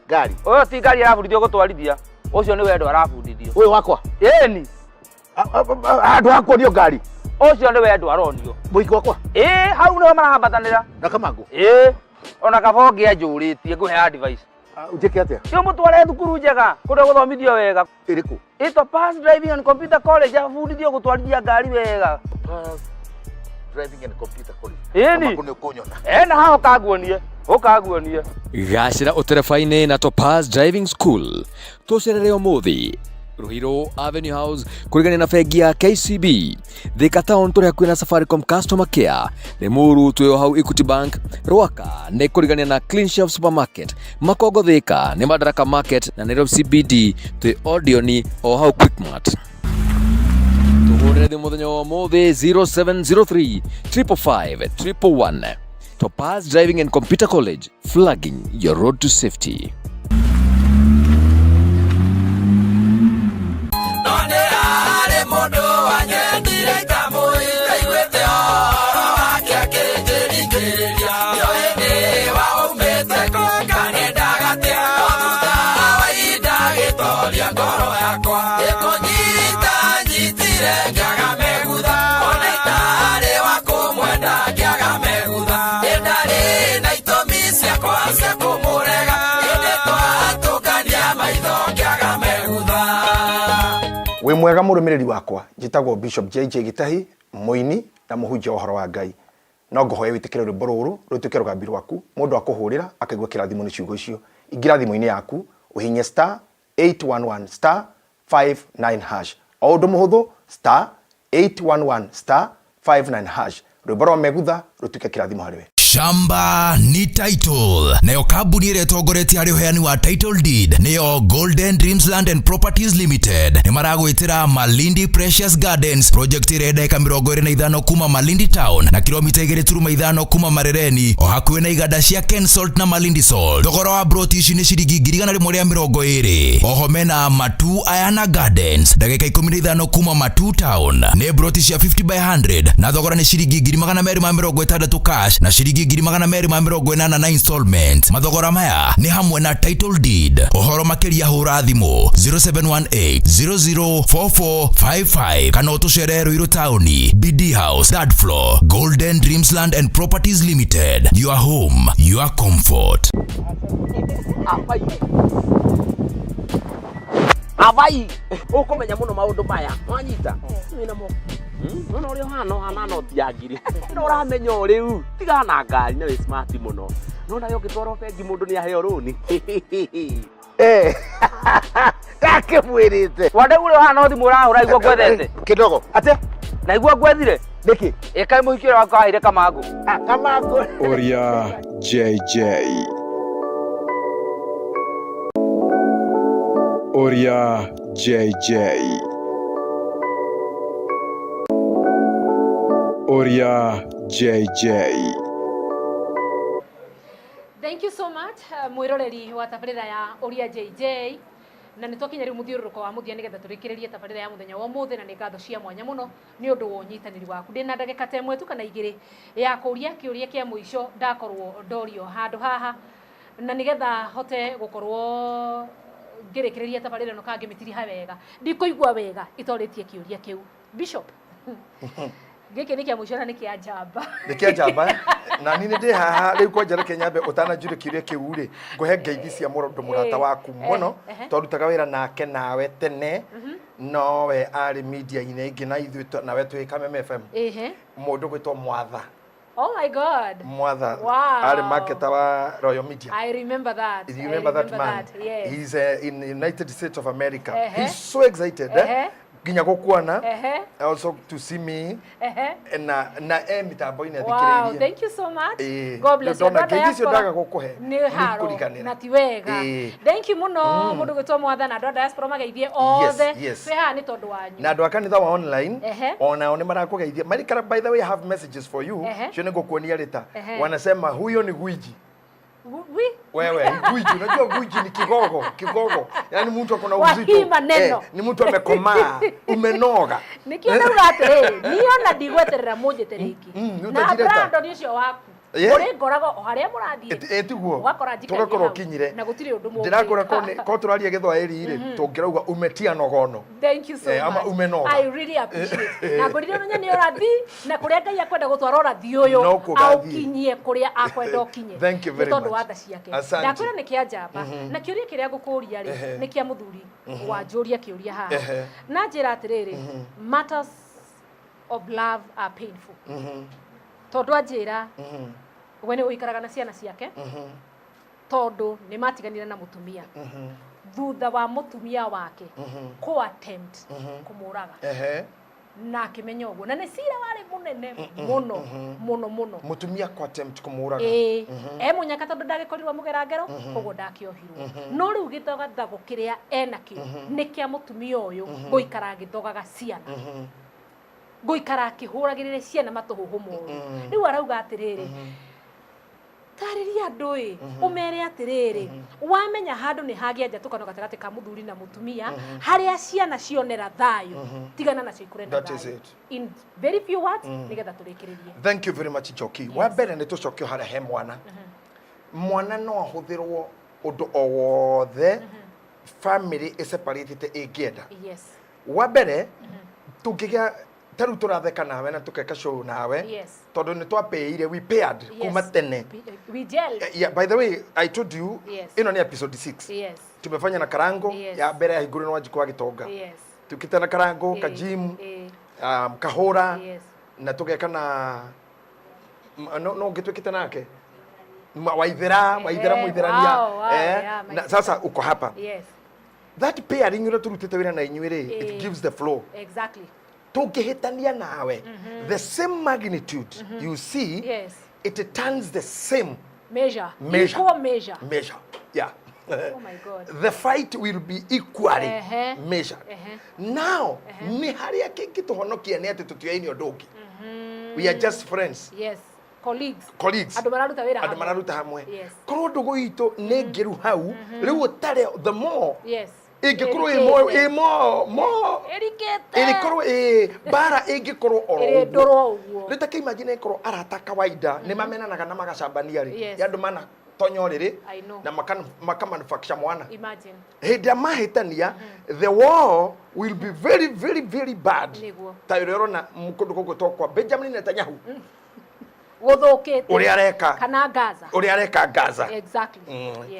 Ngari. Ũyũ ti ngari arabundithio gũtwarithia. Ũcio nĩ wendo arabundithio. Ũyũ wakwa? Ĩni. Andũ a kuonio ngari. Ũcio nĩ wendo aronio. Mũhiki wakwa? Ĩĩ, hau nĩho marahambatanĩra. Na kamangũ? Ĩĩ. Ona kaba ũngĩanjũrĩtie ngũhe advice. Njĩke atĩa? Ti ũmũtware thukuru njega kũrĩa gũthomithio wega. Ĩrĩkũ? Ĩtwa Pass Driving and Computer College, abundithio gũtwarithia ngari wega. Pass Driving and Computer College. Ĩni. Kamangũ nĩ ũkũnyona. Ena haha ũkanguonie. Ũkanguonie. Gacĩra ũtereba-inĩ na Topaz Driving School. Tũcerere ũmũthĩ Ruiru Avenue House kũrigania na bengi ya KCB. Thika Town tũrĩ hakuhĩ na Safaricom Customer Care. Limuru twĩ o hau Equity Bank. Rwaka nĩ kũrigania na Clean Shelf Supermarket. Makongo Thika nĩ Madaraka Market na Nairobi CBD twĩ Odeon o hau Quickmart. Tũhũrĩre thimũ mũthenya wa ũmũthĩ 0703 555 111. Topaz Driving and Computer College, flagging your road to safety. No nĩ harĩ mũndũ wanyendire itamũĩ, ndaiguĩte ũhoro wake akĩnjĩringĩrĩria. Ndiũĩ nĩ waumĩte kũ kana endaga atĩa, no thutha wa ihinda agĩtoria ngoro yakwa. Ĩkũnyita nyitire ngĩaga megutha, ona itarĩ wa kũmwenda ngĩaga megutha. Ĩ ndarĩ na itũmi ciakwa cia kũmũrega, ĩndĩ twatũngania maitho ngĩaga megutha. Wĩ mwega mũrũmĩrĩri wakwa, njĩtagwo Bishop JJ Gitahi, mũini na mũhunjia wa ũhoro wa Ngai. No ngũhoe wĩtĩkĩre rwĩmbo rũrũ rũtuĩke rũgambi rwaku, mũndũ akũhũrĩra akaigua kĩrathimo nĩ ciugo icio. Ingĩra thimũ-inĩ yaku, ũhihinye star 811 star 59 hash. O ũndũ mũhũthũ, star 811 star 59 hash. Rwĩmbo rwa megutha rũtuĩke kĩrathimo harĩ we. Shamba ni title, nayo kambuni ĩrĩa ĩtongoretie harĩ ũheani wa title deed nĩyo Golden Dreams Land and Properties Limited. Nĩ maragwĩtĩra Malindi Precious Gardens project ĩrĩa ndagĩka 25 kuma Malindi Town na kilomita 2.5 kuma Marereni, o hakuhĩ na iganda cia Ken Salt na Malindi Salt. Thogora wa broti ici nĩ ciringi 120,000. Oho mena Matu Ayana Gardens ndagĩka 15 kuma Matu Town, nĩ broti cia 50 by 100 na thogora nĩ ciringi 260,000 cash na ciringi 280,000 na installment. Mathogora maya nĩ hamwe na title deed. Ũhoro makĩria hũra thimũ 0718 004455 kana ũtũcerere Ruiru Taũni, BD House, third floor. Golden Dreams Land and Properties Limited, your home, your comfort. Abai ũkũmenya mũno maũndũ maya wanyita wĩna mo nona ũrĩa ũhana ũhana noti ya ngiri no ũramenya o rĩu tigana na ngari na wĩ smart mũno nona yo ũngĩtwarwo bengi mũndũ nĩ aheo rũni. Ndakĩmwĩrĩte. Wandau ũrĩa ũhana thimũ ũrahũra igua ngwethete. Kidogo atĩa? Na igua ngwethire. Nĩkĩ? Ĩkaĩ mũhiki ũrĩa waku aheire kamangũ. Ah, kamangũ. Ũria JJ. Ũria JJ. Ũria JJ. Thank you so much mwiroreri wa tabarĩra ya Ũria JJ, na nĩ twakinya rĩu mũthiũrũrũko wa mũthia nĩgetha tũrĩkĩrĩrie tabarĩra ya mũthenya wa ũmũthĩ, na nĩ ngatho cia mwanya mũno nĩ ũndũ wa ũnyitanĩri waku. Ndĩna ndagĩka ta ĩmwe tu kana igĩrĩ ya kũria kĩũria kĩa mũico ndakorwo ndorio handũ haha, na nĩgetha hote gũkorwo ngĩrĩkĩrĩria tabarĩra ĩno kana ngĩmĩtiriha wega, ndikũigua wega itorĩtie kĩũria kĩu. Bishop, gĩkĩ nĩ kĩa mũico na nĩ kĩa njamba. Nĩ kĩa njamba, na niĩ nĩ ndĩ haha rĩu. Kwanja reke nyambe ũtananjũria kĩũria kĩu rĩ, ngũhe ngeithi cia mũndũ mũrata waku mũno, twarutaga wĩra nake nawe tene, nowe arĩ media-inĩ ĩngĩ na ithuĩ nawe twĩ Kameme FM, mũndũ gwĩtwo Mwatha. Oh my God. Mwatha arĩ marketer wa Royal Media. I remember that. You I remember that man? That, yes. He's in the United States of America. He's so excited, eh? Nginya gũkuona, also to see me, na e mĩtambo-inĩ athikĩrĩirie. Thank you so much. God bless you. Ndona Andũ a ngeithi icio diaspora ndaga gũkũhe nĩ haro nĩkũriganĩra. Na ti wega. Thank you mũno mũndũ gwĩtwo Mwatha, na andũ a diaspora mageithie othe. Twĩ haha nĩ tondũ wanyu. Na andũ a kanitha wa online onao nĩ marakũgeithia marikara. By the way, I have messages for you. Cio nĩ ngũkuonia rĩta. Wanasema huyo ni gwiji. Wi Wewe gwiji, unajua gwiji ni kigogo, kigogo, yani mtu akona Wa uzito. hii maneno. Ni mtu amekomaa, umenoga. Nĩkĩo ndauga atĩrĩrĩ, niĩ ona ndigweterera mũnjĩte rĩngĩ. Nĩ Na ũtanjireta. Brandon ũcio waku, ũrĩ ngorago o harĩa mũrathiĩ. Tiguo. Ũgakora njikarire Tũgakorwo hau. ũkinyire. Na gũtirĩ ũndũ mũngĩka. Ndĩrakwĩra korwo tũraria gĩthwaĩri rĩ, tũngĩrauga umetia nogono. Thank you so Ama much. umenoga. I really appreciate. Na ngũrire ũmenye nĩ ũrathi, na kũrĩa Ngai akwenda gũtwara ũrathi ũyũ, No kuo ũgathiĩ. aũkinyie kũrĩa akwenda ũkinye. Thank you very Nĩ tondũ much. wa tha ciake. Asante. Ndakwĩra nĩ kĩa njamba. Na kĩũria kĩrĩa ngũkũria rĩ, nĩ kĩa mũthuri wanjũria kĩũria haha. Na njĩra atĩrĩrĩ, matters of love are painful. Tondũ anjĩra we nĩ ũikaraga na ciana ciake, tondũ nĩ matiganire na mũtumia thutha wa mũtumia wake kũ attempt kũmũraga, na akĩmenya ũguo, na nĩ cira warĩ mũnene mũno mũno mũno. Mũtumia kũ attempt kũmũraga? Ĩĩ, e mũnyaka, tondũ ndagĩkorirwo mũgerangero, koguo ndakĩohirwo, no rĩu gĩthogathago kĩrĩa enakĩo nĩ kĩa mũtumia ũyũ gũikara agĩthogaga ciana, gũikara akĩhũragĩrĩra ciana matũhũhũ moru. Rĩu arauga atĩrĩrĩ, tarĩria andũ ĩ, ũmere atĩrĩrĩ, wamenya handũ nĩ hagĩa njatũkano gatagatĩ ka mũthuri na mũtumia, harĩa ciana cionera thayũ, tigana nacio ikũre na That is thayũ. it. In very few words, nĩgetha tũrĩkĩrĩrie. Thank you very much, Njoki. Wa mbere nĩ tũcokio harĩa he mwana. Mwana no ahũthĩrwo ũndũ o wothe family ĩseparatĩte ĩngĩenda. Wa mbere, tũngĩgĩa ta rĩu tũratheka nawe na tũkeka show nawe, tondũ nĩ twapĩire, we paired kuma tene. We gel. Yeah, by the way, I told you, ĩno nĩ episode 6. Tumefanya na Karango. Ya mbere yahingũrwo nĩ Wanjikũ wa Gĩtonga. Tukĩte na Karango, Kajim, Kahũra, na tũgeka na no ũngĩ twĩkĩte nake, Waithera, Waithera Mũithĩrania. Yeah, my Na sasa uko hapa. That pairing ũrĩa tũrutĩte wĩra na inyuĩ rĩ, it gives the flow. Tũngĩhĩtania nawe, the same magnitude you see, it turns the same Measure. Measure. Equal measure. Measure, yeah. Oh my God. The fight will be equally measured. Now nĩ harĩa kĩngĩtũhonokia nĩ atĩ tũtioaine ũndũ ũngĩ, we are just friends. Yes, colleagues. Colleagues. Andũ mararuta wĩra Andũ hamwe. mararuta hamwe. Korwo ndũgũ itũ nĩ ngĩru hau rĩu ũtare the more Ĩngĩkorwo ĩrĩ mo Ĩrikĩte. Ĩrĩkorwo ĩ mbara ĩngĩkorwo oro Ĩrĩ ndũrũ ũguo. Rĩu ta kĩimagine ĩkorwo arata kawaida nĩ mamenanaga na magacambania rĩ, ya andũ manatonya ũrĩrĩ I know. na makamanufacture mwana. Imagine. Hĩndĩ ĩrĩa mahĩtania, the war will be very very very bad. Ta ũrĩa ũrona kũndũ gũkũ to kwa Benjamin Netanyahu Gũthũkĩte. Ũrĩa areka. Kana Gaza. Ũrĩa areka Gaza.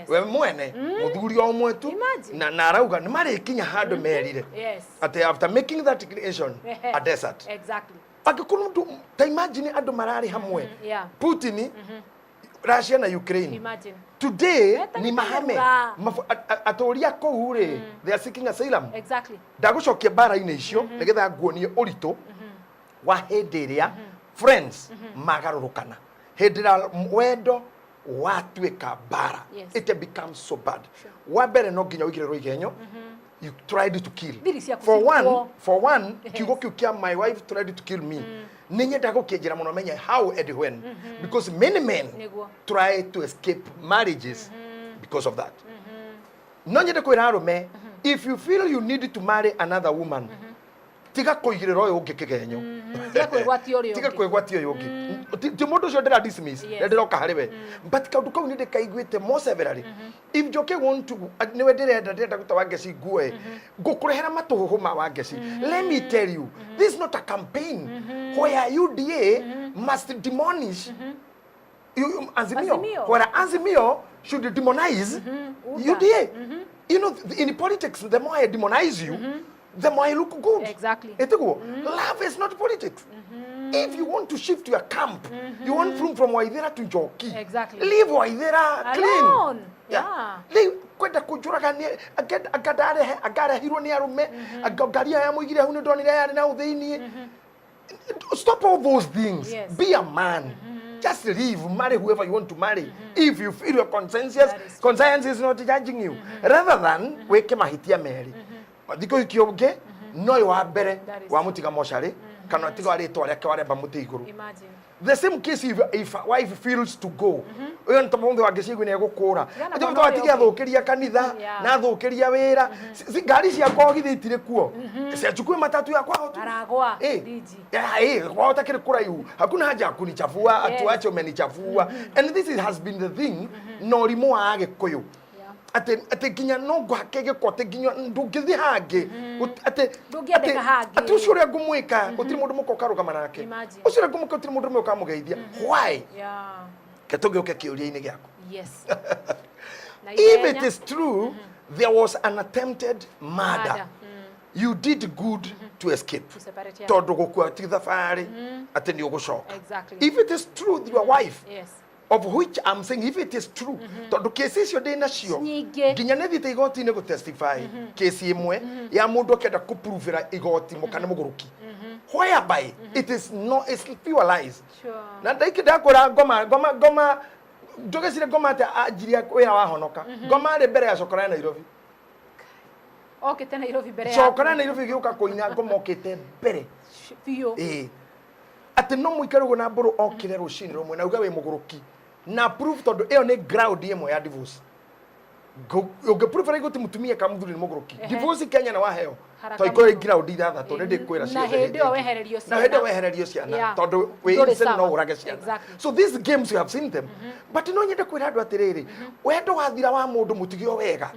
We mwene mũthuri o ũmwe tu. Imagine. Na arauga nĩ marĩkinya handũ merire atĩ after making that creation a desert. Angĩkorwo ndũ ta imagine andũ mararĩ hamwe, Putin, Russia na Ukraine. Imagine. Today Meta ni mahame. nĩkũnyarura. Atũũri a kũu rĩ, they are seeking asylum. Ndagũcokia mbara-inĩ icio nĩgetha nguonie ũritũ wa hĩndĩ ĩrĩa friends magarũrũkana, hĩndĩ ĩrĩa wendo watuĩka mbara. It becomes so bad. Wa mbere, no nginya ũigĩrĩrwo igenyo, you tried to kill. Thiri ciaku For one, cirutwo. for one, kiugo kĩu kĩa "my wife tried to kill me" Nĩ nyendaga gũkĩnjĩra mũno menye how and when, because many men Nĩguo. try to escape marriages because of that. No nyende kwĩra arũme, if you feel you need to marry another woman, tiga kũigĩrĩra ũyũ ũngĩ kĩgenyo. Tiga kwĩgwatia ũrĩa Tiga ũngĩ. kwĩgwatia ũyũ ũngĩ. Ti mũndũ ũcio ndĩra dismiss, ndĩroka harĩ we, but kaũndũ kau nĩ ndĩkaiguĩte more severally. If Njoki want to, nĩwe ndĩrenda gũta Wangeci nguo, ngũkũrehera matũhũhũ ma Wangeci. Let me tell you, this is not a campaign where UDA must demolish Azimio, Azimio. Where Azimio should demonize UDA. In politics, the more I demonize you, the more I look good. Etiguo, love is not politics. If you want to shift your camp, you want from Waithera to Njoki, leave Waithera clean. Alone. Yeah. Rĩu kwenda kũnjũraga nĩ anga ndarehe anga arehirwo nĩ arũme, anga ngari ĩyo yamũigire hau nĩ ndonire yarĩ na hau thĩiniĩ. Stop all those things. Be a man. Just leave, marry whoever you want to marry if you feel your conscience is not judging you, rather than wĩke mahĩtia merĩ thikũ ikĩ ũngĩ no ũyũ wa mbere That is wamũtiga mocarĩ kana tiga rĩtwa rĩake waremba mũtĩ igũrũ. Imagine. The same case, if a wife feels to go, ũyũ nĩ tondũ wangĩcigui nĩ egũkũra. Tigana Atĩ mwana mũndũ atige ũrĩa ũngĩ. athũkĩria kanitha na athũkĩria wĩra. Ngari ciakwa githĩ itirĩ kuo, ciachukue matatu ya kwao tu. Aragwa. Eh. Diji. Yeah, kwao takĩrĩ kũraihu, hakuna haja ya kunichafua. Atuache umenichafua. And this has been the thing na ũrimũ wa Agĩkũyũ, atĩ nginya no ngũhake gĩko, atĩ nginya ndũngĩthiĩ hangĩ. Atĩ Ndũngĩendeka hangĩ. Atĩ ũcio ũrĩa ngũmwĩka gũtirĩ mũndũ mũka ũkarũgama nake. Imagine. Ũcio ũrĩa ngũmwĩka gũtirĩ mũndũ ũmwe ũkamũgeithia. Why? Ke tũgĩũke kĩũria-inĩ gĩaku. Na If it ihenya. is true there was an attempted murder, Murder. You did good to escape, To separate, yeah. tondũ gũkua ti thabarĩ atĩ nĩ ũgũcoka. If it is true your wife, of which I'm saying if it is true, tondũ kesi icio ndĩ nacio Nyingĩ. nginya nĩ thiĩte igoti-inĩ gũtestify kesi ĩmwe ya mũndũ akĩenda kũpruvĩra igoti mũka nĩ mũgũrũki, whereby it is no, it's pure lies. Na ndaiki ndakwĩra ngoma ndũgecire ngoma atĩ anjirie wĩra wahonoka. Ngoma arĩ mbere ya cokora ya Nairobi. Okĩte Nairobi mbere ya Cokora ya Nairobi gĩũka kũina, ngoma okĩte mbere. Biũ. Ĩĩ, atĩ no mũikare ũguo na mbũrũ okĩre rũcinĩ rũmwe na uge wĩ mũgũrũki na proof, tondũ ĩyo nĩ ground ĩmwe ya divorce. Ũngĩprove igoti mũtumia ka mũthuri nĩ mũgũrũki, divorce Kenya na waheo Haraka to ikorwo mũno. ground ithathatũ nĩ ndĩkwĩra Na ciothe hĩndĩ ĩyo hĩndĩ ĩngĩ. wehererio Na hĩndĩ ĩyo ciana. wehererio ciana, tondũ wĩ Ndũrĩ innocent no sawa. ũrage ciana. So these games, you have seen them, but no nyende kwĩra andũ atĩrĩrĩ, wendo wathira wa mũndũ mũtige o wega.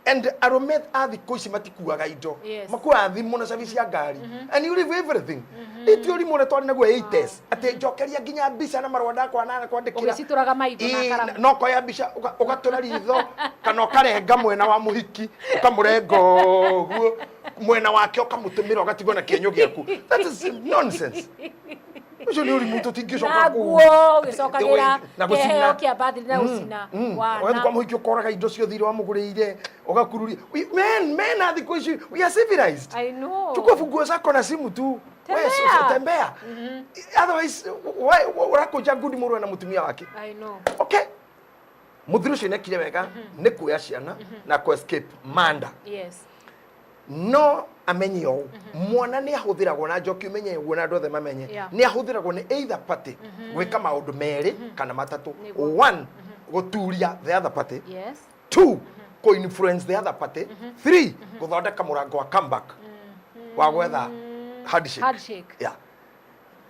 And arũme a thikũ ici matikuaga indo. Makuaga thimũ na cabi cia ngari and you leave everything. Iti ũrimũ ũrĩa twarĩ naguo 80s, atĩ njokeria nginya mbica na marũa ndakwa na kwandĩkĩra. Ũgĩcitũraga maitho na Ĩĩ, karamu. no koya mbica ũgatũra ritho kana ũkarenga mwena wa mũhiki, ũkamũrenga ũguo mwena wake, ũkamũtũmĩra, ũgatigwo na kĩenyũ gĩaku. That is nonsense. Ũcio nĩ ũrimũ tũtingĩcoka. Na nguo ũgĩcokagĩra Na gũcina. kĩheo kĩa birthday na gũcina Ũgathiĩ kwa wana. mũhiki ũkoraga indo ciothe iria wamũgũrĩire ũgakururia. Men a thikũ ici, we are civilized. I know. Chukua funguo zako na simu tu. We, Tembea. tembea. Otherwise, why ũrakũnja ngundi mũrũe na mũtumia wake? I know. Okay, mũthuri ũcio nĩekire wega nĩ kuoya ciana na kũ escape manda. No amenye ũũ, mwana nĩ ahũthĩragwo na njoki, ũmenye ũguo na andũ othe mamenye, nĩ ahũthĩragwo nĩ either party gwĩka maũndũ merĩ kana matatũ. One, gũturia the other party. Two, kũ-influence the other party. Three, gũthondeka mũrango wa comeback wa gwetha handshake. Handshake. Yeah.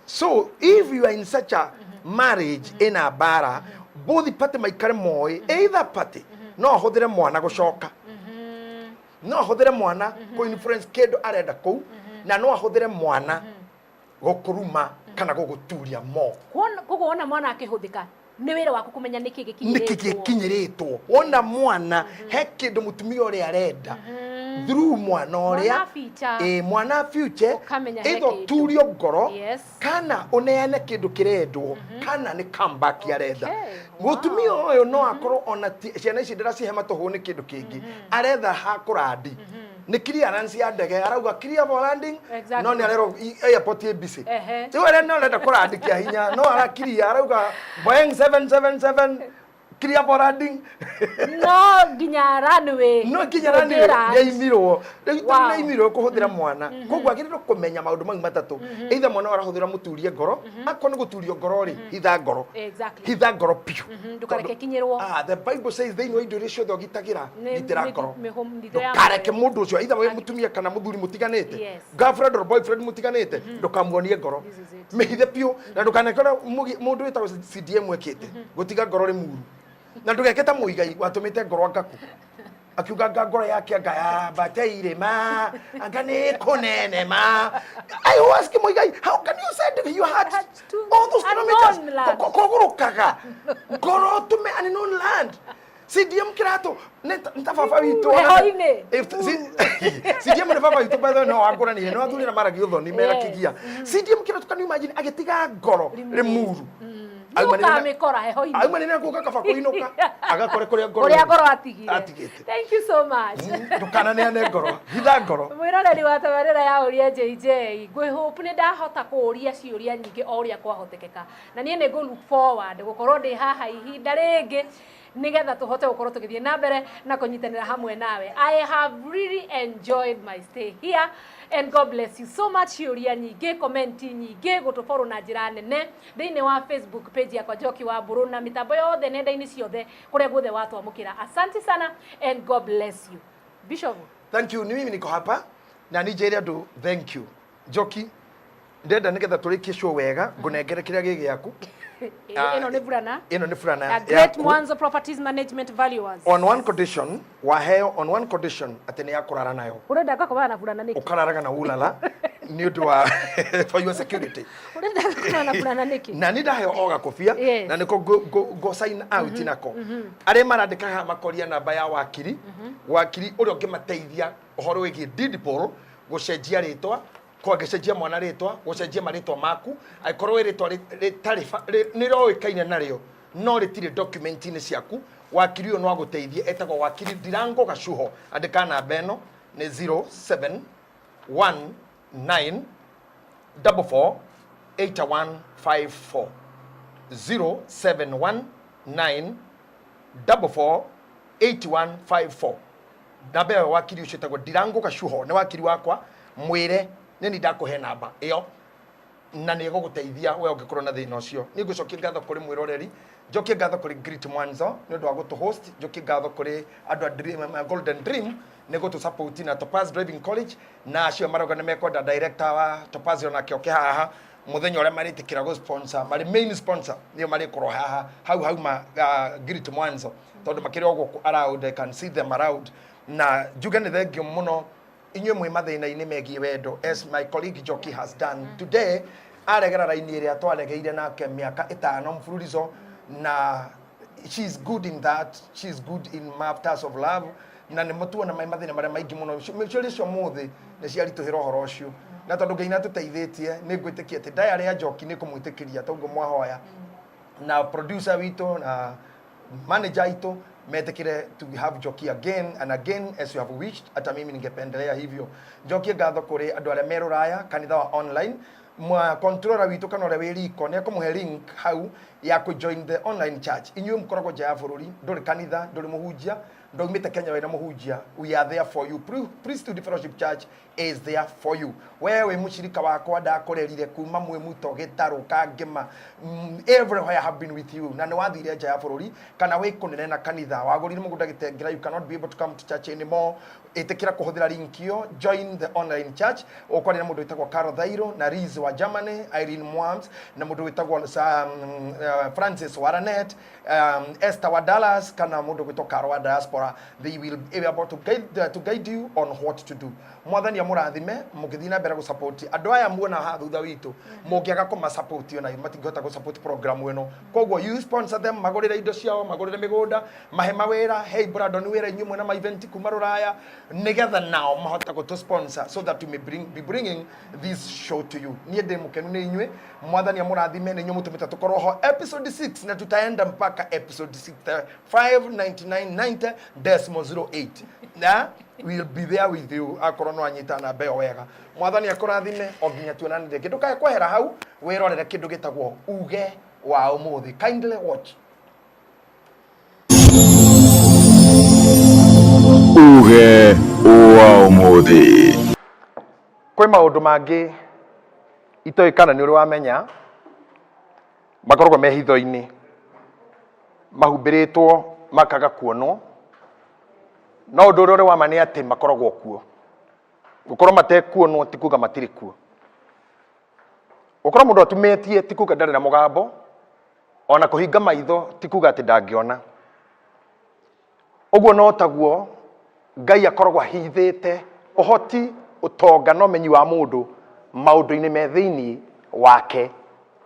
So if you are in such a marriage ĩna mbara, both party maikare moĩ either party no ahũthĩre mwana gũcoka, no ahũthĩre mwana kũ-influence kĩndũ arenda kũu, na no ahũthĩre mwana gũkũruma kana gũgũturia mo. Koguo wona mwana akĩhũthĩka, nĩ wĩra waku kũmenya nĩkĩ Nĩkĩ gĩkinyĩrĩtwo. Gĩkinyĩrĩtwo. Wona mwana he kĩndũ mũtumia ũrĩa arenda through mwana ũrĩa. Mwana feature. Ĩ, mwana future. Ũkamenya he Either kĩndũ. ũturio ngoro kana ũneane kĩndũ kĩrendwo kana nĩ comeback arenda. Mũtumia ũyũ no akorwo ona ciana ici ndĩracihe matũhũ nĩ kĩndũ kĩngĩ aretha ha kũrandi, nĩ clearance ya ndege, arauga clear for landing. No nĩ arerwo airport ĩ busy. Rĩu arĩa no arenda kũrandi kĩa hinya, no arakiria, arauga Boeing 777 Clear for landing. No nginya runway. No nginya runway Ũngĩra- nĩaimirwo. Rĩu Wow. nĩaimirwo kũhũthĩra mwana. Koguo agĩrĩirwo kũmenya maũndũ mau matatũ. Either mwana arahũthĩra mũturie ngoro, akorwo nĩ gũturio ngoro rĩ, hitha ngoro. Hitha ngoro biũ. Ndũkareke kinyĩrwo. Ah, the Bible says thĩinĩ wa indo iria ciothe ũgitagĩra, gitĩra ngoro. Mĩthithũ ya Ndũkareke mũndũ ũcio either wĩ mũtumia kana mũthuri mũtiganĩte, girlfriend or boyfriend mũtiganĩte, ndũkamuonie ngoro. Mĩhithe biũ na ndũkaneke ũrĩa mũndũ wĩtagwo CDM ekĩte, gũtiga ngoro rĩmuru. Na ndũgeke ta Mũigai watũmĩte ngoro angaku. Akiuga anga ngoro yake anga yambate irĩma, anga nĩ kũnene ma. I ask Mũigai, how can you send your heart all those kilometers? Unknown land. Kũgũrũkaga. Ngoro tũme unknown land. CDM kĩratũ nĩ ta baba witũ. Heho-inĩ. CDM nĩ baba witũ by the way no wakũranire no athuri na maragia ũthoni mera kĩgia. CDM kĩratũ can you imagine agĩtiga ngoro Limuru. Nĩũkamĩkora heho-inĩ. Aumanire na kuoka kaba kũinũka agakore kũrĩa ngoro Kũrĩa ngoro atigire. atigĩte. Thank you so much. Ndũkananeane ngoro, hitha ngoro. Mwĩroreri wa tabarĩra ya ũria JJ, ngwĩhope nĩ ndahota kũũria ciũria nyingĩ o ũrĩa kwahotekeka, na niĩ nĩ ngũ look forward gũkorwo ndĩ haha ihinda rĩngĩ nĩgetha tũhote gũkorwo tũgĩthiĩ na mbere na kũnyitanĩra hamwe nawe. I have really enjoyed my stay here and God bless you so much. Ciũria nyingĩ, comment nyingĩ, gũtũfollow na njĩra nene thĩinĩ wa Facebook page yakwa Njoki wa Mbũrũ na mĩtambo yothe nenda-inĩ ciothe kũrĩa guothe watwamũkĩra. Asante sana and God bless you. Bishop. Thank you. Ni mimi niko hapa na nĩ njĩre andũ thank you. Njoki, ndĩrenda nĩgetha tũrĩkie show wega ngũnengere kĩrĩa gĩ gĩaku. Ĩno nĩ burana. Ĩno nĩ burana ya Great yaku. Mwanzo Properties Management Valuers. On one condition, waheo on one condition atĩ nĩ ya kũrara nayo. Ũrenda ngakomaga na burana nĩkĩ? Ũkararaga na ulala nĩ ũndũ wa for your security. Ũrenda ngakomaga na burana nĩkĩ? Na nĩ ndaheo o gakobia na nĩko ngũ sign out nako. Arĩa marandĩka haha makoria namba ya wakiri, wakiri ũrĩa ũngĩmateithia ũhoro wĩgiĩ deed poll, gũcenjia rĩtwa, kwangĩcenjia mwana rĩtwa, gũcenjia marĩtwa maku, angĩkorwo wĩ rĩtwa rĩtarĩ nĩ rĩoĩkaine narĩo no rĩtirĩ document-inĩ ciaku, wakiri ũyũ no agũteithie. Etagwo wakiri Ndirango Gacuho. Andĩka namba ĩno nĩ 0719 44 8154, 0719 44 8154. Namba ĩyo wakiri ũcio ĩtagwo Ndirango Gacuho nĩ wakiri wakwa. Mwĩre nĩ ni ndakũhe namba ĩyo na nĩ egũgũteithia we ũngĩkorwo na thĩna ũcio. Niĩ ngũcokia ngatho kũrĩ mwĩroreri, njokie ngatho kũrĩ Great Mwanzo nĩ ũndũ wa gũtũ host, njokie ngatho kũrĩ andũ a Dream, Golden Dream nĩ gũtũ support na Topaz Driving College na acio marauga nĩ mekwenda director wa Topaz onake oke haha mũthenya ũrĩa marĩtĩkĩra gũ sponsor, marĩ main sponsor nĩo marĩkorwo haha hau hauma Great Mwanzo tondũ makĩrĩ o gũkũ around, I can see them around. Na njuge nĩ thengio mũno inyuĩ mwĩ mathĩna-inĩ megiĩ wendo, as my colleague Njoki has done today, aregera raini ĩrĩa twaregeire nake mĩaka 5 mfululizo, na she is good in that, she is good in matters of love, na nĩ mũtuona mai mathĩna marĩa maingĩ mũno. Ciũria cia ũmũthĩ nĩ ciaritũhĩra ũhoro ũcio, na tondũ Ngai nĩatũteithĩtie nĩ ngwĩtĩkia atĩ diary ya Njoki nĩ kũmwĩtĩkĩria toguo mwahoya na producer witũ na manager itũ metikire to have Njoki again and again as you have wished. Hata mimi ningependelea hivyo. Njokie ngatho kũrĩ andũ arĩa me rũraya, kanitha wa online mwa controller witũ kana ũrĩa wĩ riko nĩ ekũmũhe link hau ya kũ join the online church. Inyuĩ mũkoragwo nja ya bũrũri, ndũrĩ kanitha, ndũrĩ mũhunjia, ndũimĩte Kenya wĩna mũhunjia, we are there for you. Priesthood Fellowship Church is there for you. We wĩ mũcirika wakwa, ndakũrerire kuma mwĩ muto gĩtarũ kangĩma, everywhere I have been with you, na nĩ wathire nja ya bũrũri kana wĩ kũnene na kanitha wagũrire mũgũnda gĩtengera, you cannot be able to come to church anymore, ĩtĩkĩra kũhũthĩra link ĩyo, join the online church. Ũkwaria na mũndũ wĩtagwo Carol Thairo na Liz wa Germany, Irene Mwams na mũndũ wĩtagwo Francis Waranet, Esther wa Dallas kana mũndũ gwĩtwo Carol wa diaspora. They will be able to guide you on what to do. Mwathani amũrathime mũgĩthiĩ na mbere gũsupport andũ aya muona haha thutha witũ. Mũngĩaga kũmasupport ona matingĩhota gũsupport program ĩno. Koguo you sponsor them, magũrĩre indo ciao, magũrĩre mĩgũnda, mahe mawĩra. Hey Brandon, wĩra inyuĩ mwena ma event kuma rũraya nĩgetha nao mahote gũtũ sponsor so that we may be bringing this show to you. Niĩ ndĩ mũkenu nĩ inyuĩ. Mwathani amũrathime. Nĩ inyuĩ mũtũmĩte tũkorwo ho episode 6 na tutaenda mpaka episode 6 599 decimal 08 na we'll be there with you. Akorwo no anyita namba ĩyo wega, mwathani akũrathime o nginya tuonane rĩngĩ. Ndũkae kwehera hau wĩrorere kĩndũ gĩtagwo uge wa ũmũthĩ. Kindly watch. Uge wa ũmũthĩ. Kwĩ maũndũ mangĩ itoĩ kana nĩ ũrĩ wamenya makoragwo me hitho-inĩ mahumbĩrĩtwo makaga kuonwo no ũndũ ũrĩa ũrĩ wa ma nĩ atĩ makoragwo kuo. Gũkorwo matekuonwo ti kuga matirĩ kuo. Gũkorwo mũndũ atumĩtie ti kuga ndarĩ na mũgambo, ona kũhinga maitho ti kuga atĩ ndangĩona. Ũguo no taguo Ngai akoragwo ahithĩte ũhoti, ũtonga na ũmenyi wa mũndũ maũndũ-inĩ me thĩinĩ wake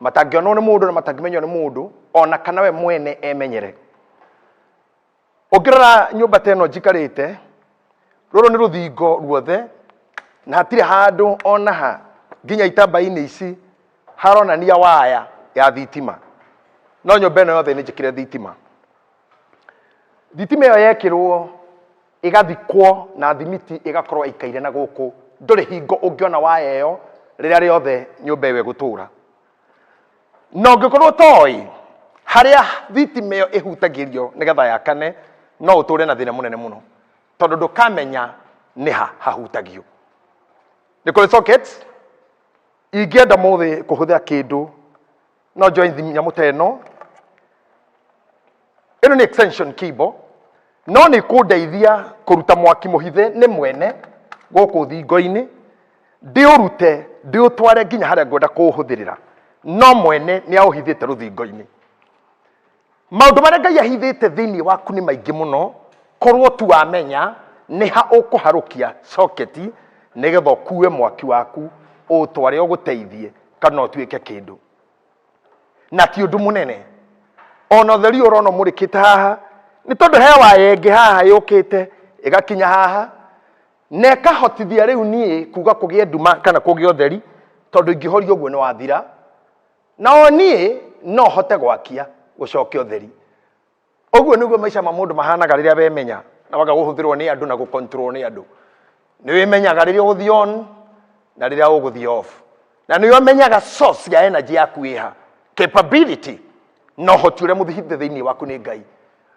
matangĩonwo nĩ mũndũ na matangĩmenywo nĩ mũndũ ona kana we mwene emenyere. Ũngĩrora nyũmba ta ĩno njikarĩte, rũrũ nĩ rũthingo ruothe na hatirĩ handũ ona ha nginya itambaya-inĩ ici haronania waya ya thitima. No nyũmba ĩno yothe nĩ njĩkĩre thitima. Thitima ĩyo yekĩrwo ĩgathikwo na thimiti ĩgakorwo ĩikaire na gũkũ, ndũrĩ hingo ũngĩona waya ĩyo rĩrĩa rĩothe nyũmba ĩyo ĩgũtũra. Na ũngĩkorwo ũtoĩ harĩa thitima ĩyo ĩhutagĩrio nĩgetha yakane, no ũtũre na thĩna mũnene mũno, tondũ ndũkamenya nĩ ha hahutagio. Nĩ kũrĩ sockets, ingĩenda mũthĩ kũhũthĩra kĩndũ no njoe nyamũ ta ĩno, ĩno nĩ extension cable, no nĩ kũndeithia kũruta mwaki mũhithe nĩ mwene gũkũ thingo-inĩ, ndĩũrute ndĩũtware nginya harĩa ngwenda kũũhũthĩrĩra, no mwene nĩ aũhithĩte rũthingo-inĩ. Maũndũ marĩa Ngai ahithĩte thĩinĩ waku nĩ maingĩ mũno, korwo tu wamenya nĩ ha ũkũharũkia socket nĩgetha ũkue mwaki waku ũũtware ũgũteithie kana ũtuĩke kĩndũ. Na ti ũndũ mũnene. Ona ũtheri ũyũ ũrona ũmũrĩkĩte haha, nĩ tondũ he waya ĩngĩ haha yũkĩte ĩgakinya haha, na ĩkahotithia rĩu niĩ kuga kũgĩe nduma kana kũgĩe ũtheri, tondũ ingĩhoria ũguo nĩ wathira. Na o niĩ no hote gwakia gũcokia ũtheri. Ũguo nĩguo maica ma mũndũ mahanaga rĩrĩa wemenya na waga gũhũthĩrwo nĩ andũ na gũ-control nĩ andũ. Nĩ wĩmenyaga rĩrĩa ũgũthiĩ on na rĩrĩa ũgũthiĩ off. Na nĩ ũmenyaga source ya energy yaku ĩha, capability na ũhoti ũrĩa mũthihithe thĩinĩ waku nĩ Ngai.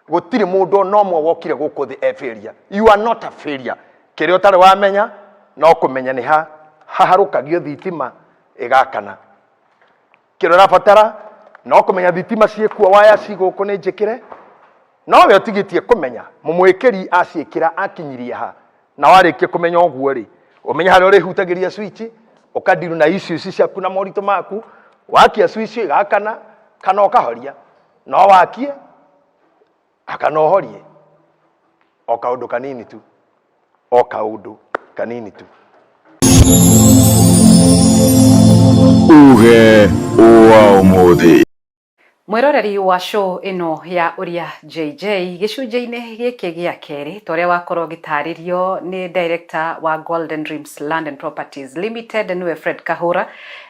Gũtirĩ mũndũ ona ũmwe wokire gũkũ thĩ e failure. You are not a failure. Kĩrĩa ũtarĩ wamenya no kũmenya nĩ ha haharũkagio thitima ĩgakana. Kĩrĩa ũrabatara no kũmenya thitima ciĩkuo, waya ci gũkũ nĩ njĩkĩre, no we ũtigĩtie kũmenya mũmwĩkĩri aciĩkĩra akinyirie ha. Na warĩkia kũmenya ũguo rĩ, ũmenye harĩa ũrĩhutagĩria switch, ũkadiru na issues ciaku na moritũ maku, wakia switch ĩgakana kana ũkahoria, no wakie kana ũhorie, o kaũndũ kanini tu, o kaũndũ kanini tu. Uge wa ũmũthĩ. Mwĩroreri wa show ĩno ya Ũria JJ, gĩcunjĩ-inĩ gĩkĩ gĩa kerĩ, ta ũrĩa wakorwo ũgĩtarĩrio nĩ director wa Golden Dreams Land and Properties Limited nĩwe Fred Kahũra,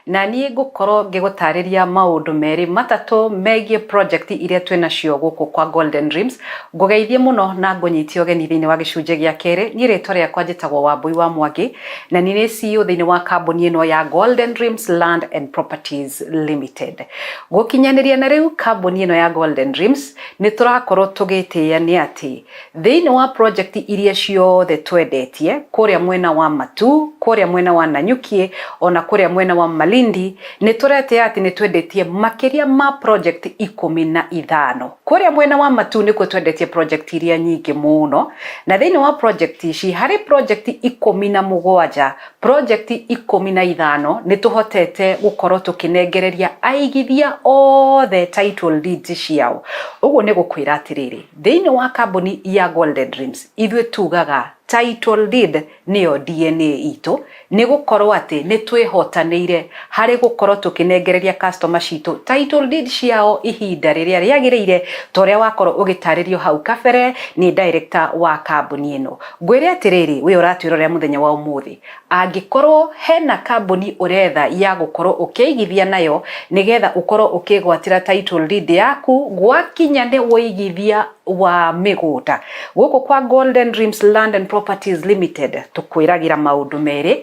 Na niĩ ngũkorwo ngĩgũtarĩria maũndũ merĩ matatũ megiĩ project iria twĩ nacio gũkũ kwa Golden Dreams. Ngũgeithie mũno na ngũnyite ũgeni thĩinĩ wa gĩcunjĩ gĩa kerĩ. Niĩ rĩtwa rĩakwa njĩtagwo Wambũi wa Mwangi, na niĩ nĩ CEO thĩinĩ wa kambuni ĩno ya Golden Dreams Land and Properties Limited. Gũkinyanĩria na rĩu kambuni ĩno ya Golden Dreams nĩ tũrakorwo tũgĩtĩĩa nĩ atĩ Thĩinĩ wa project iria ciothe twendetie, kũrĩa mwena wa Matuu, kũrĩa mwena wa Nanyukiĩ, ona kũrĩa mwena wa Malindi, nĩ tũretĩya atĩ nĩ twendetie makĩria ma project 15. Kũrĩa mwena wa Matuu nĩkuo twendetie project iria nyingĩ mũno, na thĩinĩ wa project ici, harĩ project 17, project 15 nĩ tũhotete gũkorwo tũkĩnengereria aigithia othe title deeds ciao. Ũguo nĩ gũkwĩra atĩrĩrĩ, Thĩinĩ wa kambuni ya Golden Dreams, ithuĩ tugaga title deed nĩyo DNA itũ, nĩ gũkorwo atĩ nĩ twĩhotanĩire harĩ gũkorwo tũkĩnengereria customer citũ title deed ciao ihinda rĩrĩa rĩagĩrĩire ta ũrĩa wakorwo ũgĩtarĩrio hau kabere nĩ director wa kambuni ĩno. Ngwĩre atĩrĩrĩ, we ũratwĩrorera mũthenya wa ũmũthĩ, Angĩkorwo hena kambuni ũretha ya gũkorwo ũkĩigithia nayo nĩgetha ũkorwo ũkĩgwatĩra title deed yaku gwakinya nĩ ũigithia wa mĩgũnda. Gũkũ kwa Golden Dreams Land and Properties Limited tũkwĩragĩra maũndũ merĩ,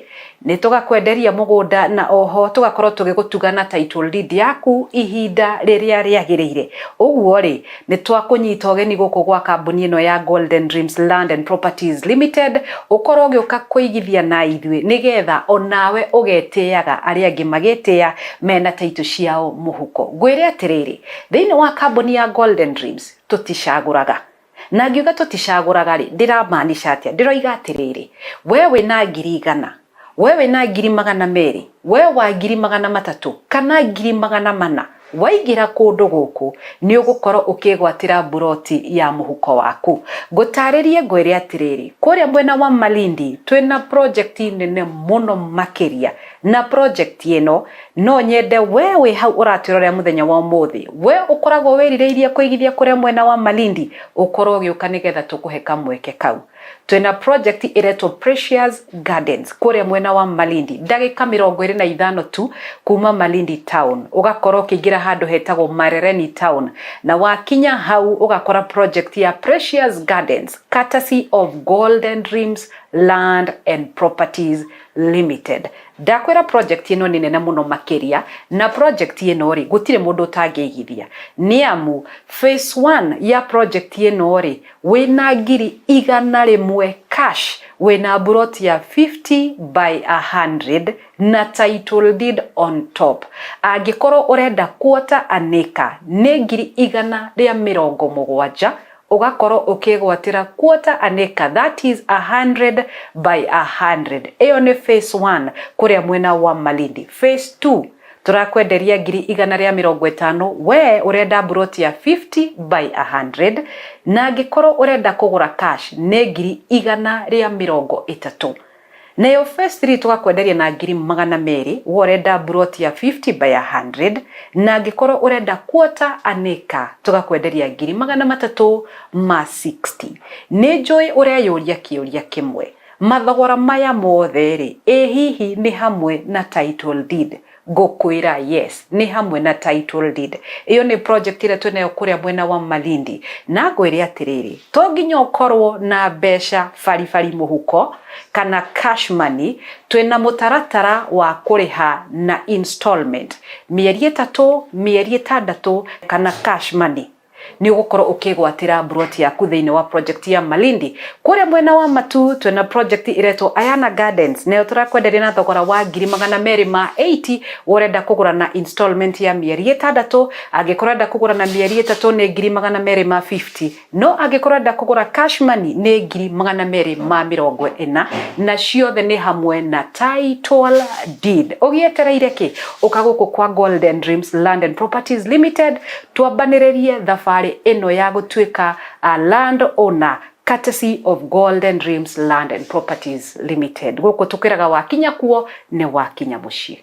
nĩ tũgakwenderia mũgũnda na oho tũgakorwo tũgĩgũtuga na title deed yaku ihinda rĩrĩa rĩagĩrĩire. Ũguo rĩ, nĩ twakũnyita ũgeni gũkũ gwa kambuni ĩno ya Golden Dreams Land and Properties Limited, ũkorwo ũgĩũka kũigithia na ithuĩ nĩgetha onawe ũgetĩaga arĩa angĩ magĩtĩa mena title ciao mũhuko. Ngwĩre atĩrĩrĩ, thĩinĩ wa kambuni ya Golden Dreams tũticagũraga. Na ngiuga tũticagũraga rĩ, ndĩramaanisha atĩa? Ndĩroiga atĩrĩrĩ, we wĩna 100,000, we wĩna 200,000, we wa 300,000 kana 400,000, waingĩra kũndũ gũkũ nĩ ũgũkorwo ũkĩgwatĩra mburoti ya mũhuko waku. Ngũtarĩrie ngwĩre atĩrĩrĩ, kũrĩa mwena wa Malindi twĩna project nene mũno makĩria, na project ĩno no nyende we wĩ hau ũratwĩrorera mũthenya wa ũmũthĩ, we ũkoragwo wĩrirĩirie kũigithia kũrĩa mwena wa Malindi, ũkorwo ũgĩũka nĩgetha tũkũhe kamweke kau. Twĩna project ĩretwo Precious Gardens kũrĩa mwena wa Malindi, ndagĩka 25 tu kuma Malindi town, ũgakorwo ũkĩingĩra handũ hetagwo Marereni town, na wakinya hau ũgakora project ya Precious Gardens courtesy of Golden Dreams Land and Properties Limited. Ndakwĩra project ĩno nĩ nene mũno makĩria, na project ĩno rĩ, gũtirĩ mũndũ ũtangĩigithia, nĩ amu phase 1 ya project ĩno rĩ, wĩna 100,000 cash, wĩna mburoti ya 50 by 100 na title deed on top. Angĩkorwo ũrenda quarter an acre nĩ 170,000, ũgakorwo ũkĩgwatĩra quarter an acre, that is 100 by 100. Ĩyo nĩ phase 1 kũrĩa mwena wa Malindi. Phase 2 tũrakwenderia 150,000, we ũrenda mburoti ya 50 by 100, na angĩkorwo ũrenda kũgũra cash nĩ 130,000. Nayo phase 3 tũgakwenderia na 200,000, we ũrenda mburoti ya 50 by 100, na angĩkorwo ũrenda quarter an acre tũgakwenderia 360,000. Nĩ njũĩ ũreyũria kĩũria kĩmwe, mathogora maya mothe rĩ, ĩ hihi nĩ hamwe na title deed? Ngũkwĩra yes, nĩ hamwe na title deed. Ĩyo nĩ project ĩrĩa twĩnayo kũrĩa mwena wa Malindi, na ngwĩre atĩrĩrĩ, to nginya ũkorwo na mbeca baribari mũhuko kana cash money, twĩna mũtaratara wa kũrĩha na installment, mĩeri 3, mĩeri 6 kana cash money, nĩ ũgũkorwo ũkĩgwatĩra mburoti yaku thĩinĩ wa project ya Malindi. Kũrĩa mwena wa Matu twĩna project ĩretwo Ayana Gardens, nayo tũrakwenderia na thogora wa 280,000, ũrenda kũgũra na installment ya mĩeri 6. Angĩkorwo ũrenda kũgũra na mĩeri 3 nĩ 250,000, no angĩkorwo ũrenda kũgũra cash money nĩ 240,000, na ciothe nĩ hamwe na title deed. Ũgĩetereire kĩ? Ũka gũkũ kwa Golden Dreams Land and Properties Limited, twambanĩrĩrie thabarĩ ĩno ya gũtuĩka a land owner courtesy of Golden Dreams Land and Properties Limited. Gũkũ tũkwĩraga wakinya kuo nĩ wakinya mũciĩ.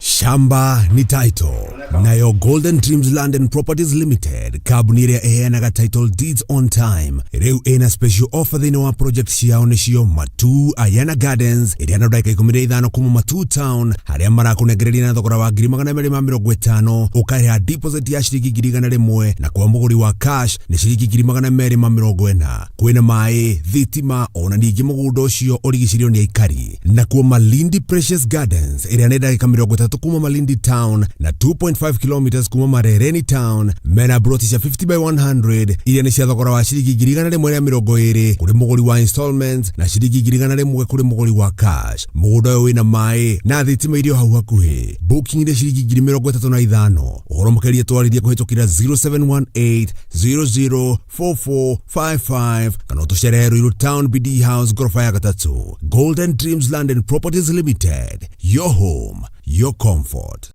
Shamba ni title, nayo Golden Dreams Land and Properties Limited, kambuni ĩrĩa ĩheanaga title deeds on time, rĩu ĩna special offer thĩinĩ wa project ciao, nĩcio Matu Ayana Gardens, ĩrĩa na ndagĩka 15 kuma Matu town, harĩa marakũnengereria na thogora wa 250,000, ũkarĩha deposit ya ciringi 100,000, na kwa mũgũri wa cash nĩ ciringi 240,000. Kwĩna maĩ, thitima, ona ningĩ mũgũnda ũcio ũrigicĩirio nĩ aikari. Nakuo Malindi Precious Gardens, ĩrĩa nĩ ndagĩka 30 kuma Malindi town na 2.5 kilometers kuma Marereni town, mena broti cia 50 by 100 iria nĩ cia thogora wa ciringi 120,000 kũrĩ mũgũri wa installments na ciringi 100,000 kũrĩ mũgũri wa cash. Mũgũnda ũyũ wĩna maĩ na thitima irio hau hakuhĩ. Booking nĩ ciringi 35,000. Ũhoro makĩria twarĩrie kũhĩtũkĩra 0718 004455 kana ũtũcerere Ruiru Town, BD House, ngoroba ya gatatũ. Golden Dreams Land and Properties Limited, your home, your comfort.